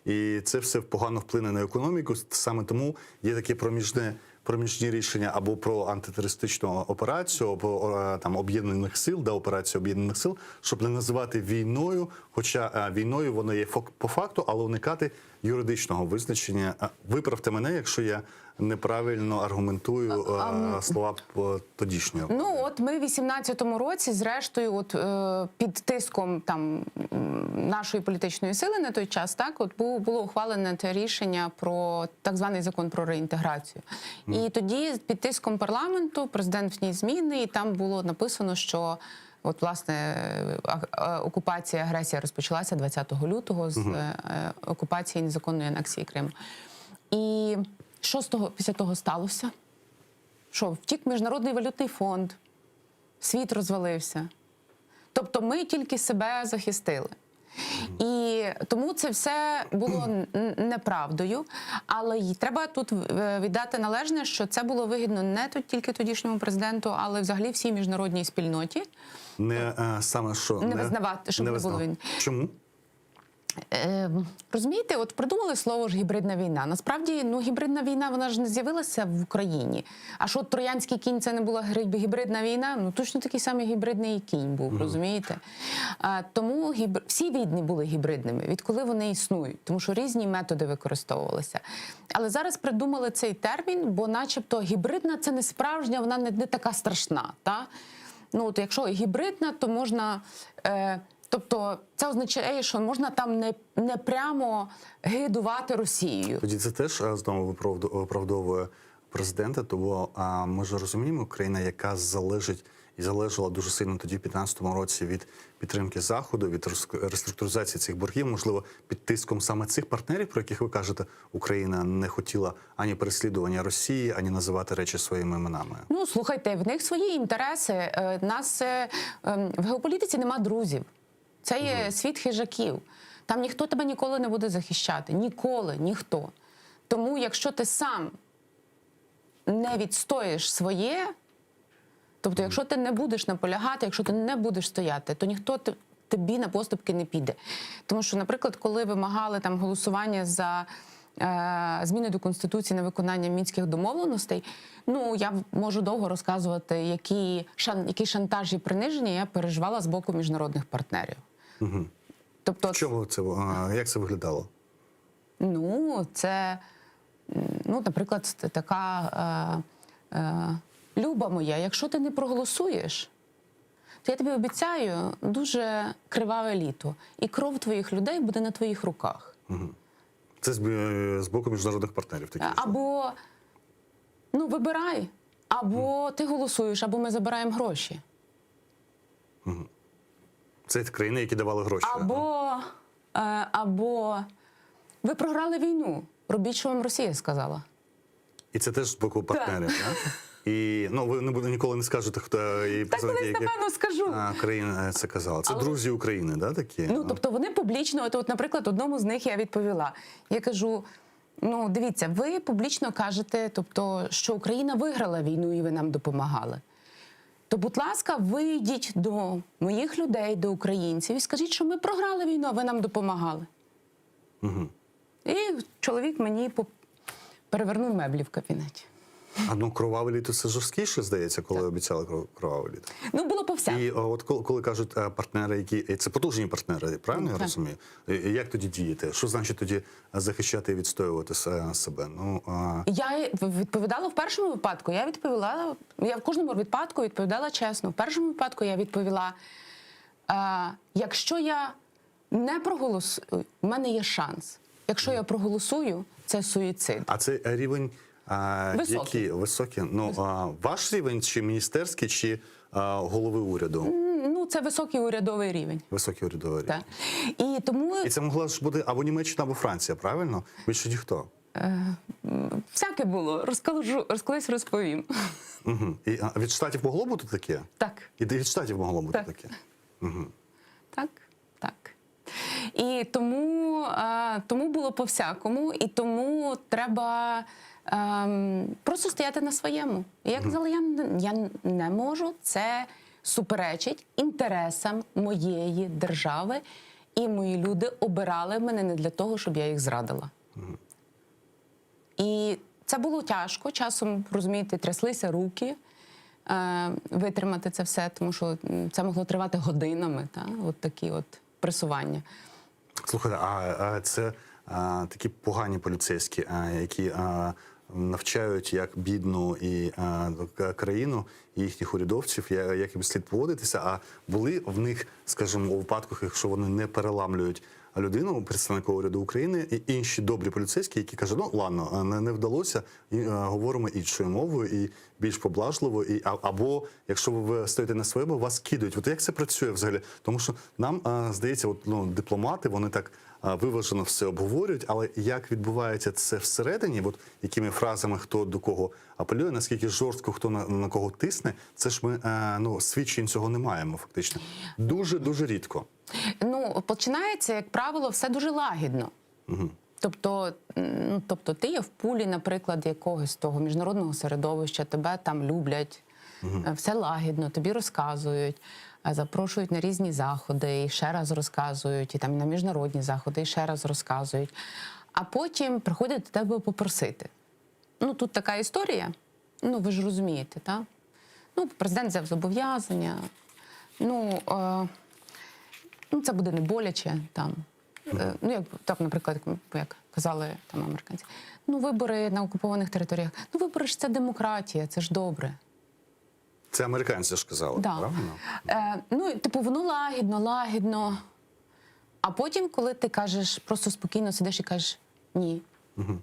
і це все погано вплине на економіку. Саме тому є таке проміжне. Проміжні рішення або про антитерористичну операцію, або е, там об'єднаних сил, да, операцію об'єднаних сил, щоб не називати війною, хоча е, війною воно є фок- по факту, але уникати юридичного визначення. Е, Виправте мене, якщо я неправильно аргументую е, слова е, тодішнього. Ну от ми в 18-му році, зрештою, от е, під тиском там м, нашої політичної сили на той час, так от бу- було ухвалене те рішення про так званий закон про реінтеграцію. І тоді під тиском парламенту президент вніс зміни, і там було написано, що. От, власне, е, а- е, окупація, агресія розпочалася 20 лютого з Мгм. е, е, окупації незаконної анексії Криму. І що з того після того сталося? Що втік Міжнародний валютний фонд, світ розвалився. Тобто ми тільки себе захистили. І тому це все було н- неправдою. Але й треба тут е, віддати належне, що це було вигідно не тут тільки тодішньому президенту, але взагалі всій міжнародній спільноті. Не е, саме що Не визнавати, щоб не було визнавати. війни. Чому? Е, розумієте, от придумали слово ж гібридна війна. Насправді, ну гібридна війна вона ж не з'явилася в Україні. А що троянський кінь це не була гри- гібридна війна? Ну точно такий самий гібридний кінь був, Мгм. розумієте? А, тому гібр... всі війни були гібридними, відколи вони існують, тому що різні методи використовувалися. Але зараз придумали цей термін, бо, начебто, гібридна це не справжня, вона не, не така страшна. Та? Ну, от якщо гібридна, то можна. Е, тобто це означає, що можна там не, не прямо гидувати Росією. Тоді це теж е, знову виправду- виправдовує президента, тому а, ми ж розуміємо, Україна, яка залежить і залежала дуже сильно тоді, в 2015 році, від підтримки Заходу, від рес- реструктуризації цих боргів, можливо, під тиском саме цих партнерів, про яких ви кажете, Україна не хотіла ані переслідування Росії, ані називати речі своїми іменами. Ну, слухайте, в них свої інтереси. Е, Нас е, ем, в геополітиці нема друзів. Це є світ хижаків. Там ніхто тебе ніколи не буде захищати. Ніколи, ніхто. Тому, якщо ти сам не відстоїш своє, Тобто, якщо ти не будеш наполягати, якщо ти не будеш стояти, то ніхто т- тобі на поступки не піде. Тому що, наприклад, коли вимагали там голосування за е, зміни до конституції на виконання мінських домовленостей, ну я можу довго розказувати, які шан, які шантажі і приниження я переживала з боку міжнародних партнерів. Угу. Тобто, В чому це а, як це виглядало? Ну, це, м, ну, наприклад, така е, е, Люба моя, якщо ти не проголосуєш, то я тобі обіцяю дуже криваве літо, і кров твоїх людей буде на твоїх руках. Угу. Це з, е, з боку міжнародних партнерів такі. Або ну, вибирай, або ти голосуєш, або ми забираємо гроші. Угу. Це країни, які давали гроші. Або, е, або ви програли війну. Робіть, що вам Росія сказала. І це теж з боку партнерів, так? І ну ви не буде ніколи не скажете, хто і Та представники колись, яких, напевно, скажу. а, країн е, це казали. Це Але- друзі України, да, такі? Ну, тобто вони публічно, от, от, наприклад, одному з них я відповіла. Я кажу: ну, дивіться, ви публічно кажете, тобто, що Україна виграла війну і ви нам допомагали. То, будь ласка, вийдіть до моїх людей, до українців, і скажіть, що ми програли війну, а ви нам допомагали. Угу. І чоловік мені по- перевернув меблі в кабінеті. А ну кроваве літо це жорсткіше, здається, коли обіцяли кров- кроваве літо. Ну, було по всякому. І о, от коли, коли кажуть е, партнери, які і це потужні партнери, правильно я Так. розумію? І- і Як тоді діяти? Що значить тоді захищати і відстоювати се- себе? Ну а, Я відповідала в першому випадку. Я відповіла, я в кожному випадку відповідала чесно. В першому випадку я відповіла: е, якщо я не проголосую, в мене є шанс. Якщо я проголосую, це суїцид. а це рівень а, Високий. який високий? Ну а, ваш рівень чи міністерський, чи а, голови уряду? М, Ну, це високий урядовий рівень. Високий урядовий рівень. Так. І тому І це могла ж бути або Німеччина, або Франція, правильно? Більше ніхто. е, м, всяке було. Розкажу, роз- колись розповім. Угу. І а, від штатів могло бути таке? Так. І від штатів могло бути Так. таке. Угу. Так, так. І тому, е, тому було по-всякому, і тому треба ем, просто стояти на своєму. І я казала, я, не- я не можу, це суперечить інтересам моєї держави, і мої люди обирали мене не для того, щоб я їх зрадила. І це було тяжко. Часом, розумієте, тряслися руки е, витримати це все, тому що м, це могло тривати годинами, та? от такі от пресування. Слухайте, а, а це а, такі погані поліцейські, а, які а, навчають як бідну і а, к- країну і їхніх урядовців, я- як їм слід поводитися. А були в них, скажімо, у випадках, якщо вони не переламлюють людину, представника уряду України, і інші добрі поліцейські, які кажуть, ну ладно, не, не вдалося, і, е, говоримо іншою мовою і більш поблажливо, і а- або якщо ви стоїте на своєму, вас кидають. От як це працює взагалі? Тому що нам е, здається, от ну дипломати вони так е, виважено все обговорюють, але як відбувається це всередині, от якими фразами хто до кого апелює, наскільки жорстко хто на, на кого тисне, це ж ми е, ну свідчень цього не маємо фактично. Дуже дуже рідко. Ну, починається, як правило, все дуже лагідно. Угу. Тобто, м, ну, тобто ти є в пулі, наприклад, якогось того міжнародного середовища, тебе там люблять, е, все лагідно, тобі розказують, е, запрошують на різні заходи, і ще раз розказують, і там на міжнародні заходи, і ще раз розказують. А потім приходять до тебе попросити. Ну, тут така історія, ну ви ж розумієте, так? Ну, президент взяв зобов'язання. Ну, е, ну, це буде не боляче там. Е, Ну, як так, наприклад, як казали там американці, ну вибори на окупованих територіях. Ну, вибори ж це демократія, це ж добре. Це американці ж казали, Да. правильно? Е, ну, і, типу, воно лагідно, лагідно. А потім, коли ти кажеш, просто спокійно сидиш і кажеш ні. Угу.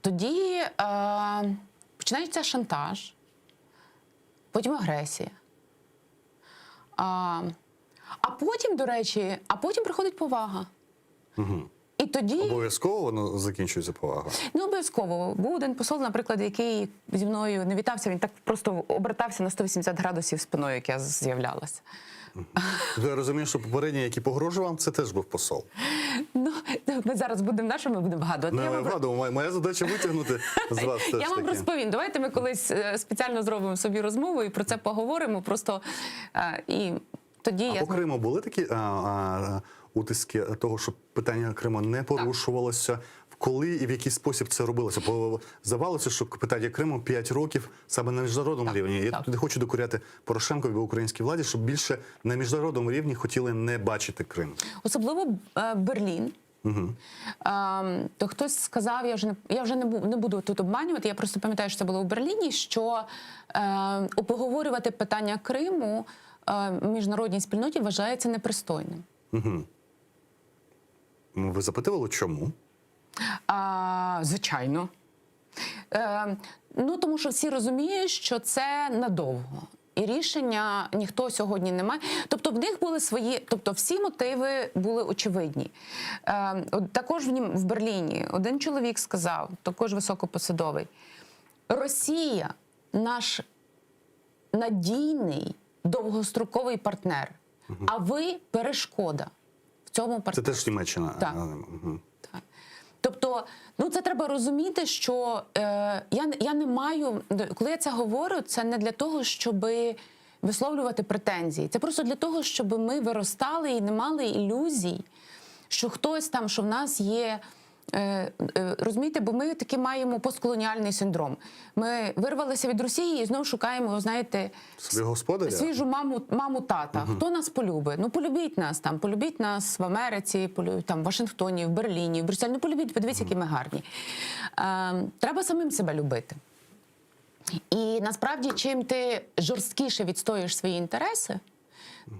Тоді е, починається шантаж, потім агресія. А, а потім, до речі, а потім приходить повага. Угу. І тоді Обов'язково воно закінчується повага. Не обов'язково. Був один посол, наприклад, який зі мною не вітався, він так просто обертався на 180 градусів спиною, як я з'являлася. Я розумію, що попередній, який погрожував, це теж був посол. Ну, ми зараз будемо на що ми будемо вгадувати. Не, Я я вам вгадував. Моя, моя задача витягнути з вас все Я ж вам таки. розповім. Давайте ми колись е, спеціально зробимо собі розмову і про це поговоримо. Просто е, і тоді А я по Криму були такі а, а, утиски того, що питання Криму не порушувалося? Коли і в який спосіб це робилося? Бо здавалося, що питання Криму 5 років саме на міжнародному рівні. Я тут не хочу докоряти Порошенкові або українській владі, щоб більше на міжнародному рівні хотіли не бачити Крим. особливо е, Берлін. Угу. Ем, то хтось сказав, я вже не я вже не, бу- не буду тут обманювати. Я просто пам'ятаю, що це було у Берліні. Що е, обговорювати питання Криму е, в міжнародній спільноті вважається непристойним. Угу. Ви запитували, чому? А, звичайно. Е, ну, тому що всі розуміють, що це надовго. І рішення ніхто сьогодні не має. Тобто в них були свої, тобто всі мотиви були очевидні. Е, от також в, Нім- в Берліні один чоловік сказав, також високопосадовий, Росія наш надійний довгостроковий партнер, а ви перешкода в цьому Це партнері. теж Німеччина. Так. Угу. Тобто, ну це треба розуміти, що е, я, не- я не маю, коли я це говорю, це не для того, щоб висловлювати претензії. Це просто для того, щоб ми виростали і не мали ілюзій, що хтось там, що в нас є. Е, е, розумієте, бо ми таки маємо постколоніальний синдром. Ми вирвалися від Росії і знову шукаємо, знаєте, Собі господаря? свіжу маму, маму тата. Хто нас полюбить? Ну полюбіть нас там, полюбіть нас в Америці, полю, там, в Вашингтоні, в Берліні, в Брюсселі. Ну полюбіть, подивіться, які ми гарні. Е, треба самим себе любити. І насправді, чим ти жорсткіше відстоюєш свої інтереси,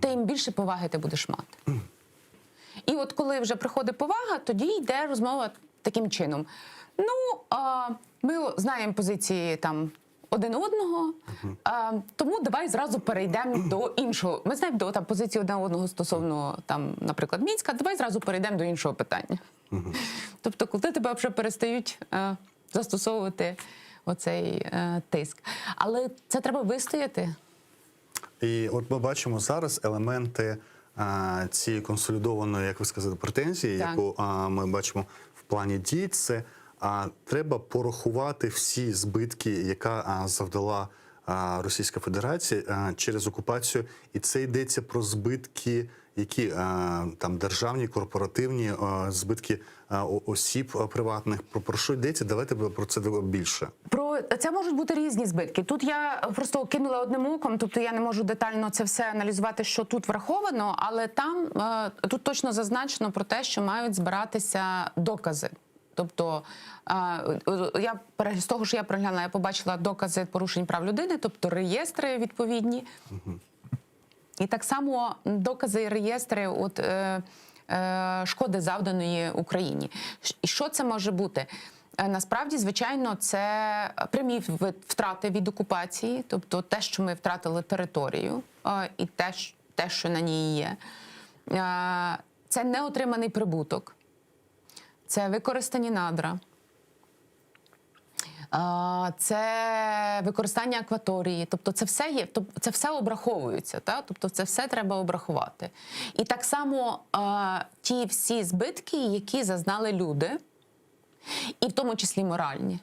тим більше поваги ти будеш мати. І от коли вже приходить повага, тоді йде розмова таким чином. Ну, а, ми знаємо позиції там один одного, а, тому давай зразу перейдемо до іншого. Ми знаємо до там, позиції один одного стосовно, там, наприклад, Мінська, давай зразу перейдемо до іншого питання. Тобто, коли тебе вже перестають е, застосовувати оцей е, тиск. Але це треба вистояти. І от ми бачимо зараз елементи а, цієї консолідованої, як ви сказали, претензії, Так. яку а, ми бачимо в плані дій. Це а, треба порахувати всі збитки, яка а, завдала а, Російська Федерація а, через окупацію, і це йдеться про збитки, які а, там державні, корпоративні а, збитки а, о- осіб а, приватних. Про, про що йдеться? Давайте про це більше. Про це можуть бути різні збитки. Тут я просто кинула одним оком, тобто я не можу детально це все аналізувати, що тут враховано, але там е, тут точно зазначено про те, що мають збиратися докази. Тобто е, е, я пере- з того, що я переглянула, я побачила докази порушень прав людини, тобто реєстри відповідні. І так само докази і реєстри от, е, е, шкоди завданої Україні. Ш- І що це може бути? Е, Насправді, звичайно, це прямі в- втрати від окупації, тобто те, що ми втратили територію, е, і те, щ- те, що на ній є. Е, Це неотриманий прибуток, це використані надра. А, Це використання акваторії, тобто це все є, тобто це все обраховується, та? тобто це все треба обрахувати. І так само а, ті всі збитки, які зазнали люди, і в тому числі моральні.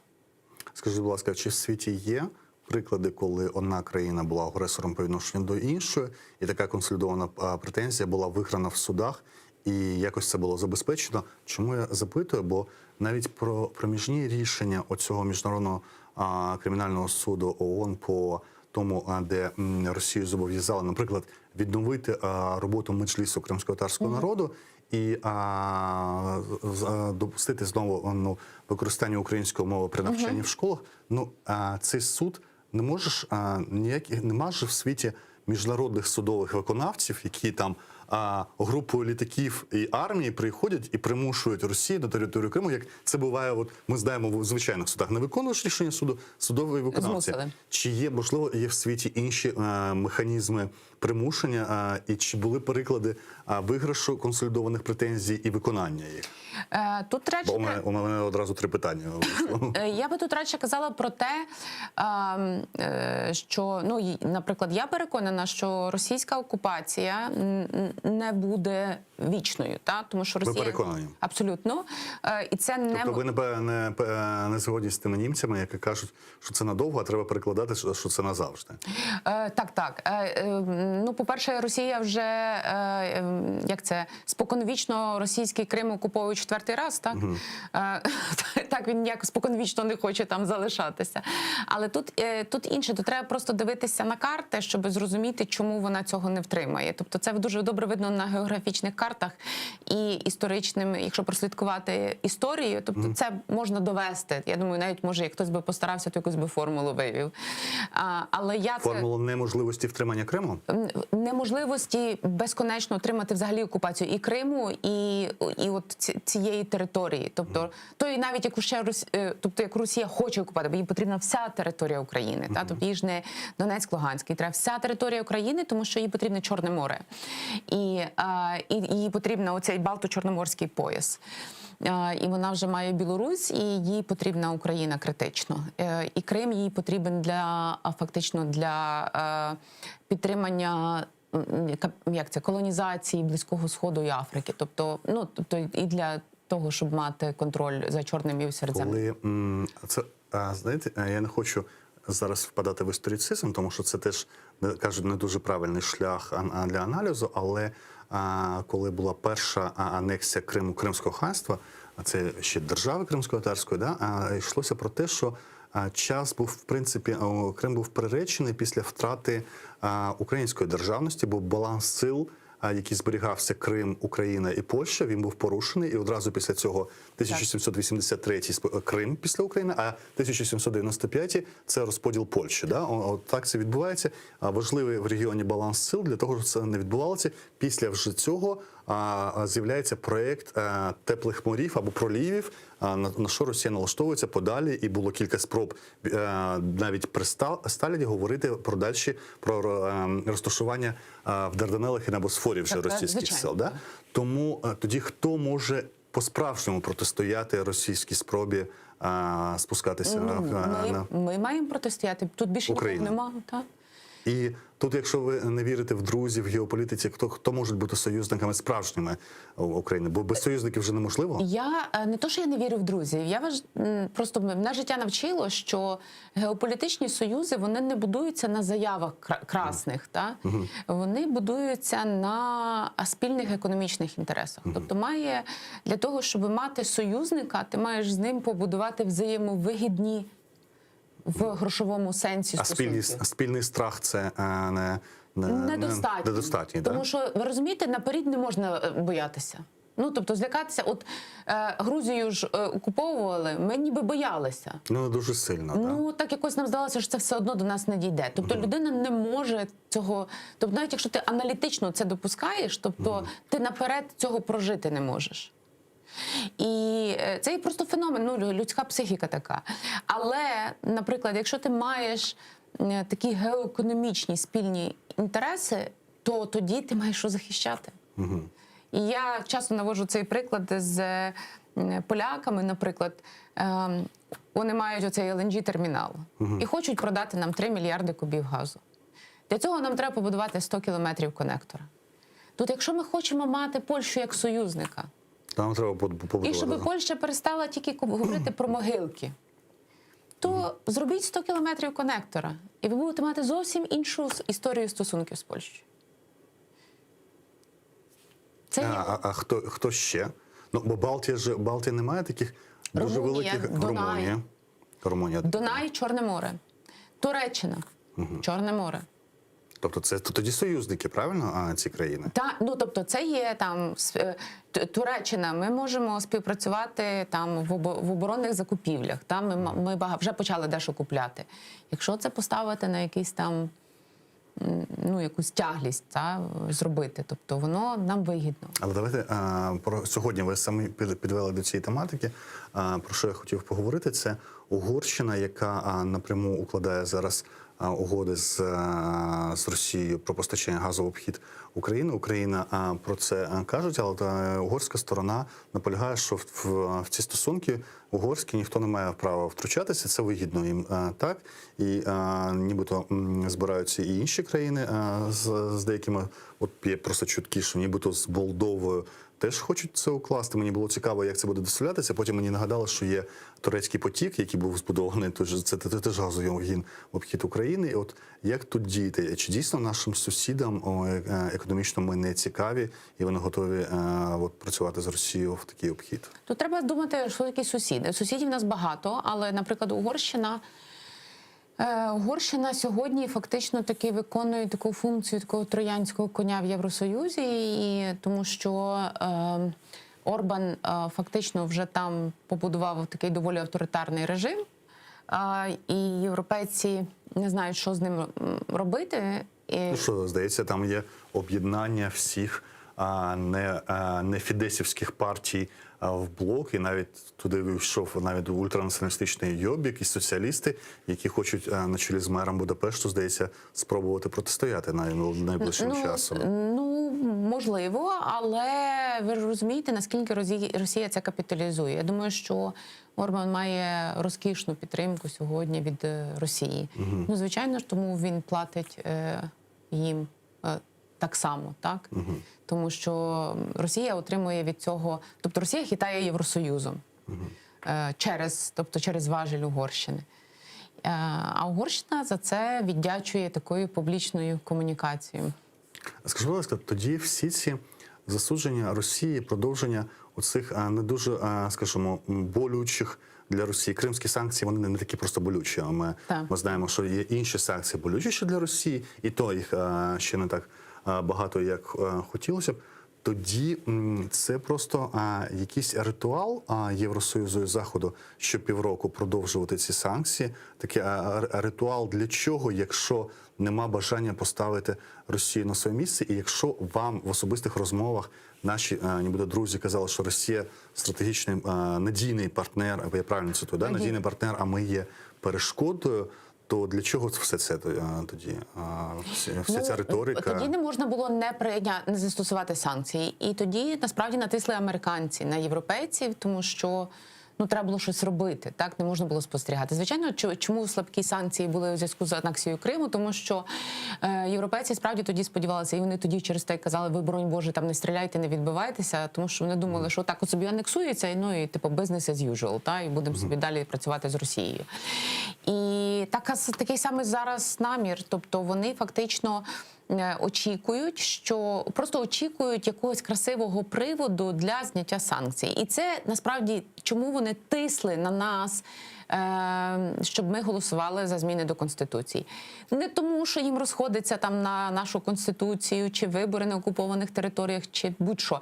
Скажіть, будь ласка, чи в світі є приклади, коли одна країна була агресором по відношенню до іншої, і така консолідована а, претензія була виграна в судах, і якось це було забезпечено? Чому я запитую? Бо навіть про проміжні рішення оцього міжнародного а, кримінального суду ООН по тому, а, де м, Росію зобов'язали, наприклад, відновити а, роботу меджлісу кримсько-татарського народу і а, з- а, допустити знову ну, використання української мови при навчанні Мгм. в школах. Ну а, цей суд не можеш а, ніяких нема ж в світі міжнародних судових виконавців, які там. а, групою літаків і армії приходять і примушують Росію на територію Криму, як це буває, от ми знаємо в звичайних судах, не виконуєш рішення суду, судовий виконавці. Змусили. Чи є можливо є в світі інші е, механізми примушення, е, і чи були приклади е, виграшу консолідованих претензій і виконання їх? Е, Тут радше Бо у мене, у мене одразу три питання. вийшло. Е, Я би тут радше казала про те, ем, е, що ну, й- наприклад, я переконана, що російська окупація м, м, не буде вічною, та тому що Ви Росія переконані? абсолютно Е, і це не Тобто ви не, пе- не, пе- не згодні з тими німцями, які кажуть, що це надовго, а треба перекладати, що що це назавжди. Е, так, так. Е, е, ну, по-перше, Росія вже е, ем, як це споконвічно російський Крим окуповує четвертий раз, так? Е, так він ніяк споконвічно не хоче там залишатися. Але тут, е, тут інше, тут треба просто дивитися на карти, щоб зрозуміти, чому вона цього не втримає. Тобто, це дуже добре видно на географічних картах і історичним, якщо прослідкувати історію, тобто це можна довести. Я думаю, навіть може, як хтось би постарався, то якусь би формулу вивів. А, але я це Формула неможливості втримання Криму? м, неможливості безконечно отримати взагалі окупацію і Криму, і, і от ці- цієї території. Тобто, то і навіть яку ще Рос... е, тобто, як Росія хоче окупати, бо їй потрібна вся територія України. Та тобто їй ж не Донецьк, Луганськ, їй треба вся територія України, тому що їй потрібне Чорне море, і, а, і їй потрібна оцей Балто-Чорноморський пояс. Е, І вона вже має Білорусь, і їй потрібна Україна критично. Е, І Крим їй потрібен для а, фактично для е, підтримання м, кап- як це колонізації Близького Сходу і Африки. Тобто, ну тобто і для того, щоб мати контроль за чорним і середземним. Коли м, це а, знаєте, е, я не хочу зараз впадати в історицизм, тому що це теж не- кажуть не дуже правильний шлях ан- а, для аналізу. Але а, коли була перша а, анексія Криму Кримського ханства, а це ще держави Кримсько-татарської, да, а, йшлося про те, що а, час був в принципі о, Крим був приречений після втрати а, української державності, бо баланс сил а, який зберігався Крим, Україна і Польща, він був порушений, і одразу після цього 1783 сп- Крим після України, а 1795 це розподіл Польщі. Да? О, от так це відбувається. А, Важливий в регіоні баланс сил для того, щоб це не відбувалося. Після вже цього а, а, з'являється проект е, теплих морів або пролівів, а, на, на що Росія налаштовується подалі, і було кілька спроб е, навіть при Ста- Сталіні говорити про дальші про е, розташування е, в Дарданелах і на Босфорі вже Так, так, російських звичайно. сил. Да? Тому е, тоді хто може по-справжньому протистояти російській спробі е, спускатися Ну, на, ми, на ми маємо протистояти. Тут більше нікого Україна. немає. Так? І тут, якщо ви не вірите в друзів, в геополітиці, хто хто можуть бути союзниками справжніми України? Бо без союзників вже неможливо. Я е, не то, що я не вірю в друзів. Я важ м, просто мене життя навчило, що геополітичні союзи вони не будуються на заявах кра- красних, та вони будуються на спільних економічних інтересах. Тобто, має для того, щоб мати союзника, ти маєш з ним побудувати взаємовигідні в грошовому сенсі А спільний, стосунки. спільний страх це е, не, не, Недостатньо. не- недостатній, Тому да? що ви розумієте, наперед не можна е, боятися. Ну тобто злякатися, от е, Грузію ж е, окуповували, ми ніби боялися. Ну не дуже сильно. да? Ну так якось нам здалося, що це все одно до нас не дійде. Тобто людина не може цього. Тобто, навіть якщо ти аналітично це допускаєш, тобто ти наперед цього прожити не можеш. І е, це є просто феномен, ну, лю- людська психіка така. Але, наприклад, якщо ти маєш е, такі геоекономічні спільні інтереси, то тоді ти маєш що захищати. І я часто наводжу цей приклад з е, поляками, наприклад, Ем, вони мають оцей LNG термінал Мгм. і хочуть продати нам 3 мільярди кубів газу. Для цього нам треба побудувати 100 кілометрів конектора. Тут, якщо ми хочемо мати Польщу як союзника, Нам треба побудувати. і щоб Польща перестала тільки говорити про могилки, то зробіть 100 кілометрів конектора, і ви будете мати зовсім іншу с- історію стосунків з Польщею. Це А, а, а хто, хто ще? Ну, бо Балтія ж Балтія не має таких дуже Румунія, великих Дунай. Румунія. Румунія. Дунай, Чорне море, Туреччина, Чорне море. Тобто це тоді союзники, правильно? А ці країни? Та ну тобто, це є там с- е, Т- Туреччина. Ми можемо співпрацювати там в, обо- в оборонних закупівлях. Там ми, ма- ми бага- вже почали дещо купляти. Якщо це поставити на якийсь там. м, ну, якусь тяглість та, зробити. Тобто воно нам вигідно. Але давайте а, про сьогодні ви самі під- підвели до цієї тематики. А, Про що я хотів поговорити, це Угорщина, яка а, напряму укладає зараз а, угоди з, а, з Росією про постачання газу в обхід України. Україна а, про це а, кажуть, але та, угорська сторона наполягає, що в, в, в ці стосунки угорські ніхто не має права втручатися. Це вигідно їм а, так. І а, нібито м, збираються і інші країни а, з, з деякими, от є просто чутки, що нібито з Молдовою теж хочуть це укласти. Мені було цікаво, як це буде доставлятися. Потім мені нагадали, що є турецький потік, який був збудований, тож це, це теж газогін в обхід України. І от як тут діяти? Чи дійсно нашим сусідам о, е, економічно ми не цікаві, і вони готові е, от, працювати з Росією в такий обхід? Тут треба думати, що такі сусіди. Сусідів у нас багато, але, наприклад, Угорщина. е, Угорщина сьогодні фактично таки виконує таку функцію такого троянського коня в Євросоюзі, і тому що е, Орбан е, фактично вже там побудував такий доволі авторитарний режим, е, і європейці не знають, що з ним м, робити. І... Ну що, здається, там є об'єднання всіх а, не, а, не фідесівських партій а, в блок, і навіть туди війшов навіть ультранаціоналістичний Йобік і соціалісти, які хочуть а, на чолі з мером Будапешту, здається, спробувати протистояти най- найближчим ну, часом. Ну, можливо, але ви ж розумієте, наскільки Росія, Росія це капіталізує. Я думаю, що Орбан має розкішну підтримку сьогодні від е, Росії. Мгм. Ну, звичайно ж, тому він платить е, їм е, так само, так? Тому що Росія отримує від цього, тобто Росія хитає Євросоюзом е, через, тобто через важель Угорщини. Е, А Угорщина за це віддячує такою публічною комунікацією. Скажи, будь ласка, тоді всі ці засудження Росії, продовження оцих а, не дуже, а, скажімо, м, болючих для Росії кримські санкції, вони не такі просто болючі. А ми, Так. ми знаємо, що є інші санкції болючіші для Росії, і то їх а, ще не так а, багато, як а, хотілося б. Тоді м, це просто а, якийсь ритуал а, Євросоюзу і Заходу щопівроку продовжувати ці санкції. Такий а, р- ритуал для чого, якщо нема бажання поставити Росію на своє місце, і якщо вам в особистих розмовах наші а, нібито друзі казали, що Росія стратегічний а, надійний партнер, або я правильно цитую, да? Надійний. надійний партнер, а ми є перешкодою. То для чого все це е, тоді? А, Вся, вся ця риторика? Ну, Тоді не можна було не прийня... не застосувати санкції. І тоді насправді натисли американці на європейців, тому що ну треба було щось робити. Так не можна було спостерігати. Звичайно, чо- чому слабкі санкції були у зв'язку з анексією Криму, тому що е, європейці справді тоді сподівалися, і вони тоді через те й казали: ви боронь Боже, там не стріляйте, не відбивайтеся, тому що вони думали, що так от собі анексується, і, ну і типу business as usual, та і будемо собі далі працювати з Росією. І така, такий самий зараз намір. Тобто вони фактично е, очікують, що просто очікують якогось красивого приводу для зняття санкцій. І це насправді чому вони тисли на нас. е, Щоб ми голосували за зміни до конституції, не тому, що їм розходиться там на нашу конституцію, чи вибори на окупованих територіях, чи будь-що.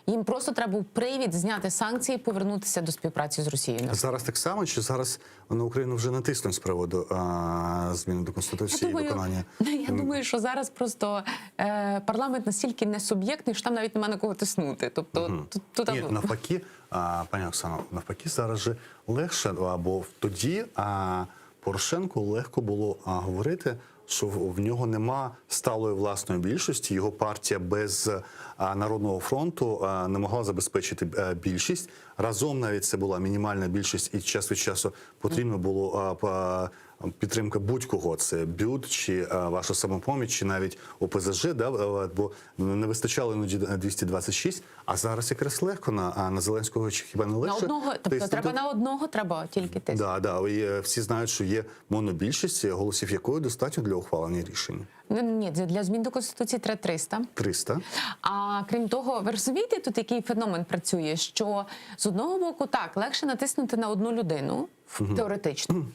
Їм просто треба був привід зняти санкції, і повернутися до співпраці з Росією. Зараз так само, чи зараз на Україну вже не тиснуть з приводу а, зміни до Конституції і виконання? Я думаю, що зараз просто е, парламент настільки несуб'єктний, що там навіть нема на кого тиснути. Тобто, тут, тут Ні, навпаки, а, пані Оксано, навпаки, зараз же легше, або тоді а, Порошенку легко було а, говорити, що в, в нього нема сталої власної більшості, його партія без а, Народного фронту а, не могла забезпечити е, більшість. Разом навіть це була мінімальна більшість, і час від часу потрібно було а, па- підтримка будь-кого. Це БЮТ, чи а, ваша самопоміч, чи навіть ОПЗЖ, да, е, бо не вистачало іноді 226, а зараз якраз легко на, а на Зеленського чи хіба не на легше? одного, тобто тиснути? треба на одного, треба тільки тиснути. Да, да, і е, всі знають, що є монобільшість, голосів якої достатньо для ухвалення рішень. Ну, Ні, для змін до конституції треба 300. 300. А крім того, ви розумієте, тут який феномен працює, що з одного боку так легше натиснути на одну людину Мгм. теоретично,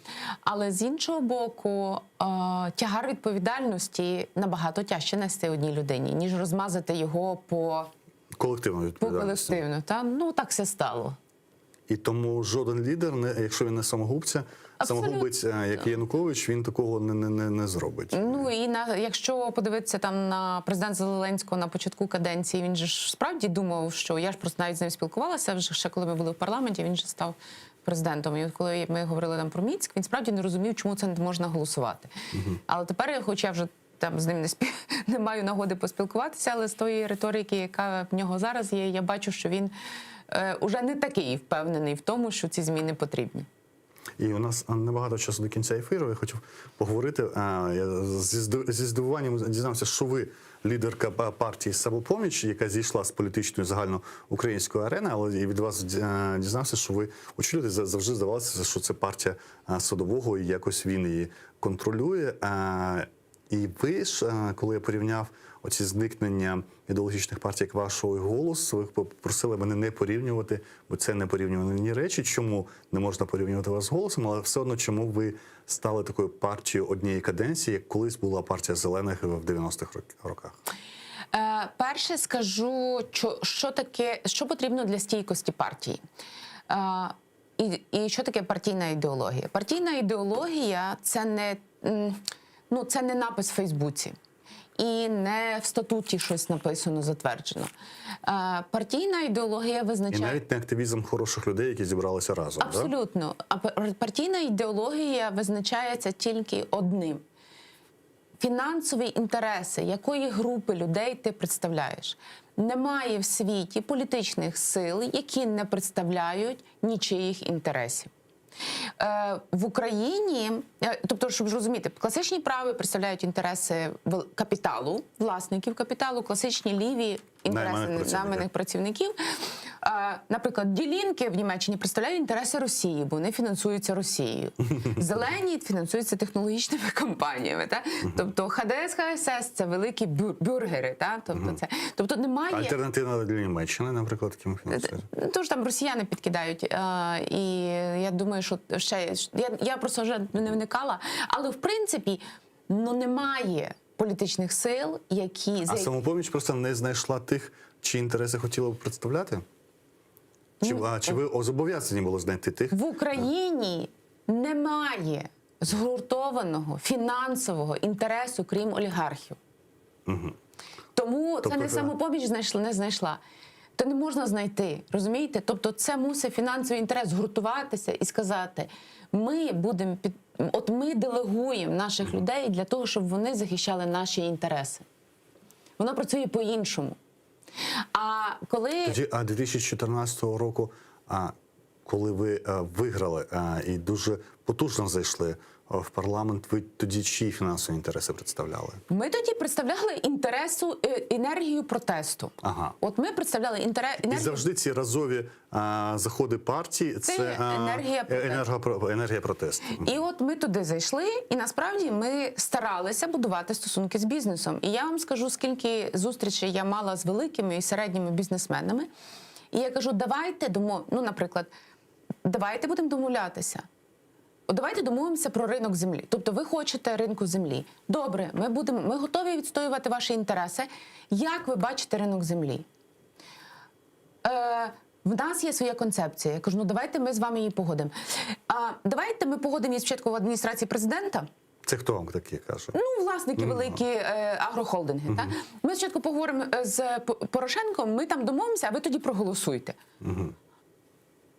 але з іншого боку, е, тягар відповідальності набагато тяжче нести одній людині, ніж розмазати його по, Колективну по відповідальність. колективно. Та ну так все стало. І тому жоден лідер, не, якщо він не самогубця, Самогубець, е, як Янукович, він такого не, не, не, не зробить. Ну і на якщо подивитися там на президента Зеленського на початку каденції, він же ж справді думав, що я ж просто навіть з ним спілкувалася вже ще коли ми були в парламенті, він же став президентом. І от коли ми говорили там про Мінськ, він справді не розумів, чому це не можна голосувати. Але тепер, хоч я вже там з ним не спі... не маю нагоди поспілкуватися, але з тої риторики, яка в нього зараз є, я бачу, що він е, уже не такий впевнений в тому, що ці зміни потрібні. І у нас е, небагато часу до кінця ефіру. Я хотів поговорити. е, Я зі здив- зі здивуванням дізнався, що ви лідерка па- партії «Самопоміч», яка зійшла з політичної загальноукраїнської арени, але і від вас е, дізнався, що ви очолюєте, За- завжди здавалося, що це партія е, садового, і якось він її контролює. Е, І ви ж, е, коли я порівняв оці зникнення ідеологічних партій, як вашого і голос, ви попросили мене не порівнювати, бо це не порівнювані речі. Чому не можна порівнювати вас з голосом, але все одно чому ви стали такою партією однієї каденції, як колись була партія зелених в 90-х рок- роках? Е, перше скажу, що, що таке, що потрібно для стійкості партії. Е, і, і що таке партійна ідеологія? Партійна ідеологія це не, м, ну, це не напис в Фейсбуці. І не в статуті щось написано, затверджено. Е, партійна ідеологія І визначає. навіть не активізм хороших людей, які зібралися разом. Да? Абсолютно. А пар- партійна ідеологія визначається тільки одним: фінансові інтереси якої групи людей ти представляєш. Немає в світі політичних сил, які не представляють нічиїх інтересів. Е, В Україні, е, тобто, щоб зрозуміти, класичні прави представляють інтереси вел- капіталу, власників капіталу, класичні ліві інтереси Найманих працівників. найманих працівників. Е, Наприклад, ділінки в Німеччині представляють інтереси Росії, бо вони фінансуються Росією. Зелені фінансуються технологічними компаніями. Та? Тобто ХДС, ХСС це великі бю- бюргери. Та? Тобто, це, тобто немає. Альтернатива для Німеччини, наприклад, ким фінансує. Тож там росіяни підкидають, е, і я думаю, що ще я, я просто вже не вникала. Але в принципі, ну немає політичних сил, які А самопоміч просто не знайшла тих, чиї інтереси хотіла б представляти? Чи, а, чи ви зобов'язані були знайти тих? в Україні немає згуртованого фінансового інтересу, крім олігархів. Угу. Тому це Тобто не це- самопоміч знайшла, не знайшла. То не можна знайти, розумієте? Тобто, це мусить фінансовий інтерес згуртуватися і сказати: ми будемо під от ми делегуємо наших людей для того, щоб вони захищали наші інтереси. Воно працює по-іншому. А коли Тоді, а 2014 року, а, коли ви е, виграли е, і дуже потужно зайшли е, в парламент, ви тоді чиї фінансові інтереси представляли? ми тоді представляли інтересу е, енергію протесту. Ага. От ми представляли інтерес І завжди ці разові а, заходи партії це, Це а, енергія е, протесту. енерго- енергія протесту. І от ми туди зайшли, і насправді ми старалися будувати стосунки з бізнесом. І я вам скажу, скільки зустрічей я мала з великими і середніми бізнесменами. І я кажу, давайте домов... ну, наприклад, давайте будемо домовлятися. От Давайте домовимося про ринок землі. Тобто, ви хочете ринку землі. Добре, ми будемо, ми готові відстоювати ваші інтереси. Як ви бачите ринок землі? Е, в нас є своя концепція. Я кажу, ну давайте ми з вами її погодимо. А, давайте ми погодимо її спочатку в адміністрації президента. Це хто вам таке каже? Ну, власники Мгм. великі е, агрохолдинги. Та? Ми спочатку поговоримо е, з П- Порошенком, ми там домовимося, а ви тоді проголосуйте. Угу.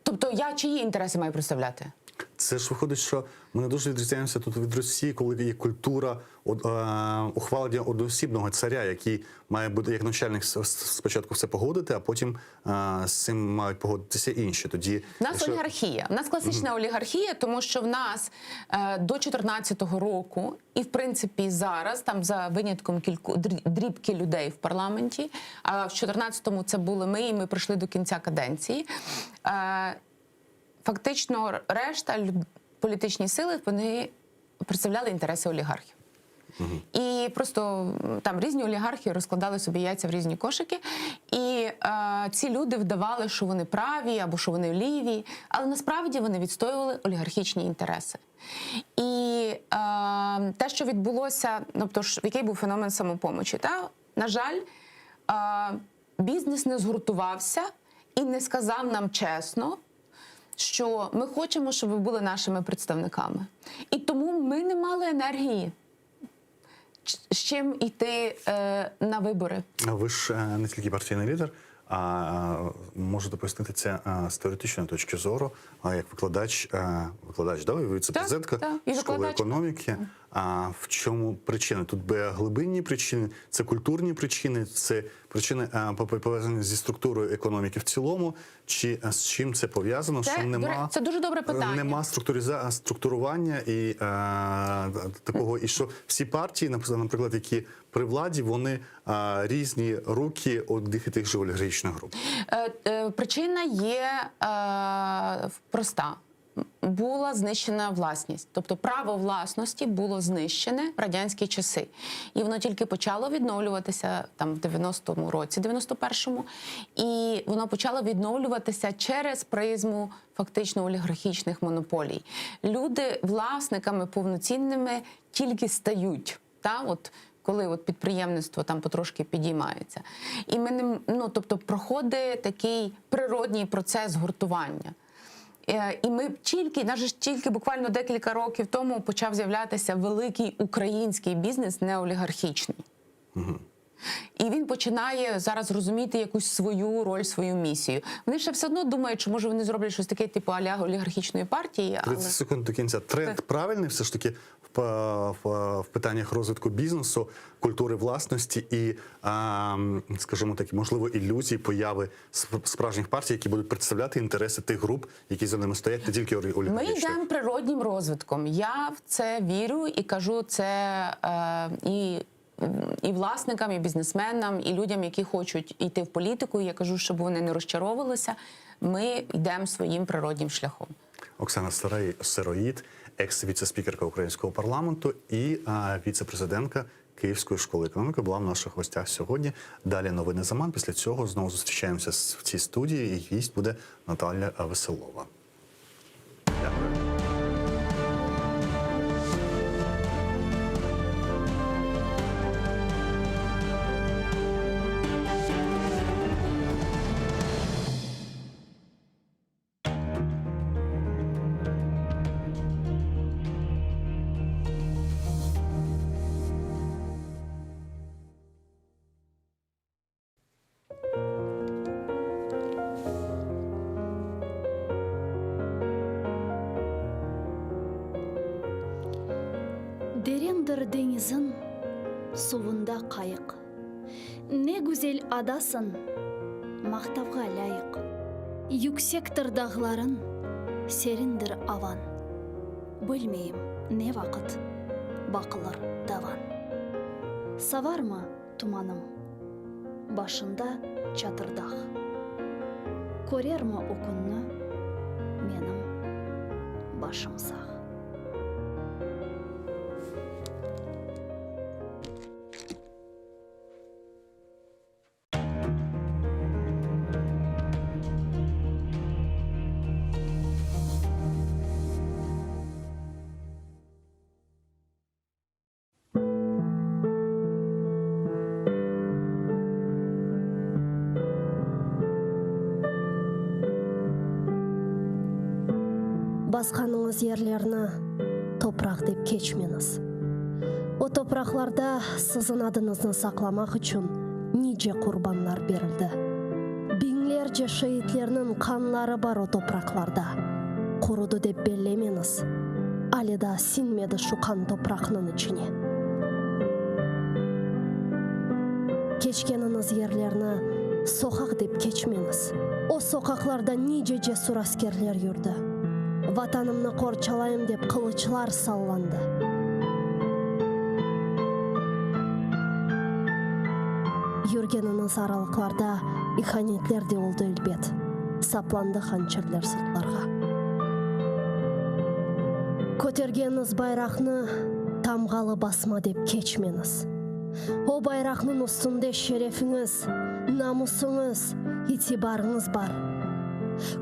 Тобто я чиї інтереси маю представляти? Це ж виходить, що ми не дуже відрізняємося тут від Росії, коли є культура од- е, ухвалення одноосібного царя, який має бути як начальник с- с- спочатку все погодити, а потім е, з цим мають погодитися інші. Тоді У нас якщо- олігархія. У нас класична олігархія, тому що в нас е, до 2014 року, і в принципі зараз, там за винятком кільку дрі- дрібки людей в парламенті, а в 2014-му це були ми, і ми прийшли до кінця каденції. Е, фактично, решта люд- політичні сили вони представляли інтереси олігархів. І просто м, там різні олігархи розкладали собі яйця в різні кошики. І е, ці люди вдавали, що вони праві або що вони ліві, але насправді вони відстоювали олігархічні інтереси. І е, те, що відбулося, тобто ж який був феномен самопомочі, та на жаль, е, бізнес не згуртувався і не сказав нам чесно. Що ми хочемо, щоб ви були нашими представниками, і тому ми не мали енергії, ч- з чим йти е, на вибори. А Ви ж е, не тільки партійний лідер, а е, можете пояснити це е, з теоретичної точки зору, а як викладач, е, викладач, да, ви віце-президентка Так, так, і школи викладачка. економіки. А в чому причини? Тут би глибинні причини, це культурні причини, це причини е, по- пов'язані зі структурою економіки в цілому, чи е, з чим це пов'язано? Це, що до нема ре- це дуже добре питання. Нема структуриза структурування і е, такого, і що всі партії, наприклад, наприклад, які при владі, вони е, різні руки одних і тих же олігархічних груп. Е, е, Причина є е, проста. Була знищена власність, тобто право власності було знищене в радянські часи, і воно тільки почало відновлюватися там в 90-му році, 91-му, і воно почало відновлюватися через призму фактично олігархічних монополій. Люди власниками повноцінними тільки стають. Та от коли от підприємництво там потрошки підіймається. І ми не м- ну, тобто проходить такий природній процес гуртування. Е, І ми тільки, навіть ж тільки буквально декілька років тому почав з'являтися великий український бізнес неолігархічний. І він починає зараз розуміти якусь свою роль, свою місію. Вони ще все одно думають, що може вони зроблять щось таке, типу аля олігархічної партії, але 30 секунд до кінця. Тренд правильний все ж таки в, п- в, в питаннях розвитку бізнесу, культури власності і, а, м, скажімо так, можливо, ілюзії появи сп- справжніх партій, які будуть представляти інтереси тих груп, які за ними стоять, не тільки олі- Ми олігархічних. йдемо природнім розвитком. Я в це вірю і кажу це е, і, і власникам, і бізнесменам, і людям, які хочуть йти в політику. Я кажу, щоб вони не розчаровувалися. Ми йдемо своїм природнім шляхом. Оксана Сарай Сироїд, екс-віце-спікерка українського парламенту і а, віце-президентка Київської школи економіки була в наших гостях сьогодні. Далі новини Заман. Після цього знову зустрічаємося з- в цій студії. І гість буде Наталя Веселова. Дякую. Derendir deñiziñ suvunda qayıq. Ne güzel adasıñ, maqtavğa lâyıq. Yüksektir dağlarıñ, serindir avañ. Bilmeyim, ne vaqıt baqılır davan. Savarmı tumanım, başında Çatırdağ. Körermi o künni menim başım sağ. Basqanıñız yerlerni topraq dep keçmeñiz. O topraqlarda siziñ adıñıznı saqlamaq içün nice qurbanlar berildi. Biñlerce şeitlerniñ qanları bar o topraqlarda. Qurudı dep bellemeñiz, ale daa siñmedi şu qan topraqnıñ içine. Keçkeniñiz yerlerni soqaq dep keçmeñiz. O soqaqlarda nice cesur askerler yürdi. Vatanımnı qorçalayım dep qılıçlar sallandı. Yürgeniñiz aralıqlarda ihanetler de oldı elbet, saplandı hançerler sırtlarğa. Kötergeniñiz bayraqnı tamğalı basma dep keçmeñiz. O bayraqnıñ üstünde şerefiñiz, namusıñız, itibarıñız bar.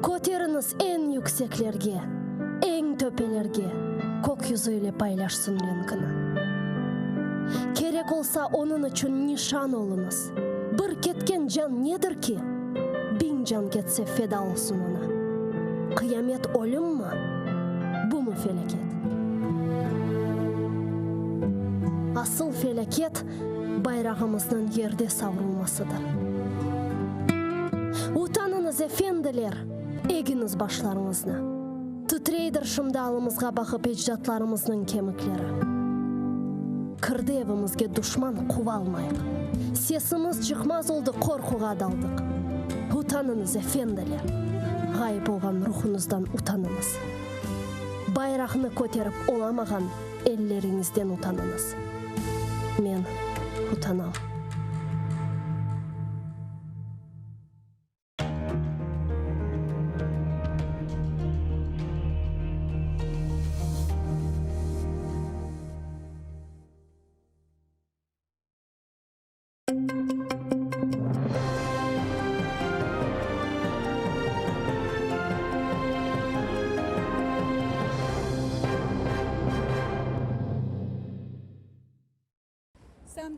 Köteriñiz eñ yükseklerge, eñ töpelerge, kök yüzü ile paylaşsın renkini. Kerek olsa, onıñ içün nişan oluñız. Bir ketken can nedir ki? Biñ can ketse feda olsun oña. Qıyamet ölümmi? Bumı felâket? Asıl felâket bayrağımıznıñ yerde savrulmasıdır. Utanıñız, efendiler, egiñiz başlarıñıznı. Titreydir şimdi alımızğa baqıp ecdatlarımıznıñ kemikleri. Kirdi evimizge duşman quvalmayıq. Sesimiz çıqmaz oldı qorquğa daldıq. Utanıñız, efendiler! Ğayıp olğan ruhuñızdan utanıñız. Bayraqnı köterip olamağan elleriñizden utanıñız. Men utanam.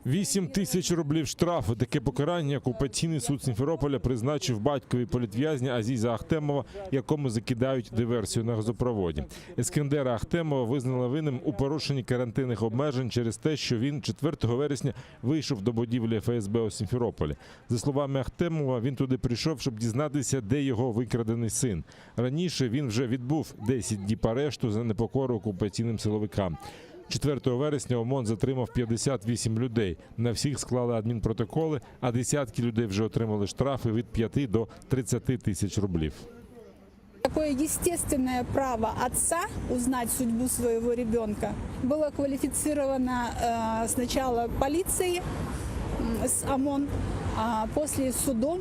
8000 рублів штрафу. Таке покарання окупаційний суд Сімферополя призначив батькові політв'язня Азіза Ахтемова, якому закидають диверсію на газопроводі. Ескендера Ахтемова визнали винним у порушенні карантинних обмежень через те, що він 4 вересня вийшов до будівлі ФСБ у Сімферополі. За словами Ахтемова, він туди прийшов, щоб дізнатися, де його викрадений син. Раніше він вже відбув 10 діб арешту за непокору окупаційним силовикам. 4 вересня ОМОН затримав 58 людей. На всіх склали адмінпротоколи, а десятки людей вже отримали штрафи від 5 до 30 тисяч рублів. Такое естественное право отца узнать судьбу своего ребенка было квалифицировано э, сначала полицией м, с ОМОН, а после судом.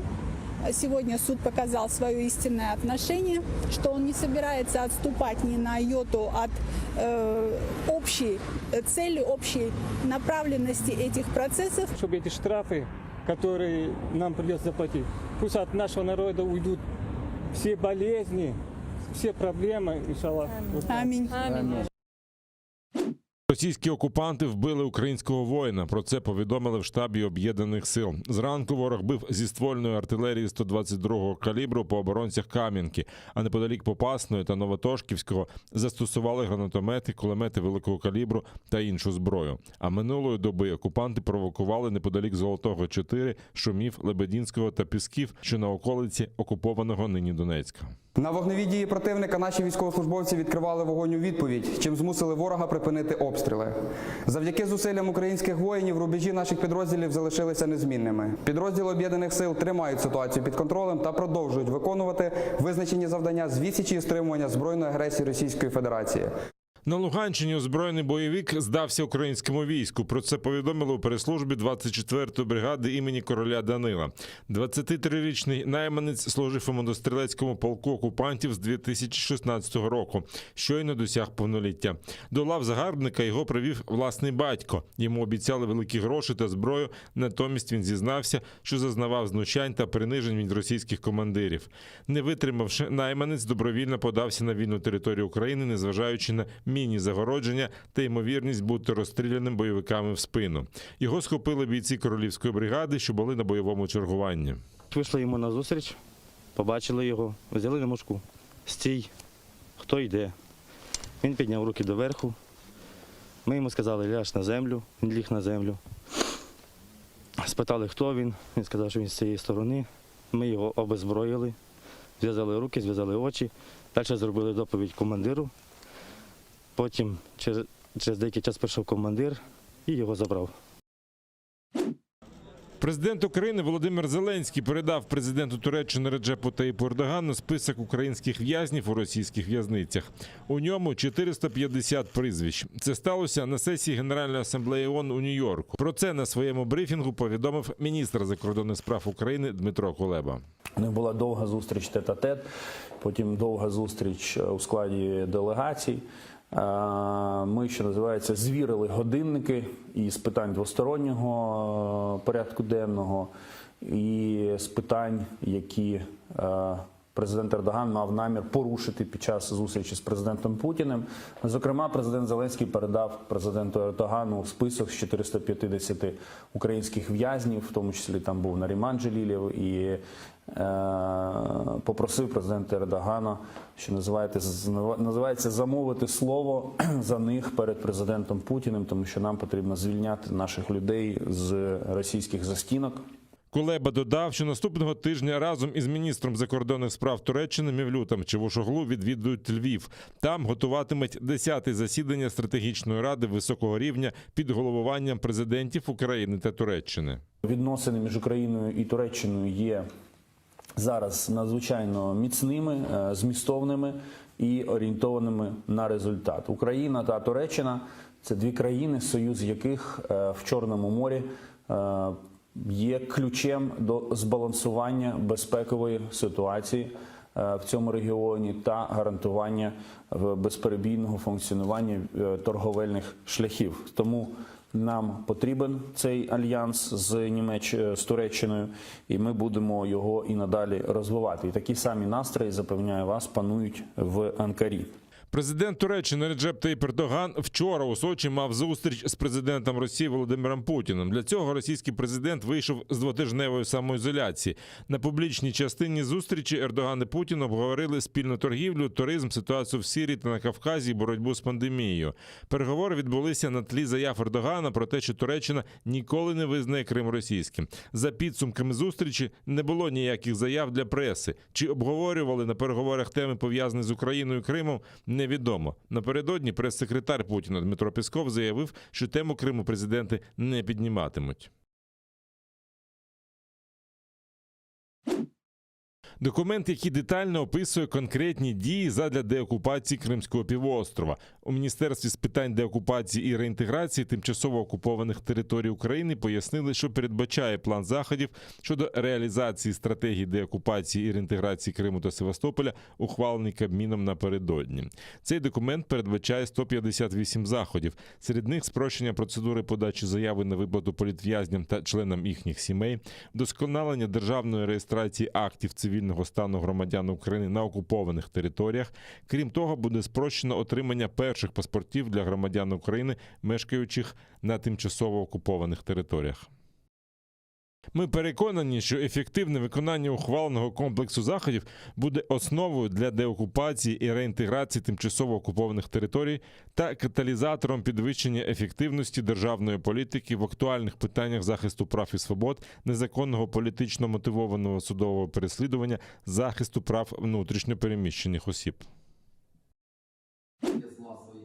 Сегодня суд показал свое истинное отношение, что он не собирается отступать ни на йоту от э, общей цели, общей направленности этих процессов. Чтобы эти штрафы, которые нам придется заплатить, пусть от нашего народа уйдут все болезни, все проблемы, иншаллах. Аминь. Російські окупанти вбили українського воїна. Про це повідомили в штабі об'єднаних сил. Зранку ворог бив зі ствольної артилерії 122-го калібру по оборонцях Кам'янки, а неподалік Попасної та Новотошківського застосували гранатомети, кулемети великого калібру та іншу зброю. А минулої доби окупанти провокували неподалік Золотого 4, Шумів, Лебедінського та Пісків, що на околиці окупованого нині Донецька. На вогневі дії противника наші військовослужбовці відкривали вогонь у відповідь, чим змусили ворога припинити обстріли. Завдяки зусиллям українських воїнів рубежі наших підрозділів залишилися незмінними. Підрозділи об'єднаних сил тримають ситуацію під контролем та продовжують виконувати визначені завдання з відсічі і стримування збройної агресії Російської Федерації. На Луганщині озброєний бойовик здався українському війську. Про це повідомили у прес-службі 24-ї бригади імені короля Данила. 23-річний найманець служив у мотострілецькому полку окупантів з 2016 року. Щойно досяг повноліття. До лав загарбника його привів власний батько. Йому обіцяли великі гроші та зброю. Натомість він зізнався, що зазнавав знущань та принижень від російських командирів. Не витримавши, найманець добровільно подався на вільну територію України, незважаючи на міні-загородження та ймовірність бути розстріляним бойовиками в спину. Його схопили бійці королівської бригади, що були на бойовому чергуванні. Вийшли йому на зустріч, побачили його, взяли на мушку. Стій, хто йде. Він підняв руки доверху. Ми йому сказали, ляж на землю, він ліг на землю. Спитали, хто він. Він сказав, що він з цієї сторони. Ми його обезброїли, зв'язали руки, зв'язали очі. Далі зробили доповідь командиру. Потім через, через деякий час прийшов командир і його забрав. Президент України Володимир Зеленський передав президенту Туреччини Реджепу Таїпу Ердогану список українських в'язнів у російських в'язницях. У ньому 450 прізвищ. Це сталося на сесії Генеральної асамблеї ООН у Нью-Йорку. Про це на своєму брифінгу повідомив міністр закордонних справ України Дмитро Кулеба. У них була довга зустріч тет-а-тет, потім довга зустріч е, у складі делегацій. Е, Ми, що називається, звірили годинники і з питань двостороннього е, порядку денного, і з питань, які е, Президент Ердоган мав намір порушити під час зустрічі з президентом Путіним. Зокрема, президент Зеленський передав президенту Ердогану список з 450 українських в'язнів, в тому числі там був Наріман Джелілєв, і е, попросив президента Ердогана, що називається, називається замовити слово за них перед президентом Путіним, тому що нам потрібно звільняти наших людей з російських застінок. Кулеба додав, що наступного тижня разом із міністром закордонних справ Туреччини Мевлютом Чавушоглу відвідують Львів. Там готуватимуть 10-те засідання стратегічної ради високого рівня під головуванням президентів України та Туреччини. Відносини між Україною і Туреччиною є зараз надзвичайно міцними, е, змістовними і орієнтованими на результат. Україна та Туреччина це дві країни, союз яких е, в Чорному морі е, є ключем до збалансування безпекової ситуації е, в цьому регіоні та гарантування е, безперебійного функціонування е, торговельних шляхів. Тому нам потрібен цей альянс з Німеч... з Туреччиною, і ми будемо його і надалі розвивати. І такі самі настрої, запевняю вас, панують в Анкарі. Президент Туреччини Реджеп Таїп Ердоган вчора у Сочі мав зустріч з президентом Росії Володимиром Путіним. Для цього російський президент вийшов з двотижневої самоізоляції. На публічній частині зустрічі Ердоган і Путін обговорили спільну торгівлю, туризм, ситуацію в Сирії та на Кавказі, і боротьбу з пандемією. Переговори відбулися на тлі заяв Ердогана про те, що Туреччина ніколи не визнає Крим російським. За підсумками зустрічі не було ніяких заяв для преси. Чи обговорювали на переговорах теми пов'язані з Україною і Кримом, невідомо. Напередодні прес-секретар Путіна Дмитро Пєсков заявив, що тему Криму президенти не підніматимуть. Документ, який детально описує конкретні дії задля деокупації Кримського півострова. У Міністерстві з питань деокупації і реінтеграції тимчасово окупованих територій України пояснили, що передбачає план заходів щодо реалізації стратегії деокупації і реінтеграції Криму та Севастополя, ухвалений Кабміном напередодні. Цей документ передбачає 158 заходів. Серед них спрощення процедури подачі заяви на виплату політв'язням та членам їхніх сімей, вдосконалення державної реєстрації актів цивільного стану громадян України на окупованих територіях. Крім того, буде спрощено отримання перших паспортів для громадян України, мешкаючих на тимчасово окупованих територіях. Ми переконані, що ефективне виконання ухваленого комплексу заходів буде основою для деокупації і реінтеграції тимчасово окупованих територій та каталізатором підвищення ефективності державної політики в актуальних питаннях захисту прав і свобод, незаконного політично мотивованого судового переслідування, захисту прав внутрішньо переміщених осіб.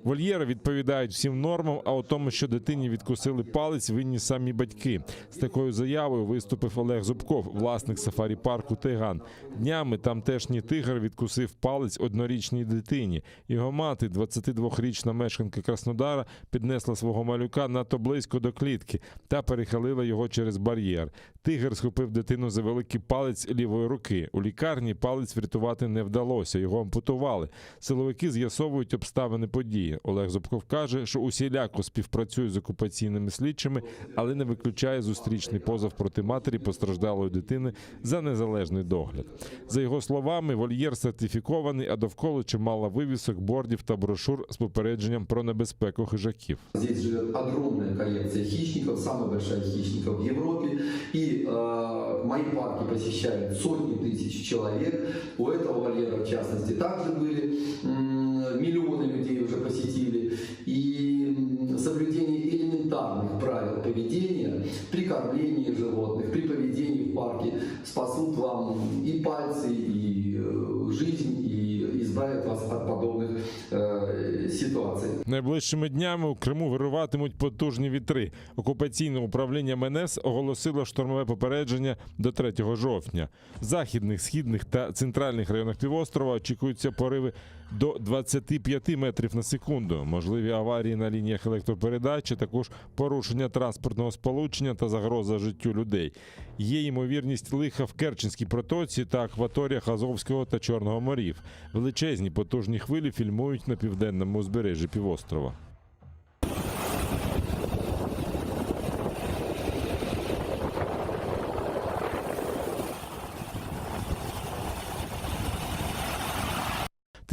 Вольєри відповідають всім нормам, а у тому, що дитині відкусили палець, винні самі батьки. З такою заявою виступив Олег Зубков, власник сафарі-парку Тайган. Днями тамтешній тигр відкусив палець однорічній дитині. Його мати, 22-річна мешканка Краснодара, піднесла свого малюка надто близько до клітки та перехилила його через бар'єр. Тигр схопив дитину за великий палець лівої руки. У лікарні палець врятувати не вдалося, його ампутували. Силовики з'ясовують обставини події. Олег Зубков каже, що усіляко співпрацює з окупаційними слідчими, але не виключає зустрічний позов проти матері постраждалої дитини за незалежний догляд. За його словами, вольєр сертифікований, а довкола чимало вивісок, бордів та брошур з попередженням про небезпеку хижаків. Здесь живет огромная коллекция хищников, самая большая хищников в Европе. И э, мои парки посещают сотни тысяч человек. У этого вольера, в частности, также были м, миллионы людей уже посетили. И м, соблюдение элементарных правил поведения при кормлении животных, при поведении в парке спасут вам и пальцы, и э, жизнь, и избавят вас от подобных э, ситуаций. Найближчими днями у Криму вируватимуть потужні вітри. Окупаційне управління МНС оголосило штормове попередження до 3 жовтня. В західних, східних та центральних районах півострова очікуються пориви до 25 метрів на секунду. Можливі аварії на лініях електропередач, а також порушення транспортного сполучення та загроза життю людей. Є ймовірність лиха в Керченській протоці та акваторіях Азовського та Чорного морів. Величезні потужні хвилі фільмують на південному узбережжі півострова.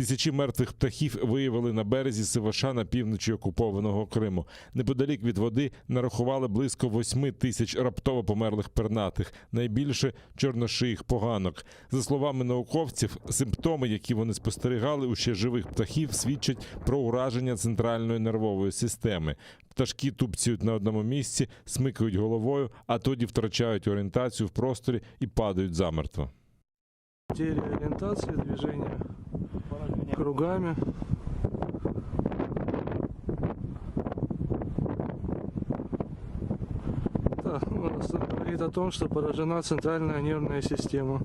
Тисячі мертвих птахів виявили на березі Сиваша на півночі окупованого Криму. Неподалік від води нарахували близько 8 тисяч раптово померлих пернатих, найбільше чорношиїх поганок. За словами науковців, симптоми, які вони спостерігали у ще живих птахів, свідчать про ураження центральної нервової системи. Пташки тупцюють на одному місці, смикають головою, а тоді втрачають орієнтацію в просторі і падають замертво. Потеря ориентации, движение кругами. Это у нас говорит о том, что поражена центральная нервная система.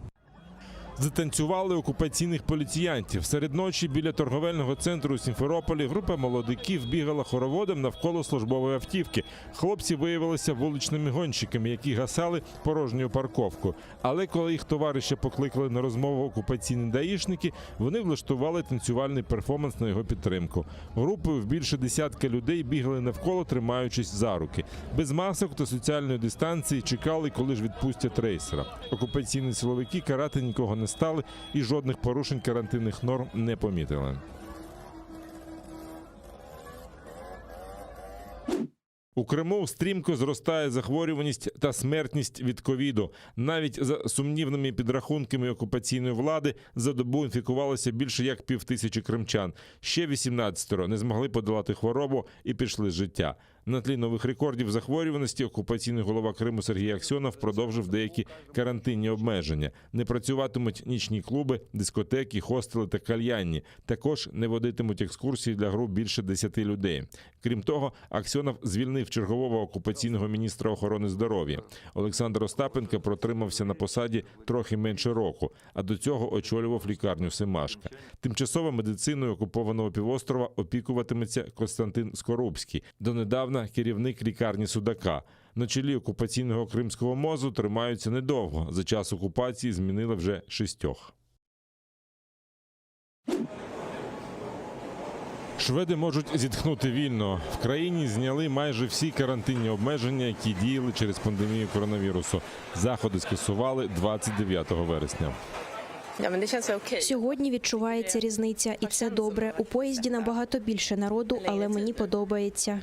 Затанцювали окупаційних поліціянтів. Серед ночі біля торговельного центру у Сімферополі група молодиків бігала хороводом навколо службової автівки. Хлопці виявилися вуличними гонщиками, які гасали порожню парковку. Але коли їх товариша покликали на розмову окупаційні даїшники, вони влаштували танцювальний перформанс на його підтримку. Групою в більше десятка людей бігали навколо, тримаючись за руки. Без масок та соціальної дистанції чекали, коли ж відпустять рейсера. Окупаційні силовики карати нікого не стали і жодних порушень карантинних норм не помітили. У Криму стрімко зростає захворюваність та смертність від ковіду. Навіть за сумнівними підрахунками окупаційної влади за добу інфікувалося більше як півтисячі кримчан. Ще 18 не змогли подолати хворобу і пішли з життя. На тлі нових рекордів захворюваності окупаційний голова Криму Сергій Аксьонов продовжив деякі карантинні обмеження. Не працюватимуть нічні клуби, дискотеки, хостели та кальянні. Також не водитимуть екскурсії для груп більше 10 людей. Крім того, Аксьонов звільнив чергового окупаційного міністра охорони здоров'я. Олександр Остапенко протримався на посаді трохи менше року, а до цього очолював лікарню Семашка. Тимчасово медициною окупованого півострова опікуватиметься Костянтин Скорубський. Донедавна керівник лікарні Судака. На чолі окупаційного кримського мозу тримаються недовго. За час окупації змінили вже шістьох. Шведи можуть зітхнути вільно. В країні зняли майже всі карантинні обмеження, які діяли через пандемію коронавірусу. Заходи скасували 29 вересня. Сьогодні відчувається різниця, і це добре. У поїзді набагато більше народу, але мені подобається.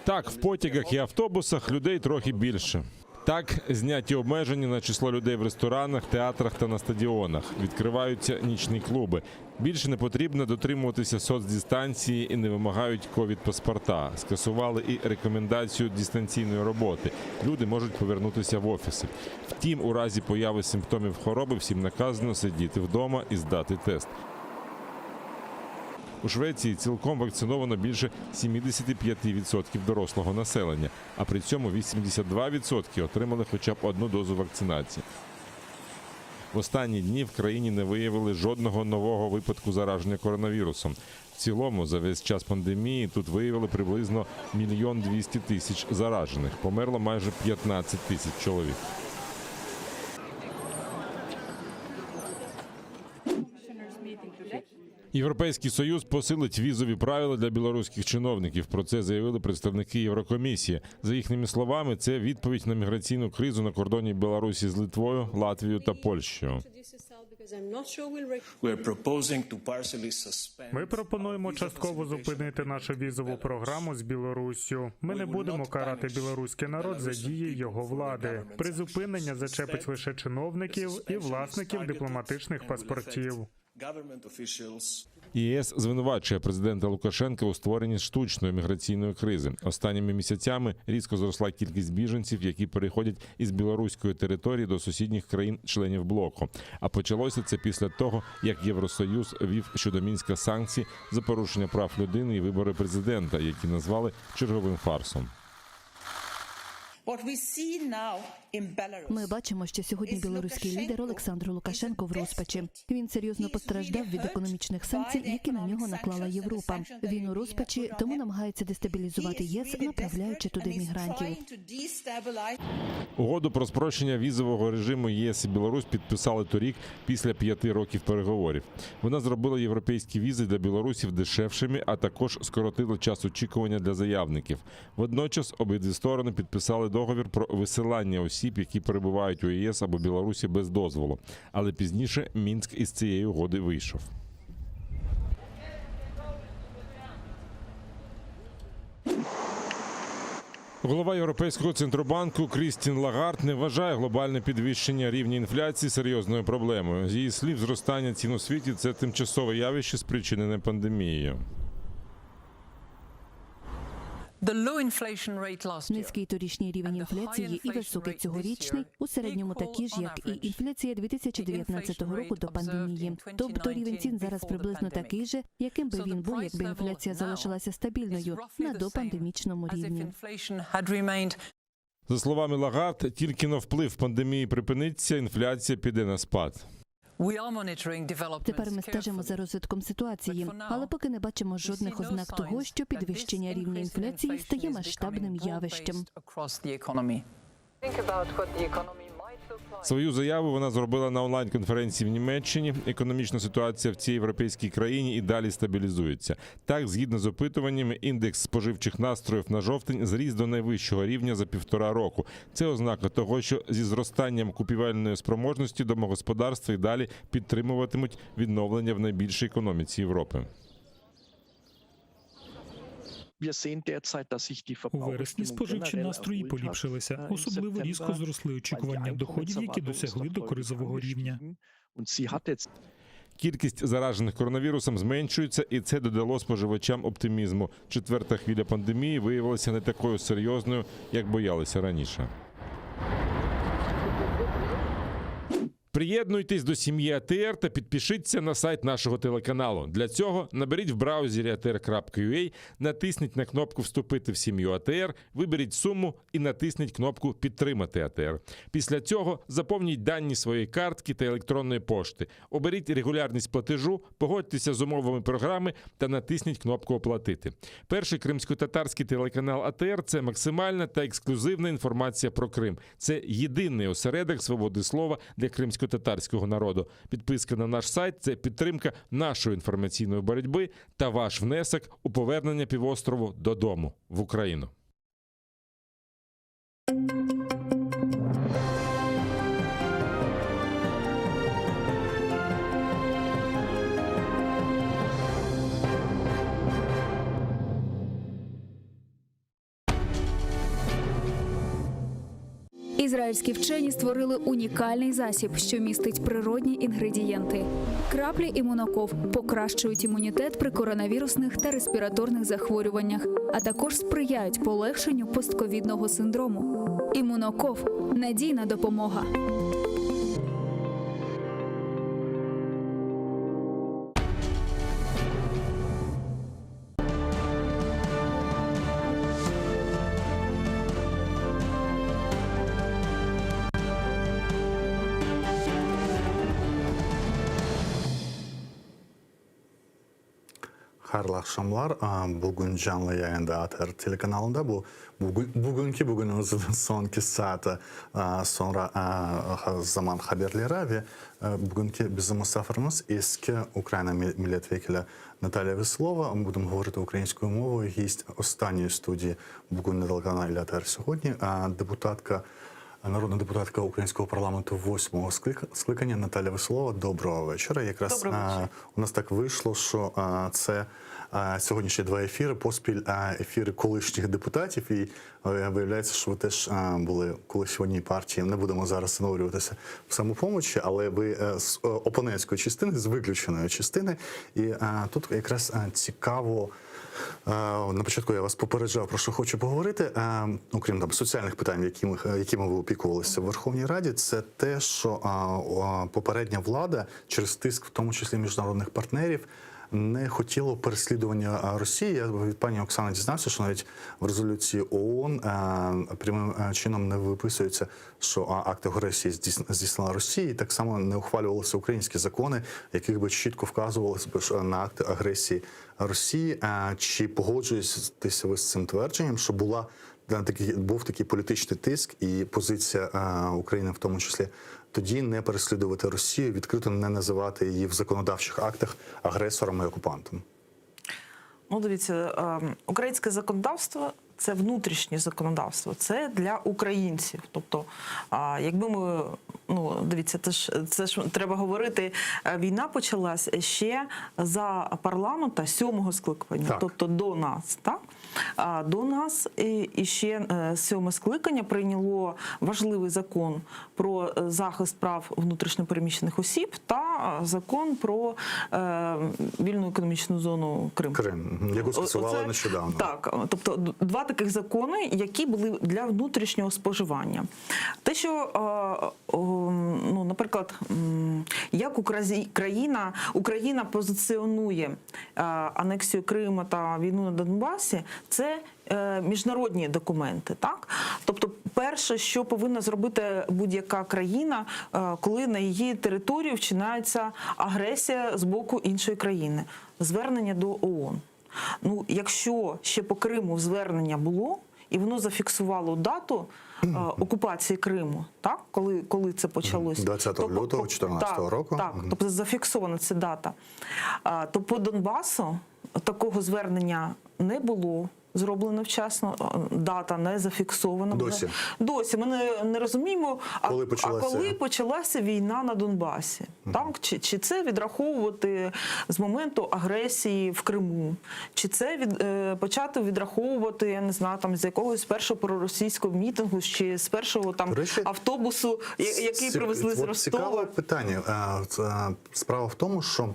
Так, в потягах і автобусах людей трохи більше. Так, зняті обмеження на число людей в ресторанах, театрах та на стадіонах. Відкриваються нічні клуби. Більше не потрібно дотримуватися соцдистанції і не вимагають ковід-паспорта. Скасували і рекомендацію дистанційної роботи. Люди можуть повернутися в офіси. Втім, у разі появи симптомів хвороби всім наказано сидіти вдома і здати тест. У Швеції цілком вакциновано більше 75% дорослого населення, а при цьому 82% отримали хоча б одну дозу вакцинації. В останні дні в країні не виявили жодного нового випадку зараження коронавірусом. В цілому за весь час пандемії тут виявили приблизно 1 200 тисяч заражених. Померло майже 15 тисяч чоловік. Європейський союз посилить візові правила для білоруських чиновників. Про це заявили представники Єврокомісії. За їхніми словами, це відповідь на міграційну кризу на кордоні Білорусі з Литвою, Латвією та Польщею. Ми пропонуємо частково зупинити нашу візову програму з Білоруссю. Ми не будемо карати білоруський народ за дії його влади. Призупинення зачепить лише чиновників і власників дипломатичних паспортів. ЄС звинувачує президента Лукашенка у створенні штучної міграційної кризи. Останніми місяцями різко зросла кількість біженців, які переходять із білоруської території до сусідніх країн-членів блоку. А почалося це після того, як Євросоюз вів щодо Мінська санкції за порушення прав людини і вибори президента, які назвали черговим фарсом. Ми бачимо, що сьогодні білоруський лідер Олександр Лукашенко в розпачі. Він серйозно постраждав від економічних санкцій, які на нього наклала Європа. Він у розпачі, тому намагається дестабілізувати ЄС, направляючи туди мігрантів. Угоду про спрощення візового режиму ЄС і Білорусь підписали торік після п'яти років переговорів. Вона зробила європейські візи для білорусів дешевшими, а також скоротила час очікування для заявників. Водночас обидві сторони підписали договір про висилання осіб, які перебувають у ЄС або Білорусі без дозволу. Але пізніше Мінськ із цієї угоди вийшов. Голова Європейського центробанку Крістін Лагард не вважає глобальне підвищення рівня інфляції серйозною проблемою. З її слів, зростання цін у світі це тимчасове явище, спричинене пандемією. Низький торічний рівень інфляції і високий цьогорічний у середньому такі ж, як і інфляція 2019 року до пандемії. Тобто рівень цін зараз приблизно такий же, яким би він був, якби інфляція залишалася стабільною на допандемічному рівні. За словами Лагард, тільки но вплив пандемії припиниться, інфляція піде на спад. Тепер ми стежимо за розвитком ситуації, але поки не бачимо жодних ознак того, що підвищення рівня інфляції стає масштабним явищем. Свою заяву вона зробила на онлайн-конференції в Німеччині. Економічна ситуація в цій європейській країні і далі стабілізується. Так, згідно з опитуваннями, індекс споживчих настроїв на жовтень зріс до найвищого рівня за півтора року. Це ознака того, що зі зростанням купівельної спроможності домогосподарства і далі підтримуватимуть відновлення в найбільшій економіці Європи. У вересні споживчі настрої поліпшилися. Особливо різко зросли очікування доходів, які досягли докризового рівня. Кількість заражених коронавірусом зменшується, і це додало споживачам оптимізму. Четверта хвиля пандемії виявилася не такою серйозною, як боялися раніше. Приєднуйтесь до сім'ї АТР та підпишіться на сайт нашого телеканалу. Для цього наберіть в браузері atr.ua, натисніть на кнопку Вступити в сім'ю АТР, виберіть суму і натисніть кнопку Підтримати АТР. Після цього заповніть дані своєї картки та електронної пошти. Оберіть регулярність платежу, погодьтеся з умовами програми та натисніть кнопку Оплатити. Перший кримсько-татарський телеканал АТР це максимальна та ексклюзивна інформація про Крим. Це єдиний осередок свободи слова для кримсько-татарського народу. Підписка на наш сайт це підтримка нашої інформаційної боротьби та ваш внесок у повернення півострову додому в Україну. Ізраїльські вчені створили унікальний засіб, що містить природні інгредієнти. Краплі імуноков покращують імунітет при коронавірусних та респіраторних захворюваннях, а також сприяють полегшенню постковідного синдрому. Імуноков надійна допомога. Hayırlı akşamlar. Bugün canlı yayında ATR telekanalında bu bugün, bugünkü bugünümüzün sonki saati sonra zaman haberleri ve bugünkü bizim misafirimiz eski Ukrayna milletvekili Наталія Веселова. Будемо говорити українською мовою. Гість останньої студії bugün на телеканалі АТР сьогодні. Депутатка Народна депутатка українського парламенту восьмого склик- скликання Наталя Веселова. Доброго вечора. Якраз Доброго вечора. а, у нас так вийшло, що а, це а, сьогодні ще два ефіри, поспіль а, ефіри колишніх депутатів, і е, виявляється, що ви теж а, були колись в одній партії. Не будемо зараз занурюватися в самопомочі, але ви е, з е, опонентської частини, з виключеної частини. І а, тут якраз а, цікаво. Е, На початку я вас попереджав, про що хочу поговорити. Е, Окрім там соціальних питань, якими, якими ви опікувалися в Верховній Раді, це те, що а, попередня влада через тиск, в тому числі міжнародних партнерів, не хотіла переслідування Росії. Я від пані Оксани дізнався, що навіть в резолюції ООН е, прямим е, чином не виписується, що акт агресії здійснила Росія, і так само не ухвалювалися українські закони, яких би чітко вказувалося б на акти агресії Росії. Е, Чи погоджуєтеся ви з цим твердженням, що була такий був такий політичний тиск і позиція України, в тому числі, тоді не переслідувати Росію, відкрито не називати її в законодавчих актах агресором і окупантом? Ну, дивіться, ем, українське законодавство це внутрішнє законодавство, це для українців. Тобто, якби ми, ну дивіться, це ж це ж треба говорити. е, Війна почалась ще за парламента сьомого скликання, тобто до нас, так? А До нас е, іще е, сьоме скликання прийняло важливий закон про е, захист прав внутрішньопереміщених осіб та е, закон про е, вільну економічну зону Крим. Крим, мгм, яку скасували Оце- нещодавно. Так, тобто д- два таких закони, які були для внутрішнього споживання. Те, що, е, о, ну, наприклад, м, як Укразі- країна, Україна позиціонує е, анексію Криму та війну на Донбасі, це е, міжнародні документи. Так? Тобто, перше, що повинна зробити будь-яка країна, е, коли на її територію вчинається агресія з боку іншої країни, звернення до ООН. Ну, якщо ще по Криму звернення було, і воно зафіксувало дату е, окупації Криму, так коли, коли це почалось, 20 То по- лютого по- 14 так, року. Так, Мгм. тобто зафіксована ця дата. А, то по Донбасу такого звернення не було. Зроблено вчасно, е, дата не зафіксована. Досі. Досі ми не, не розуміємо, а Коли а почалася? коли почалася війна на Донбасі. Так? Чи, чи це відраховувати з моменту агресії в Криму, чи це від, е, почати відраховувати, я не знаю, там з якогось першого проросійського мітингу, чи з першого там До речі, автобусу, я- який Ці- привезли з от Ростова. Цікаве питання. Е, це, Справа в тому, що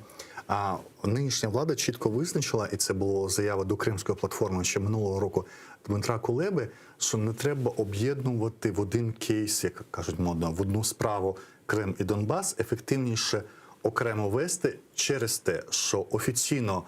а, нинішня влада чітко визначила, і це була заява до Кримської платформи ще минулого року Дмитра Кулеби, що не треба об'єднувати в один кейс, як кажуть модно, в одну справу Крим і Донбас, ефективніше окремо вести через те, що офіційно.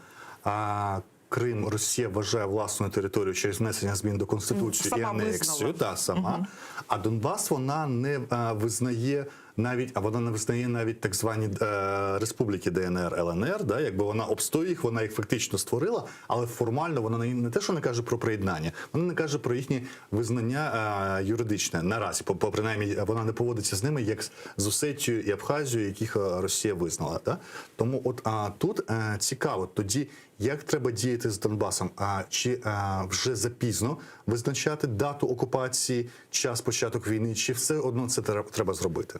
А, Крим Росія вважає власною територією через внесення змін до Конституції Сама і анексію, визнала. та сама. А Донбас вона не е, визнає навіть, а вона не визнає навіть так звані е, республіки ДНР, ЛНР. Да, якби вона обстоює їх, вона їх фактично створила, але формально вона не, не те, що не каже про приєднання, вона не каже про їхнє визнання е, юридичне наразі. По, по принаймні вона не поводиться з ними як з- з Осетією і Абхазією, яких е, Росія визнала. Да? Тому от а, тут е, цікаво тоді. Як треба діяти з Донбасом? А чи а, вже запізно визначати дату окупації, час початок війни, чи все одно це тре- треба зробити?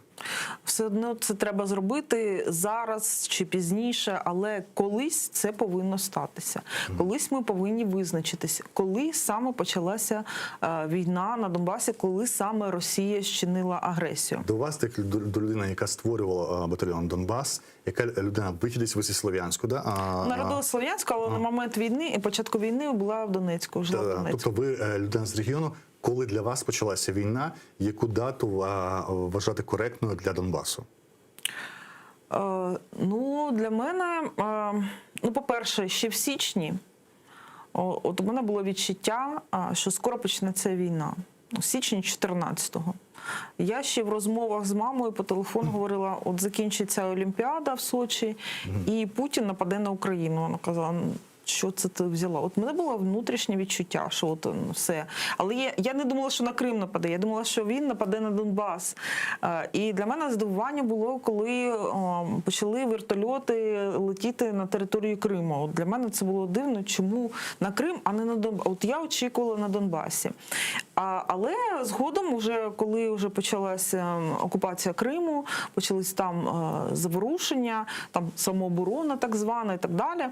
Все одно це треба зробити зараз чи пізніше, але колись це повинно статися. Колись ми повинні визначитись, коли саме почалася е, війна на Донбасі, коли саме Росія щинила агресію. До вас, як до, до людини, яка створювала а, батальйон Донбас, яка людина вихідець ви зі Слов'янську, да? А, Народила Слов'янську, але на момент війни і початку війни була в Донецьку. Жила в Та, Донецьку. тобто ви е, людина з регіону, коли для вас почалася війна, яку дату а, вважати коректною для Донбасу? Е, ну, для мене, е, ну, по-перше, ще в січні, о, от у мене було відчуття, а, що скоро почнеться війна. У січні 14-го. Я ще в розмовах з мамою по телефону говорила: от закінчиться Олімпіада в Сочі, і Путін нападе на Україну. Вона казала. «Ну, Що це ти взяла? От мене було внутрішнє відчуття, що от ну, все. Але я, я не думала, що на Крим нападе. Я думала, що він нападе на Донбас. Е, І для мене здивування було, коли о, почали вертольоти летіти на територію Криму. От для мене це було дивно, чому на Крим, а не на Донбас. От я очікувала на Донбасі. А, але згодом, уже коли вже почалася м, окупація Криму, почались там е, заворушення, там самооборона так звана і так далі.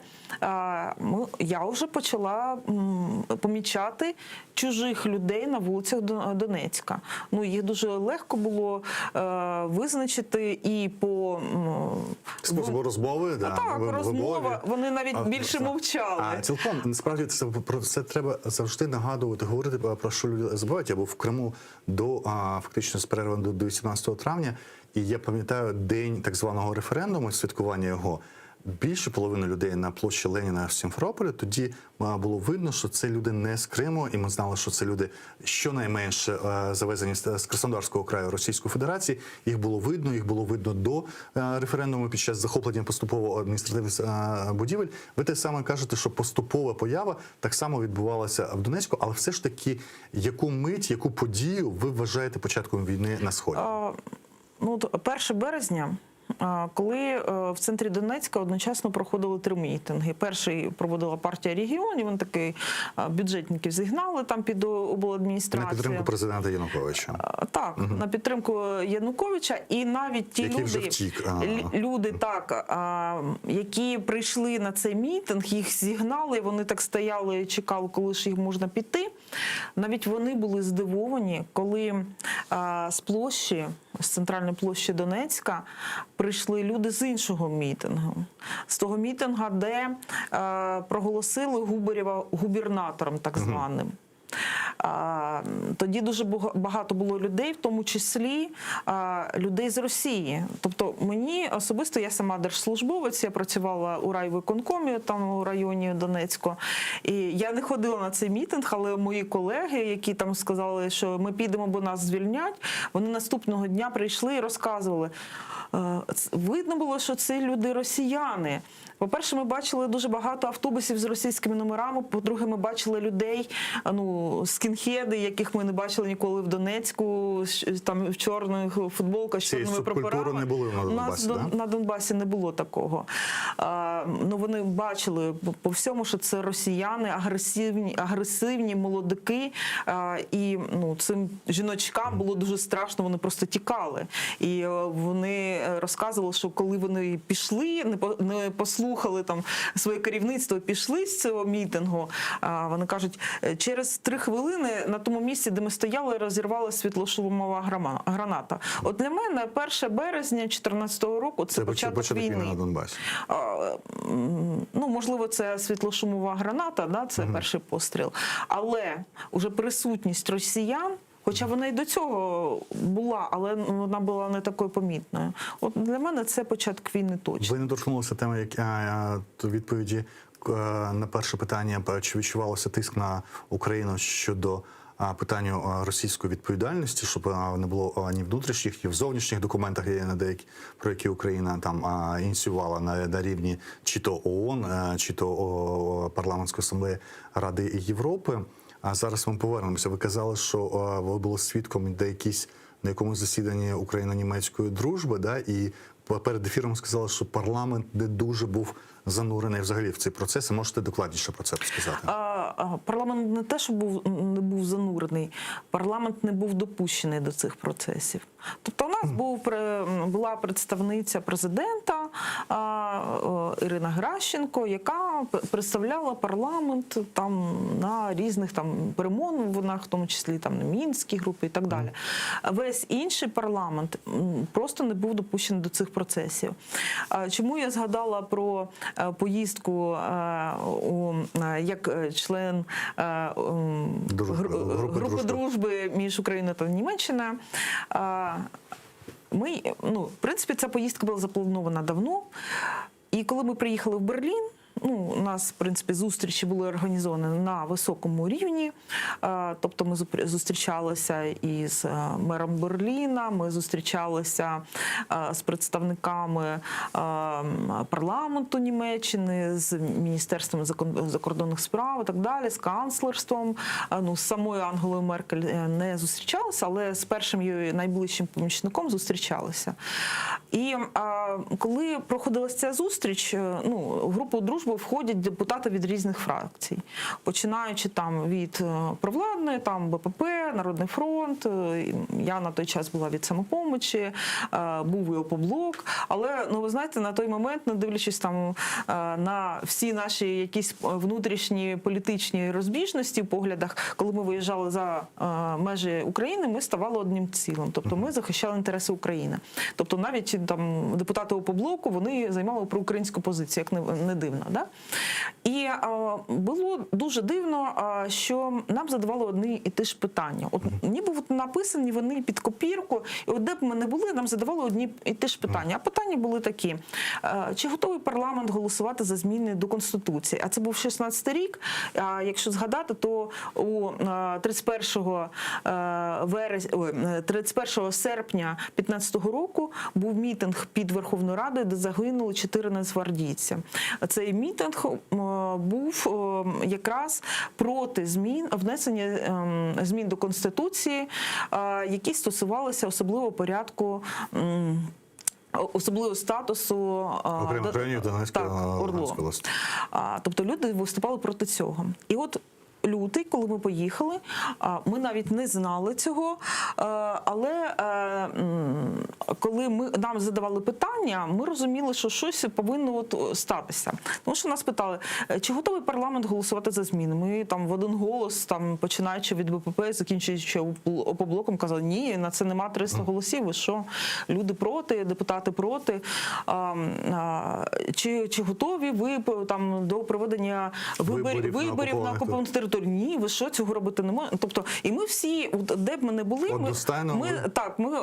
Е, ми, я вже почала м, помічати чужих людей на вулицях Дон- Донецька. Ну, їх дуже легко було е, визначити і по м, Способу розмови, да, так, ви- розмова. вимові. Вони навіть А, більше так. мовчали. А, цілком насправді це про це треба завжди нагадувати, говорити про що люди забувають. Я був в Криму до а, фактично з перервом до, до 18 травня, і я пам'ятаю день так званого референдуму, святкування його. Більше половини людей на площі Леніна в Сімферополі тоді а, було видно, що це люди не з Криму, і ми знали, що це люди щонайменше е, завезені з з Краснодарського краю Російської Федерації. Їх було видно, їх було видно до е, референдуму під час захоплення поступово адміністративних е, будівель. Ви те саме кажете, що поступова поява так само відбувалася в Донецьку, але все ж таки, яку мить, яку подію ви вважаєте початком війни на сході? Е, Ну, от 1 березня. коли е, в центрі Донецька одночасно проходили три мітинги. Перший проводила партія регіонів, вони такий е, бюджетників зігнали там під На обладміністрацію. підтримку президента Януковича. Так, на підтримку Януковича, і навіть ті Який люди, вже втік, а. лю- люди так, а, які прийшли на цей мітинг, їх зігнали, вони так стояли і чекали, коли ж їх можна піти. Навіть вони були здивовані, коли а, з площі, з центральної площі Донецька, прийшли люди з іншого мітингу, з того мітинга, де е, проголосили Губарєва губернатором, так званим. А, Тоді дуже бага- багато було людей, в тому числі а, людей з Росії. Тобто мені особисто, я сама держслужбовець, я працювала у райвиконкомі там у районі Донецького. І я не ходила на цей мітинг, але мої колеги, які там сказали, що ми підемо, бо нас звільнять, вони наступного дня прийшли і розказували. Е, ц- Видно було, що це люди росіяни. По-перше, ми бачили дуже багато автобусів з російськими номерами. По-друге, ми бачили людей, а, ну, скінхеди, яких ми не бачили ніколи в Донецьку, щ- там в чорних футболках, з Цієї чорними субкультури прапорами. не було на У нас Донбасі, Дон- да? на Донбасі не було такого. А, ну, вони бачили по- по всьому, що це росіяни, агресивні, агресивні молодики. А, і ну, цим жіночкам було дуже страшно, вони просто тікали. І е, вони розказували, що коли вони пішли, не по- не послухали там своє керівництво, пішли з цього мітингу. А, вони кажуть, «Е, через три хвилини на тому місці, де ми стояли, розірвала світлошумова грама- граната. От для мене 1 березня 2014 року це, Це початок, початок війни. війни на Донбасі. А, м, ну, можливо, це світлошумова граната, да, це перший постріл. Але уже присутність росіян, хоча вона і до цього була, але вона була не такою помітною. От для мене це початок війни точно. Ви не торкнулися теми, як а, а, то відповіді е, на перше питання, е, чи відчувалося тиск на Україну щодо а, питанню а, російської відповідальності, щоб а, не було а, ні внутрішніх, ні в зовнішніх документах, є на деякі, про які Україна там а, ініціювала на, на рівні чи то ООН, е, чи то о, парламентської асамблеї Ради Європи. А зараз ми повернемося. Ви казали, що е, ви були свідком де якісь на якомусь засіданні Україно-німецької дружби, да, і перед ефіром сказали, що парламент не дуже був занурений взагалі в цей процес. І Можете докладніше про це сказати? А, а, Парламент не те, що був не був занурений, парламент не був допущений до цих процесів. Тобто, у нас був пре- була представниця президента а, о, Ірина Геращенко, яка п- представляла парламент там на різних там перемовинах, в тому числі там на мінській групі і так далі. Весь інший парламент м, просто не був допущений до цих процесів. А Чому я згадала про е, поїздку е, у е, як е, член е, м, Дружби, гру- групи групи дружби. дружби між Україною та Німеччиною. Е, Ми, ну, в принципі, ця поїздка була запланована давно. І коли ми приїхали в Берлін, ну, у нас, в принципі, зустрічі були організовані на високому рівні. Е, Тобто ми зупр- зустрічалися із е, мером Берліна, ми зустрічалися е, з представниками е, парламенту Німеччини, з Міністерством закон- закордонних справ і так далі, з канцлерством. Е, Ну, з самою Ангелою Меркель е, не зустрічалися, але з першим її найближчим помічником зустрічалися. І е, коли проходила ця зустріч, е, ну, в групу дружби входять депутати від різних фракцій, починаючи там від е, провладної, там БПП, Народний фронт. е, Я на той час була від самопомочі, е, був і опоблок. Але ну ви знаєте, на той момент, не дивлячись там е, на всі наші якісь внутрішні політичні розбіжності в поглядах, коли ми виїжджали за е, межі України, ми ставали одним цілим. Тобто ми захищали інтереси України. Тобто навіть там депутати опоблоку вони займали проукраїнську позицію, як не, не дивно. Да? І е, було дуже дивно, е, що нам задавали одні і ті ж питання. От ніби от написані вони під копірку, і от де б ми не були, нам задавали одні і ті ж питання. А питання були такі: е, чи готовий парламент голосувати за зміни до Конституції? А це був 16 рік. А якщо згадати, то у е, 31 вересня, ой, е, 31 серпня 15 року був мітинг під Верховною Радою, де загинули чотири нацгвардійця. Цей мітинг е, був е, якраз проти змін внесення ем, змін до Конституції, е, які стосувалися особливо порядку. м, Особливого статусу Окремих районів Донецької так, та ОРДЛО. Луганської області. А, Тобто люди виступали проти цього. І от лютий, коли ми поїхали, а, ми навіть не знали цього, е, але е, м, коли ми, нам задавали питання, ми розуміли, що щось повинно от статися. Тому що нас питали, е, чи готовий парламент голосувати за зміни? Ми там в один голос, там, починаючи від БПП, закінчуючи опоблоком, казали, ні, на це нема 300 голосів, ви що? Люди проти, депутати проти. А, а, чи, чи готові ви там, до проведення виборів, Виборів на виборів на окупованих окупованих територіях? Ні, ви що, цього робити не можна. Тобто, і ми всі, от де б ми не були, ми, Одностайно ми, ви- так, ми е,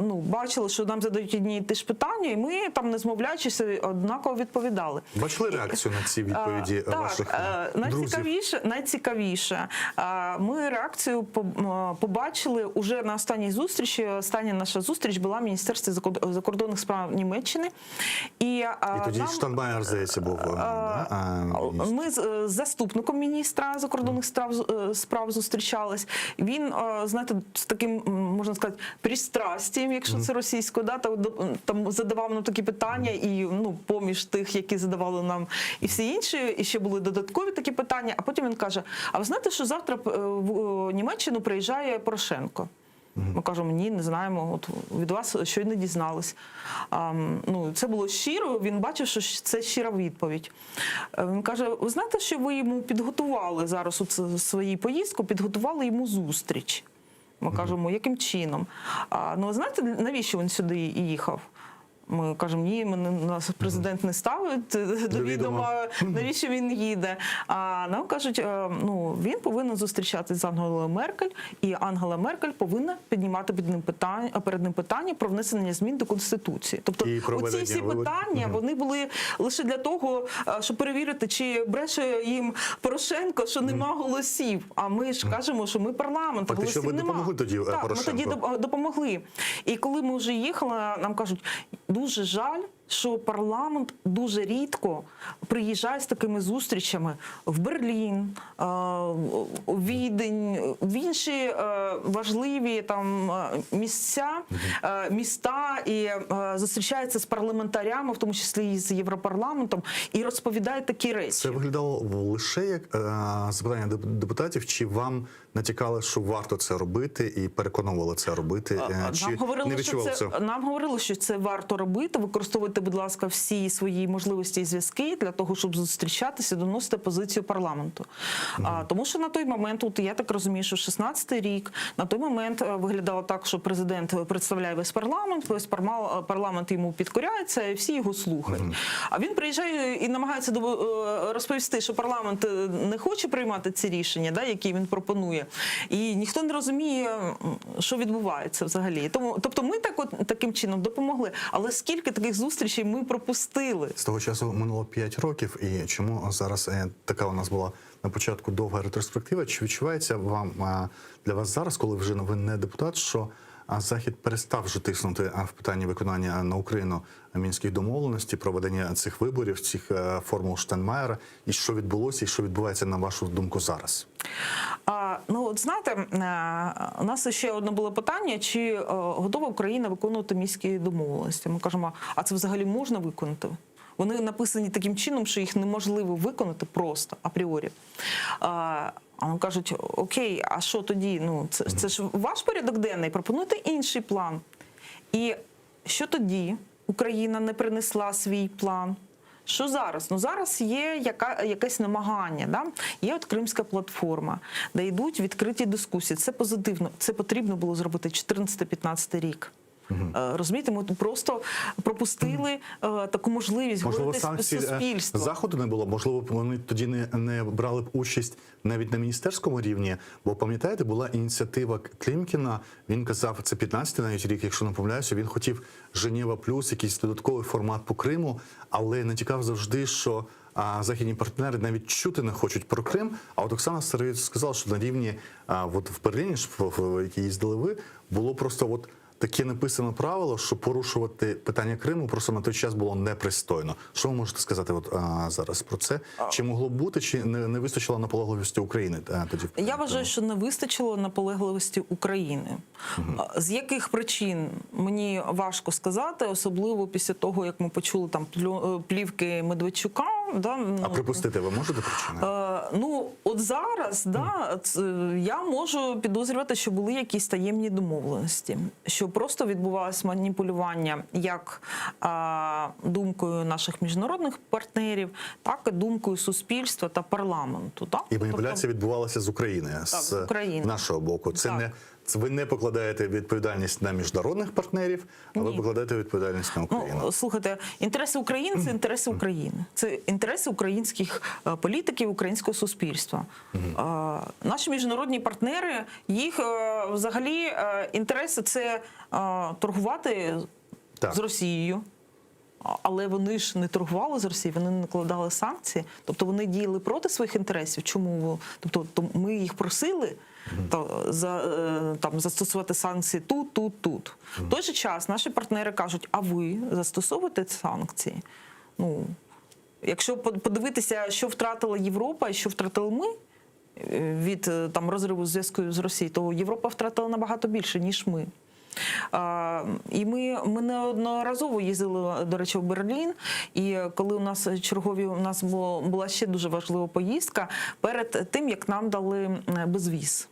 ну, бачили, що нам задають одні і ті ж питання, і ми там, не змовляючись, однаково відповідали. Бачили реакцію на ці відповіді Е, так, ваших е, друзів? найцікавіше, найцікавіше, е, ми реакцію по- е, побачили уже на останній зустрічі. Остання наша зустріч була в Міністерстві закор- закордонних справ Німеччини. І, е, І тоді нам- Штайнмаєр, здається, був. е, да, е, міністр. ми з е, з заступником міністра закордонних справ, е, справ зустрічались. Він, е, знаєте, з таким, м, можна сказати, пристрастієм, якщо це російською, да, там, до- там задавав нам такі питання, і ну, поміж тих, які задавали нам і всі інші, і ще були додаткові такі питання. А потім він каже: А ви знаєте, що завтра е, в е, Німеччину приїжджає Порошенко? Ми кажемо, ні, не знаємо. От від вас щойно дізнались. А, м, ну, це було щиро, він бачив, що це щира відповідь. Е, Він каже: ви знаєте, що ви йому підготували зараз у свою поїздку, підготували йому зустріч. Ми кажемо, яким чином? А, ну, ви знаєте, навіщо він сюди їхав? Ми кажемо, ні, мене нас президент не ставить е, до відома. відома, навіщо він їде. А нам кажуть, е, ну він повинен зустрічатися з Ангелою Меркель, і Ангела Меркель повинна піднімати під ним питання перед ним питання про внесення змін до конституції. Тобто, І оці проведення всі виборів. питання вони були лише для того, е, щоб перевірити, чи бреше їм Порошенко, що нема голосів. А ми ж кажемо, що ми парламент, Фактично, голосів ви нема. допомогли тоді, е, Так, ми тоді Порошенку. доп- допомогли. І коли ми вже їхали, нам кажуть, дуже жаль, що парламент дуже рідко приїжджає з такими зустрічами в Берлін, е, у Відень, в інші е, важливі там е, місця, е, міста і е, зустрічається з парламентарями, в тому числі і з Європарламентом, і розповідає такі речі. Це виглядало лише як е, запитання деп- депутатів, чи вам натякали, що варто це робити, і переконували це робити? Е, чи Нам говорили, не що відчували це, це? нам говорили, що це варто робити. Використовуйте, будь ласка, всі свої можливості і зв'язки для того, щоб зустрічатися, доносити позицію парламенту. А, тому що на той момент, от я так розумію, що 16-й рік на той момент е, виглядало так, що президент представляє весь парламент, весь парма- парламент йому підкоряється, і всі його слухають. А він приїжджає і намагається до- е, розповісти, що парламент е, не хоче приймати ці рішення, да, які він пропонує, і ніхто не розуміє, м, що відбувається взагалі. Тому, тобто, ми так от таким чином допомогли. Але скільки таких зустрічей ми пропустили? З того часу минуло 5 років, і чому зараз е, така у нас була на початку довга ретроспектива? Чи відчувається вам е, для вас зараз, коли вже ви не депутат, що а, Захід перестав вже тиснути а, в питанні виконання на Україну мінських домовленостей, проведення цих виборів, цих е, формул Штайнмаєра, і що відбулося, і що відбувається на вашу думку зараз? А, ну, от знаєте, е, у нас ще одне було питання: чи е, готова Україна виконувати міські домовленості? Ми кажемо, а це взагалі можна виконати? Вони написані таким чином, що їх неможливо виконати просто апріорі. А, а нам кажуть, окей, а що тоді? Ну, це, це ж ваш порядок денний, пропонуйте інший план. І що тоді Україна не принесла свій план? Що зараз? Ну зараз є яка, якесь намагання. Да? Є от Кримська платформа, де йдуть відкриті дискусії. Це позитивно. Це потрібно було зробити 14-15 рік. Е, Розумієте, ми просто пропустили е, таку можливість Можливо, говорити з санкцій е, суспільством. заходу не було. Можливо, б вони тоді не, не брали б участь навіть на міністерському рівні. Бо пам'ятаєте, була ініціатива Клімкіна. Він казав, це 15-й навіть рік, якщо не помиляюся, він хотів Женєва плюс, якийсь додатковий формат по Криму, але натякав завжди, що а, західні партнери навіть чути не хочуть про Крим. А от Оксана Сироїд сказала, що на рівні а, от в Берліні, ж, в, в який їздили ви, було просто от. Таке неписане правило, що порушувати питання Криму просто на той час було непристойно. Що ви можете сказати от, а, зараз про це? Чи могло б бути, чи не, не вистачило наполегливості України е, тоді? в Я вважаю, що не вистачило наполегливості України. А, З яких причин мені важко сказати, особливо після того, як ми почули там плю- е, плівки Медведчука. Да, ну, А припустити ви можете причини? Е, ну, от зараз, да, ц- я можу підозрювати, що були якісь таємні домовленості, що просто відбувалось маніпулювання як е, думкою наших міжнародних партнерів, так і думкою суспільства та парламенту. Так? І маніпуляція відбувалася з України, Тобто з України. нашого боку. Це не це ви не покладаєте відповідальність на міжнародних партнерів, а ви покладаєте відповідальність на Україну. Ну, слухайте, інтереси України це інтереси України. Це інтереси українських е, політиків, українського суспільства. Е, Наші міжнародні партнери, їх е, взагалі е, інтереси це е, торгувати з Росією. А- Але вони ж не торгували з Росією, вони не накладали санкції. Тобто вони діяли проти своїх інтересів. Чому? Тобто то ми їх просили та, за, е, там, застосувати санкції тут, тут, тут. В той же час наші партнери кажуть, а ви застосовуєте санкції? Ну, якщо по- подивитися, що втратила Європа і що втратили ми е, від е, там, розриву зв'язку з Росією, то Європа втратила набагато більше, ніж ми. А, і ми, ми неодноразово їздили, до речі, в Берлін. І коли у нас чергові у нас було, була ще дуже важлива поїздка перед тим, як нам дали м, безвіз.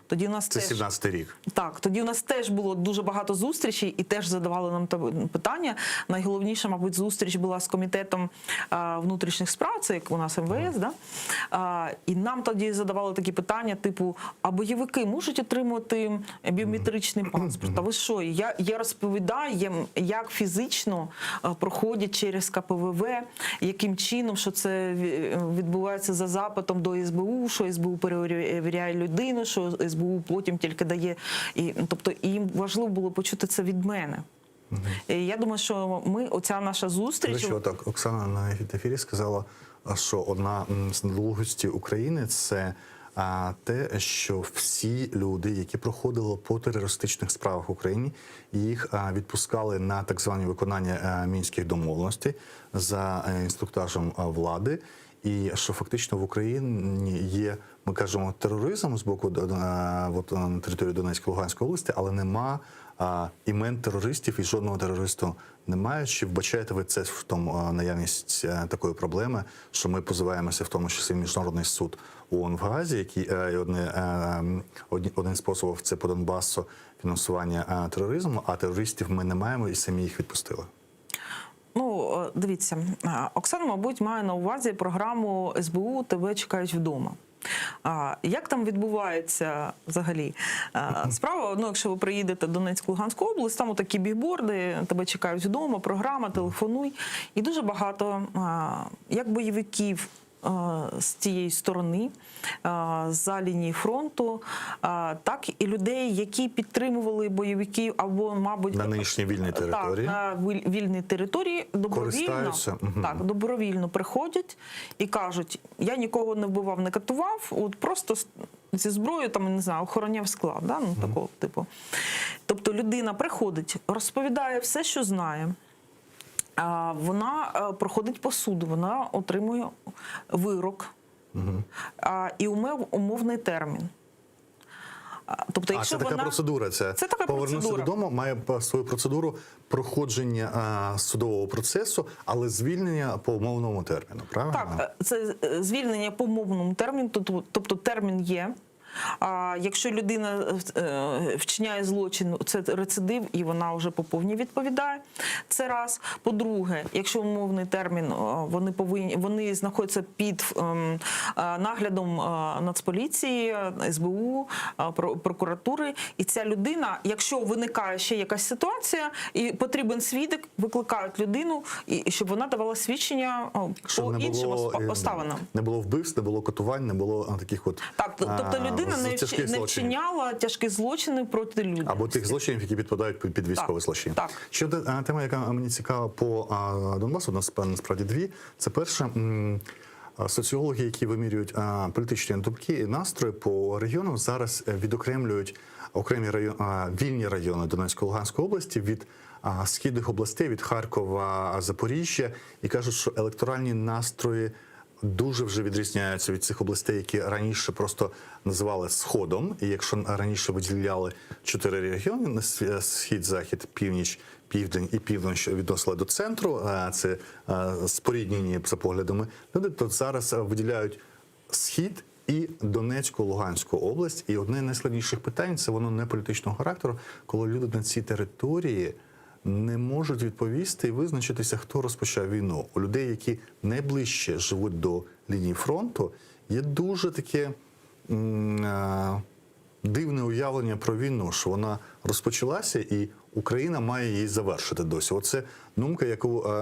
Тоді у нас Це теж 17-й рік. так, тоді у нас теж було дуже багато зустрічей і теж задавали нам те питання. Найголовніша, мабуть, зустріч була з комітетом е, внутрішніх справ, це як у нас МВС, да? Е, і нам тоді задавали такі питання, типу: а бойовики можуть отримати біометричний паспорт? А ви що? Я, я розповідаю їм, як фізично е, проходять через КПВВ, яким чином, що це ві- відбувається за запитом до СБУ, що СБУ перевіряє людину, що СБУ потім тільки дає. І, тобто їм важливо було почути це від мене. І я думаю, що ми, оця наша До зустріч. речі, отак Оксана на ефірі сказала, що одна м, з недолугості України це а, те, що всі люди, які проходили по терористичних справах в Україні, їх а, відпускали на так звані виконання е, мінських домовленостей за е, інструктажем а, влади. І що фактично в Україні є, ми кажемо, тероризм з боку е, от, е, на території Донецької Луганської області, але нема а, імен терористів і жодного терористу немає. Чи вбачаєте ви це в тому е, наявність е, такої проблеми, що ми позиваємося в тому числі в міжнародний суд ООН в Гаазі, який е, і одне, е, м, одні- один з способів це по Донбасу фінансування е, тероризму, а терористів ми не маємо і самі їх відпустили. Ну, е, дивіться, е, Оксана, мабуть, має на увазі програму СБУ Тебе чекають вдома. А, Як там відбувається взагалі е, справа? Ну, якщо ви приїдете в Донецьку Луганську область, там отакі бігборди, тебе чекають вдома, програма, телефонуй. І дуже багато е, як бойовиків е, з тієї сторони, е, за лінії фронту, е, так і людей, які підтримували бойовиків або, мабуть, На нинішній вільній території. Так, на виль- вільній території добровільно, Користаються, мгм. так, добровільно приходять і кажуть: я нікого не вбивав, не катував, от просто з- зі зброєю там не знаю, охороняв склад, да? ну, такого типу. Тобто людина приходить, розповідає все, що знає. А, Вона е, проходить по суду, вона отримує вирок а, і умов, умовний термін. А, Тобто, А якщо це така вона... процедура. Це, Це така повернувся процедура. додому, має по- свою процедуру проходження а, судового процесу, але звільнення по умовному терміну. Правильно? Так, е, це е, звільнення по мовному терміну, тобто, тобто термін є. А якщо людина е, вчиняє злочин, це рецидив, і вона вже по повній відповідає. Це раз. По-друге, якщо умовний термін, е, вони повинні вони знаходяться під ем, е, наглядом е, Нацполіції, СБУ, е, про- прокуратури. І ця людина, якщо виникає ще якась ситуація і потрібен свідок, викликають людину, і і щоб вона давала свідчення о, Щоб по не іншим було, осpa- е, обставинам. Не було вбивств, не було катувань, не було а, таких от Так, т- тобто а, людина не, тяжких вчи- не злочинів. вчиняла тяжкі злочини проти людей. Або тих злочинів, які підпадають під, під військовий злочин. Так. Ще одна тема, яка мені цікава по а, Донбасу, у нас насправді дві. Це перше. м, а, Соціологи, які вимірюють а, політичні думки і настрої по регіонам, зараз е, відокремлюють. окремі райони, вільні райони Донецької Луганської області від східних областей, від Харкова, Запоріжжя, і кажуть, що електоральні настрої дуже вже відрізняються від цих областей, які раніше просто називали сходом. І якщо раніше виділяли чотири регіони на схід, захід, північ, південь і північ відносили до центру, це споріднені за поглядами люди, то зараз виділяють схід і Донецьку, Луганську область. І одне з найскладніших питань це воно не політичного характеру, коли люди на цій території не можуть відповісти і визначитися, хто розпочав війну. У людей, які найближче живуть до лінії фронту, є дуже таке дивне уявлення про війну, що вона розпочалася і Україна має її завершити досі. Оце думка, яку е, е,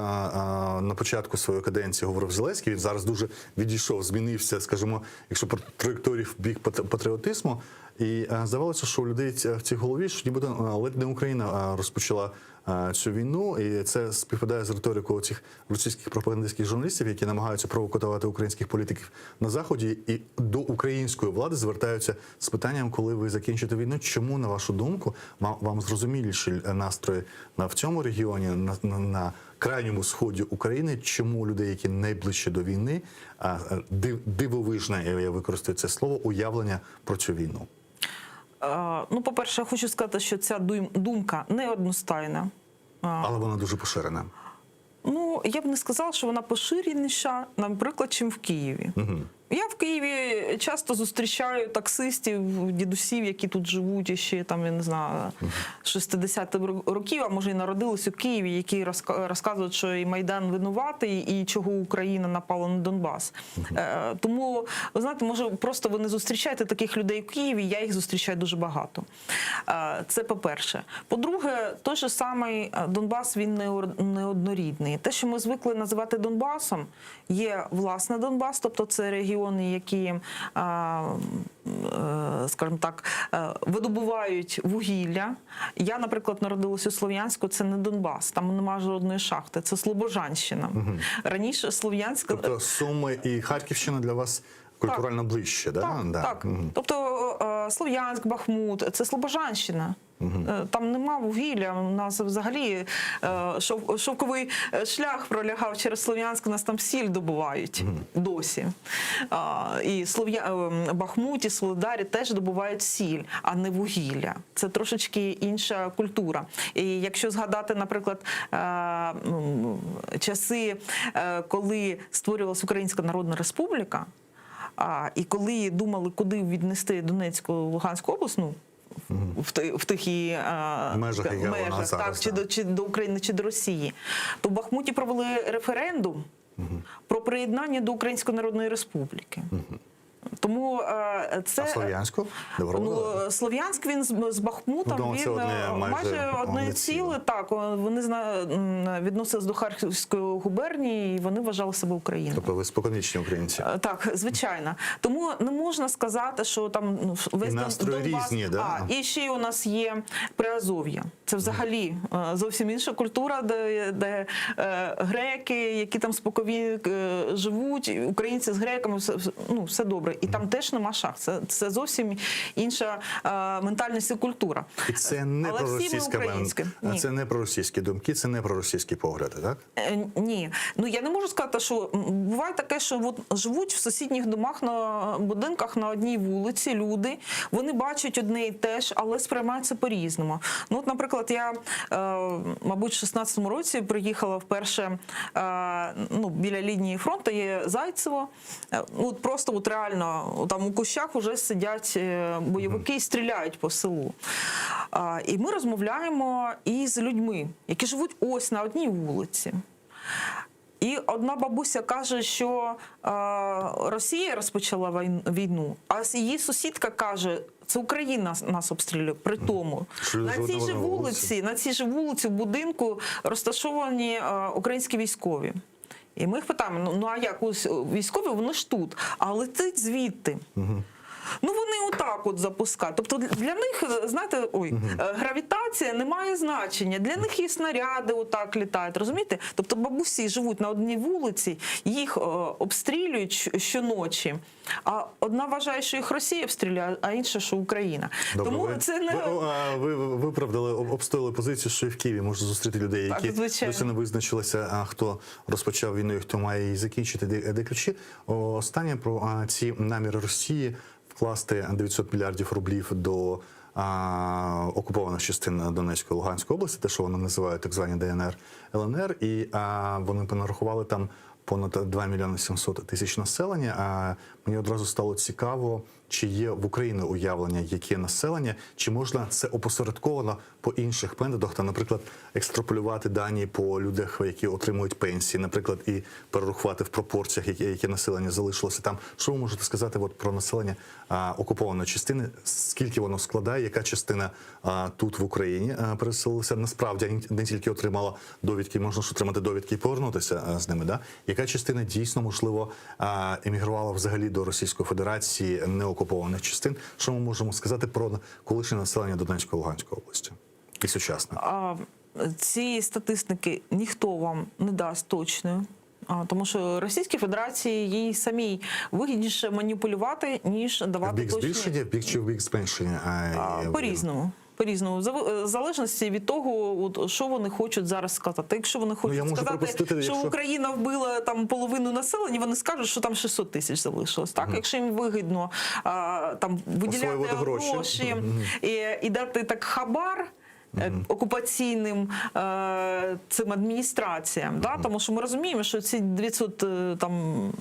на початку своєї каденції говорив Зеленський. Він зараз дуже відійшов, змінився, скажімо, якщо про траєкторію в бік патріотизму. І е, здавалося, що у людей в цій голові, що нібито ледь не Україна розпочала цю війну, і це співпадає з риторикою цих російських пропагандистських журналістів, які намагаються провокувати українських політиків на заході, і до української влади звертаються з питанням, коли ви закінчите війну. Чому, на вашу думку, вам, зрозуміліші настрої на в цьому регіоні, на, на, на крайньому сході України? Чому людей, які найближче до війни, див, дивовижне, я використаю це слово, уявлення про цю війну? Е, Ну, по-перше, я хочу сказати, що ця думка не одностайна. Але вона дуже поширена. Ну, я б не сказала, що вона поширеніша, наприклад, чим в Києві. Угу. Я в Києві часто зустрічаю таксистів, дідусів, які тут живуть іще там, я не знаю, 60-х років, а може і народились у Києві, які розказують, що і Майдан винуватий, і чого Україна напала на Донбас. Е, Тому, ви знаєте, може, просто ви не зустрічаєте таких людей в Києві, я їх зустрічаю дуже багато. Е, Це по-перше. По-друге, той же самий е, Донбас, він не однорідний. Те, що ми звикли називати Донбасом, є власне Донбас, тобто це регіони, які, е, скажімо так, е, видобувають вугілля. Я, наприклад, народилася у Слов'янську, це не Донбас, там немає жодної шахти, це Слобожанщина. Раніше Слов'янськ Тобто Суми і Харківщина для вас культурально ближче, да? Так, да. так. Тобто е, Слов'янськ, Бахмут це Слобожанщина. Е, Там нема вугілля. У нас взагалі е, шовковий е, шлях пролягав через Слов'янськ, у нас там сіль добувають досі. І Слов'я... Бахмуті, Солидарі теж добувають сіль, а не вугілля. Це трошечки інша культура. І якщо згадати, наприклад, часи, коли створювалася Українська Народна Республіка, і коли думали, куди віднести Донецьку Луганську область, ну, в, в тих її е, Межах, яка вона межах зараз, так, чи, до, чи до України, чи до Росії, то в Бахмуті провели референдум про приєднання до Української Народної Республіки. Тому е, це А Слов'янську? Ну, Слов'янськ він з, з Бахмутом, Ну, він одне, е, майже майже одне ціле. Так, вони відносились до Харківської губернії, і вони вважали себе Україною. Тобто ви споконвічні українці. Е, Так, звичайно. Тому не можна сказати, що там ну, весь І настрої Донбас... різні, да? А, і ще й у нас є Приазов'я. Це взагалі зовсім інша культура, де, де е, греки, які там споковік е, живуть, українці з греками, все, ну, все добре. І там теж нема шахт. Це, це зовсім інша е, ментальність і культура. І це не Але всі ми проросійська мен- Це не проросійські думки, це не проросійські погляди, так? Е, Ні, ну я не можу сказати, що буває таке, що от живуть в сусідніх домах на будинках на одній вулиці люди, вони бачать одне і те ж, але сприймаються по-різному. Ну, от, наприклад, я, е, мабуть, в 16-му році приїхала вперше е, ну, біля лінії фронту є Зайцево. Е, Ну, от просто от реально там у кущах вже сидять е, бойовики і стріляють по селу. І ми розмовляємо із людьми, які живуть ось на одній вулиці. І одна бабуся каже, що е, Росія розпочала війну, а її сусідка каже, це Україна нас обстрілює. При тому на цій же вулиці, на цій же вулиці в будинку розташовані е, українські військові. І ми їх питаємо: ну, ну а як ось військові, вони ж тут, а летить звідти. Ну вони отак от запускають. Тобто для них, знаєте, ой, е, гравітація не має значення. Для них і снаряди отак літають. Розумієте? Тобто бабусі живуть на одній вулиці, їх е, обстрілюють щ- щоночі. А одна вважає, що їх Росія обстрілює, а інша, що Україна. Добре, Тому ви, це не ви, о, а, ви виправдали, об- обстояли позицію, що і в Києві можна зустріти людей, Так, які звичайно. досі не визначилися, а, хто розпочав війну і хто має її закінчити. Де, де ключі. О, Останнє про а, ці наміри Росії вкласти 900 мільярдів рублів до а, окупованих частин Донецької і Луганської області, те, що вони називають так звані ДНР, ЛНР, і а, вони понарахували там понад 2 мільйони 700 тисяч населення. А мені одразу стало цікаво, чи є в Україні уявлення, яке населення, чи можна це опосередковано по інших методах, та, наприклад, екстраполювати дані по людях, які отримують пенсії, наприклад, і перерахувати в пропорціях, яке, яке населення залишилося там. Що ви можете сказати от, про населення а, окупованої частини? Скільки воно складає, яка частина а, тут в Україні а, переселилася? Насправді а не тільки отримала довідки, можна ж отримати довідки і повернутися а, з ними. Да? Яка частина дійсно можливо а, емігрувала взагалі до Російської Федерації неокупованих частин? Що ми можемо сказати про колишнє населення Донецької Луганської області і сучасне? А, ці статистики ніхто вам не дасть точної. А, тому що Російській Федерації їй самій вигідніше маніпулювати, ніж В давати бік точні збільшення, в бік чи в бік зменшення? А, є- по-різному. По-різному, Зав- е, в залежності від того, от, що вони хочуть зараз сказати. Якщо вони хочуть Ну, я можу сказати, припустити, що якщо- Україна вбила там половину населення, вони скажуть, що там 600 тисяч залишилось. Так, якщо їм вигідно а, там виділяти Освоювати гроші. гроші, і, і дати так хабар. е, Окупаційним е, цим адміністраціям, да? тому що ми розуміємо, що ці 900 е, там,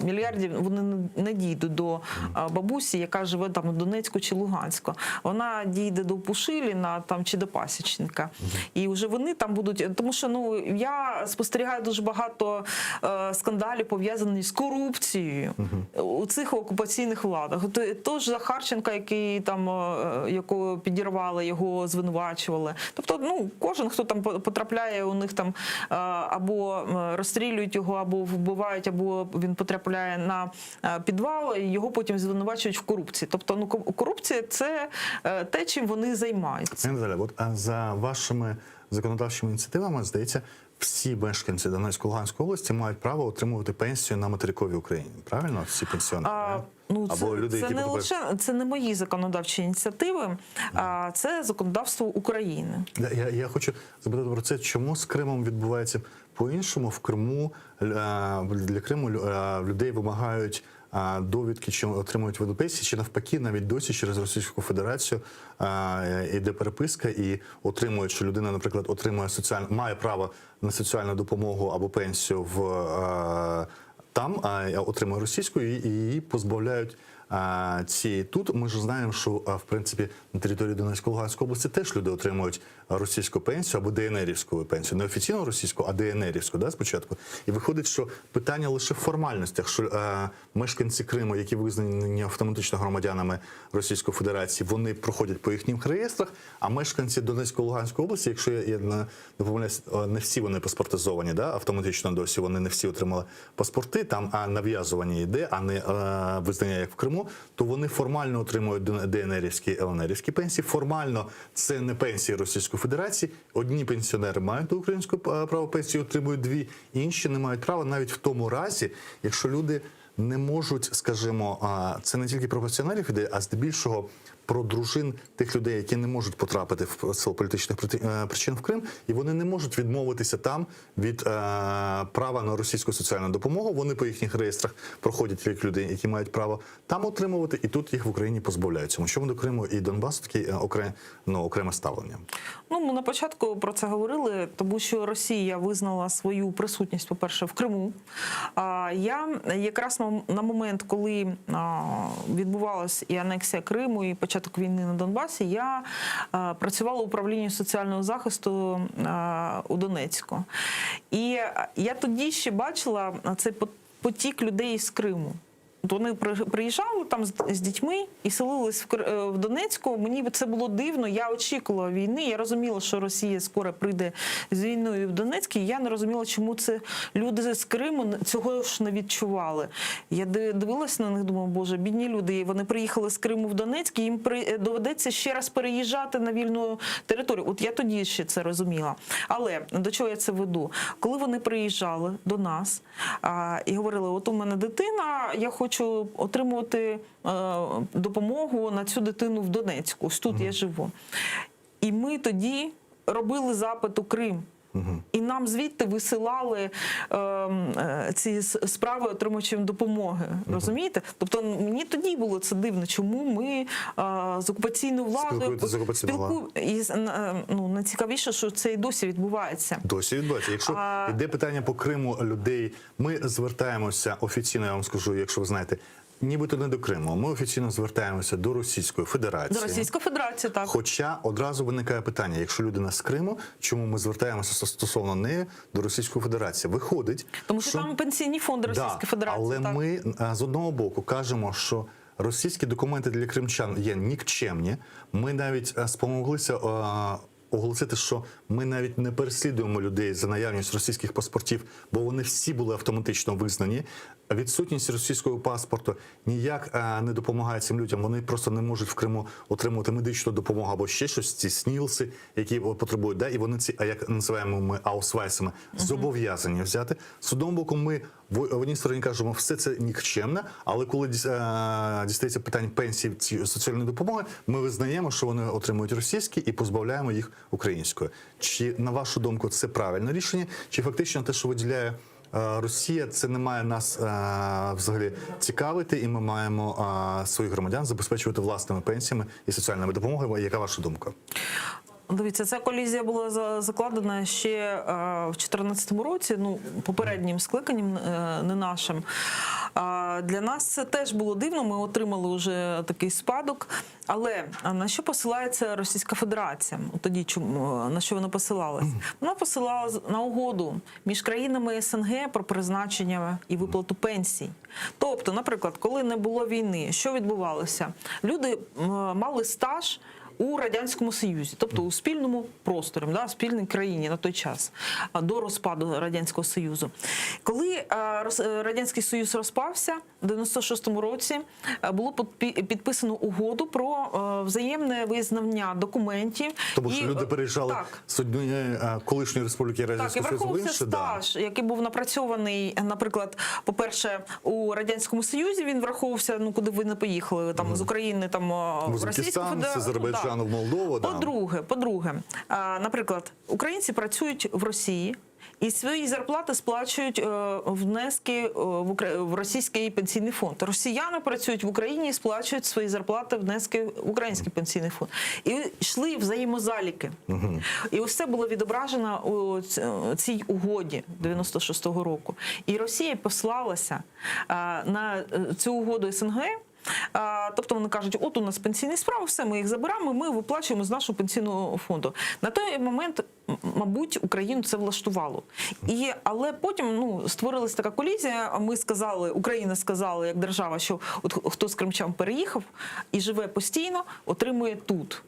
мільярдів вони не- не дійдуть до е, бабусі, яка живе там у Донецьку чи Луганську. Вона дійде до Пушиліна там, чи до Пасічника. І вже вони там будуть. Тому що ну, я спостерігаю дуже багато е, скандалів, пов'язаних з корупцією у цих окупаційних владах. От, е, Тож Захарченка, який там е, якого підірвали, його звинувачували. Тобто, ну кожен, хто там по- потрапляє, у них там е, або е, розстрілюють його, або вбивають, або він потрапляє на е, підвал, і його потім звинувачують в корупції. Тобто, ну ко- корупція це е, те, чим вони займаються. Пані Наталя, от а за вашими законодавчими ініціативами, здається, всі мешканці Донецької Луганської області мають право отримувати пенсію на материковій Україні. Правильно? Всі пенсіонери. А, ну, це, Або люди, це які не потрапляють- лише це не мої законодавчі ініціативи, а це законодавство України. Да, Я, я хочу запитати про це, чому з Кримом відбувається по-іншому? В Криму е, для Криму е, людей вимагають е, довідки, чи отримують виду пенсії, чи навпаки, навіть досі через Російську Федерацію е, іде переписка і отримують, що людина, наприклад, отримує соціальну, має право на соціальну допомогу або пенсію в е, там, а отримує російську, і і її позбавляють а, цієї тут. Ми ж знаємо, що а, в принципі на території Донецької Луганської області теж люди отримують російську пенсію або ДНРівську пенсію, не офіційну російську, а ДНРівську, да, спочатку. І виходить, що питання лише в формальностях, що е, мешканці Криму, які визнані автоматично громадянами Російської Федерації, вони проходять по їхніх реєстрах, а мешканці Донецької Луганської області, якщо я, я не не помиляюсь, е, не всі вони паспортизовані, да, автоматично досі вони не всі отримали паспорти, там а нав'язування йде, а не е, визнання як в Криму, то вони формально отримують ДНРівські, ЛНРівські пенсії. Формально це не пенсії Російської Федерації. Одні пенсіонери мають українську е, право пенсії, отримують дві, інші не мають права навіть в тому разі, якщо люди не можуть, скажімо, а, це не тільки про пенсіонерів іде, а здебільшого про дружин тих людей, які не можуть потрапити в силу політичних прити- е, причин в Крим, і вони не можуть відмовитися там від е, права на російську соціальну допомогу. Вони по їхніх реєстрах проходять як люди, які мають право там отримувати, і тут їх в Україні позбавляють. Цьому чому до Криму і Донбасу таке е, окре, ну, окреме ставлення. Ну, ми на початку про це говорили, тому що Росія визнала свою присутність, по-перше, в Криму. А я якраз на, на момент, коли а, відбувалася і анексія Криму, і початок війни на Донбасі, я а, працювала в управлінні соціального захисту а, у Донецьку. І я тоді ще бачила цей потік людей з Криму. От вони приїжджали там з дітьми і селились в Донецьку. Мені це було дивно. Я очікувала війни. Я розуміла, що Росія скоро прийде з війною в Донецьк. І я не розуміла, чому це люди з Криму цього ж не відчували. Я дивилася на них, думала, боже, бідні люди. І Вони приїхали з Криму в Донецьк, і їм доведеться ще раз переїжджати на вільну територію. От я тоді ще це розуміла. Але до чого я це веду? Коли вони приїжджали до нас і говорили: от у мене дитина, я хочу отримувати е, допомогу на цю дитину в Донецьку. Ось тут я живу. І ми тоді робили запит у Крим. І нам звідти висилали е, ці справи отримувачам допомоги. Розумієте? Тобто мені тоді було це дивно, чому ми е, з окупаційною владою з окупаційною І е, ну, найцікавіше, що це і досі відбувається. Досі відбувається. Якщо А- йде питання по Криму людей, ми звертаємося офіційно, я вам скажу, якщо ви знаєте, нібито не до Криму. Ми офіційно звертаємося до Російської Федерації. До Російської Федерації, так. Хоча одразу виникає питання: якщо людина з Криму, чому ми звертаємося стосовно неї до Російської Федерації? Виходить, Тому що, там пенсійні фонди Російської Да, Федерації. Але так. ми з одного боку кажемо, що російські документи для кримчан є нікчемні. Ми навіть спомоглися оголосити, що ми навіть не переслідуємо людей за наявність російських паспортів, бо вони всі були автоматично визнані. Відсутність російського паспорту ніяк е, не допомагає цим людям. Вони просто не можуть в Криму отримувати медичну допомогу або ще щось. Ці снілси, які потребують, да, і вони ці, а як називаємо ми аусвайсами, зобов'язані взяти. З одного боку, ми в одній стороні кажемо, все це нікчемне, але коли е, дістається питання пенсії ці соціальної допомоги, ми визнаємо, що вони отримують російські і позбавляємо їх української. Чи на вашу думку це правильне рішення? Чи фактично те, що виділяє е, Росія, це не має нас е, взагалі цікавити, і ми маємо своїх громадян забезпечувати власними пенсіями і соціальними допомогами? Яка ваша думка? Дивіться, ця колізія була закладена ще е, в 2014 році, ну попереднім скликанням, е, не нашим. Для нас це теж було дивно. Ми отримали вже такий спадок. Але на що посилається Російська Федерація? Тоді чому на що вона посилалась? Вона посилалась на угоду між країнами СНГ про призначення і виплату пенсій. Тобто, наприклад, коли не було війни, що відбувалося? Люди мали стаж у радянському союзі, тобто у спільному просторі, да, спільній країні на той час до розпаду радянського союзу. Коли е, е, радянський союз розпався в 96-му році, е, було підписано угоду про взаємне визнання документів. Тому що І, люди переїжджали так. з однієї колишньої республіки Радянського Союзу в іншу. Да. стаж, який був напрацьований, наприклад, по-перше, у радянському союзі він враховувався, ну куди ви не поїхали, там з України, там в Російську Федерацію. Ну, Азербайджану в Молдову. Да. По-друге, по-друге, наприклад, українці працюють в Росії. І свої зарплати сплачують е, внески е, в російський пенсійний фонд. Росіяни працюють в Україні і сплачують свої зарплати внески в український пенсійний фонд. І йшли взаємозаліки. І ось це було відображено у цій угоді 96-го року. І Росія послалася е, на цю угоду СНГ. Тобто вони кажуть, от у нас пенсійні справи, все, ми їх забираємо, ми виплачуємо з нашого пенсійного фонду. На той момент, мабуть, Україну це влаштувало. І, але потім ну, створилась така колізія. Ми сказали, Україна сказала як держава, що от хто з кримчан переїхав і живе постійно, отримує тут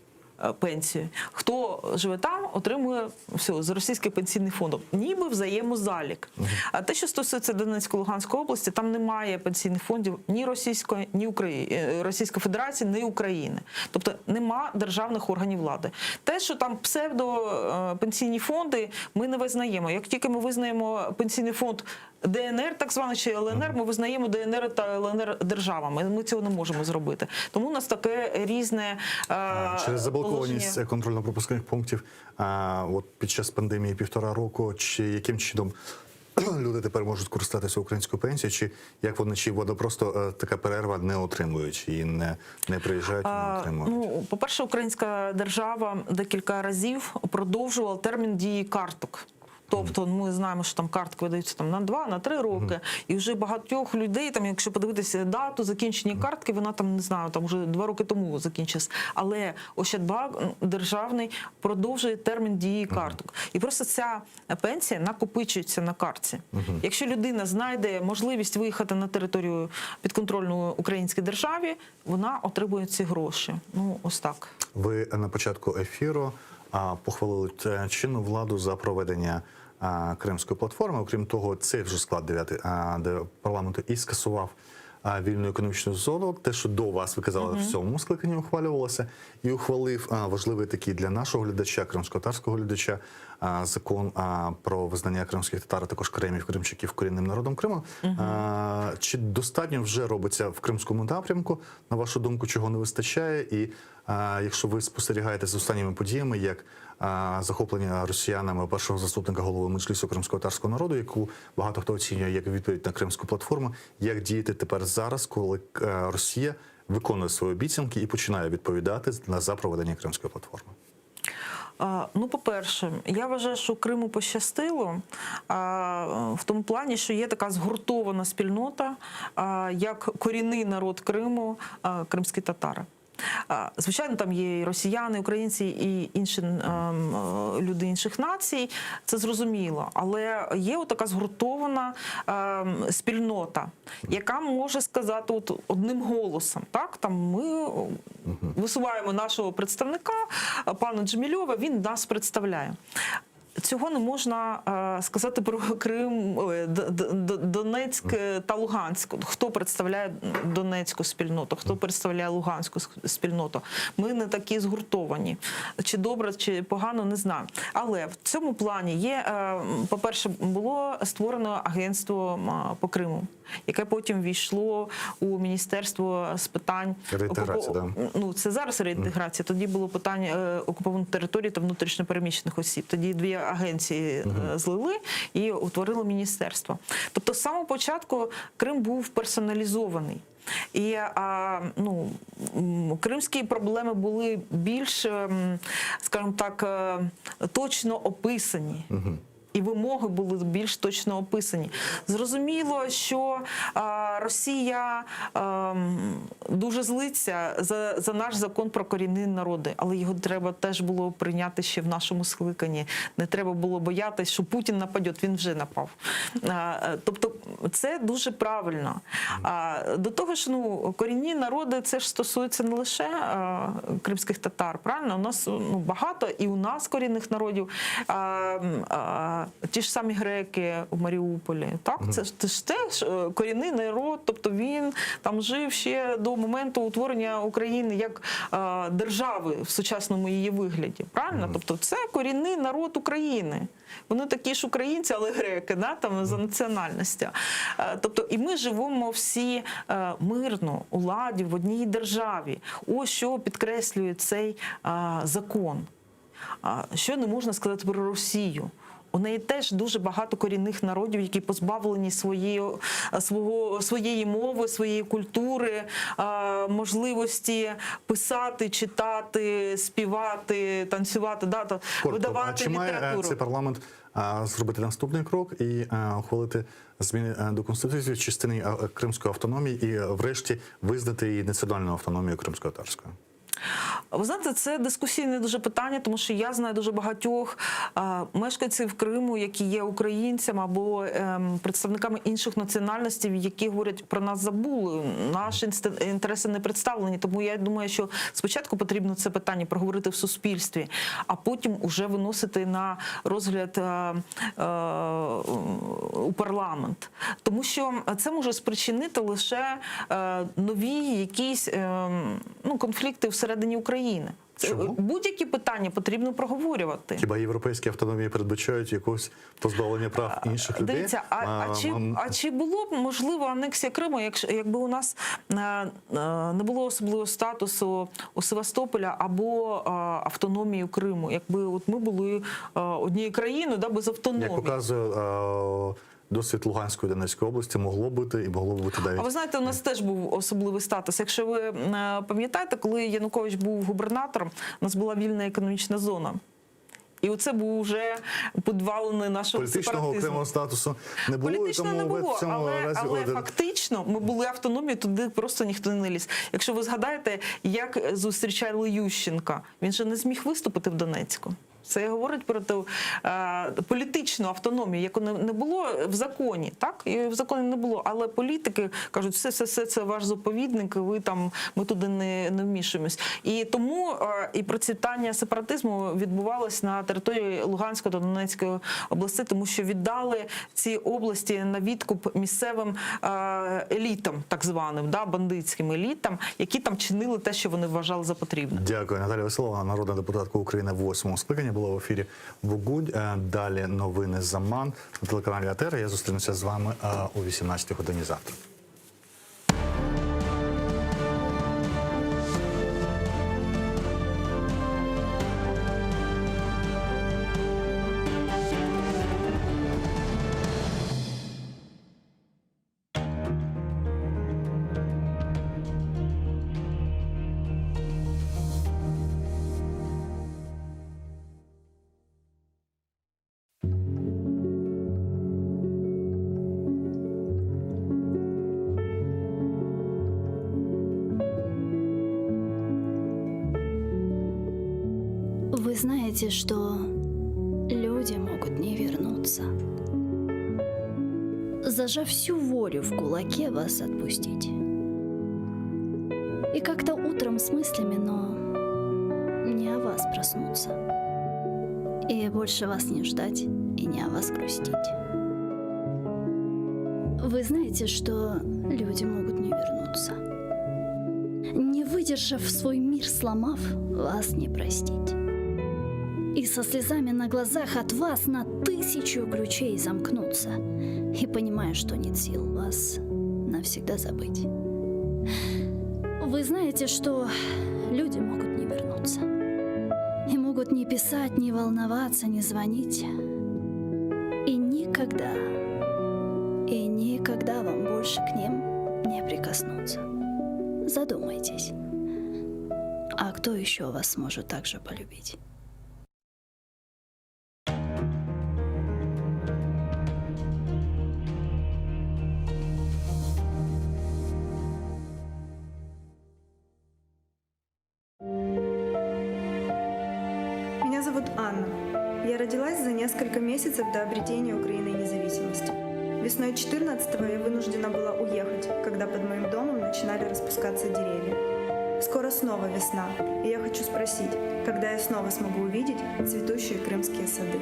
пенсію. Хто живе там, отримує все, з російських пенсійних фондів. Ніби взаємозалік. А те, що стосується Донецької Луганської області, там немає пенсійних фондів ні російської, ні України, Російської Федерації, ні України. Тобто нема державних органів влади. Те, що там псевдопенсійні фонди, ми не визнаємо. Як тільки ми визнаємо пенсійний фонд ДНР, так званий чи ЛНР, ми визнаємо ДНР та ЛНР державами. Ми цього не можемо зробити. Тому у нас таке різне е, Через заблокованість контрольно-пропускних пунктів а, от під час пандемії півтора року, чи яким чином люди тепер можуть користатися українською пенсією, чи як вони, чи вони просто е, така перерва не отримують і не, не приїжджають, і не отримують? Ну, по-перше, українська держава декілька разів продовжувала термін дії карток. Тобто ми знаємо, що там картки видаються там на 2, на 3 роки, і вже багатьох людей, там, якщо подивитися дату закінчення картки, вона там не знаю, там вже 2 роки тому закінчилась. Але Ощадбанк державний продовжує термін дії карток. І просто ця пенсія накопичується на картці. Якщо людина знайде можливість виїхати на територію підконтрольну українській державі, вона отримує ці гроші. Ну ось так. Ви на початку ефіру а, похвалили е, чинну владу за проведення а, Кримської платформи. Окрім того, цей вже склад 9 парламенту і скасував а, вільну економічну зону. Те, що до вас ви казали, Мгм. в цьому скликанні ухвалювалося, і ухвалив а, важливий такий для нашого глядача, кримськотатарського глядача, а, закон а, про визнання кримських татар, а також кримів, кримчаків корінним народом Криму. Мгм. А, Чи достатньо вже робиться в кримському напрямку, на вашу думку, чого не вистачає? І а, якщо ви спостерігаєте за останніми подіями, як а, захоплення росіянами першого заступника голови Меджлісу кримського татарського народу, яку багато хто оцінює як відповідь на кримську платформу, як діяти тепер зараз, коли е, Росія виконує свої обіцянки і починає відповідати на за проведення кримської платформи? А, Ну, по-перше, я вважаю, що Криму пощастило а, в тому плані, що є така згуртована спільнота, а, як корінний народ Криму, а, кримські татари. А, Звичайно, там є і росіяни, і українці, і інші ем, е, люди інших націй, це зрозуміло. Але є така згуртована ем, спільнота, яка може сказати от одним голосом, так там ми висуваємо нашого представника, пана Джемільова, він нас представляє. Цього не можна е, сказати про Крим, ой, Д- Д- Д- Донецьк та Луганськ. Хто представляє Донецьку спільноту, хто представляє Луганську с- спільноту? Ми не такі згуртовані. Чи добре, чи погано, не знаю. Але в цьому плані є, е, по-перше, було створено агентство м, по Криму, яке потім війшло у Міністерство з питань Реінтеграції, окупо- да. Ну, це зараз реінтеграція. Тоді було питання е, окупованих територій та внутрішньопереміщених осіб. Тоді дві агенції е, злили і утворили міністерство. Тобто, з самого початку Крим був персоналізований. І а, ну, м, кримські проблеми були більш, ем, скажімо так, е, точно описані. І вимоги були більш точно описані. Зрозуміло, що е, Росія ем, дуже злиться за, за наш закон про корінні народи, але його треба теж було прийняти ще в нашому скликанні. Не треба було боятися, що Путін нападе, він вже напав. Е, е, Тобто це дуже правильно. А, До того ж, ну, корінні народи це ж стосується не лише е, кримських татар, правильно? У нас ну, багато і у нас корінних народів. А, м, а, ті ж самі греки у Маріуполі, так? Це ж це ж теж е, корінний народ, тобто він там жив ще до моменту утворення України як е, держави в сучасному її вигляді. Правильно? Тобто це корінний народ України. Вони такі ж українці, але греки, да, там, за національністю. Е, Тобто, і ми живемо всі е, мирно, у ладі, в одній державі. Ось що підкреслює цей е, закон. А, Що не можна сказати про Росію? У неї теж дуже багато корінних народів, які позбавлені своєї, свого, своєї мови, своєї культури, е, можливості писати, читати, співати, танцювати, да, та, Коротко, а видавати чи має е, літературу. цей парламент а, зробити наступний крок і е, ухвалити зміни е, до конституції в частині е, кримської автономії і, е, врешті, визнати її національну автономію кримсько-татарською? Ви знаєте, це дискусійне дуже питання, тому що я знаю дуже багатьох е, мешканців Криму, які є українцями або ем, представниками інших національностей, які говорять про нас забули. Наші інсте- інтереси не представлені. Тому я думаю, що спочатку потрібно це питання проговорити в суспільстві, а потім уже виносити на розгляд е, е, у парламент. Тому що це може спричинити лише е, нові якісь е, ну, конфлікти всередині України. Це- Будь-які питання потрібно проговорювати. Хіба європейські автономії передбачають якось позбавлення прав інших людей? Дивіться, а, а, чи, м, а чи було б можливо анексія Криму, якщо якби у нас е, е, не було особливого статусу у Севастополя або е, автономії Криму, якби от ми були е, однією країною, да, без автономії? Як показує е, досвід Луганської і Донецької області, могло бути і могло б бути навіть А ви знаєте, у нас теж був особливий статус. Якщо ви е, пам'ятаєте, коли Янукович був губернатором, у нас була вільна економічна зона. І оце був вже підвалений нашого Політичного сепаратизму. окремого статусу не було, і Політично тому не було, в цьому але, разі але один. фактично ми були автономією, туди просто ніхто не ліз. Якщо ви згадаєте, як зустрічали Ющенка, він же не зміг виступити в Донецьку. Це говорить про ту е, політичну автономію, яку не, не було в законі, так? І в законі не було. Але політики кажуть, все, все, все це ваш заповідник, і ви там ми туди не, не вмішуємось. І тому е, і процвітання сепаратизму відбувалось на території Луганської та Донецької областей, тому що віддали ці області на відкуп місцевим е, елітам, так званим, да, бандитським елітам, які там чинили те, що вони вважали за потрібне. Дякую, Наталя Веселова, народна депутатка України в восьмому скликанні, була в ефірі Бугунь. Е, Далі новини Заман на телеканалі АТР. Я зустрінуся з вами е, о 18 годині завтра. Вы знаете, что люди могут не вернуться. Зажав всю волю в кулаке, вас отпустить. И как-то утром с мыслями, но не о вас проснуться. И больше вас не ждать и не о вас грустить. Вы знаете, что люди могут не вернуться. Не выдержав свой мир, сломав, вас не простить. И со слезами на глазах от вас на тысячу ключей замкнуться. И понимая, что нет сил вас навсегда забыть. Вы знаете, что люди могут не вернуться. И могут не писать, не волноваться, не звонить. И никогда, и никогда вам больше к ним не прикоснуться. Задумайтесь. А кто еще вас сможет так же полюбить? Меня зовут Анна. Я родилась за несколько месяцев до обретения Украиной независимости. Весной 14-го я вынуждена была уехать, когда под моим домом начинали распускаться деревья. Скоро снова весна, и я хочу спросить, когда я снова смогу увидеть цветущие крымские сады.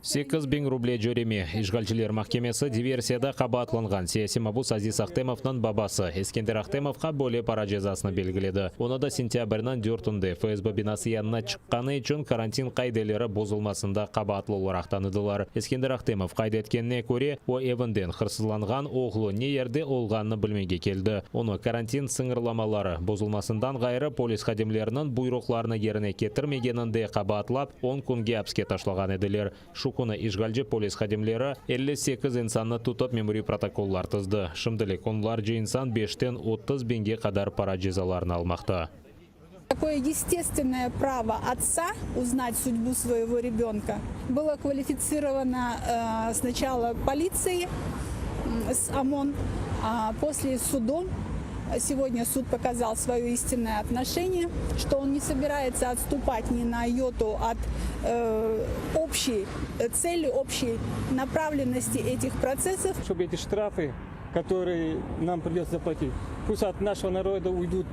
8000 ruble cöreme. İşğalciler mahkemesi diversiyada qabaatlanğan siyasiy mabus Aziz Ahtemovnıñ babası Eskender Ahtemovqa böyle para cezasını belgiledi. Onı da sentâbrniñ dörtünde FSB binası yanına çıqqanı içün karantin qaideleri bozulmasında qabaatlı olaraq tanıdılar. Eskender Ahtemov qayd etkenine köre, o evinden hırsızlanğan oğlu ne yerde olğanını bilmege keldi. Onı karantin sıñırlamaları bozulmasından ğayrı polis hadimleriniñ buyruqlarını yerine ketirmegeninde qabaatlap, on künge apiske taşlağan ediler. Şu künü işğalci polis hadimleri 58 insannı tutıp memuriy protokollar tizdi. Şimdilik onlarca insan beşten 30 biñge qadar para cezalarını almaqta. Такое естественное право отца узнать судьбу своего ребенка было квалифицировано э, сначала полицией м, с ОМОН, а после судом. Сегодня суд показал свое истинное отношение, что он не собирается отступать ни на йоту от э, общей цели, общей направленности этих процессов. Чтобы эти штрафы, которые нам придется заплатить, пусть от нашего народа уйдут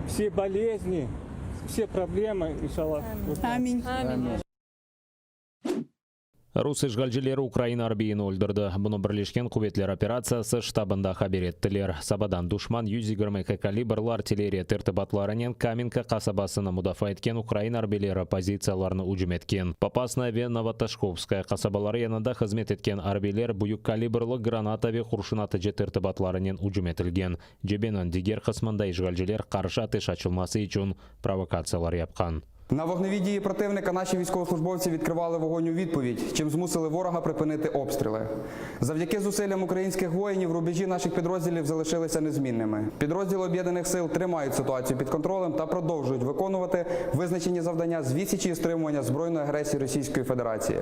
все болезни, все проблемы, иншаллах. Вот так. Аминь. Аминь. Rus işğalcileri ukrain arbiyini öldürdi. Bunı Birleşken quvetler operatsiyası ştabında haber ettiler. Sabadan duşman 122 kalibrlı artilleriya tertibatlarınen Kamenka qasabasını mudafaa etken ukrain arbiyleri pozitsiyalarına ücüm etken. Popasnaya ve Novotoşkovskaya qasabaları yanında hızmet etken arbiyler büyük kalibrlı granata ve qurşun atıcı tertibatlarınen ücüm etilgen. Cebeniñ diger qısmında işğalciler qarşı ateş açılması içün provokatsiyalar yapqan. На вогневі дії противника наші військовослужбовці відкривали вогонь у відповідь, чим змусили ворога припинити обстріли. Завдяки зусиллям українських воїнів рубежі наших підрозділів залишилися незмінними. Підрозділи об'єднаних сил тримають ситуацію під контролем та продовжують виконувати визначені завдання з відсічі і стримування збройної агресії Російської Федерації.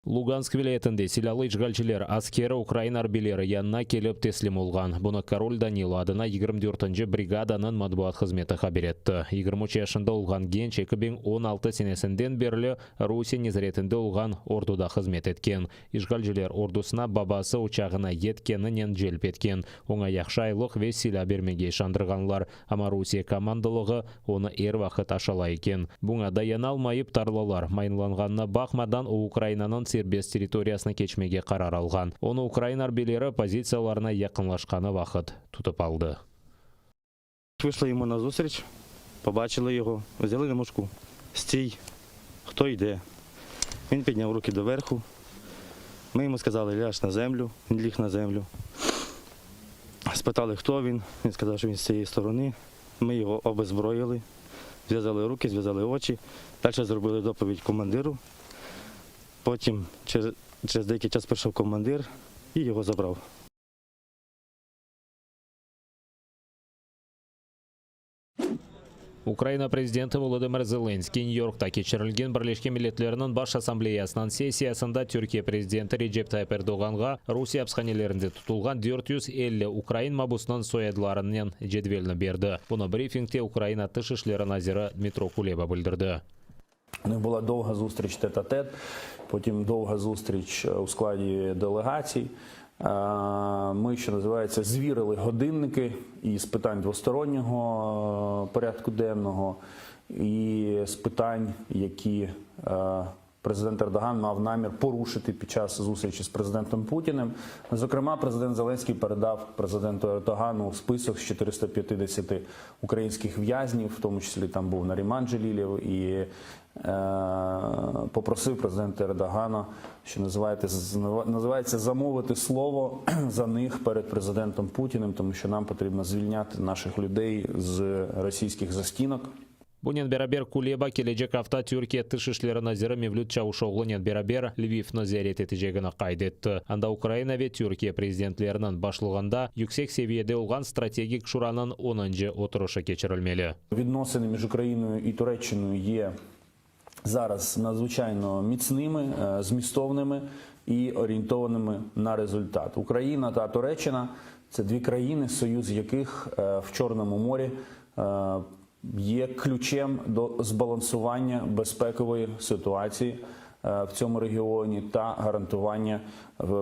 Lugansk vilâyetinde silâlı işğalciler askeri ukrain arbiyleri yanına kelip teslim olğan. Bunı Korol Danilo adına 24-nci brigadanıñ matbuat hızmeti haber etti. 23 yaşında olğan genç 2016 senesinden berli Rusiye nezaretinde olğan orduda hızmet etken. İşğalciler ordusına babası uçağına yetkeninen celp etken. Oña yahşı aylıq ve silâ bermege işandırğanlar, amma Rusiye komandalığı onı er vaqıt aşalay eken. Buña dayanalmayıp tarlalar mayınlanğanına baqmadan o Ukrainanıñ serbest territoriyasına keçmege qarar alğan. Onı ukrain arbiyleri pozitsiyalarına yaqınlaşqanı vaqıt tutıp aldı. Вийшли йому назустріч, побачили його, взяли на мушку. Стій, хто йде? Він підняв руки доверху. Ми йому сказали, ляж на землю, він ліг на землю. Спитали, хто він. Він сказав, що він з цієї сторони. Ми його обеззброїли, зв'язали руки, зв'язали очі. Далі зробили доповідь командиру. Потім через, через деякий час прийшов командир і його забрав. Ukraina prezidenti Volodımır Zelenskıy Nyü-Yorkta keçirilgen Birleşken Milletlerniñ Baş Assambleyasınıñ sessiyasında Türkiye prezidenti Recep Tayyip Erdoğanğa Rusiye apishanelerinde tutulğan 450 ukrain mabusınıñ soyadlarınen cedvelni berdi. Bunı brifingte Ukraina Tış işleri naziri Dmitro Kuleba bildirdi. У них була довга зустріч тет-а-тет, потім довга зустріч у складі делегацій. Ми, що називається, звірили годинники і з питань двостороннього порядку денного, і з питань, які президент Ердоган мав намір порушити під час зустрічі з президентом Путіним. Зокрема, президент Зеленський передав президенту Ердогану список з 450 українських в'язнів, в тому числі там був Наріман Джелілєв, і е, попросив президента Ердогана, що називається, називається замовити слово за них перед президентом Путіним, тому що нам потрібно звільняти наших людей з російських застінок. Bunen beraber Kuleba kelecek afta Türkiye Tış işleri naziri Mevlüt Çavuşoğlunen beraber Lvivni ziyaret etecegini qayd etti. Anda Ukraina ve Türkiye prezidentleriniñ başlığında yüksek seviyede olğan Strategik şuranıñ onuncı oturışı keçirilmeli. Відносини між Україною і Туреччиною є зараз надзвичайно міцними, змістовними і орієнтованими на результат. Україна та Туреччина це дві країни, союз яких в Чорному морі є ключем до збалансування безпекової ситуації в цьому регіоні та гарантування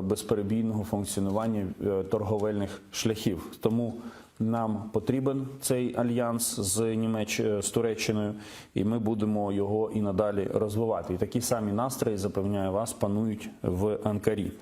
безперебійного функціонування торговельних шляхів. Тому нам потрібен цей альянс з Німеч... з Туреччиною, і ми будемо його і надалі розвивати. І такі самі настрої, запевняю вас, панують в Анкарі.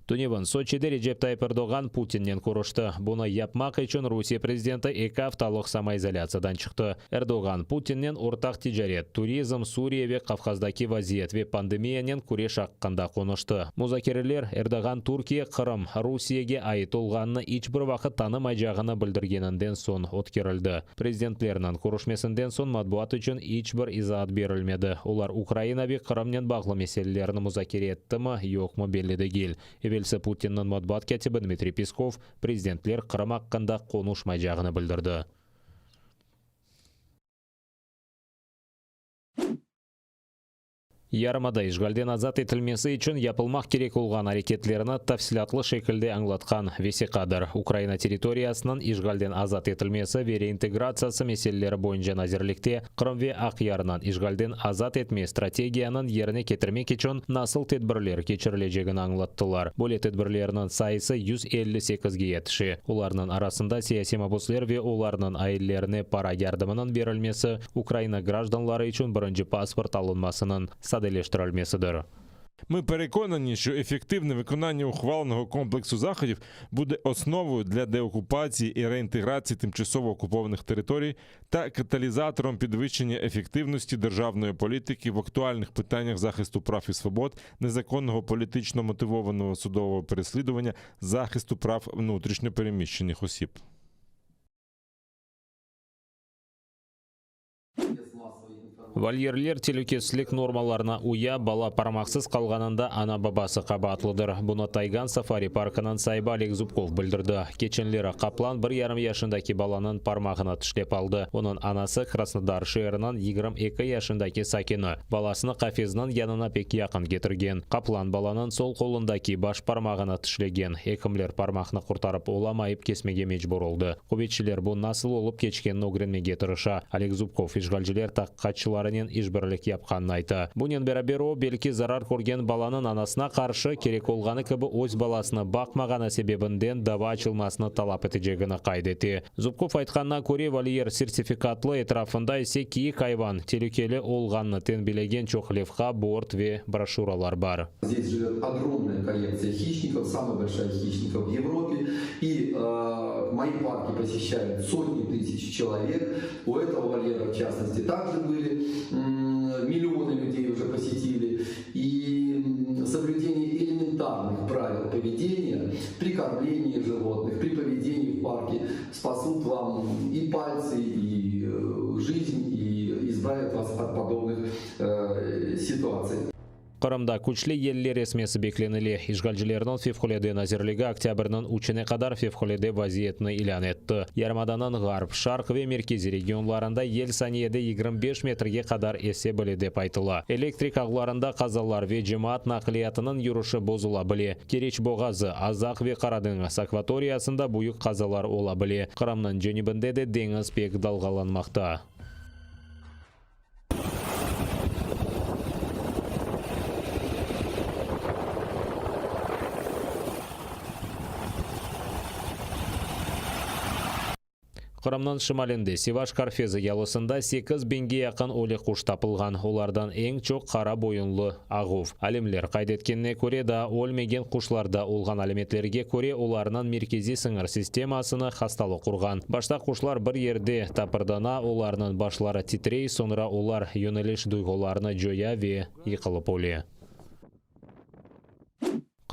Tünevin Soçide Recep Tayyip Erdoğan Putinnen körüşti. Bunı yapmaq içün Rusiye prezidenti eki aftalıq samoizolâtsiyadan çıqtı. Erdoğan Putinnen ortaq ticaret, turizm, Suriye ve Qavqazdaki vaziyet ve pandemiyanen küreş aqqında qonuştı. Muzakereler Erdoğan Türkiye Qırım Rusiyege ait olğanını iç bir vaqıt tanımaycağını bildirgeninden soñ ötkerildi. Prezidentlerniñ körüşmesinden soñ matbuat içün iç bir izaat berilmedi. Olar Ukraina ve Qırımnen bağlı meselelerni muzakere ettimi, yoqmı belli degil. Evelsi Putinniñ matbuat kâtibi Dmitriy Peskov, prezidentler Qırım aqqında qonuşmaycağını bildirdi. Yarımada işğalden azat etilmesi içün yapılmaq kerek olğan areketlerni tafsilâtlı şekilde añlatqan vesiqadır. Ukraina territoriyasınıñ işğalden azat etilmesi ve reintegratsiyası meseleleri boyunca nazirlikte Qırım ve Aqyarnıñ işğalden azat etme strategiyanıñ yerine ketirmek içün nasıl tedbirler keçirilecegini añlattılar. Böyle tedbirlerniñ sayısı 158ge yetişe. Olarnıñ arasında siyasiy mabusler ve olarnıñ ailelerine para yardımınıñ berilmesi, Ukraina grajdanları içün birinci pasport alınmasınıñ sadeleştirilmesidir. Ми переконані, що ефективне виконання ухваленого комплексу заходів буде основою для деокупації і реінтеграції тимчасово окупованих територій та каталізатором підвищення ефективності державної політики в актуальних питаннях захисту прав і свобод, незаконного політично мотивованого судового переслідування, захисту прав внутрішньо переміщених осіб. Volyerler telükesizlik normalarına uya, bala parmaqsız qalğanında ana-babası qabaatlıdır. Bunı Taygan safari parkınıñ saibi Oleg Zubkov bildirdi. Keçenleri qaplan bir yarım yaşındaki balanıñ parmağını tişlep aldı. Onıñ anası, Krasnodar şeeriniñ 22 yaşındaki sakini, balasını qafezniñ yanına pek yaqın ketirgen. Qaplan balanıñ sol qolundaki baş parmağını tişlegen. Ekimler parmaqnı qurtarıp olamayıp kesmege mecbur oldı. Quvetçiler bu nasıl olıp keçkenini ögrenmege tırışa. Oleg Zubkov, işğalciler taqiqatçılarınen işbirlik yapqanını ayta. Bunen beraber o, belki zarar körgen balanıñ anasına qarşı, kerek olğanı kibi öz balasını baqmağanı sebebinden dava açılmasını talap etecegini qayd ete. Zubkov aytqanına köre, volyer sertifikatlı, etrafında ise kiyik ayvan telükeli olğanını tenbilegen çoq levha, bord ve broşüralar bar. Здесь живет огромная коллекция хищников, самая большая хищников в Европе. И э, мои парки посещают сотни тысяч человек. У этого вольера, в частности, также были миллионы людей уже посетили. И соблюдение элементарных правил поведения при кормлении животных, при поведении в парке спасут вам и пальцы, и э, жизнь, и избавят вас от подобных э, ситуаций. Qırımda küçlü yeller esmesi beklenile. İşğalcilerniñ Fevqulâde nazirligi oktâbrniñ üçüne qadar fevqulâde vaziyetni ilân etti. Yarımadanıñ ğarp, şarq ve merkeziy regionlarında yel saniyede 25 metrge qadar ese bile dep aytıla. Elektrik ağlarında qazalar ve cemaat naqliyatınıñ yürüşi bozula bile. Keriç boğazı, Azaq ve Qara deñiz akvatoriyasında büyük qazalar ola bile. Qırımnıñ cenübinde de deñiz pek dalğalanmaqta. Qırımnıñ şimalinde, Sivaş körfezi yalısında sekiz biñge yaqın ölü quş tapılğan, olardan eñ çoq qara boyunlı ağuv. Alimler qayd etkenine köre, daa ölmegen quşlarda olğan alâmetlerge köre, olarnıñ merkeziy siñir sistemasını hastalıq urğan. Başta quşlar bir yerde tapırdana, olarnıñ başları titrey, soñra olar yöneliş duyğularını coya ve yıqılıp öle.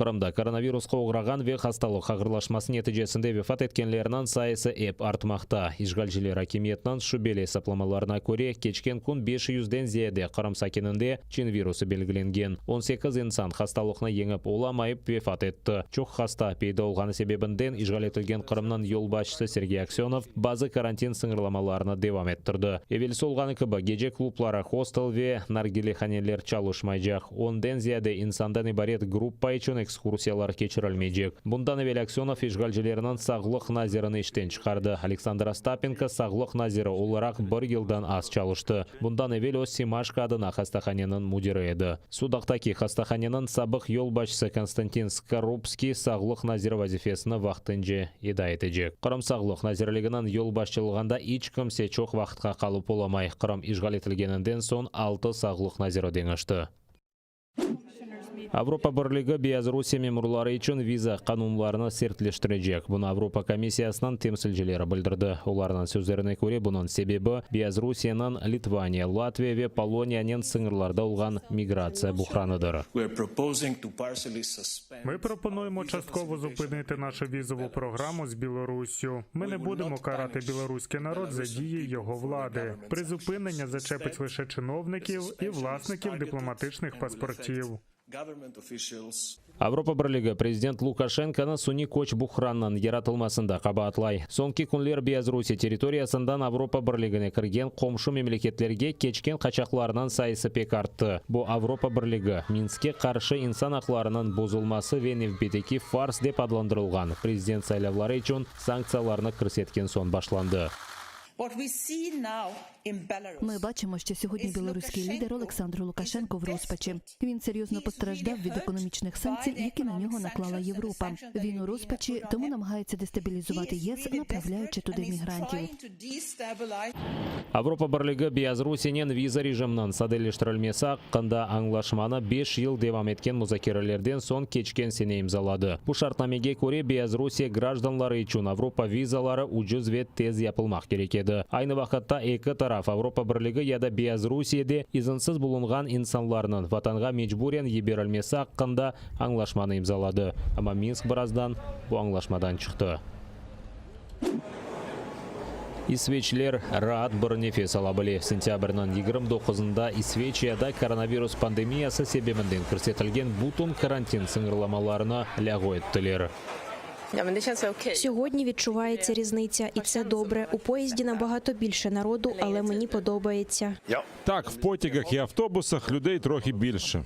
Qırımda koronavirusqa oğrağan ve hastalıq ağırlaşması neticesinde vefat etkenlerniñ sayısı ep artmaqta. İşğalciler akimiyetiniñ şübeli esaplamalarına köre, keçken kün beş yüzden ziyade Qırım sakininde Çin virusı belgilengen. On sekiz insan hastalıqnı yeñip olamayıp vefat etti. Çoq hasta peyda olğanı sebebinden işğal etilgen Qırımnıñ yolbaşçısı Sergey Aksenov bazı karantin sıñırlamalarını devam ettirdi. Evelsi olğanı kibi, gece klubları, hostel ve nargilehaneler çalışmaycaq. Onden ziyade insandan ibaret gruppa içün ekskursiyalar keçirilmeycek. Bundan evel Aksenov işğalcilerniñ sağlıq nazirini işten çıqardı. Aleksandr Ostapenko sağlıq naziri olaraq bir yıldan az çalıştı. Bundan evel o Semaşko adına hastahaneniñ müdiri edi. Sudaqtaki hastahaneniñ sabıq yolbaşçısı Konstantin Skorupskiy sağlıq naziri vazifesini vaqtınca eda etecek. Qırım Sağlıq nazirliginiñ yolbaşçılığında iç kimse çoq vaqıtqa qalıp olamay. Qırım işğal etilgeninden soñ altı sağlıq naziri deñişti. Avropa Birligi Beyazrusiye memurları içün viza qanunlarını sertleştirecek. Bunı Avropa komissiyasınıñ temsilcileri bildirdi. Olarnıñ sözlerine köre, bunıñ sebebi, Beyazrusiyeniñ Litvaniya, Latviya ve Poloniyanen sıñırlarda olğan migratsiya buhranıdır. Ми пропонуємо частково зупинити нашу візову програму з Білоруссю. Ми не будемо карати білоруський народ за дії його влади. Призупинення зачепить лише чиновників і власників дипломатичних паспортів. Avropa Birligi prezident Lukaşenkonı suniy köç buhrannıñ yaratılmasında qabaatlay. Soñki künler Beyazrusiye territoriyasından Avropa Birligine kirgen qomşu memleketlerge keçken qaçaqlarnıñ sayısı pek arttı. Bu Avropa Birligi, Minskke qarşı insan aqlarınıñ bozulması ve nevbetteki fars dep adlandırılğan prezident saylavları içün sanktsiyalarnı kirsetken soñ başlandı. Ми бачимо, що сьогодні білоруський лідер Олександр Лукашенко в розпачі. Він серйозно постраждав від економічних санкцій, які на нього наклала Європа. Він у розпачі, тому намагається дестабілізувати ЄС, направляючи туди мігрантів. Avropa Birligi Beyazrusiyenen viza rejiminiñ sadeleştirilmesi aqqında añlaşmanı beş yıl devam etken muzakerelerden soñ keçken sene imzaladı. Bu şartnamege köre, Beyazrusiye grajdanları içün Avropa vizaları ucuz ve tez yapılmaq kerek edi. Aynı vaqıtta eki taraf Avropa Birligi ya da Beyazrusiyede izinsiz bulunğan insanlarnıñ vatanğa mecburen yiberilmesi aqqında añlaşmanı imzaladı. Amma Minsk birazdan bu añlaşmadan çıqtı. İsveçler raat bir nefes ala bile. Sentâbrniñ 29-ında İsveçiyada koronavirus pandemiyası sebebinden kirsetilgen bütün karantin sıñırlamalarını lâğu ettiler. Сьогодні відчувається різниця, і це добре. У поїзді набагато більше народу, але мені подобається. Так, в потягах і автобусах людей трохи більше.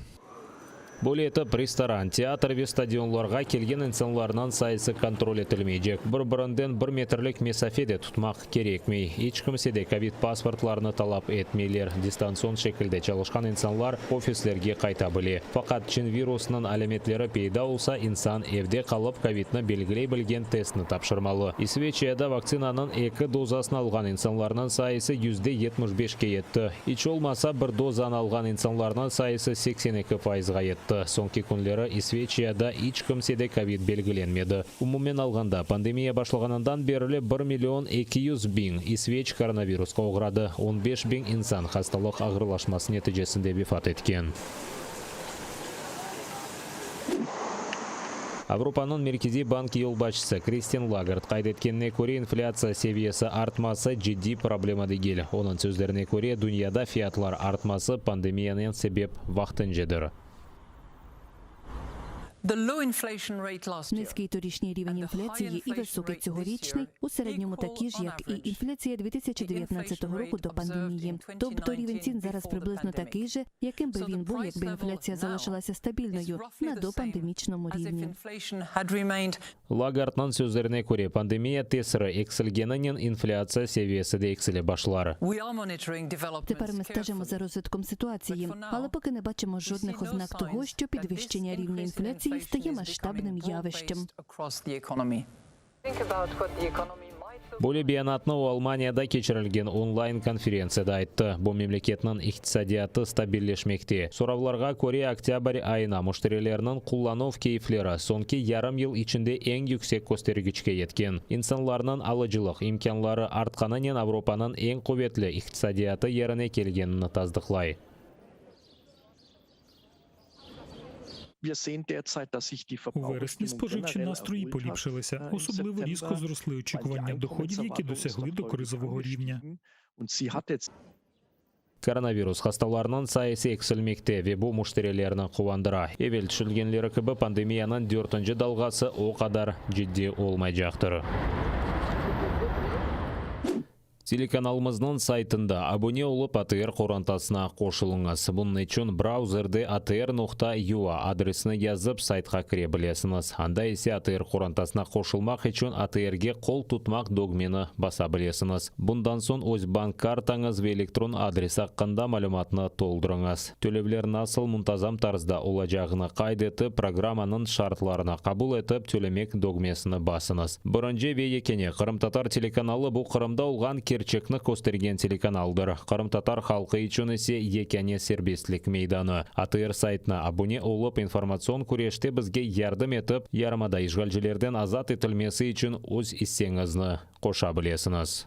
Böyle etip, restoran, teatr ve stadionlarğa kelgen insanlarnıñ sayısı kontrol etilmeycek. Bir-birinden bir metrlik mesafe de tutmaq kerekmey. İç kimse de kovid pasportlarını talap etmeyler. Distantsion şekilde çalışqan insanlar ofislerge qayta bile. Faqat çin virusınıñ alâmetleri peyda olsa, insan evde qalıp, kovidni belgiley bilgen testni tapşırmalı. İsveçiyada vaktsinanıñ eki dozasını alğan insanlarnıñ sayısı %75-ke yetti. İç olmasa bir dozanı alğan insanlarnıñ sayısı 82 fayızğa yetti. Soñki künleri İsveçiyada iç kimsede kovid belgilenmedi. Umumen alğanda, pandemiya başlağanından berli bir million 200 biñ isveç koronavirusqa oğradı, on beş biñ insan hastalıq ağırlaşması neticesinde vefat etken. Avropanıñ Merkeziy bank yolbaşçısı Kristin Lagard qayd etkenine köre, inflâtsiya seviyesi artması ciddiy problema degil. Onıñ sözlerine köre, dünyada fiyatlar artması pandemiyanen sebep vaqtıncadır. Низький торішній рівень інфляції і високий цьогорічний у середньому такі ж, як і інфляція 2019 року до пандемії. Тобто рівень цін зараз приблизно такий же, яким би він був, якби інфляція залишилася стабільною на допандемічному рівні. Lagardnıñ sözlerine köre, pandemiya tesiri eksilgeninen inflâtsiya seviyesi de eksile başlar. Тепер ми стежимо за розвитком ситуації, але поки не бачимо жодних ознак того, що підвищення рівня інфляції стає масштабним явищем. Böyle beyanatnı o Almaniyada keçirilgen online konferentsiyada ayttı. Bu memleketniñ iqtisadiyatı stabilleşmekte. Soravlarğa köre, oktâbr ayına müşterilerniñ qullanuv keyfleri soñki yarım yıl içinde eñ yüksek köstergiçke yetken. İnsanlarnıñ alıcılıq imkânları artqanınen Avropanıñ eñ quvetli iqtisadiyatı yerine kelgenini tasdıqlay. У вересні споживчі настрої поліпшилися. Особливо різко зросли очікування доходів, які досягли докризового рівня. Koronavirus hastalarınıñ sayısı eksilmekte ve bu müşterilerni quvandıra. Evel tüşüngenleri kibi, pandemiyanıñ dörtünci dalğası o qadar ciddiy olmaycaqtır. Telekanalımıznıñ saytında abune olıp, ATR qorantasına qoşulıñız. Bunıñ içün brauzerde atr.ua adresini yazıp, saytqa kire bilesiñiz. Anda ise ATR qorantasına qoşulmaq içün ATRge qol tutmaq dögmeni basa bilesiñiz. Bundan soñ öz bank kartañız ve elektron adresi aqqında malümatnı toldurıñız. Tölevler nasıl muntazam tarzda olacağını qayd etip, programmanıñ şartlarını qabul etip, Tölemek dögmesini basıñız. Birinci ve yekâne qırımtatar telekanalı bu Qırımda olğan kerçekni köstergen telekanaldır. Qırımtatar halqı içün ise yekâne serbestlik meydanı. ATR saytına abune olıp, informatsion küreşte bizge yardım etip, yarımada işğalcilerden azat etilmesi içün öz isseñizni qoşa bilesiñiz.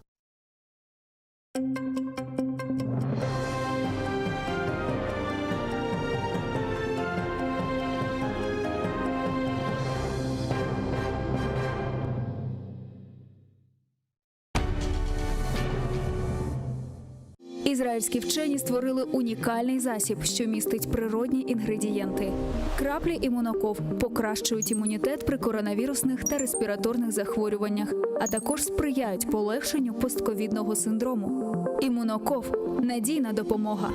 Ізраїльські вчені створили унікальний засіб, що містить природні інгредієнти. Краплі імуноков покращують імунітет при коронавірусних та респіраторних захворюваннях, а також сприяють полегшенню постковідного синдрому. Імуноков надійна допомога.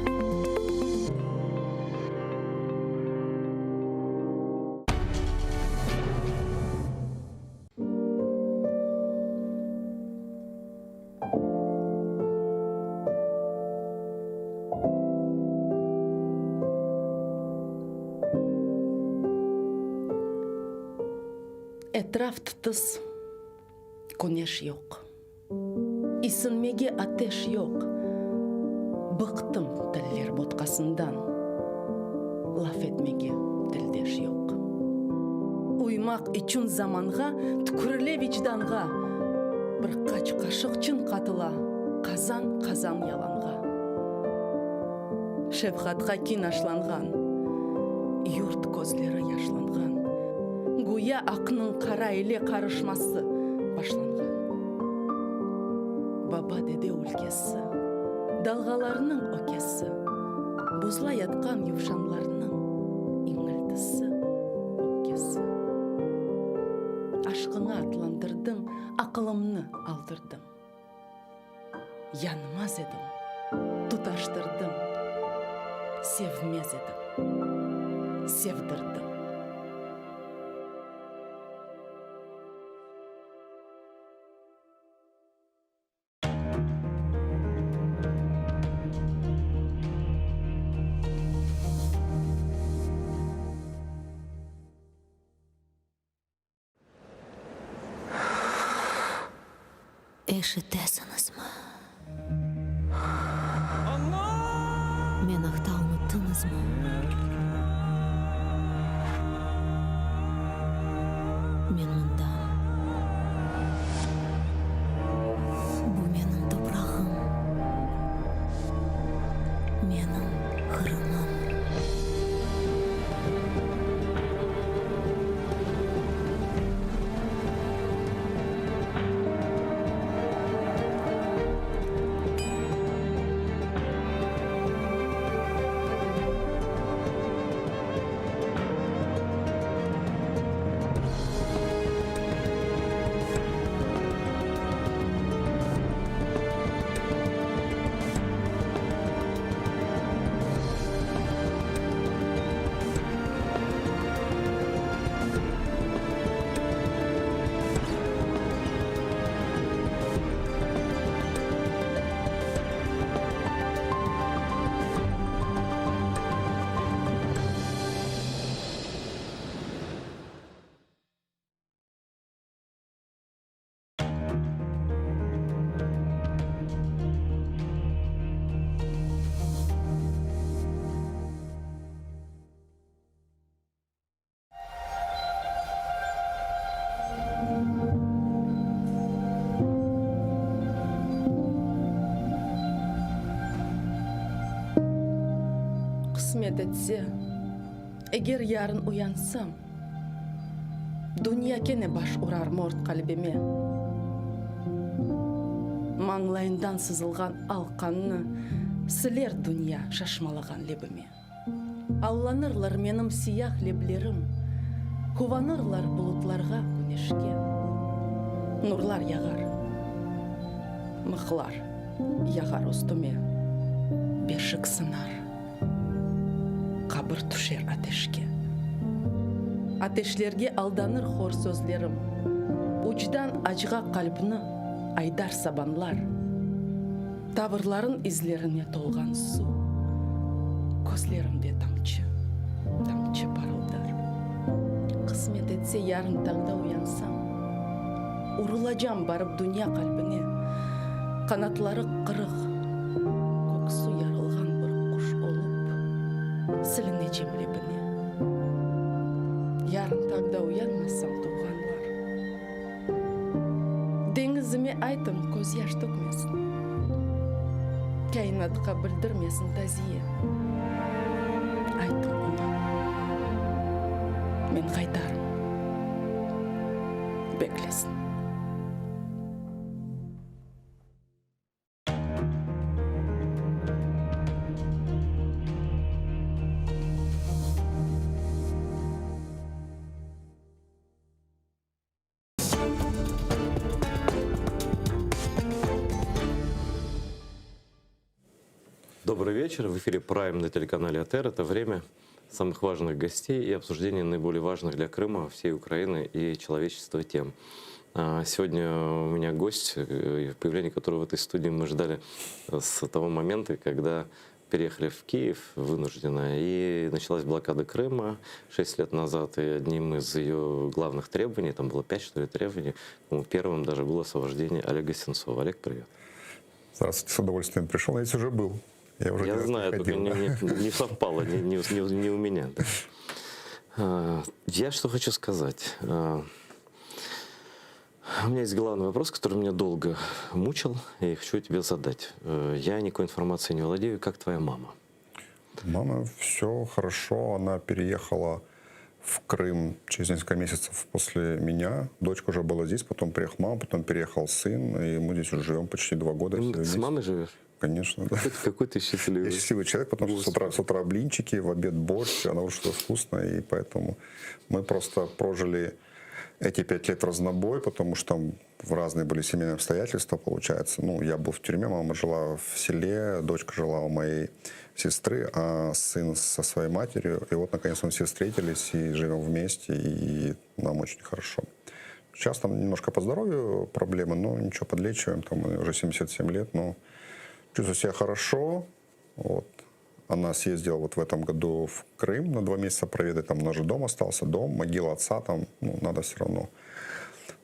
Etraf tıtıs, küneş yoq. İsinmege ateş yoq. Bıqtım tiller botqasından, Laf etmege tildeş yoq. Uymaq içün zamanğa, Tükürile vicdanğa. Bir qaç qaşıq çın qatıla, Qazan-qazan yalanğa. Şefqatqa kin aşlanğan, Yurt közleri yaşlanğan, Güya aqnıñ qara ile qarışması başlanğan. Baba-dede ülkesi, Dalğalarnıñ ökesi, Buzla yatqan yuvşanlarnıñ İñiltisi, öpkesi. Aşqıña atlandırdıñ, Aqılımnı aldırdıñ. Yanmaz edim, tutaştırdım, Sevmez edim, sevdirdim. Eşitesiñizmi? Men aqta unuttıñızmı? Men mındam. Bu menim toprağım, menim Qırımım. Qısmet etse, eger yarın uyansam, Dünya kene baş urar mort qalbime. Mañlayından sızılğan al qannı Siler dünya şaşmalağan lebime. Allanırlar menim siyah leblerim, Quvanırlar bulutlarğa, küneşke. Nurlar yağar, mıhlar yağar üstüme, Beşik sınar, qabir tüşer ateşke. Ateşlerge aldanır hor sözlerim, Ucdan acğa qalbni aydar sabanlar. Tavırların izlerine tolğan suv Közlerimde tamçı, tamçı parıldar. Qısmet etse yarın tañda uyansam, Urulacam barıp dünya qalbine, Qanatları qırıq, köksü yarılğan bir quş olıp, Silinecem lebine. Yarın tañda uyanmasam, tuvğanlar. Deñizime aytıñ, közyaş tökmesin, Kâinatqa bildirmesin taziye. Aytıñ oña, men qaytarım, beklesin. Добрый вечер. В эфире Прайм на телеканале АТР. Это время самых важных гостей и обсуждение наиболее важных для Крыма, всей Украины и человечества тем. А, сегодня у меня гость, э, появление которого в этой студии мы ждали с того момента, когда... переехали в Киев вынужденно, и началась блокада Крыма 6 лет назад, и одним из ее главных требований, там было 5, что ли, требований, по-моему, первым даже было освобождение Олега Сенцова. Олег, привет. Здравствуйте, с удовольствием пришел. Я здесь уже был. Я уже Я один раз знаю, только приходил, не, да. не- не совпало, не, не, не- не у меня. да. А, Я что хочу сказать. А, У меня есть главный вопрос, который меня долго мучил, и хочу тебе задать. Э, Я никакой информацией не владею. Как твоя мама? Мама, все хорошо. Она переехала в Крым через несколько месяцев после меня. Дочка уже была здесь, потом приехала мама, потом переехал сын. И мы здесь уже живем почти два года. все С вместе. мамой живешь? Конечно, да. Какой, какой ты счастливый. Я счастливый человек, потому что с утра, с утра блинчики, в обед борщ, она уж что вкусно, и поэтому мы просто прожили эти пять лет в разнобой, потому что там в разные были семейные обстоятельства, получается. Ну, я был в тюрьме, мама жила в селе, дочка жила у моей сестры, а сын со своей матерью. И вот, наконец, мы все встретились и живем вместе, и нам очень хорошо. Сейчас там немножко по здоровью проблемы, но ничего, подлечиваем, там уже 77 лет, но чувствую себя хорошо. Вот. Она съездила вот в этом году в Крым на два месяца проведать, там наш дом остался, дом, могила отца там, ну, надо все равно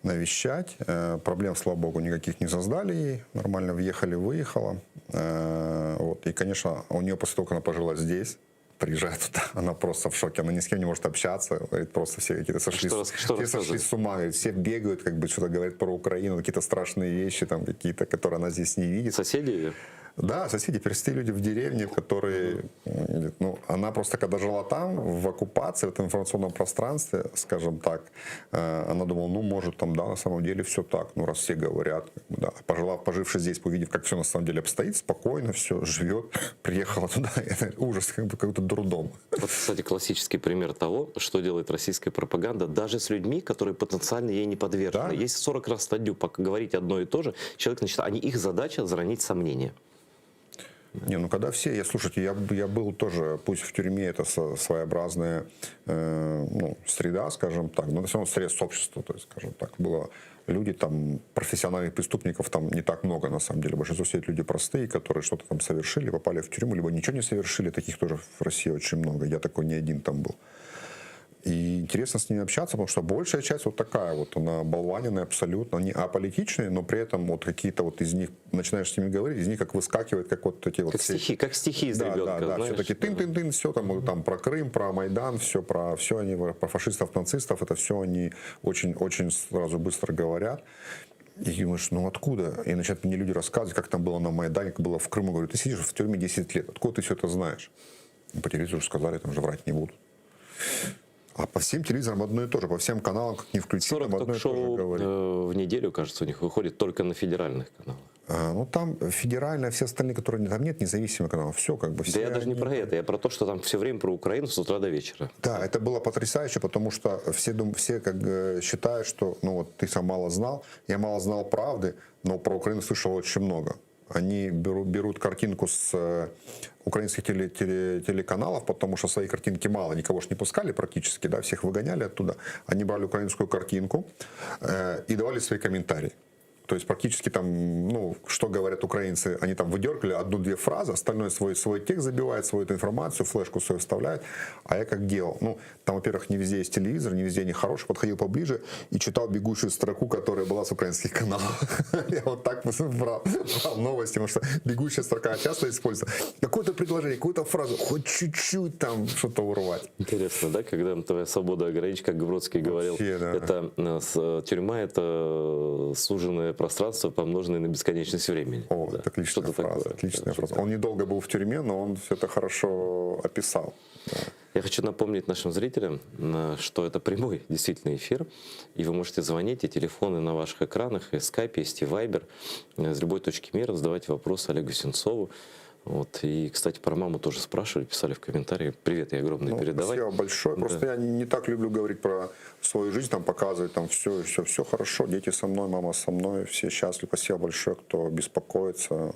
навещать. Э, Проблем, слава богу, никаких не создали ей, нормально въехали, выехала. Э, Вот. И, конечно, у нее после того, как она пожила здесь, приезжает туда, она просто в шоке, она ни с кем не может общаться, говорит, просто все какие-то сошли, Что с- рас- что все сошли рассказывают? с ума, говорит, все бегают, как бы что-то говорят про Украину, какие-то страшные вещи там какие-то, которые она здесь не видит. Соседи ее? Да, соседи, простые люди в деревне, которые, м, ну, она просто когда жила там, в оккупации, в этом информационном пространстве, скажем так, э, она думала, ну, может, там, да, на самом деле все так, ну, раз все говорят, как бы, да. Пожила, поживши здесь, увидев, как все на самом деле обстоит, спокойно все, живет, приехала туда, это ужас, как бы какой-то дурдом. Вот, кстати, классический пример того, что делает российская пропаганда, даже с людьми, которые потенциально ей не подвержены. Если 40 раз на дню пока говорить одно и то же, человек начинает... Они, их задача заронить сомнения. Не, ну когда все, я, слушайте, я, я был тоже, пусть в тюрьме это со- своеобразная э, ну, среда, скажем так, но это все равно срез общества, то есть, скажем так, было люди там, профессиональных преступников там не так много, на самом деле. Большинство сидят люди простые, которые что-то там совершили, попали в тюрьму, либо ничего не совершили, таких тоже в России очень много, я такой не один там был. И интересно с ними общаться, потому что большая часть вот такая вот, она болваненная абсолютно, они аполитичные, но при этом вот какие-то вот из них, начинаешь с ними говорить, из них как выскакивает, как вот эти вот Как все- стихи, как стихи из да, ребенка, Да, да, знаешь? все таки тын-тын-тын, все там, вот там про Крым, про Майдан, все про все они, про фашистов, нацистов, это все они очень-очень сразу быстро говорят. И думаешь, ну откуда? И начинают мне люди рассказывать, как там было на Майдане, как было в Крыму. Говорю, ты сидишь в тюрьме 10 лет, откуда ты все это знаешь? Ну, По телевизору сказали, там же врать не будут. А по всем телевизорам одно и то же, по всем каналам, как ни включи, 40 там одно и то же ток-шоу говорят. э, в неделю, кажется, у них выходит только на федеральных каналах. А, ну там федеральные, все остальные, которые там нет независимых каналов, все как бы. Да Все я даже не они- про это, я про то, что там все время про Украину с утра до вечера. Да, это было потрясающе, потому что все, дум, все как э, считают, что, ну вот ты сам мало знал, я мало знал правды, но про Украину слышал очень много. Они берут, берут картинку с э, украинских теле, теле- телеканалов, потому что своей картинки мало, никого ж не пускали практически, да, всех выгоняли оттуда. Они брали украинскую картинку э, и давали свои комментарии. То есть практически там, ну, что говорят украинцы, они там выдергивали одну-две фразы, остальное свой, свой текст забивает, свою эту информацию, флешку свою вставляет. А я как делал? Ну, там, во-первых, не везде есть телевизор, не везде они хорошие, подходил поближе и читал бегущую строку, которая была с украинских каналов. Я вот так брал, брал новости, потому что бегущая строка часто используется. Какое-то предложение, какую-то фразу, хоть чуть-чуть там что-то урвать. Интересно, да, когда твоя свобода ограничена, как Бродский говорил, это э, с- э, тюрьма это э, суженное пространство, помноженное на бесконечность времени. О, это отличная фраза, отличная фраза. Он недолго был в тюрьме, но он все это хорошо описал. Я хочу напомнить нашим зрителям, э, что это прямой действительно эфир, и вы можете звонить, и телефоны на ваших экранах, и скайп есть, и вайбер. Э, Из любой точки мира задавайте вопросы Олегу Сенцову. Вот. И, кстати, про маму тоже спрашивали, писали в комментарии. Привет ей огромный Ну, передавай. Спасибо большое. Просто Да. я не так люблю говорить про свою жизнь, там показывать, там все, все, все хорошо, дети со мной, мама со мной, все счастливы. Спасибо большое, кто беспокоится.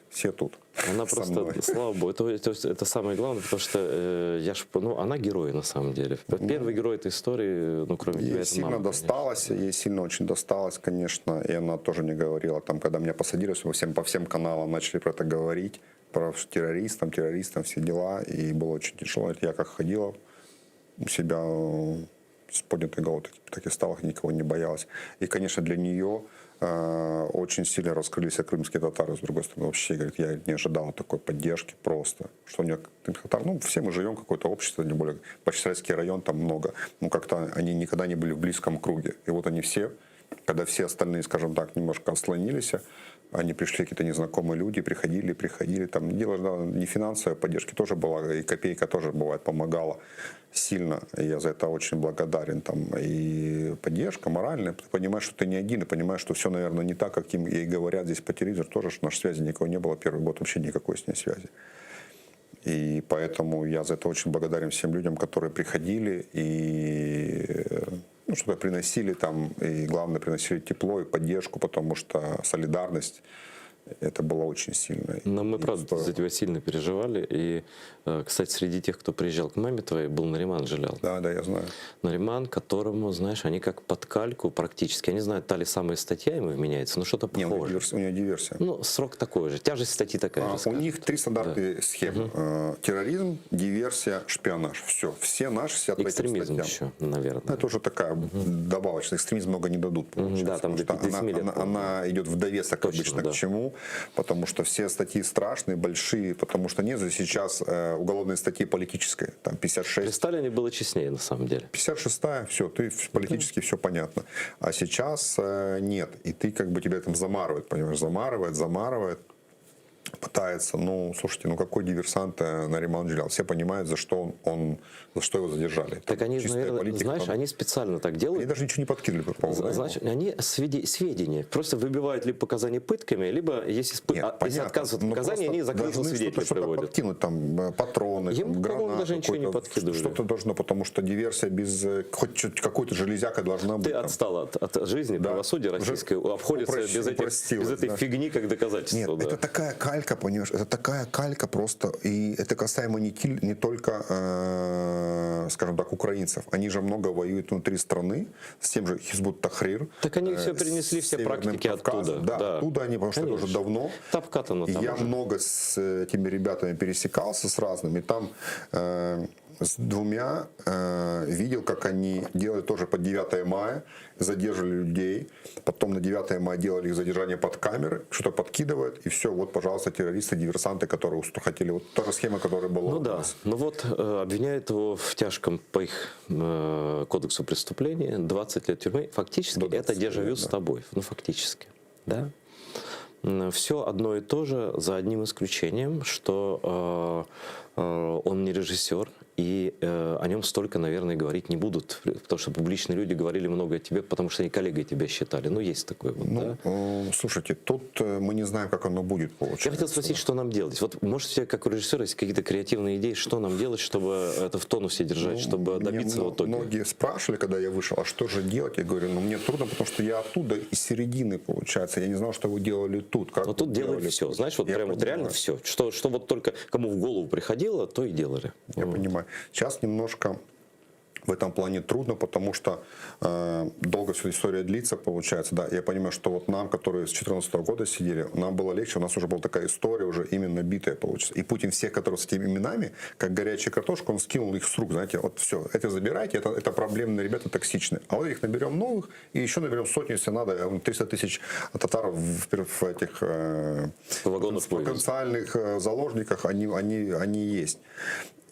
Все тут. Она со просто, мной. слава богу, это, это, это самое главное, потому что э, я ж, ну, она герой на самом деле. Первый герой этой истории, ну, кроме тебя, Ей это сильно мама. досталось, ей сильно очень досталось, конечно, и она тоже не говорила. Там, когда меня посадили, по всем, по всем каналам начали про это говорить. Про террористам, террористам, все дела. И было очень тяжело. Я как ходила у себя э, с поднятой головой, так, так и стала, никого не боялась. И, конечно, для нее э, очень сильно раскрылись крымские татары, с другой стороны. Вообще, говорит, я не ожидала такой поддержки просто. Что у нее крымских татар, ну, все мы живем, какое-то общество, тем более Бахчисарайский район, там много. Ну, как-то они никогда не были в близком круге. И вот они все, когда все остальные, скажем так, немножко отслонились, они пришли, какие-то незнакомые люди, приходили, приходили. Там дело да, не финансовой поддержки тоже была, и копейка тоже, бывает, помогала сильно. И я за это очень благодарен. Там и поддержка моральная. Ты понимаешь, что ты не один, и понимаешь, что все, наверное, не так, как им и говорят здесь по телевизору. Тоже что нашей связи никакой не было. Первый год вообще никакой с ней связи. И поэтому я за это очень благодарен всем людям, которые приходили и э, ну, что-то приносили там, и главное, приносили тепло и поддержку, потому что солидарность это было очень сильно. Но мы, правда, за тебя сильно переживали. И, э, кстати, среди тех, кто приезжал к маме твоей, был Нариман Жалял. Да, да, я знаю. Нариман, которому, знаешь, они как под кальку практически. Я не знаю, та ли самая статья ему вменяется, но что-то Не, у него похоже. диверс- у него диверсия. Ну, срок такой же, тяжесть статьи такая А, же. у скажем. них три стандартные схемы. Э, Терроризм, диверсия, шпионаж. Все. Все наши сидят по этим Экстремизм статьям. еще, наверное. Это уже такая добавочная. Экстремизм много не дадут. получается, Да, там потому до что 50 она, лет, она, она идет в довесок Точно, обычно да. к чему, потому что все статьи страшные, большие, потому что нет же сейчас э, уголовной статьи политической, там 56. При Сталине было честнее, на самом деле. 56-я, все, ты в- политически все понятно. А сейчас э, нет, и ты как бы тебя там замарывает, понимаешь, замарывает, замарывает, пытается, ну, слушайте, ну какой диверсант э, Нариман Джелял? Все понимают, за что он, он за что его задержали. Так они же, чистая наверное, политика, знаешь, там- они специально так делают. Они даже ничего не подкинули, по-моему. да, Значит, они сведи- сведения просто выбивают либо показания пытками, либо если, с пы- а, если Понятно. отказываются от Но показаний, просто они закрытого должны свидетеля что-то, что-то приводят. подкинуть, там, э, патроны, Ему, там, по-моему, гранату даже ничего не какую-то, подкидывали. Что-то должно, потому что диверсия без... э, Хоть чуть какой-то железяка должна быть. Ты там. отстал от, от жизни, правосудия российское обходится упрощ- без, этих, упростилось, без этой да. фигни как доказательства. Нет, да. это такая калька, понимаешь, это такая калька просто, и это касаемо не, киль- не только, э, скажем так, украинцев. Они же много воюют внутри страны с тем же Хизбут Тахрир. Так они э, все принесли, с все Северным практики Кавказом. оттуда. Да, оттуда они, потому что это уже Конечно. давно. Обкатано И там я уже. много с этими ребятами пересекался, с разными. Там э, с двумя э, видел, как они делали тоже под 9 мая, задерживали людей, потом на 9 мая делали их задержание под камеры, что-то подкидывают, и все, вот, пожалуйста, террористы, диверсанты, которые устро- хотели. Вот та же схема, которая была Ну у да, нас. ну вот э, обвиняют его в тяжком по их э, кодексу преступления 20 лет тюрьмы. Фактически это дежавю с тобой, ну фактически, да. Все одно и то же, за одним исключением, что э, э, он не режиссер, и э, о нем столько, наверное, говорить не будут, потому что публичные люди говорили много о тебе, потому что они коллегой тебя считали. Ну, есть такое вот, Ну, да? э, слушайте, тут э, мы не знаем, как оно будет получаться. Я хотел спросить, что нам делать. Вот, может, у тебя, как у режиссера, есть какие-то креативные идеи, что нам делать, чтобы это в тонусе держать, Ну, чтобы мне добиться мно- в итоге? Многие спрашивали, когда я вышел, а что же делать? Я говорю, ну мне трудно, потому что я оттуда, из середины, получается. Я не знал, что вы делали тут. Как Но тут вы делали все, знаешь, вот Я прям вот понимаю. реально все. Что, что вот только кому в голову приходило, то и делали. Я понимаю. Сейчас немножко в этом плане трудно, потому что э, долго вся история длится, получается, да. Я понимаю, что вот нам, которые с 2014 года сидели, нам было легче, у нас уже была такая история уже именно битая, получается. И Путин всех, которые с этими именами, как горячая картошка, он скинул их с рук, знаете, вот все, это забирайте, это, это проблемные ребята, токсичные. А вот их наберем новых, и еще наберем сотню, если надо, э, 300 тысяч татар в, в этих э, Вагонах поезда. потенциальных э, заложниках, они, они, они есть.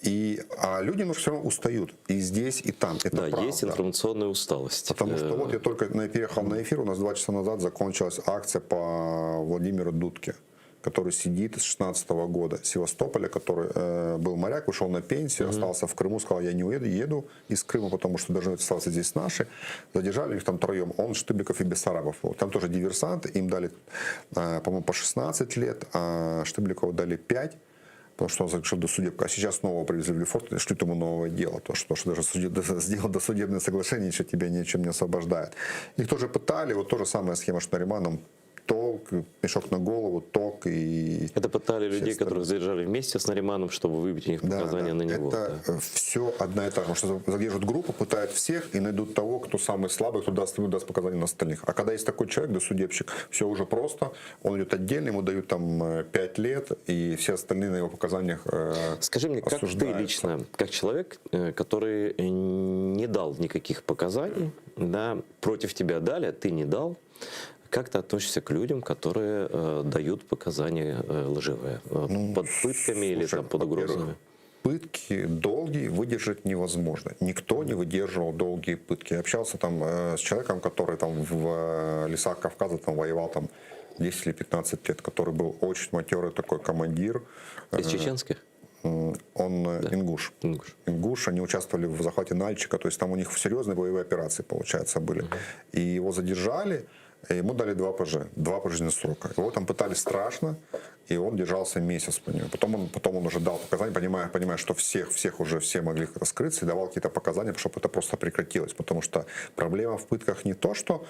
И, а люди немножко все равно устают. И здесь, и там. Это Да, правда. есть информационная усталость. Потому что Э, вот я только на- переехал на эфир, у нас два часа назад закончилась акция по Владимиру Дудке, который сидит с 16 года, Севастополя, который э, был моряк, ушел на пенсию, остался в Крыму, сказал, я не уеду, еду из Крыма, потому что должны остаться здесь наши. Задержали их там троем, он, Штыбиков и Бессарабов. Вот. Там тоже диверсанты, им дали, э, по-моему, по 16 лет, а Штыбликову дали 5 потому что он заключил досудебку. А сейчас снова привезли в Лефорт и шлют ему новое дело. То, что, что даже суде- сделал досудебное соглашение, еще тебя ни о чем не освобождает. Их тоже пытали. Вот та же самая схема, что Нариманом. Толк, мешок на голову, ток и... Это пытали людей, которых задержали вместе с Нариманом, чтобы выбить у них показания на него. Это да. все одна и та же. Потому что задержат группу, пытают всех и найдут того, кто самый слабый, кто даст, ему даст показания на остальных. А когда есть такой человек, досудебщик, все уже просто, он идет отдельно, ему дают там 5 лет, и все остальные на его показаниях э, Скажи мне, как ты лично, как человек, э, который не дал никаких показаний, да, против тебя дали, а ты не дал, как ты относишься к людям, которые э, дают показания э, лживые? Э, ну, под пытками или там, под угрозами? Пытки долгие выдержать невозможно. Никто не выдерживал долгие пытки. Я общался там э, с человеком, который там в э, лесах Кавказа там воевал там 10 или 15 лет, который был очень матерый такой командир. Из чеченских? Он да. ингуш. Ингуш. Ингуш, они участвовали в захвате Нальчика, то есть там у них серьезные боевые операции, получается, были. Угу. И его задержали, Ему дали 2 ПЖ, 2 пожизненных срока. Его там пытали страшно, и он держался месяц по нему. Потом он, потом он уже дал показания, понимая, понимая, что всех, всех уже все могли как-то скрыться, и давал какие-то показания, чтобы это просто прекратилось. Потому что проблема в пытках не то, что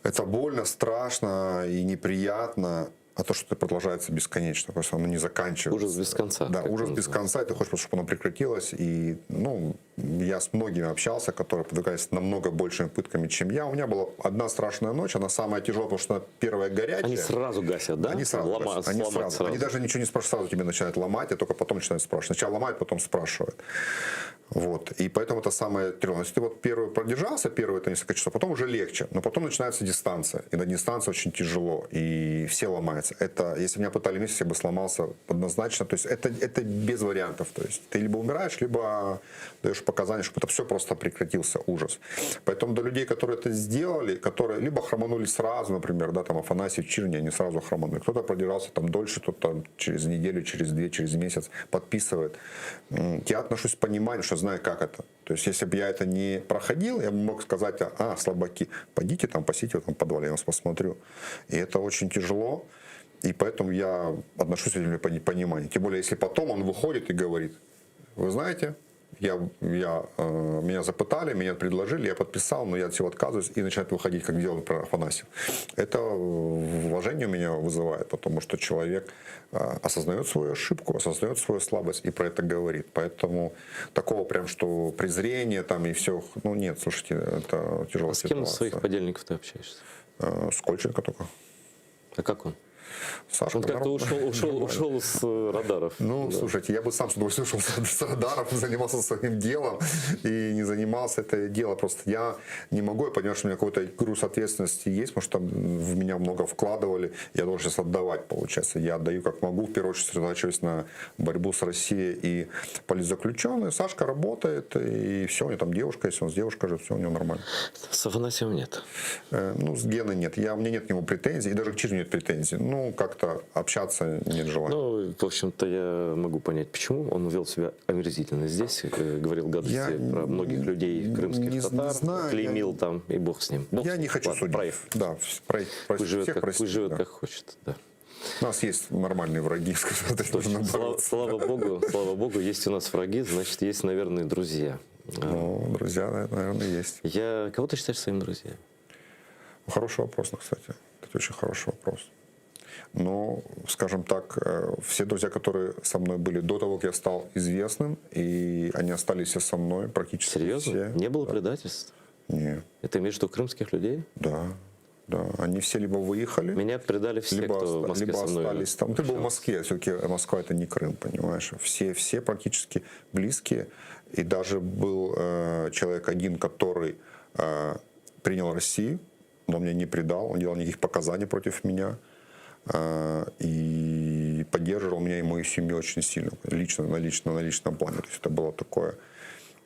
это больно, страшно и неприятно, а то, что это продолжается бесконечно, просто оно не заканчивается. Ужас без конца. Да, ужас без конца, и ты хочешь, чтобы оно прекратилось. И, ну, я с многими общался, которые подвергались намного большими пытками, чем я. У меня была одна страшная ночь, она самая тяжелая, потому что она первая горячая. Они сразу гасят, да? Они сразу Лома, гасят. Они сразу. сразу. Они даже ничего не спрашивают, сразу тебе начинают ломать, а только потом начинают спрашивать. Сначала ломают, потом спрашивают. Вот. И поэтому это самое тяжелое. Если ты вот первую продержался, первые это несколько часов, потом уже легче, но потом начинается дистанция. И на дистанции очень тяжело, и все ломаются. Это, если меня пытали месяц, я бы сломался однозначно. То есть это, это без вариантов. То есть ты либо умираешь, либо даешь показания, чтобы это все просто прекратился ужас. Поэтому до людей, которые это сделали, которые либо хроманули сразу, например, да, там Афанасий Чирни, они сразу хроманули. Кто-то продержался там дольше, кто-то там через неделю, через две, через месяц подписывает. Я отношусь с пониманием, что знаю, как это. То есть, если бы я это не проходил, я бы мог сказать, а, слабаки, пойдите там, посидите в этом подвале, я вас посмотрю. И это очень тяжело. И поэтому я отношусь к этим пониманием. Тем более, если потом он выходит и говорит, вы знаете, я, я, э, меня запытали, меня предложили, я подписал, но я от всего отказываюсь, и начинает выходить, как делал, например, Афанасьев. Это уважение у меня вызывает, потому что человек э, осознает свою ошибку, осознает свою слабость и про это говорит. Поэтому такого прям, что презрение там и все, ну нет, слушайте, это тяжелая а с кем из своих подельников ты общаешься? Э, с Кольченко только. А как он? Сашка, Он как-то ушел, ушел, ушел с э, радаров. Ну, да. слушайте, я бы сам с удовольствием ушел с радаров, занимался своим делом и не занимался это дело. Просто я не могу, я понимаю, что у меня какой-то груз ответственности есть, потому что в меня много вкладывали, я должен сейчас отдавать, получается. Я отдаю как могу, в первую очередь сосредотачиваюсь на борьбу с Россией и политзаключенные. Сашка работает, и все, у него там девушка, если он с девушкой живет, все у него нормально. С Афанасьевым нет? Э, ну, с Геной нет. Я, у меня нет к нему претензий, и даже к Чижу нет претензий. Ну, как-то общаться нет желания. Ну, в общем-то, я могу понять, почему. Он вел себя омерзительно здесь, э, говорил гадости я про многих людей, крымских не, татар, не знаю, клеймил я... там, и бог с ним. Бог я с ним. не хочу Ладно, судить. Проехал. Да, про, про, пусть живет, всех как, простить, пусть живет да. как хочет, да. У нас есть нормальные враги, с которыми нужно Слава, бороться. слава богу, слава богу, есть у нас враги, значит, есть, наверное, друзья. Ну, друзья, наверное, есть. Я... Кого ты считаешь своими друзьями? Хороший вопрос, кстати. Это очень хороший вопрос. Но, скажем так, э, все друзья, которые со мной были до того, как я стал известным, и они остались все со мной практически Серьезно? все. Не было да. предательств? Нет. Это имеешь в виду крымских людей? Да. Да, они все либо выехали. Меня предали все, либо, кто в Москве либо со мной остались там. Ты был в Москве, все-таки Москва это не Крым, понимаешь? Все, все практически близкие. И даже был э, человек один, который э, принял Россию, но меня не предал, он делал никаких показаний против меня. Э, и поддерживал меня и мою семью очень сильно, лично, на лично, на личном плане. То есть это было такое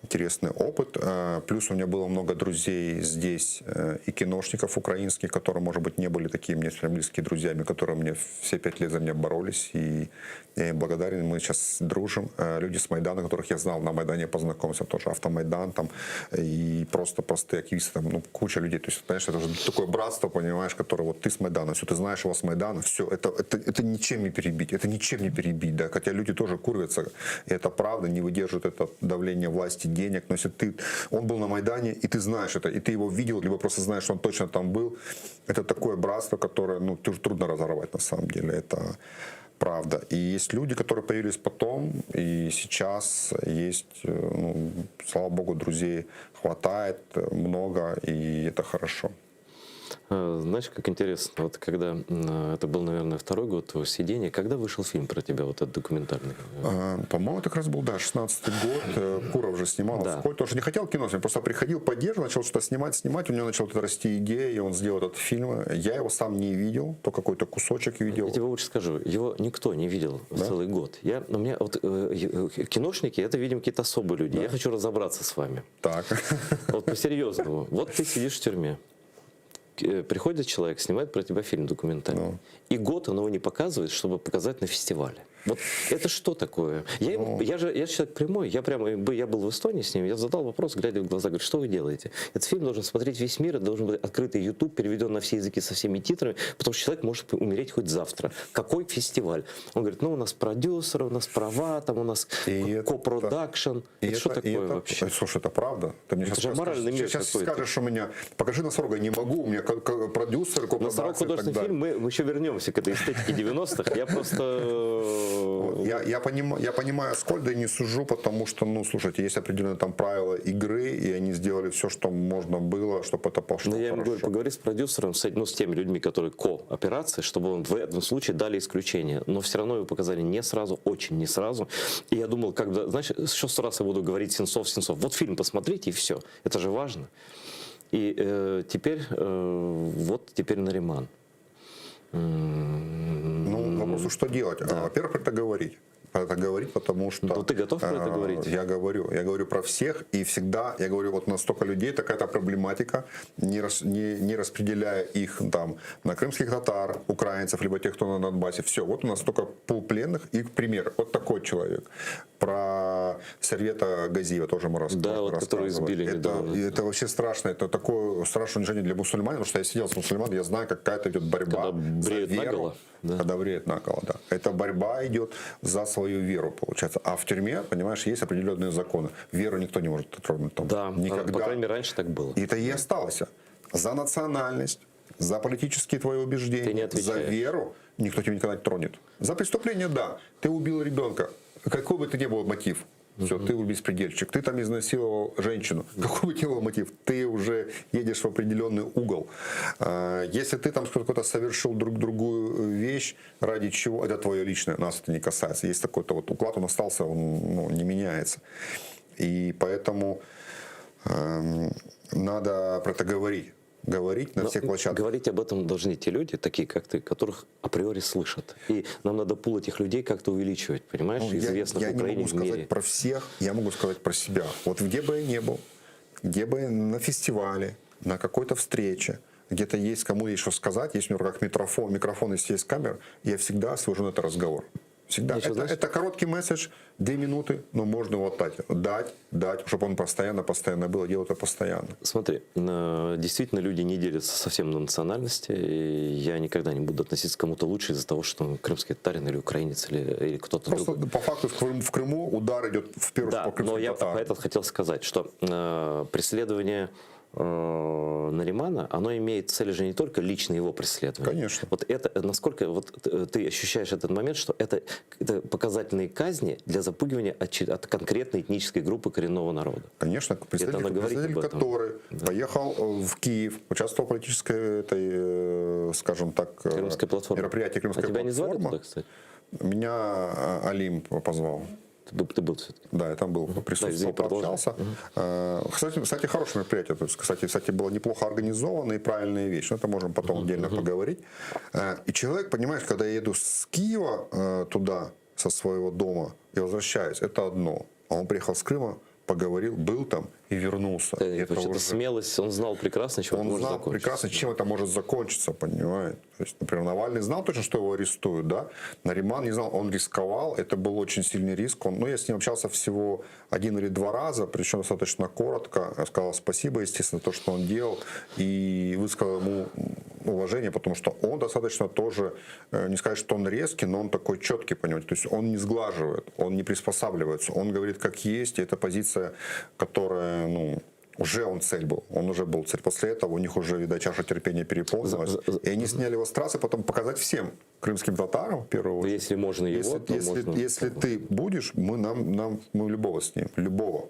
интересный опыт. Э, Плюс у меня было много друзей здесь э, и киношников украинских, которые, может быть, не были такими мне прям близкими друзьями, которые мне все пять лет за меня боролись, и я им благодарен. Мы сейчас дружим. Э, Люди с Майдана, которых я знал, на Майдане познакомился тоже, Автомайдан там, и просто простые активисты, там, ну, куча людей. То есть, понимаешь, это уже такое братство, понимаешь, которое вот ты с Майдана, все, ты знаешь его с Майдана, все, это, это, это ничем не перебить, это ничем не перебить, да, хотя люди тоже курвятся, и это правда, не выдерживают это давление власти. денег, но если ты, он был на Майдане, и ты знаешь это, и ты его видел, либо просто знаешь, что он точно там был, это такое братство, которое, ну, трудно разорвать на самом деле, это правда. И есть люди, которые появились потом, и сейчас есть, э, ну, слава богу, друзей хватает э, много, и это хорошо. А, знаешь, как интересно, вот когда, это был, наверное, второй год твоего сидения, когда вышел фильм про тебя, вот этот документальный? А, по-моему, это как раз был, да, 16-й год, э, Куров же снимал, да. Тоже не хотел кино снимать, просто приходил, поддерживал, начал что-то снимать, снимать, у него начала расти идея, и он сделал этот фильм. Я его сам не видел, то какой-то кусочек видел. Я тебе лучше скажу, его никто не видел да? целый год. Я, у меня вот э, э, киношники, это, видимо, какие-то особые люди. Да. Я хочу разобраться с вами. Так. Вот по-серьезному. Вот ты сидишь в тюрьме. Э, приходит человек, снимает про тебя фильм документальный. Ну. И год он его не показывает, чтобы показать на фестивале. Вот это что такое? Я, ему, ну. я же я человек прямой, я прямо, я был в Эстонии с ним, я задал вопрос, глядя в глаза, говорю, что вы делаете? Этот фильм должен смотреть весь мир, это должен быть открытый YouTube, переведен на все языки со всеми титрами, потому что человек может умереть хоть завтра. Какой фестиваль? Он говорит, ну у нас продюсеры, у нас права, там у нас копродакшн. Это, это что такое это, вообще? Слушай, это правда. Ты мне это сейчас, же моральный мир сейчас скажешь у меня, покажи носорога, не могу, у меня продюсер, Носорог художественный фильм, мы, мы еще вернемся к этой эстетике 90-х. Я просто вот. Я, я, поним, я понимаю Аскольда и не сужу, потому что, ну, слушайте, есть определенные там правила игры, и они сделали все, что можно было, чтобы это пошло Но я ему говорю, поговори с продюсером, с, ну, с теми людьми, которые ко-операции, чтобы он в этом случае дали исключение. Но все равно его показали не сразу, очень не сразу. И я думал, когда, знаешь, еще сто раз я буду говорить Сенцов, Сенцов. Вот фильм посмотрите, и все. Это же важно. И э, теперь, э, вот теперь Нариман. Ну, вопрос, что делать? Да. Во-первых, про это говорить. Про это говорить, потому что... Ну, ты готов про это говорить? Я говорю. Я говорю про всех, и всегда, я говорю, вот настолько людей, такая-то проблематика, не, рас, не, не распределяя их там на крымских татар, украинцев, либо тех, кто на Донбассе. Все, вот у нас столько пул пленных, и пример, вот такой человек. Про Сервета Газиева тоже мы рас, да, вот, который избили это, недавно. Это вообще страшно, это такое страшное унижение для мусульман, потому что я сидел с мусульманами, я знаю, какая это идет борьба Когда бреют за веру. Наголо, да. Когда бреют наголо, да. Эта борьба идет за свою веру, получается. А в тюрьме, понимаешь, есть определенные законы. Веру никто не может тронуть там. Да, никогда. по крайней мере, раньше так было. И это и осталось. За национальность, за политические твои убеждения, за веру никто тебя никогда не тронет. За преступление, да. Ты убил ребенка. Какой бы ты ни был мотив, все, ты беспредельщик, ты там изнасиловал женщину. Какой бы ни был мотив, ты уже едешь в определенный угол. А, если ты там какой-то совершил друг другую вещь, ради чего, это твое личное, нас это не касается. Есть такой-то вот уклад, он остался, он ну, не меняется. И поэтому эм, надо про это говорить. Говорить на Но всех площадках. Говорить об этом должны те люди, такие как ты, которых априори слышат. И нам надо пул этих людей как-то увеличивать, понимаешь, ну, известных я, я в Украине, не могу в мире. сказать про всех, я могу сказать про себя. Вот где бы я ни был, где бы я на фестивале, на какой-то встрече, где-то есть кому есть что сказать, есть у меня в руках микрофон, микрофон, если есть камера, я всегда свожу на это разговор. Всегда. Еще, Это, знаешь, это короткий месседж, две минуты, но можно его дать. Дать, дать, чтобы он постоянно, постоянно был, делал это постоянно. Смотри, действительно люди не делятся совсем на национальности. И я никогда не буду относиться к кому-то лучше из-за того, что он крымский татарин или украинец или, или кто-то Просто другой. по факту в Крым, в Крыму удар идет в первую да, по крымским но я татарам. про это хотел сказать, что э, преследование э, Наримана, оно имеет цель же не только лично его преследование. Конечно. Вот это, насколько вот ты ощущаешь этот момент, что это, это показательные казни для запугивания от, от конкретной этнической группы коренного народа. Конечно, представитель, это представитель который да. поехал в Киев, участвовал в политической, этой, скажем так, Крымская платформа. мероприятии Крымская а тебя платформа. не звали туда, кстати? Меня Алим позвал. Ты, ты был все-таки? Да, я там был, присутствовал, да, пообщался. Угу. Кстати, кстати, хорошее мероприятие. То есть, кстати, кстати, было неплохо организовано и правильная вещь. Но это можем потом отдельно угу. поговорить. И человек, понимаешь, когда я еду с Киева туда, со своего дома, и возвращаюсь, это одно. А он приехал с Крыма, поговорил, был там и вернулся. Да, это уже... смелость, он знал прекрасно, чем он это может знал закончиться. прекрасно, чем это может закончиться, понимаете? То есть, например, Навальный знал точно, что его арестуют, да? Нариман не знал, он рисковал, это был очень сильный риск. Он, ну, я с ним общался всего один или два раза, причем достаточно коротко. Я сказал спасибо, естественно, то, что он делал, и высказал ему... уважение, потому что он достаточно тоже, э, не сказать, что он резкий, но он такой четкий, понимаете, то есть он не сглаживает, он не приспосабливается, он говорит как есть, и это позиция, которая, ну, уже он цель был, он уже был цель. После этого у них уже, видать, чаша терпения переполнилась. И они сняли его с трассы, потом показать всем крымским татарам, в первую очередь. Если можно его, если, то если, можно. если ты будешь, мы, нам, нам, мы любого снимем, любого.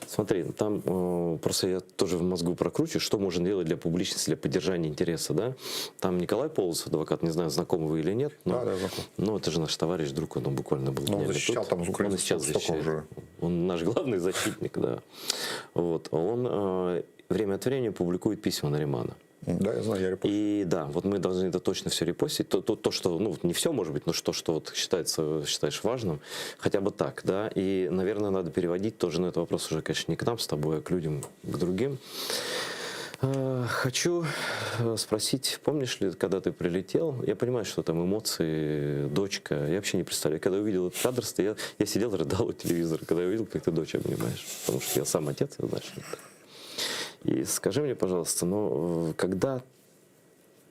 Смотри, там э, просто я тоже в мозгу прокручиваю, что можно делать для публичности, для поддержания интереса, да? Там Николай Полозов, адвокат, не знаю, знакомый вы или нет, но, Да, да, знаком. но это же наш товарищ, друг, он буквально был Но он днями защищал тут. там Он и украинцев сейчас столько защищает. уже. Он наш главный защитник, да. Вот, он э, время от времени публикует письма Наримана. Да, я знаю, я репостил. И да, вот мы должны это точно все репостить. То, то, то, что, ну, не все, может быть, но что, что вот считается, считаешь важным, хотя бы так, да. И, наверное, надо переводить тоже, но это вопрос уже, конечно, не к нам с тобой, а к людям, к другим. Э, Хочу э, спросить, помнишь ли, когда ты прилетел? Я понимаю, что там эмоции, дочка. Я вообще не представляю. Когда увидел этот кадр, я, я сидел, рыдал у телевизора, когда я увидел, как ты дочь обнимаешь. Потому что я сам отец, я знаю, что это такое. И скажи мне, пожалуйста, ну, э, когда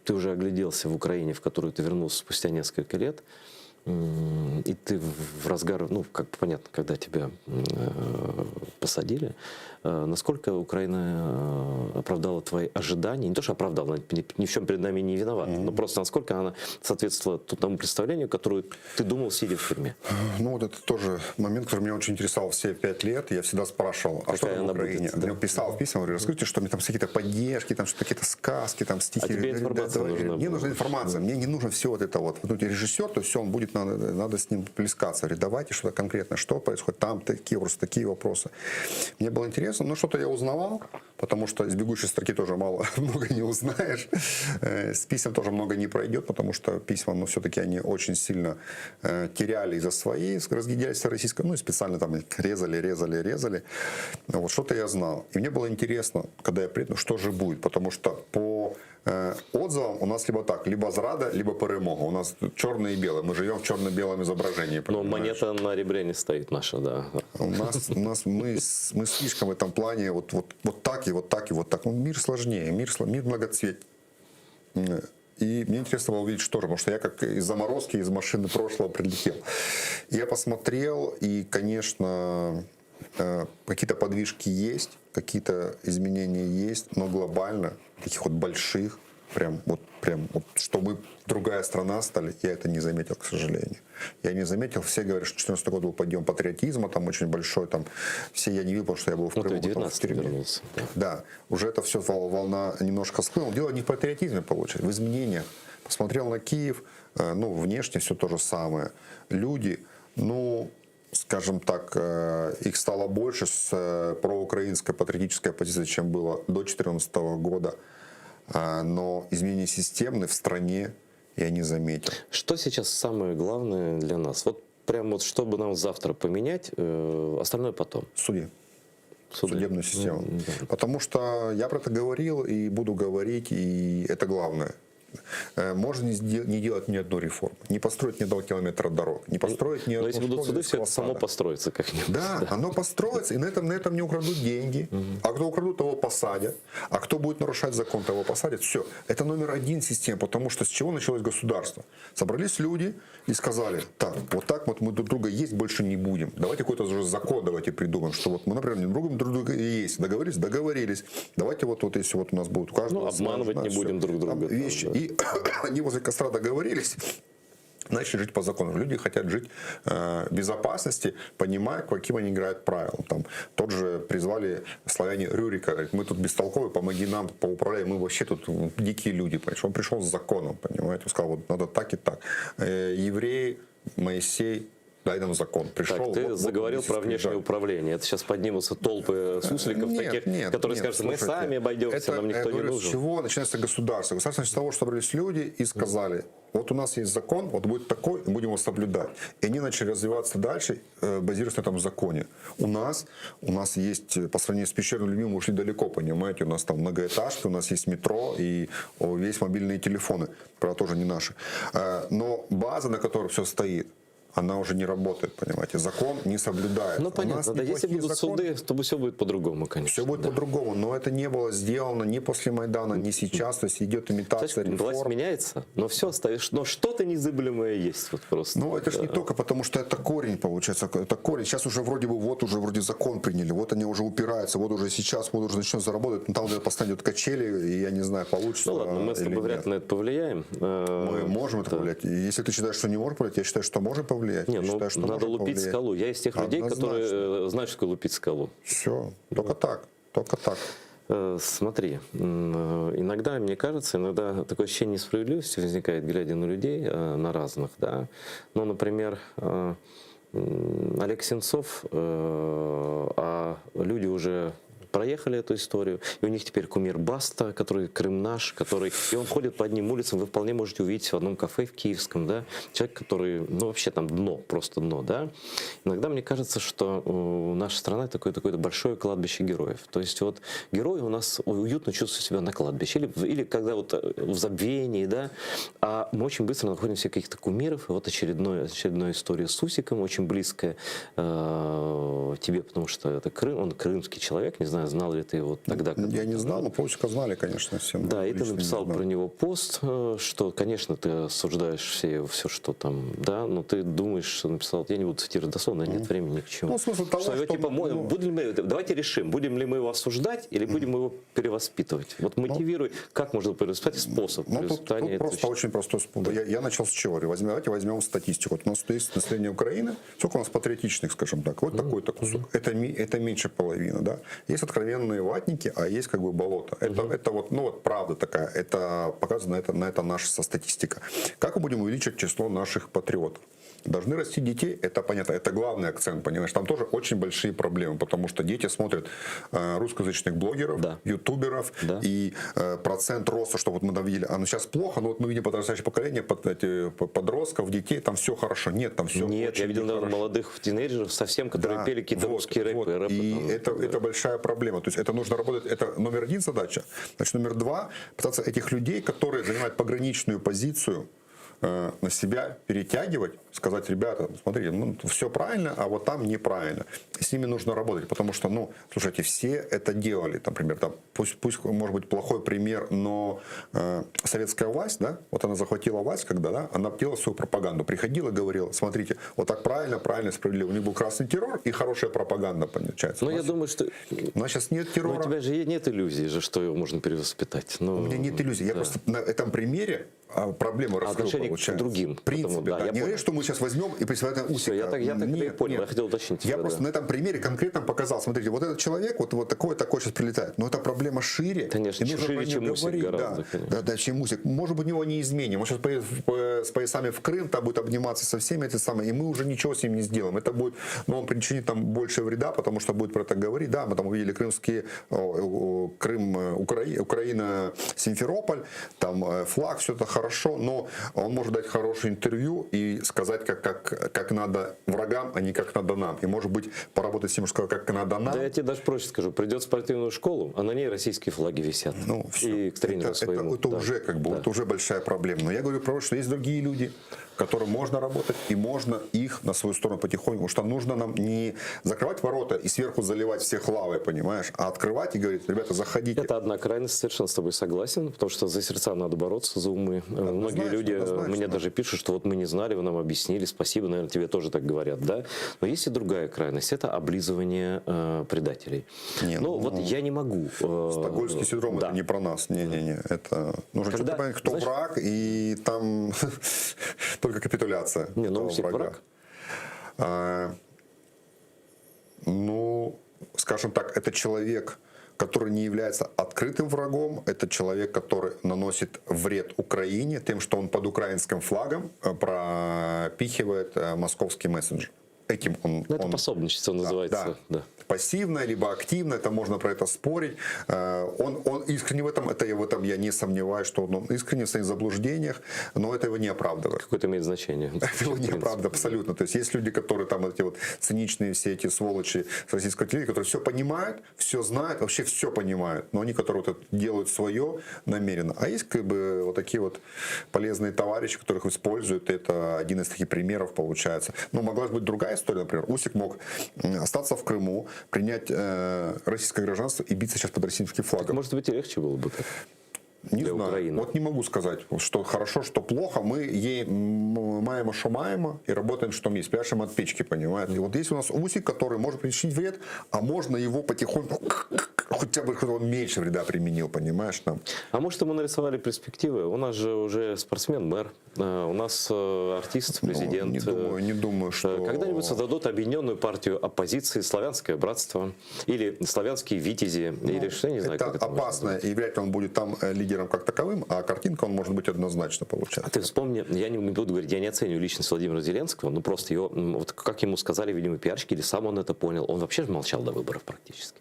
ты уже огляделся в Украине, в которую ты вернулся спустя несколько лет, м, и ты в разгар, ну, как понятно, когда тебя м, э, посадили, э, насколько Украина э, оправдала твои ожидания? Не то, что оправдала, она ни, ни в чем перед нами не виновата, но просто насколько она соответствовала тому представлению, которое ты думал, сидя в тюрьме? Ну, вот это тоже момент, который меня очень интересовал все пять лет. Я всегда спрашивал, а что Какая там в она Украине? будет, да. Я писал в письма, говорю, расскажите, что мне там какие-то поддержки, там что-то какие-то сказки, там стихи. А тебе Говорю, да, информация давай. нужна Мне была? нужна информация, мне не нужно все вот это вот. Вот режиссер, то есть все, он будет, надо, надо с ним плескаться. Говорит, давайте что-то конкретно, что происходит там, такие вопросы, такие вопросы. Мне было интересно, но что-то я узнавал, потому что из бегущей строки тоже мало, много не узнаешь. Э, С писем тоже много не пройдет, потому что письма, ну, все-таки они очень сильно э, теряли из-за своей разгильдяйства российской, ну, и специально там их резали, резали, резали. Ну, Вот что-то я знал. И мне было интересно, когда я приеду, что же будет, потому что по э, отзывам у нас либо так, либо зрада, либо перемога. У нас черное и белое. Мы живем в черно-белом изображении. Но понимаешь? монета на ребре не стоит наша, да. У нас, у нас мы, с- мы слишком в этом плане вот, вот, вот так и вот так и вот так. Ну, мир сложнее, мир, сло- мир многоцветный. И мне интересно было увидеть, что же, потому что я как из заморозки, из машины прошлого прилетел. Я посмотрел, и, конечно, э, какие-то подвижки есть, какие-то изменения есть, но глобально таких вот больших, прям вот, прям вот, что мы другая страна стали, я это не заметил, к сожалению. Я не заметил, все говорят, что 14 год был подъем патриотизма, там очень большой, там все я не видел, потому что я был в Ну, ты Крыму, в потом в 19 тюрьме. вернулся. Да. Да, уже это все волна немножко схлынула. Дело не в патриотизме, получается, в изменениях. Посмотрел на Киев, э, ну, внешне все то же самое. Люди, ну, скажем так, э, их стало больше с э, проукраинской патриотической позицией, чем было до 2014 года. А, Но изменения системные в стране я не заметил. Что сейчас самое главное для нас? Вот прям вот, чтобы нам завтра поменять, э, остальное потом. Суди. Суды. Судебную систему. Ну, да. Потому что я про это говорил и буду говорить, и это главное. Э, Можно не сде- не делать ни одну реформу, не построить ни одного километра дорог, не построить ни Но одну если будут школу, суды, ни все это детского само сада. построится как-нибудь. Да, оно построится, и на этом, на этом не украдут деньги. А кто украдут, того посадят. А кто будет нарушать закон, того посадят. Все. Это номер один система, потому что с чего началось государство? Собрались люди и сказали, так, вот так вот мы друг друга есть больше не будем. Давайте какой-то уже закон давайте придумаем, что вот мы, например, не друг друг друга есть. Договорились? Договорились. Давайте вот, вот если вот у нас будет у каждого... Ну, обманывать своя не жена, будем всё. друг друга, Там там, вещи. да. И они возле костра договорились, начали жить по закону. Люди хотят жить э, в безопасности, понимая, по каким они играют правилам. Там тот же призвали славяне Рюрика, говорит, мы тут бестолковые, помоги нам, поуправляй, мы вообще тут дикие люди. Понимаешь? Он пришел с законом, понимаете, он сказал, вот надо так и так. Э, евреи, Моисей, дай нам закон. Пришел, Так, ты вот- вот заговорил здесь про внешнее скрижали. управление. Это сейчас поднимутся толпы сусликов Нет, таких, нет, которые нет, скажут, мы слушайте, сами обойдемся, это, нам я никто не говорю, нужен. С чего начинается государство? Государство начинается с того, что собрались люди и сказали, вот у нас есть закон, вот будет такой, и будем его соблюдать. И они начали развиваться дальше, э, базируясь на этом законе. У нас, у нас есть, э, по сравнению с пещерными людьми, мы ушли далеко, понимаете, у нас там многоэтажки, у нас есть метро и о, есть мобильные телефоны, правда, тоже не наши. Э, Но база, на которой все стоит, она уже не работает, понимаете. Закон не соблюдается. Ну, У нас понятно, да, если неплохие будут законы. суды, то все будет по-другому, конечно. Все будет по-другому, но это не было сделано ни после Майдана, ни сейчас. То есть идет имитация Знаешь, власть реформ. меняется, но все остаешь, но что-то незыблемое есть вот просто. Ну, это же не Да. только потому, что это корень, получается. Это корень. Сейчас уже вроде бы, вот уже вроде закон приняли, вот они уже упираются, вот уже сейчас, вот уже начнет заработать. Но там уже постоянно идут качели, и я не знаю, получится Ну ладно, мы с или тобой вряд нет. ли на это повлияем. Мы можем это повлиять. И если ты считаешь, что не можем повлиять, я считаю, что можем повлиять. Не, Я ну считаю, что надо можем лупить повлиять. скалу. Я из тех людей, которые Однозначно. э, знают, что такое лупить скалу. Все, только так, только так. Э, Смотри, м, э, иногда, мне кажется, иногда такое ощущение несправедливости возникает, глядя на людей, э, на разных, да. Ну, например, э, м, Олег Сенцов, э, а люди уже проехали эту историю, и у них теперь кумир Баста, который Крым наш, который... И он ходит по одним улицам, вы вполне можете увидеть в одном кафе в Киевском, да, человек, который, ну, вообще там дно, просто дно, да. Иногда мне кажется, что э, наша страна такое такое большое кладбище героев. То есть вот герои у нас уютно чувствуют себя на кладбище, или, или когда вот э, в забвении, да, а мы очень быстро находим себе каких-то кумиров, и вот очередной, очередная история с Усиком, очень близкая э, тебе, потому что это Крым, он крымский человек, не знаю, знал ли ты его тогда. когда Я не знал, но Паусика знали, конечно, все. но да, и ты лично не написал знал. про него пост, э, что, конечно, ты осуждаешь все, все, что там, да, но ты думаешь, что написал, я не буду цитировать дословно, нет времени ни к чему. Ну, смысл того, что, его, что, типа, мо- ну- будем ли мы, давайте решим, будем ли мы его осуждать или будем его перевоспитывать. Вот мотивируй, как можно перевоспитать, способ Ну, тут, тут перевоспитания. это просто очень простой способ. Я, я начал с чего? Говорю, Возьмем, давайте возьмем статистику. Вот у нас есть население Украины, сколько у нас патриотичных, скажем так, вот такой-то кусок. Это, ми- это меньше половины, да. Есть откровенные ватники, а есть как бы болото. Это, это вот, ну вот правда такая, это показано, это, на это наша со- статистика. Как мы будем увеличивать число наших патриотов? Должны расти детей, это понятно, это главный акцент, понимаешь? Там тоже очень большие проблемы, потому что дети смотрят э, русскоязычных блогеров, ютуберов, и э, процент роста, что вот мы там видели, а ну сейчас плохо, но вот мы видим подрастающее поколение, под, эти, подростков, детей, там все хорошо. Нет, там все Нет, я видел недавно молодых тинейджеров совсем, которые Да, пели какие-то вот, русские рэпы. вот. рэпы И там. это, это большая проблема. То есть это нужно работать, это номер один задача. Значит, номер два, пытаться этих людей, которые занимают пограничную позицию, э, на себя перетягивать, сказать, ребята, смотрите, ну, все правильно, а вот там неправильно. С ними нужно работать, потому что, ну, слушайте, все это делали, там, например, там, пусть, пусть, может быть, плохой пример, но э, советская власть, да, вот она захватила власть, когда, да, она делала свою пропаганду, приходила, говорила, смотрите, вот так правильно, правильно, справедливо. У них был красный террор и хорошая пропаганда, получается. Ну, У я нас- думаю, что... У нас сейчас нет террора. Но у тебя же нет иллюзии же, что его можно перевоспитать. Ну, У меня нет иллюзий. Я да. просто на этом примере а, проблему раскрыл, Отношение к получается. другим. В принципе, Потому, да, да. я Не понял. говорю, что мы сейчас возьмем и представим Усика. Всё, я так, я так это и Нет, понял. нет. Я хотел уточнить. Я тебя, просто да. на этом примере конкретно показал. Смотрите, вот этот человек, вот, вот такой, такой сейчас прилетает. Но это проблема шире. Конечно, и нужно шире, про нее чем Усик говорить, гораздо, да. конечно. Да, да, чем Усик. Может быть, его не изменим. Он сейчас поедет в- с поясами в Крым, там будет обниматься со всеми эти самые, и мы уже ничего с ним не сделаем. Это будет, ну, он причинит там больше вреда, потому что будет про это говорить. Да, мы там увидели крымские, о, о, Крым, э, Укра- Украина, Симферополь, там э, флаг, все это хорошо, но он может дать хорошее интервью и сказать, как, как, как надо врагам, а не как надо нам. И, может быть, поработать с ним, сказать, как надо нам. Да я тебе даже проще скажу. Придет в спортивную школу, а на ней российские флаги висят. Ну, И к тренеру это, своему. это, это да. уже как бы Да. это уже большая проблема. Но я говорю про то, что есть другие люди, которым можно работать, и можно их на свою сторону потихоньку. Потому что нужно нам не закрывать ворота и сверху заливать всех лавой, понимаешь, а открывать и говорить, ребята, заходите. Это одна крайность, совершенно с тобой согласен, потому что за сердца надо бороться, за умы. Э, Многие люди э, однозначно. мне даже пишут, что вот мы не знали, вы нам объяснили, спасибо, наверное, тебе тоже так говорят, да? Но есть и другая крайность, это облизывание э, предателей. Не, ну, вот я не могу. э, Стокгольмский синдром да. это не про нас. Не-не-не. Это нужно Когда, четко понять, кто знаешь- враг, и там только капитуляция. Не, ну этого Усик врага. враг. А, ну, скажем так, это человек, который не является открытым врагом, это человек, который наносит вред Украине тем, что он под украинским флагом э, пропихивает э, московский мессенджер. Этим он... Ну, это он, пособничество называется. Да, да. Пассивное, либо активное, это можно про это спорить. Э, Он, он искренне в этом, это я в этом я не сомневаюсь, что он искренне в своих заблуждениях, но это его не оправдывает. Какое-то имеет значение. Это его не оправдывает абсолютно. То есть есть люди, которые там эти вот циничные все эти сволочи с российского телевидения, которые все понимают, все знают, вообще все понимают, но они, которые вот это делают свое намеренно. А есть как бы вот такие вот полезные товарищи, которых используют. Это один из таких примеров получается. Ну, могла же быть другая история, например. Усик мог м, остаться в Крыму, принять э, российское гражданство и биться сейчас под российским флагом. Может быть, и легче было бы так. Не для знаю. Украины. Вот не могу сказать, что хорошо, что плохо. Мы ей м, маемо, что маемо, и работаем, что есть. Пляшем от печки, понимаете? И вот есть у нас Усик, который может причинить вред, а можно его потихоньку хотя бы, чтобы он меньше вреда применил, понимаешь, нам. А может, ему нарисовали перспективы? У нас же уже спортсмен-мэр, э, у нас э, артист, президент. Ну, не думаю, не думаю, что... Когда-нибудь создадут объединенную партию оппозиции «Славянское братство» или «Славянские витязи», или что, я не знаю, это как это можно опасно, и вряд ли он будет там э, лидером как таковым, а картинка он может быть однозначно получать. А ты вспомни, я не буду говорить, я не оцениваю личность Владимира Зеленского, но просто его, м, вот как ему сказали, видимо, пиарщики, или сам он это понял, он вообще же молчал до выборов практически.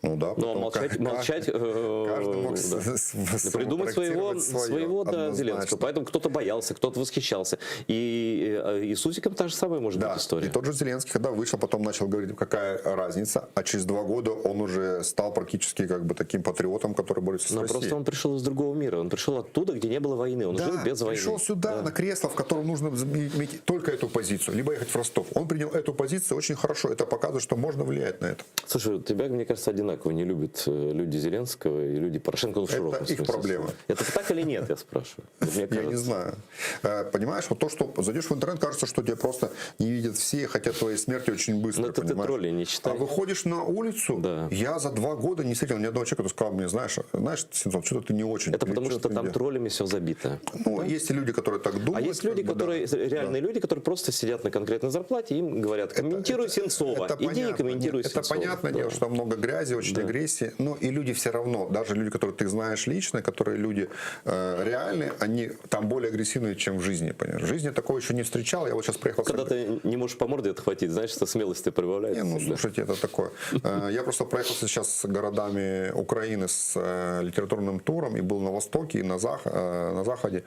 Ну да. Но потом молчать, ка- молчать, э, каждый мог да. с- с- придумать своего, спроектировать своё, своего да, однозначно. Зеленского. Поэтому кто-то боялся, кто-то восхищался. И, э, и с Усиком та же самая может быть история. И тот же Зеленский, когда вышел, потом начал говорить, какая разница, а через два года он уже стал практически как бы таким патриотом, который борется с Но Россией. просто он пришел из другого мира. Он пришел оттуда, где не было войны. Он да, жил без войны. пришел сюда, на кресло, в котором нужно иметь только эту позицию, либо ехать в Ростов. Он принял эту позицию очень хорошо. Это показывает, что можно влиять на это. Слушай, тебя, мне кажется, одинаково не любят э, люди Зеленского и люди Порошенко ну, в Это широком их смысле проблема. слова. Это так или нет, я спрашиваю. Вот мне Я не кажется. знаю. Э, Понимаешь, вот то, что зайдешь в интернет, кажется, что тебя просто не видят все и хотят твоей смерти очень быстро. Но это ты понимаешь? троллей не читай. А выходишь на улицу, я за два года не встретил ни одного человека, который сказал мне, знаешь, знаешь, Сенцов, что-то ты не очень. Это Или потому, что-то что ты там не- троллями все забито. Ну, есть и люди, которые так думают. А есть люди, как бы, да. которые, реальные люди, которые просто сидят на конкретной зарплате, им говорят, комментируй Сенцова, Это иди и понятно. комментируй Нет, Это Сенцова. понятное Да. дело, что там много грязи, очень агрессии. Но и люди все равно, даже люди, которые ты знаешь лично, которые люди э, реальные, они там более агрессивные, чем в жизни. Понимаешь? В жизни такого еще не встречал. Я вот сейчас приехал... с Когда ты не можешь по морде отхватить, знаешь, что смелости прибавляется. Не, ну всегда. слушайте, это такое. Э, Я просто проехался сейчас с городами Украины с э, литературным туром и был на Востоке, и на, Зах- э, на Заходе.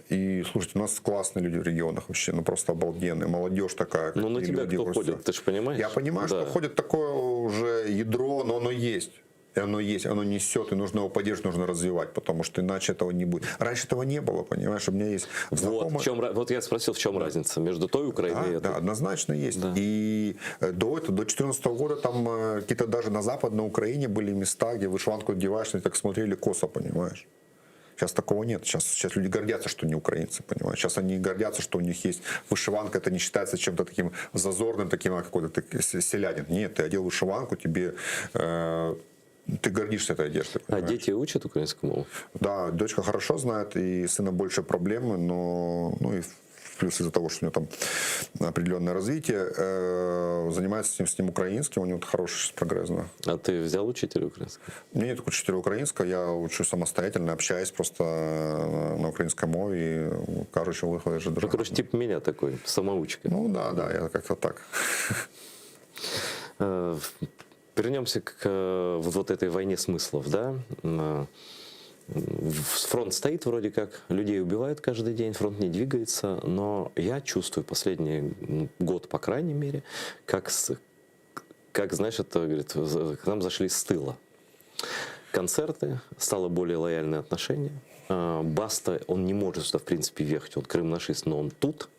И слушайте, у нас классные люди в регионах вообще, ну просто обалденные. Молодежь такая. Ну, на какие тебя люди кто просто. ходит, ты же понимаешь? Я понимаю, Да. что ходит такое уже ядро, но оно есть. И оно есть, оно несет, и нужно его поддерживать, нужно развивать, потому что иначе этого не будет. Раньше этого не было, понимаешь? У меня есть Вот, знакомые... в чем, ра- вот я спросил, в чем разница между той Украиной и Да, этой. да, однозначно есть. И э, до этого, до 2014 года там э, какие-то даже на Западной Украине были места, где вышиванку одеваешь, и так смотрели косо, понимаешь? Сейчас такого нет. Сейчас, сейчас люди гордятся, что не украинцы, понимаешь? Сейчас они гордятся, что у них есть вышиванка. Это не считается чем-то таким зазорным, таким, а какой-то ты с- селянин. Нет, ты одел вышиванку, тебе... э, ты гордишься этой одеждой. А дети учат украинскую мову? Да, дочка хорошо знает, и сына больше проблемы, но ну и плюс из-за того, что у него там определенное развитие, э, занимается с ним, с ним украинским, у него хороший сейчас прогресс, да. А ты взял учителя украинского? У меня нет учителя украинского, я учу самостоятельно, общаюсь просто э, на украинской мове, и кажу, що виходить дуже Ну, короче, тип меня такой, самоучка. Ну да, да, я как-то так. Э, Вернемся к э, вот вот этой войне смыслов, да? Э, в- Фронт стоит вроде как, людей убивают каждый день, фронт не двигается, но я чувствую последний м, год, по крайней мере, как, с- как знаешь, это, говорит, за- к нам зашли с тыла. Концерты, стало более лояльное отношение. Э, Баста, он не может сюда, в принципе, въехать, он крым-нашист, но он тут.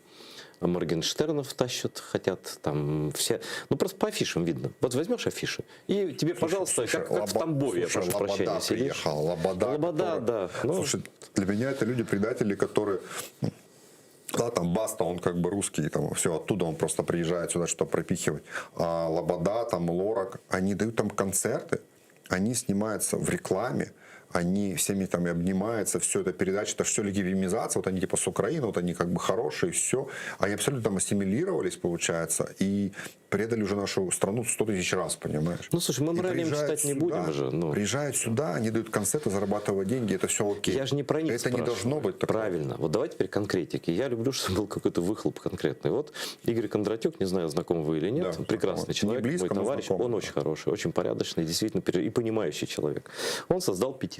Моргенштернов тащат, хотят там все. Ну просто по афишам видно. Вот возьмешь афиши, и тебе, пожалуйста, Слушай, как, как в Лоба- Тамбове, я слушай, прошу Лобода прощения, сидишь. приехала, Лобода. Лобода, которая- да. Ну, Слушай, для меня это люди-предатели, которые... Да, там Баста, он как бы русский, там все оттуда, он просто приезжает сюда что-то пропихивать. А Лобода, там Лорак, они дают там концерты. Они снимаются в рекламе, они всеми там и обнимаются, все это передача, это все легитимизация, вот они типа с Украины, вот они как бы хорошие, все. Они абсолютно там ассимилировались, получается, и предали уже нашу страну 100 тысяч раз, понимаешь? Ну, слушай, мы И моралем приезжают читать не будем сюда, же, ну. Приезжают сюда, они дают концерты, зарабатывают деньги, это все окей. Я же не про них Это не спрашиваю. должно быть такого. Правильно. Вот давай теперь конкретики. Я люблю, чтобы был какой-то выхлоп конкретный. Вот Игорь Кондратюк, не знаю, знаком вы или нет, Да, прекрасный знаком. человек, Не близко, мой но товарищ, знаком, он очень хороший, очень порядочный, действительно пере- и понимающий человек. Он создал петицию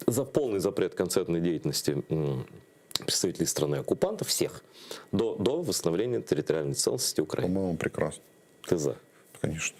за полный запрет концертной деятельности м, представителей страны-оккупантов всех до, до восстановления территориальной целостности Украины. По-моему, прекрасно. Ты за? Конечно.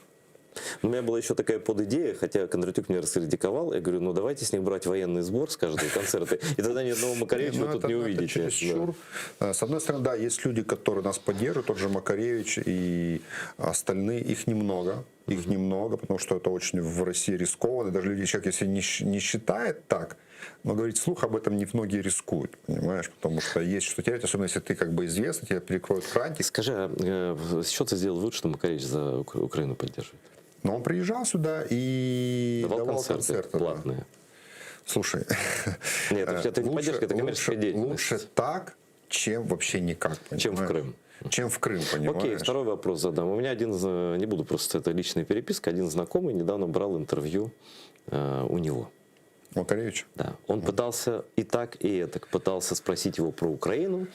У меня была еще такая подидея, хотя Кондратюк меня раскритиковал. Я говорю, ну давайте с них брать военный сбор с каждого концерта, и тогда ни одного Макаревича Не, вы ну тут это- не ну это увидите. чересчур. Э, С одной стороны, да, есть люди, которые нас поддерживают, тот же Макаревич и остальные, их немного. Их немного, потому что это очень в России рискованно. Даже люди, человек, если не, щ- не считает так, но говорить вслух об этом не многие рискуют, понимаешь? Потому что есть что терять, особенно если ты как бы известный, тебя перекроют крантик. Скажи, а э, с чего ты сделал вывод, что Макаревич за Укра- Украину поддерживает? Но он приезжал сюда и Давал давал, концерты концерты, да. платные. Слушай, Нет, это, это не лучше- поддержка, это коммерческая лучше, деятельность. Лучше так, чем вообще никак. Чем в понимаешь? Крым. Чем в Крым, понимаешь? Окей, второй вопрос задам. У меня один, э, не буду просто, это личная переписка, один знакомый недавно брал интервью э, у него. Макаревич? Да. Он пытался и так, и этак, пытался спросить его про Украину.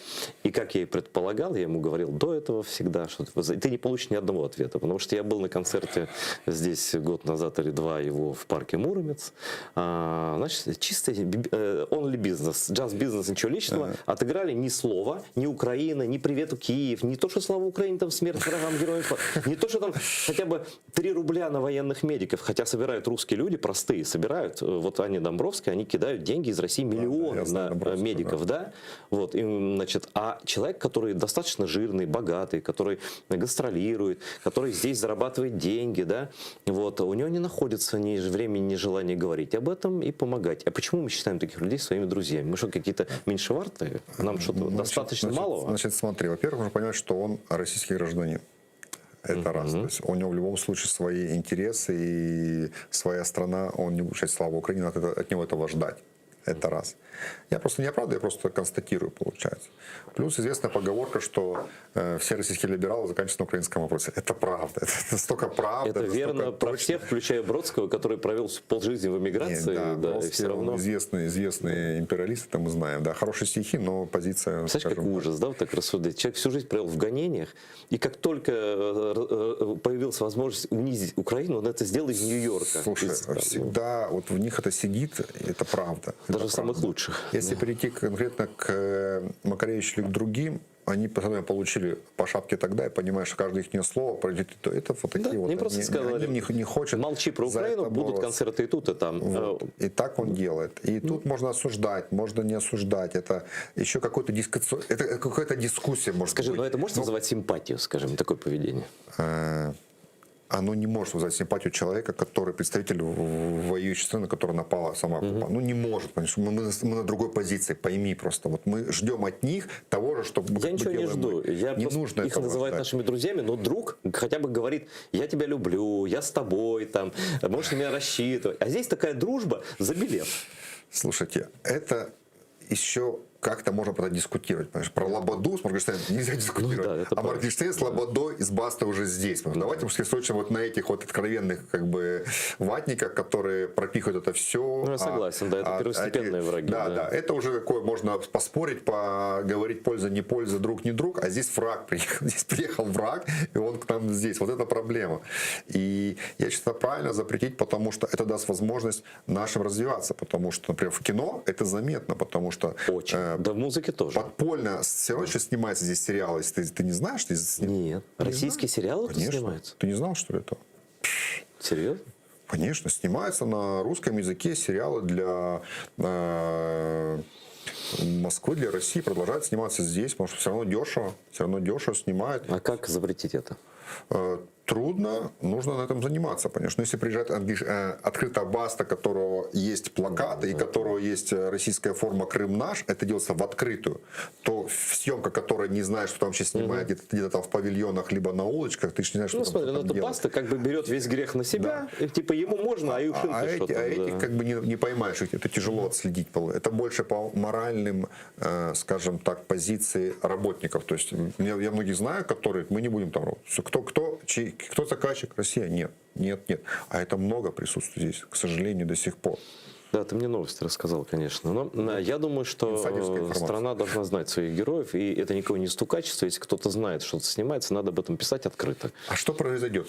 И как я и предполагал, я ему говорил до этого всегда, что ты ты не получишь ни одного ответа, потому что я был на концерте здесь год назад или два его в парке Муромец. А, значит, чисто э, only business, just business, ничего личного. Отыграли ни слова, ни Украина, ни привету Киев, не то, что слава Украине, там смерть врагам, героям слава, не то, что там хотя бы 3 рубля на военных медиков, хотя собирают русские люди, простые, собирают. Э, Вот Аня Домбровская, они кидают деньги из России миллионы на э, медиков, да? Вот, и, значит, а человек, который достаточно жирный, богатый, который гастролирует, который здесь зарабатывает деньги, да, вот, у него не находится ни времени, ни желания говорить об этом и помогать. А почему мы считаем таких людей своими друзьями? Мы что, какие-то меньшевартые? Нам что-то Значит, достаточно значит, малого? Значит, смотри, во-первых, нужно понимать, что он российский гражданин. Это раз. То есть у него в любом случае свои интересы и своя страна, он не будет кричать слава Украине, надо это- от него этого ждать. Это раз. Я просто не оправдываю, я просто констатирую, получается. Плюс известная поговорка, что э, все российские либералы заканчиваются на украинском вопросе. Это правда. Это настолько правда. Это настолько верно про всех, включая Бродского, который провел полжизни в эмиграции, Не, да, да, и Бродский, все равно. он известный, известный империалист, это мы знаем. Да, хорошие стихи, но позиция... Знаешь, скажем какой ужас, да, вот так рассуждать. Человек всю жизнь провел в гонениях, и как только э, э, появилась возможность унизить Украину, он это сделал из Нью-Йорка. Слушай, Из, там, ну, всегда вот в них это сидит, это правда. Даже Это самых правда. лучших. Если перейти конкретно к э, Макаревичу или к другим, они потом получили по шапке тогда, и понимаешь, что каждое их слово пройдет, то это вот такие вот. Им просто они, сказали, они не, не хотят молчи про за Украину, это будут бороться. концерты и тут, и там. Вот. Э, И так он делает. И тут можно осуждать, можно не осуждать. Это еще какой-то дискуссия, это какая-то дискуссия может Скажи, быть. но это может вызывать симпатию, скажем, такое поведение? Э, оно не может вызвать симпатию человека, который представитель в- в- воюющей страны, на которую напала сама оккупа. Ну, не может, понимаешь? Мы, мы на- мы на другой позиции, пойми просто. Вот мы ждем от них того же, что мы Я как бы ничего не делаем жду. мы. Я не просто нужно их этого называют ждать. нашими друзьями, но друг хотя бы говорит, я тебя люблю, я с тобой, там, можешь на меня рассчитывать. А здесь такая дружба за билет. Слушайте, это еще как-то можно про это дискутировать. Понимаешь? Про Лободу с Моргенштерном нельзя дискутировать. Ну это а Моргенштерн с Лободой и с Бастой уже здесь. Понимаешь? Давайте мы сосредоточим вот на этих вот откровенных как бы ватниках, которые пропихивают это все. Ну, я согласен, да, это первостепенные враги, Да, да. да, это уже такое можно поспорить, поговорить польза, не польза, друг, не друг. А здесь враг приехал, здесь приехал враг, и он к нам здесь. Вот это проблема. И я считаю, правильно запретить, потому что это даст возможность нашим развиваться. Потому что, например, в кино это заметно, потому что... Очень. да в музыке тоже. Подпольно все равно сейчас снимается здесь сериал, если ты, ты не знаешь. Ты Нет. Российские сериалы тут Конечно. снимаются? Ты не знал, что ли, этого? Серьезно? Конечно, снимаются на русском языке сериалы для э, Москвы, для России, продолжают сниматься здесь, потому что все равно дешево, все равно дешево снимают. А как запретить это? Трудно, нужно на этом заниматься, понимаешь. Но если приезжает э, открыто Баста, которого есть плакаты и которого есть э, российская форма «Крым наш», это делается в открытую, то съемка, которая не знает, что там вообще снимает, где-то, где там в павильонах, либо на улочках, ты же не знаешь, что Ну, там, смотри, кто ну там это делает. Баста как бы берет весь грех на себя, и, типа ему можно, а Юшин А, эти, а этих как бы не, не поймаешь, это тяжело отследить. Это больше по моральным, э, скажем так, позиции работников. То есть я, я многих знаю, которые мы не будем там работать. Кто, кто, чей, кто заказчик? Россия? Нет, нет, нет. А это много присутствует здесь, к сожалению, до сих пор. Да, ты мне новости рассказал, конечно. Но э, я думаю, что э, страна должна знать своих героев, и это никакое не стукачество. Если кто-то знает, что-то снимается, надо об этом писать открыто. А что произойдет?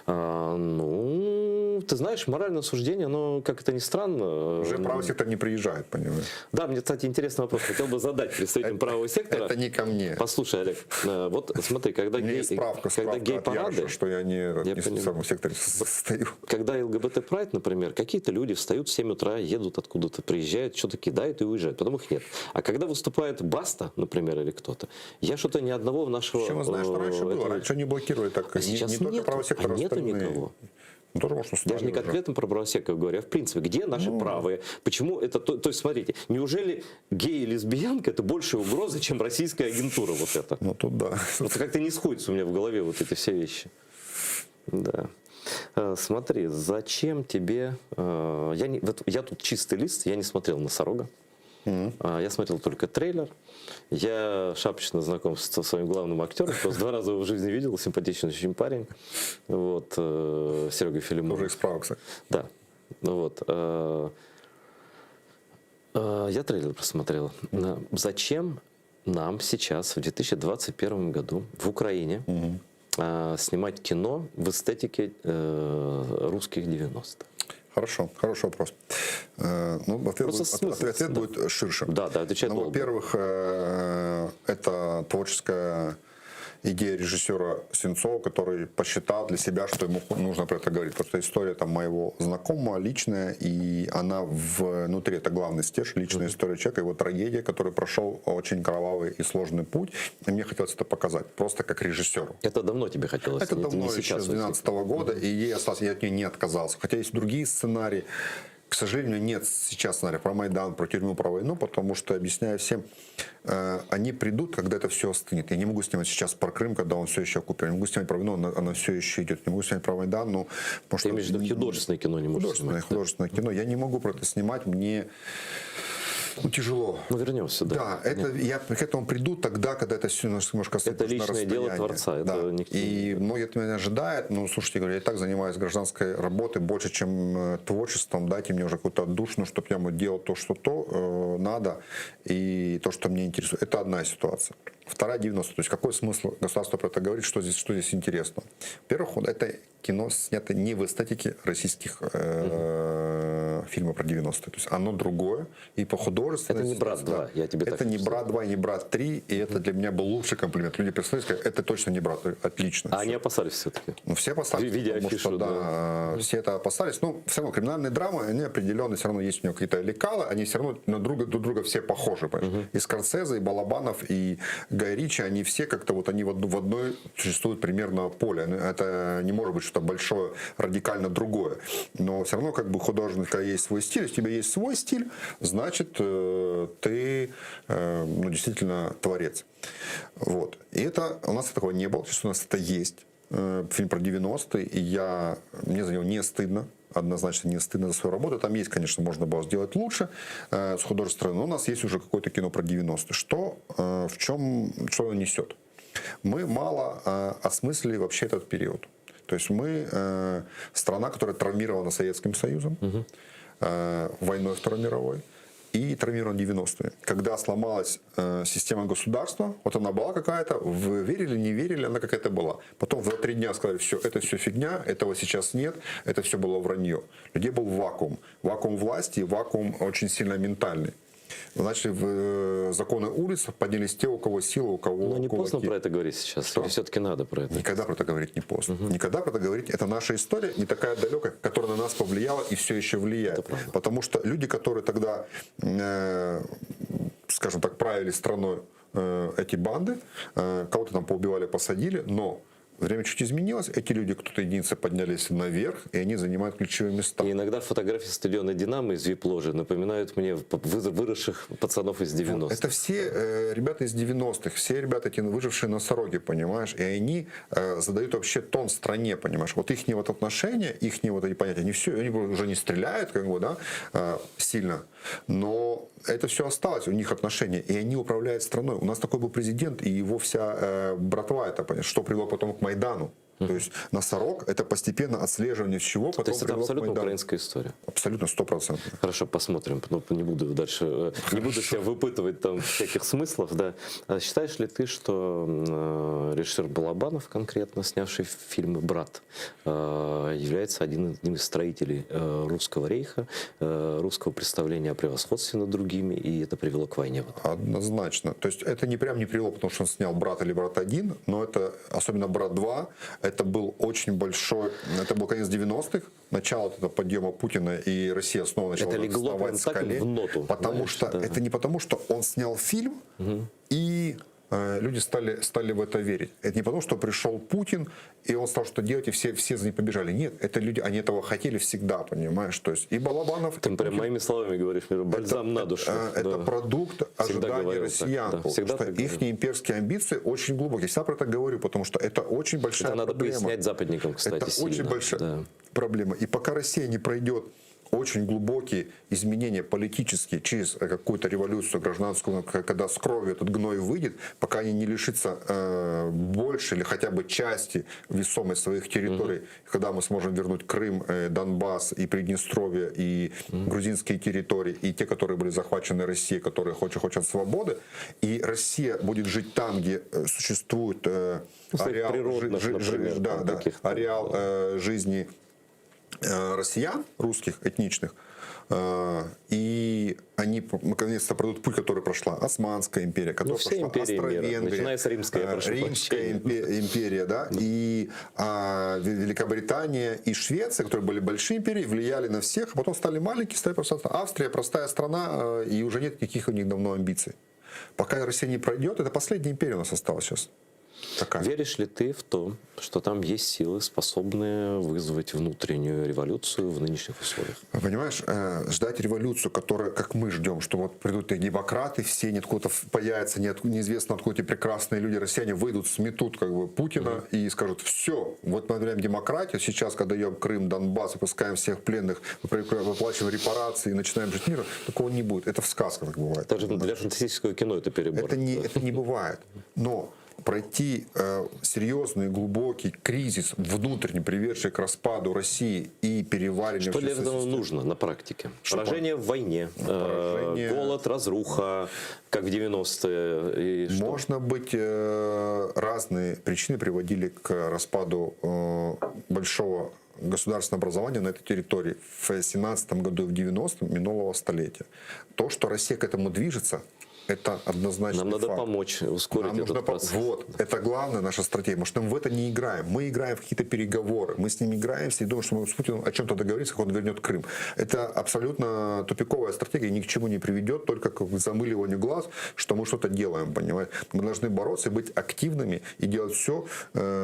А, ну, ты знаешь, моральное суждение, оно, как это ни странно... Уже правый сектор не приезжает, понимаешь? Да, мне, кстати, интересный вопрос. Хотел бы задать представителям правого сектора. Это не ко мне. Послушай, Олег, э, вот смотри, когда, Мне гей, справка, когда справка от гей-парады... Яроша, что я не, Я не в понимаю. самом секторе стою. Когда ЛГБТ Прайд, например, какие-то люди встают в 7 утра, едут откуда-то, приезжают, что-то кидают и уезжают, потом их нет. А когда выступает Баста, например, или кто-то, я что-то ни одного нашего... Причем, знаешь, что раньше э, было? этого- Раньше они блокировали так. А не, сейчас не только нету, правый сектор, а нету остальные. никого. Ну, тоже, может, Я же не устали уже. конкретно про правосеков говорю, а в принципе, где наши Ну. правые? Почему это... То, то есть, смотрите, неужели гей и лесбиянка это больше угроза, чем российская агентура вот это? Ну, тут да. Вот как-то не сходятся у меня в голове вот эти все вещи. Да. Э, Смотри, зачем тебе... э, Я, не, вот я тут чистый лист, я не смотрел «Носорога». А, Я смотрел только трейлер. Я шапочно знаком со своим главным актером. Просто два раза его в жизни видел. Симпатичный очень парень. Вот, э, Серега Филимонов. Тоже из правых, кстати. Да. Ну Вот. э, э, Я трейлер просмотрел. Э, Зачем нам сейчас, в 2021 году, в Украине э, снимать кино в эстетике э, русских 90-х? Хорошо, хороший вопрос. Э, Ну, ответ, Просто будет, смысл, ответ, ответ да. будет ширше. Да, да, отвечай Ну, долго. во-первых, э, это творческая идея режиссера Сенцова, который посчитал для себя, что ему нужно про это говорить. Потому что история там моего знакомого личная, и она внутри, это главный стержень, личная история человека, его трагедия, который прошел очень кровавый и сложный путь. И мне хотелось это показать, просто как режиссеру. Это давно тебе хотелось? Это не- давно, не еще сейчас с 2012 года, и идея осталась, я от нее не отказался. Хотя есть другие сценарии. К сожалению, у меня нет сейчас сценария про Майдан, про тюрьму, про войну, потому что, объясняю всем, э, они придут, когда это все остынет. Я не могу снимать сейчас про Крым, когда он все еще оккупирован. Я не могу снимать про войну, она, она все еще идет. Не могу снимать про Майдан, ну, потому что... Ты имеешь в виду художественное кино не можешь Художественное, снимать, да? художественное кино. Я не могу про это снимать, мне ну, тяжело. Ну, вернемся, да. Да, это, я к этому приду тогда, когда это все немножко Это на личное дело расстоянии. творца, это Да. никто И многие от меня ожидают. Ну, слушайте, говорю, я и так занимаюсь гражданской работой больше, чем э, творчеством. Дайте мне уже какую-то отдушину, чтобы я мог делать то, что то э, надо, и то, что мне интересует. Это одна ситуация. Вторая 90. То есть какой смысл государство про это говорит, что здесь, что здесь интересно? Во-первых, вот это кино снято не в эстетике российских э, фильмов про 90-е. То есть оно другое. И по художественности... Это не «Брат 2», я тебе так Это не хочу «Брат 2», не «Брат 3», и это для меня был лучший комплимент. Люди прислали и сказали, это точно не «Брат», отлично. А они опасались все-таки? Ну, все опасались, Видя потому афишу, что, да, все это опасались. Ну, все равно криминальные драмы, они определенно, все равно есть у него какие-то лекалы, они все равно на друга, друг друга все похожи. понимаешь? И Скорсезе, и Балабанов, и Гай Ричи, они все как-то вот они в, одну, в одной существуют примерно поле. Ну, Это не может быть что-то большое, радикально другое. Но все равно как бы художника есть свой стиль. Если у тебя есть свой стиль, значит, э, ты э, ну, действительно творец. Вот. И это у нас такого не было, сейчас у нас это есть. Э, Фильм про 90-е, и я, мне за него не стыдно, однозначно не стыдно за свою работу. Там есть, конечно, можно было сделать лучше э, с художественной стороны, но у нас есть уже какое-то кино про 90-е. Что, э, в чем, что оно несет? Мы мало э, осмыслили вообще этот период. То есть мы э, страна, которая травмирована Советским Союзом, э, войной Второй мировой и травмирована 90-е. Когда сломалась э, система государства, вот она была какая-то, вы верили, не верили, она какая-то была. Потом за три дня сказали, все, это все фигня, этого сейчас нет, это все было вранье. Людей был вакуум. Вакуум власти, вакуум очень сильно ментальный. Начали в, э, законы улиц, поднялись те, у кого сила, у кого Но не кулаки. поздно про это говорить сейчас? Или все-таки надо про это? Никогда про это говорить не поздно. Никогда про это говорить. Это наша история, не такая далекая, которая на нас повлияла и все еще влияет. Потому что люди, которые тогда, э, скажем так, правили страной э, эти банды, э, кого-то там поубивали, посадили, но. Время чуть изменилось, эти люди, кто-то единицы поднялись наверх, и они занимают ключевые места. И иногда фотографии стадиона «Динамо» из вип-ложи напоминают мне выросших пацанов из 90-х. Это все э, ребята из 90-х, все ребята эти выжившие носороги, понимаешь, и они э, задают вообще тон стране, понимаешь. Вот их вот отношения, их вот эти понятия, они все, они уже не стреляют, как бы, да, э, сильно, но это все осталось, у них отношения, и они управляют страной. У нас такой был президент, и его вся э, братва, это, понимаешь, что привело потом к Майдану. То есть носорог – это постепенно отслеживание всего, потом То есть это привело к абсолютно Майдану. украинская история. Абсолютно, стопроцентно. Хорошо, посмотрим. Ну, не буду дальше, э, не буду себя выпытывать там всяких смыслов, да. А считаешь ли ты, что э, режиссер Балабанов, конкретно снявший фильм «Брат», э, является один, одним из строителей э, русского рейха, э, русского представления о превосходстве над другими, и это привело к войне? Однозначно. То есть это не прям не привело, потому что он снял «Брат» или «Брат 1», но это, особенно «Брат 2», это был очень большой, это был конец 90-х, начало вот этого подъема Путина, и Россия снова начала Это легло вставать прям с так колен. в ноту, Потому знаешь, что да. это не потому, что он снял фильм, и э, люди стали, стали в это верить. Это не потому, что пришел Путин, и он стал что делать, и все, все за ним побежали. Нет, это люди, они этого хотели всегда, понимаешь? То есть и Балабанов, Ты и прям Путин. моими словами говоришь, мне бальзам на душу. Э, Это Да. продукт Всегда ожидания говорил так, россиян. да. Всегда что так говорил. их имперские амбиции очень глубокие. Я всегда про это говорю, потому что это очень большая Это надо проблема. пояснять западникам, кстати, Это сильно. очень большая Да. проблема. И пока Россия не пройдет очень глубокие изменения политические через э, какую-то революцию гражданскую, к- когда с кровью этот гной выйдет, пока они не лишатся э, больше или хотя бы части весомой своих территорий, когда мы сможем вернуть Крым, э, Донбасс и Приднестровье, и грузинские территории, и те, которые были захвачены Россией, которые хочет, хотят свободы, и Россия будет жить там, где э, существует э, Ну, своих ареал, природных, жи- жи- например, да, там да, каких-то, ареал э, жизни э, россиян, русских, этничных, э, и они п- наконец-то пройдут путь, который прошла Османская империя, которая Ну, все прошла империи мира, Австро-Венгрия, начиная с Римской, я э, прошу Римская прощения. импе- империя, да, и а, Ве- Великобритания и Швеция, которые были большие империи, влияли на всех, а потом стали маленькие, стали просто Австрия простая страна, э, и уже нет никаких у них давно амбиций. Пока Россия не пройдет, это последняя империя у нас осталась сейчас. Такая. Веришь ли ты в то, что там есть силы, способные вызвать внутреннюю революцию в нынешних условиях? Понимаешь, э, ждать революцию, которая, как мы ждем, что вот придут и демократы, все ниоткуда появятся, ниотку- неизвестно откуда эти прекрасные люди, россияне выйдут, сметут как бы Путина и скажут, все, вот мы объявляем демократию, сейчас, когда даем Крым, Донбасс, выпускаем всех пленных, выплачиваем репарации и начинаем жить миром, такого не будет. Это в сказках так бывает. Даже для фантастического кино это перебор. Это не, это не бывает. Но пройти э, серьезный, глубокий кризис, внутренний, приведший к распаду России и перевариванию... Что для всей этого системы. нужно на практике? Что Поражение в войне, э, Поражение- голод, разруха, как в 90-е. И что? Можно быть, э, разные причины приводили к распаду э, большого государственного образования на этой территории в 17 году и в 90-м минулого столетия. То, что Россия к этому движется, это однозначно Нам надо факт. помочь ускорить Нам нужно этот по- процесс. Вот, это главная наша стратегия. Потому что мы в это не играем. Мы играем в какие-то переговоры. Мы с ним играемся и думаем, что мы с Путиным о чем-то договоримся, как он вернет Крым. Это абсолютно тупиковая стратегия, ни к чему не приведет, только к замыливанию глаз, что мы что-то делаем, понимаете? Мы должны бороться и быть активными и делать все,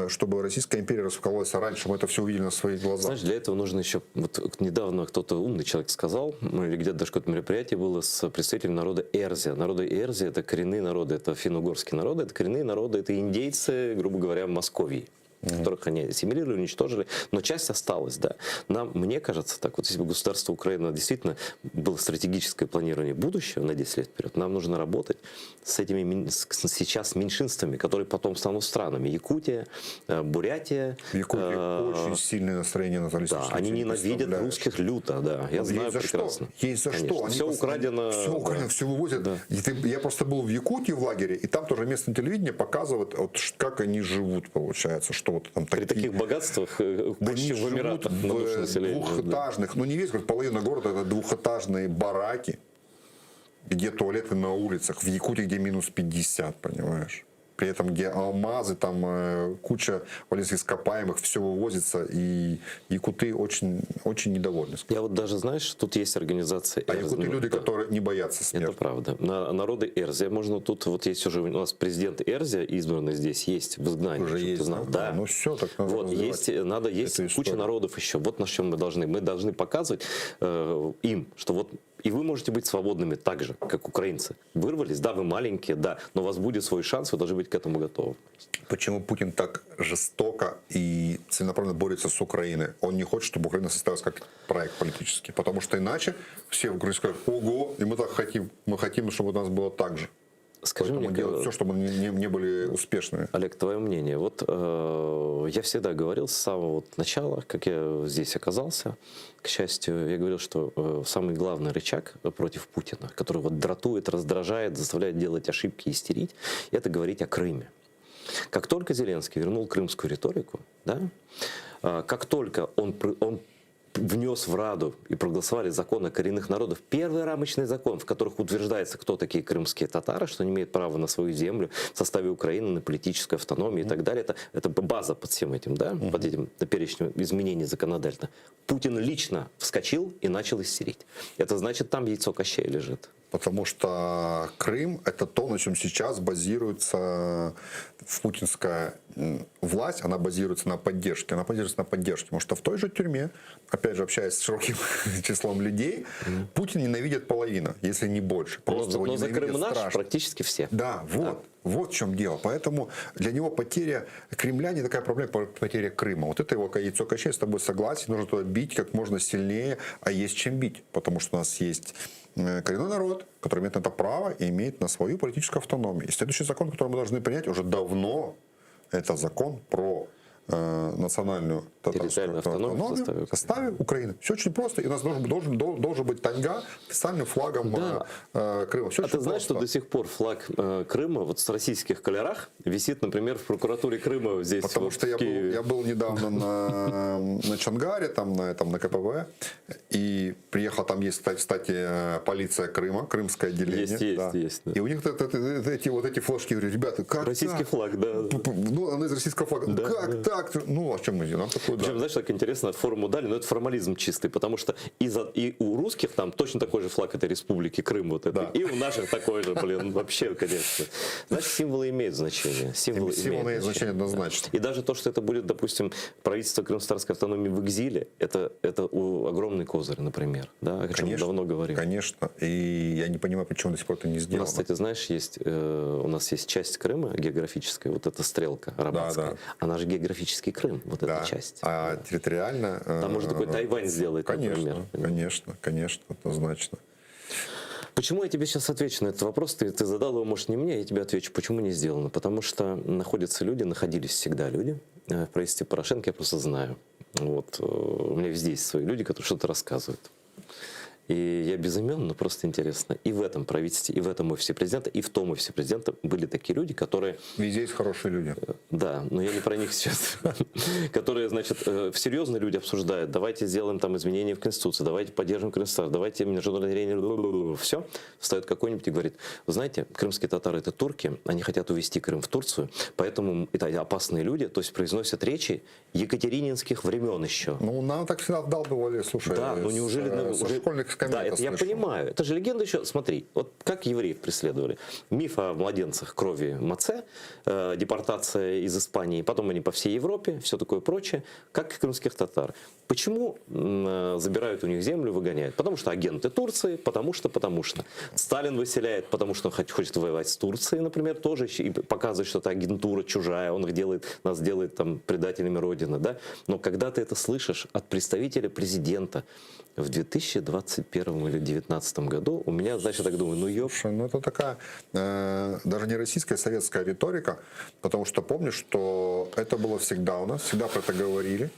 чтобы Российская империя раскололась раньше. Мы это все увидели на своих глазах. Знаешь, для этого нужно еще... Вот недавно кто-то умный человек сказал, ну, или где-то даже какое-то мероприятие было с представителем народа Эрзия. Народы Эрзия — это коренные народы, это финно-угорские народы, это коренные народы, это индейцы, грубо говоря, Московии которых они ассимилировали, уничтожили, но часть осталась, да. Нам, мне кажется так, вот если бы государство Украина действительно было стратегическое планирование будущего на 10 лет вперед, нам нужно работать с этими мин- с- сейчас меньшинствами, которые потом станут странами. Якутия, э, Бурятия. В Якутии э, очень сильное настроение националистическое. да, они ты не ненавидят представляешь. русских люто, да. Я Ну, знаю есть за прекрасно. Что? Есть за что. Все украдено. Все украдено, да. все вывозят. И ты- я просто был в Якутии в лагере, и там тоже местное телевидение показывает, вот, ш- как они живут, получается, что вот там При такие... таких богатствах э, больше, Они чем в живут Эмиратах на душу в населения. да. двухэтажных, ну не весь город, половина города это двухэтажные бараки, где туалеты на улицах, в Якутии, где минус 50, понимаешь? При этом, где алмазы, там э, куча полезных ископаемых, все вывозится, и якуты очень, очень недовольны. Я вот даже, знаешь, тут есть организация... А якуты люди, которые не боятся смерти. Это правда. На, народы Эрзя, можно тут, вот есть уже у нас президент Эрзя, избранный здесь, есть в изгнании. Уже есть, ты знал. Да? Да. Ну все, так надо Вот, есть, надо, есть куча народов еще. Вот на чем мы должны. Мы должны показывать э, им, что вот и вы можете быть свободными так же, как украинцы. Вырвались, да, вы маленькие, да, но у вас будет свой шанс, вы должны быть к этому готовы. Почему Путин так жестоко и целенаправленно борется с Украиной? Он не хочет, чтобы Украина состоялась как проект политический, потому что иначе все в Украине скажут, ого, и мы так хотим, мы хотим, чтобы у нас было так же. Скажи Поэтому мне, делать все, чтобы мы не, не были успешными. Олег, твое мнение. Вот э, я всегда говорил с самого вот начала, как я здесь оказался, к счастью, я говорил, что э, самый главный рычаг против Путина, который вот дратует, раздражает, заставляет делать ошибки, истерить, это говорить о Крыме. Как только Зеленский вернул крымскую риторику, да, э, как только он, он внес в Раду и проголосовали закон о коренных народов, первый рамочный закон, в которых утверждается, кто такие крымские татары, что они имеют право на свою землю в составе Украины, на политическую автономию и так далее. Это, это база под всем этим, да, под этим перечнем изменений законодательно. Путин лично вскочил и начал истерить. Это значит, там яйцо Кощея лежит. Потому что Крым — это то, на чем сейчас базируется путинская власть, она базируется на поддержке. Она базируется на поддержке. Потому что в той же тюрьме, опять же, общаясь с широким числом людей, mm. Путин ненавидит половина, если не больше. Просто но, его но за Крым наш страшно. практически все. Да, вот. Да. Вот в чем дело. Поэтому для него потеря Кремля не такая проблема, как потеря Крыма. Вот это его яйцо Кощея, с тобой согласен, нужно туда бить как можно сильнее, а есть чем бить. Потому что у нас есть коренной народ, который имеет на это право и имеет на свою политическую автономию. И следующий закон, который мы должны принять уже давно, это закон про э, национальную татарскую автономию, автономию в составе Украины. Все очень просто. И у нас должен, должен, должен быть таньга официальным флагом да. э, Крыма. Все а ты знаешь, просто. что до сих пор флаг э, Крыма вот в российских колерах висит, например, в прокуратуре Крыма здесь. Потому вот что в я был, Киеве. я был недавно на, на Чангаре, там на, этом, на КПВ, и приехал, там есть, кстати, полиция Крыма, крымское отделение. Есть, есть, да. есть. Да. И у них это, это, это, эти, вот эти флажки, говорю, ребята, как Российский так? флаг, да. Ну, она из российского флага. Да, как да. так? Ну, а чем мы нам такое Причем, знаешь, так интересно, форму дали, но это формализм чистый, потому что и, за, и у русских там точно такой же флаг этой республики Крым вот этой, Да. и у наших такой же, блин, вообще, конечно. Значит, символы имеют значение. Символы, Символы имеют значение однозначно. И даже то, что это будет, допустим, правительство Крымско-Татарской автономии в экзиле, это, это у- огромный козырь, например, да, о чем мы давно говорим. Конечно. И я не понимаю, почему до сих пор это не У сделано. нас, кстати, знаешь, есть, э, у нас есть часть Крыма географическая, вот эта стрелка арабатская, да. она же географический Крым, вот Да. эта часть. А территориально... Там можно такой э, Тайвань сделать, Конечно, например. конечно, конечно, однозначно. Почему я тебе сейчас отвечу на этот вопрос? Ты, ты задал его, может, не мне, я тебе отвечу. Почему не сделано? Потому что находятся люди, находились всегда люди э, в правительстве Порошенко, я просто знаю. Вот, э, у меня везде есть свои люди, которые что-то рассказывают. И я без имен, но просто интересно. И в этом правительстве, и в этом офисе президента, и в том офисе президента были такие люди, которые... Везде есть хорошие люди. Да, но я не про них сейчас. Которые, значит, э, серьезно люди обсуждают. Давайте сделаем там изменения в Конституции, давайте поддержим Крымстар, давайте международное зрение, все. Встает какой-нибудь и говорит, вы знаете, крымские татары это турки, они хотят увезти Крым в Турцию, поэтому это опасные люди, то есть произносят речи екатерининских времен еще. Ну, нам так всегда вдалбывали, слушай, Да, ну с, неужели... э, ну, со уже- школьных скамей Да, это это я слышу. понимаю. Это же легенда еще... Смотри, вот как евреев преследовали. Миф о младенцах крови Маце, э, депортация из Испании, потом они по всей Европе, все такое прочее, как и крымских татар. Почему м, э, забирают у них землю, выгоняют? Потому что агенты Турции, потому что, потому что. Сталин выселяет, потому что он хоч- хочет воевать с Турцией, например, тоже еще и показывает, что это агентура чужая, он их делает, нас делает там предателями Родины, да? Но когда ты это слышишь от представителя президента в 2021 или 2019 году, у меня, знаешь, я так думаю, ну ёп, Слушай, ну это такая э, даже не российская, а советская риторика, потому что помнишь, что это было всегда у нас, всегда про это говорили.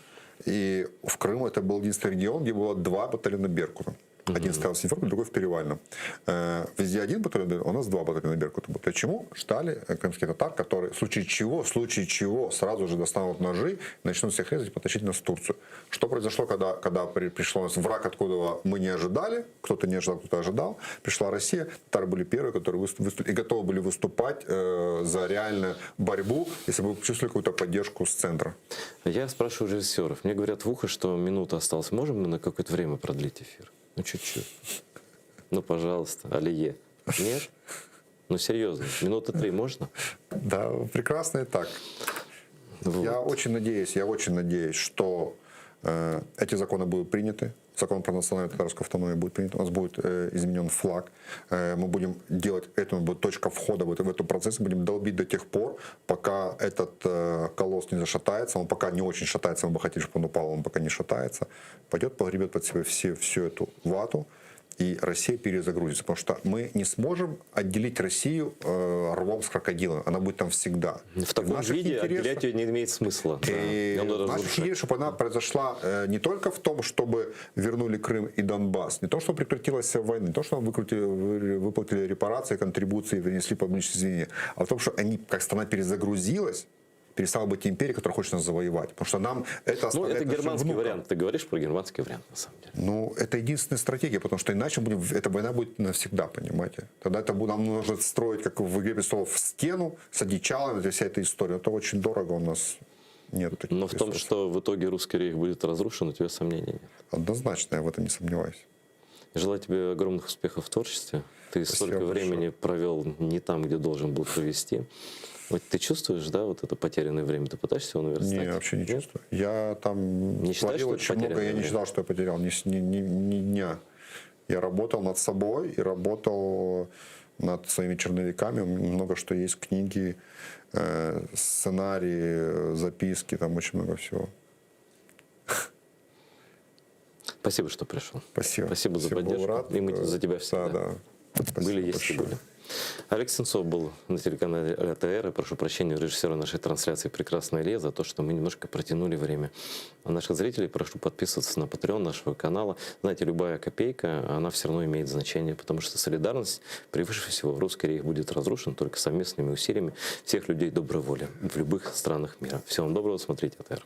И в Крыму это был единственный регион, где было два батальона Беркута. Один стоял в Симферополе, другой в Перевальном. Э, Везде один батальон, у нас два батальона Беркута было. Почему? Ждали э, крымских татар, которые в случае чего, в случае чего сразу же достанут ножи, начнут всех резать и потащить нас в Турцию. Что произошло, когда, когда при, пришло у нас враг, откуда мы не ожидали, кто-то не ожидал, кто-то ожидал, пришла Россия, татары были первые, которые выступ, и готовы были выступать э, за реальную борьбу, если бы чувствовали какую-то поддержку с центра. Я спрашиваю режиссеров. Мне говорят в ухо, что минута осталась. Можем мы на какое-то время продлить эфир? Ну, чуть-чуть. Ну, пожалуйста, Алие. Нет? Ну, серьезно, минуты три можно? Да, прекрасно и так. Вот. Я очень надеюсь, я очень надеюсь, что э, эти законы будут приняты. Закон про национальную татарскую автономию будет принят, у нас будет э, изменен флаг. Э, мы будем делать, это будет точка входа в, в этот процесс, будем долбить до тех пор, пока этот э, колосс не зашатается. Он пока не очень шатается, мы бы хотели, чтобы он упал, он пока не шатается. Пойдет, погребет под себя все, всю эту вату и Россия перезагрузится. Потому что мы не сможем отделить Россию э, рвом с крокодилом. Она будет там всегда. В таком в виде отделять ее не имеет смысла. И да. В наших интересах, чтобы она произошла э, не только в том, чтобы вернули Крым и Донбасс, не то, чтобы прекратилась война, не то, что нам выкрутили, выплатили репарации, контрибуции, принесли публичные извинения, а в том, что они, как страна перезагрузилась, перестала быть империей, которая хочет нас завоевать. Потому что нам это Ну, это германский вариант. Ты говоришь про германский вариант, на самом деле. Ну, это единственная стратегия, потому что иначе будем, эта война будет навсегда, понимаете. Тогда это нам нужно строить, как в «Игре престолов», стену с одичалами, это вся эта история. Это очень дорого у нас нет. Таких Но в том, что в итоге русский рейх будет разрушен, у тебя сомнений нет? Однозначно, я в этом не сомневаюсь. Желаю тебе огромных успехов в творчестве. Ты Спасибо столько большое. времени провел не там, где должен был провести. Вот ты чувствуешь, да, вот это потерянное время? Ты пытаешься его наверстать? Не, вообще не Нет? чувствую. Я там не считаешь, что очень много, я не считал, что я потерял ни, ни, ни, ни дня. Я работал над собой и работал над своими черновиками. Много что есть, книги, э, сценарии, записки, там очень много всего. Спасибо, что пришел. Спасибо. Спасибо за Спасибо, поддержку. Рад. И мы за тебя всегда. Да, да. Спасибо были, есть и были. Олег Сенцов был на телеканале АТР. И прошу прощения у режиссера нашей трансляции «Прекрасная Ле» за то, что мы немножко протянули время. А наших зрителей прошу подписываться на Patreon нашего канала. Знаете, любая копейка, она все равно имеет значение, потому что солидарность, превыше всего, русский рейх будет разрушен только совместными усилиями всех людей доброй воли в любых странах мира. Всего вам доброго, смотрите АТР.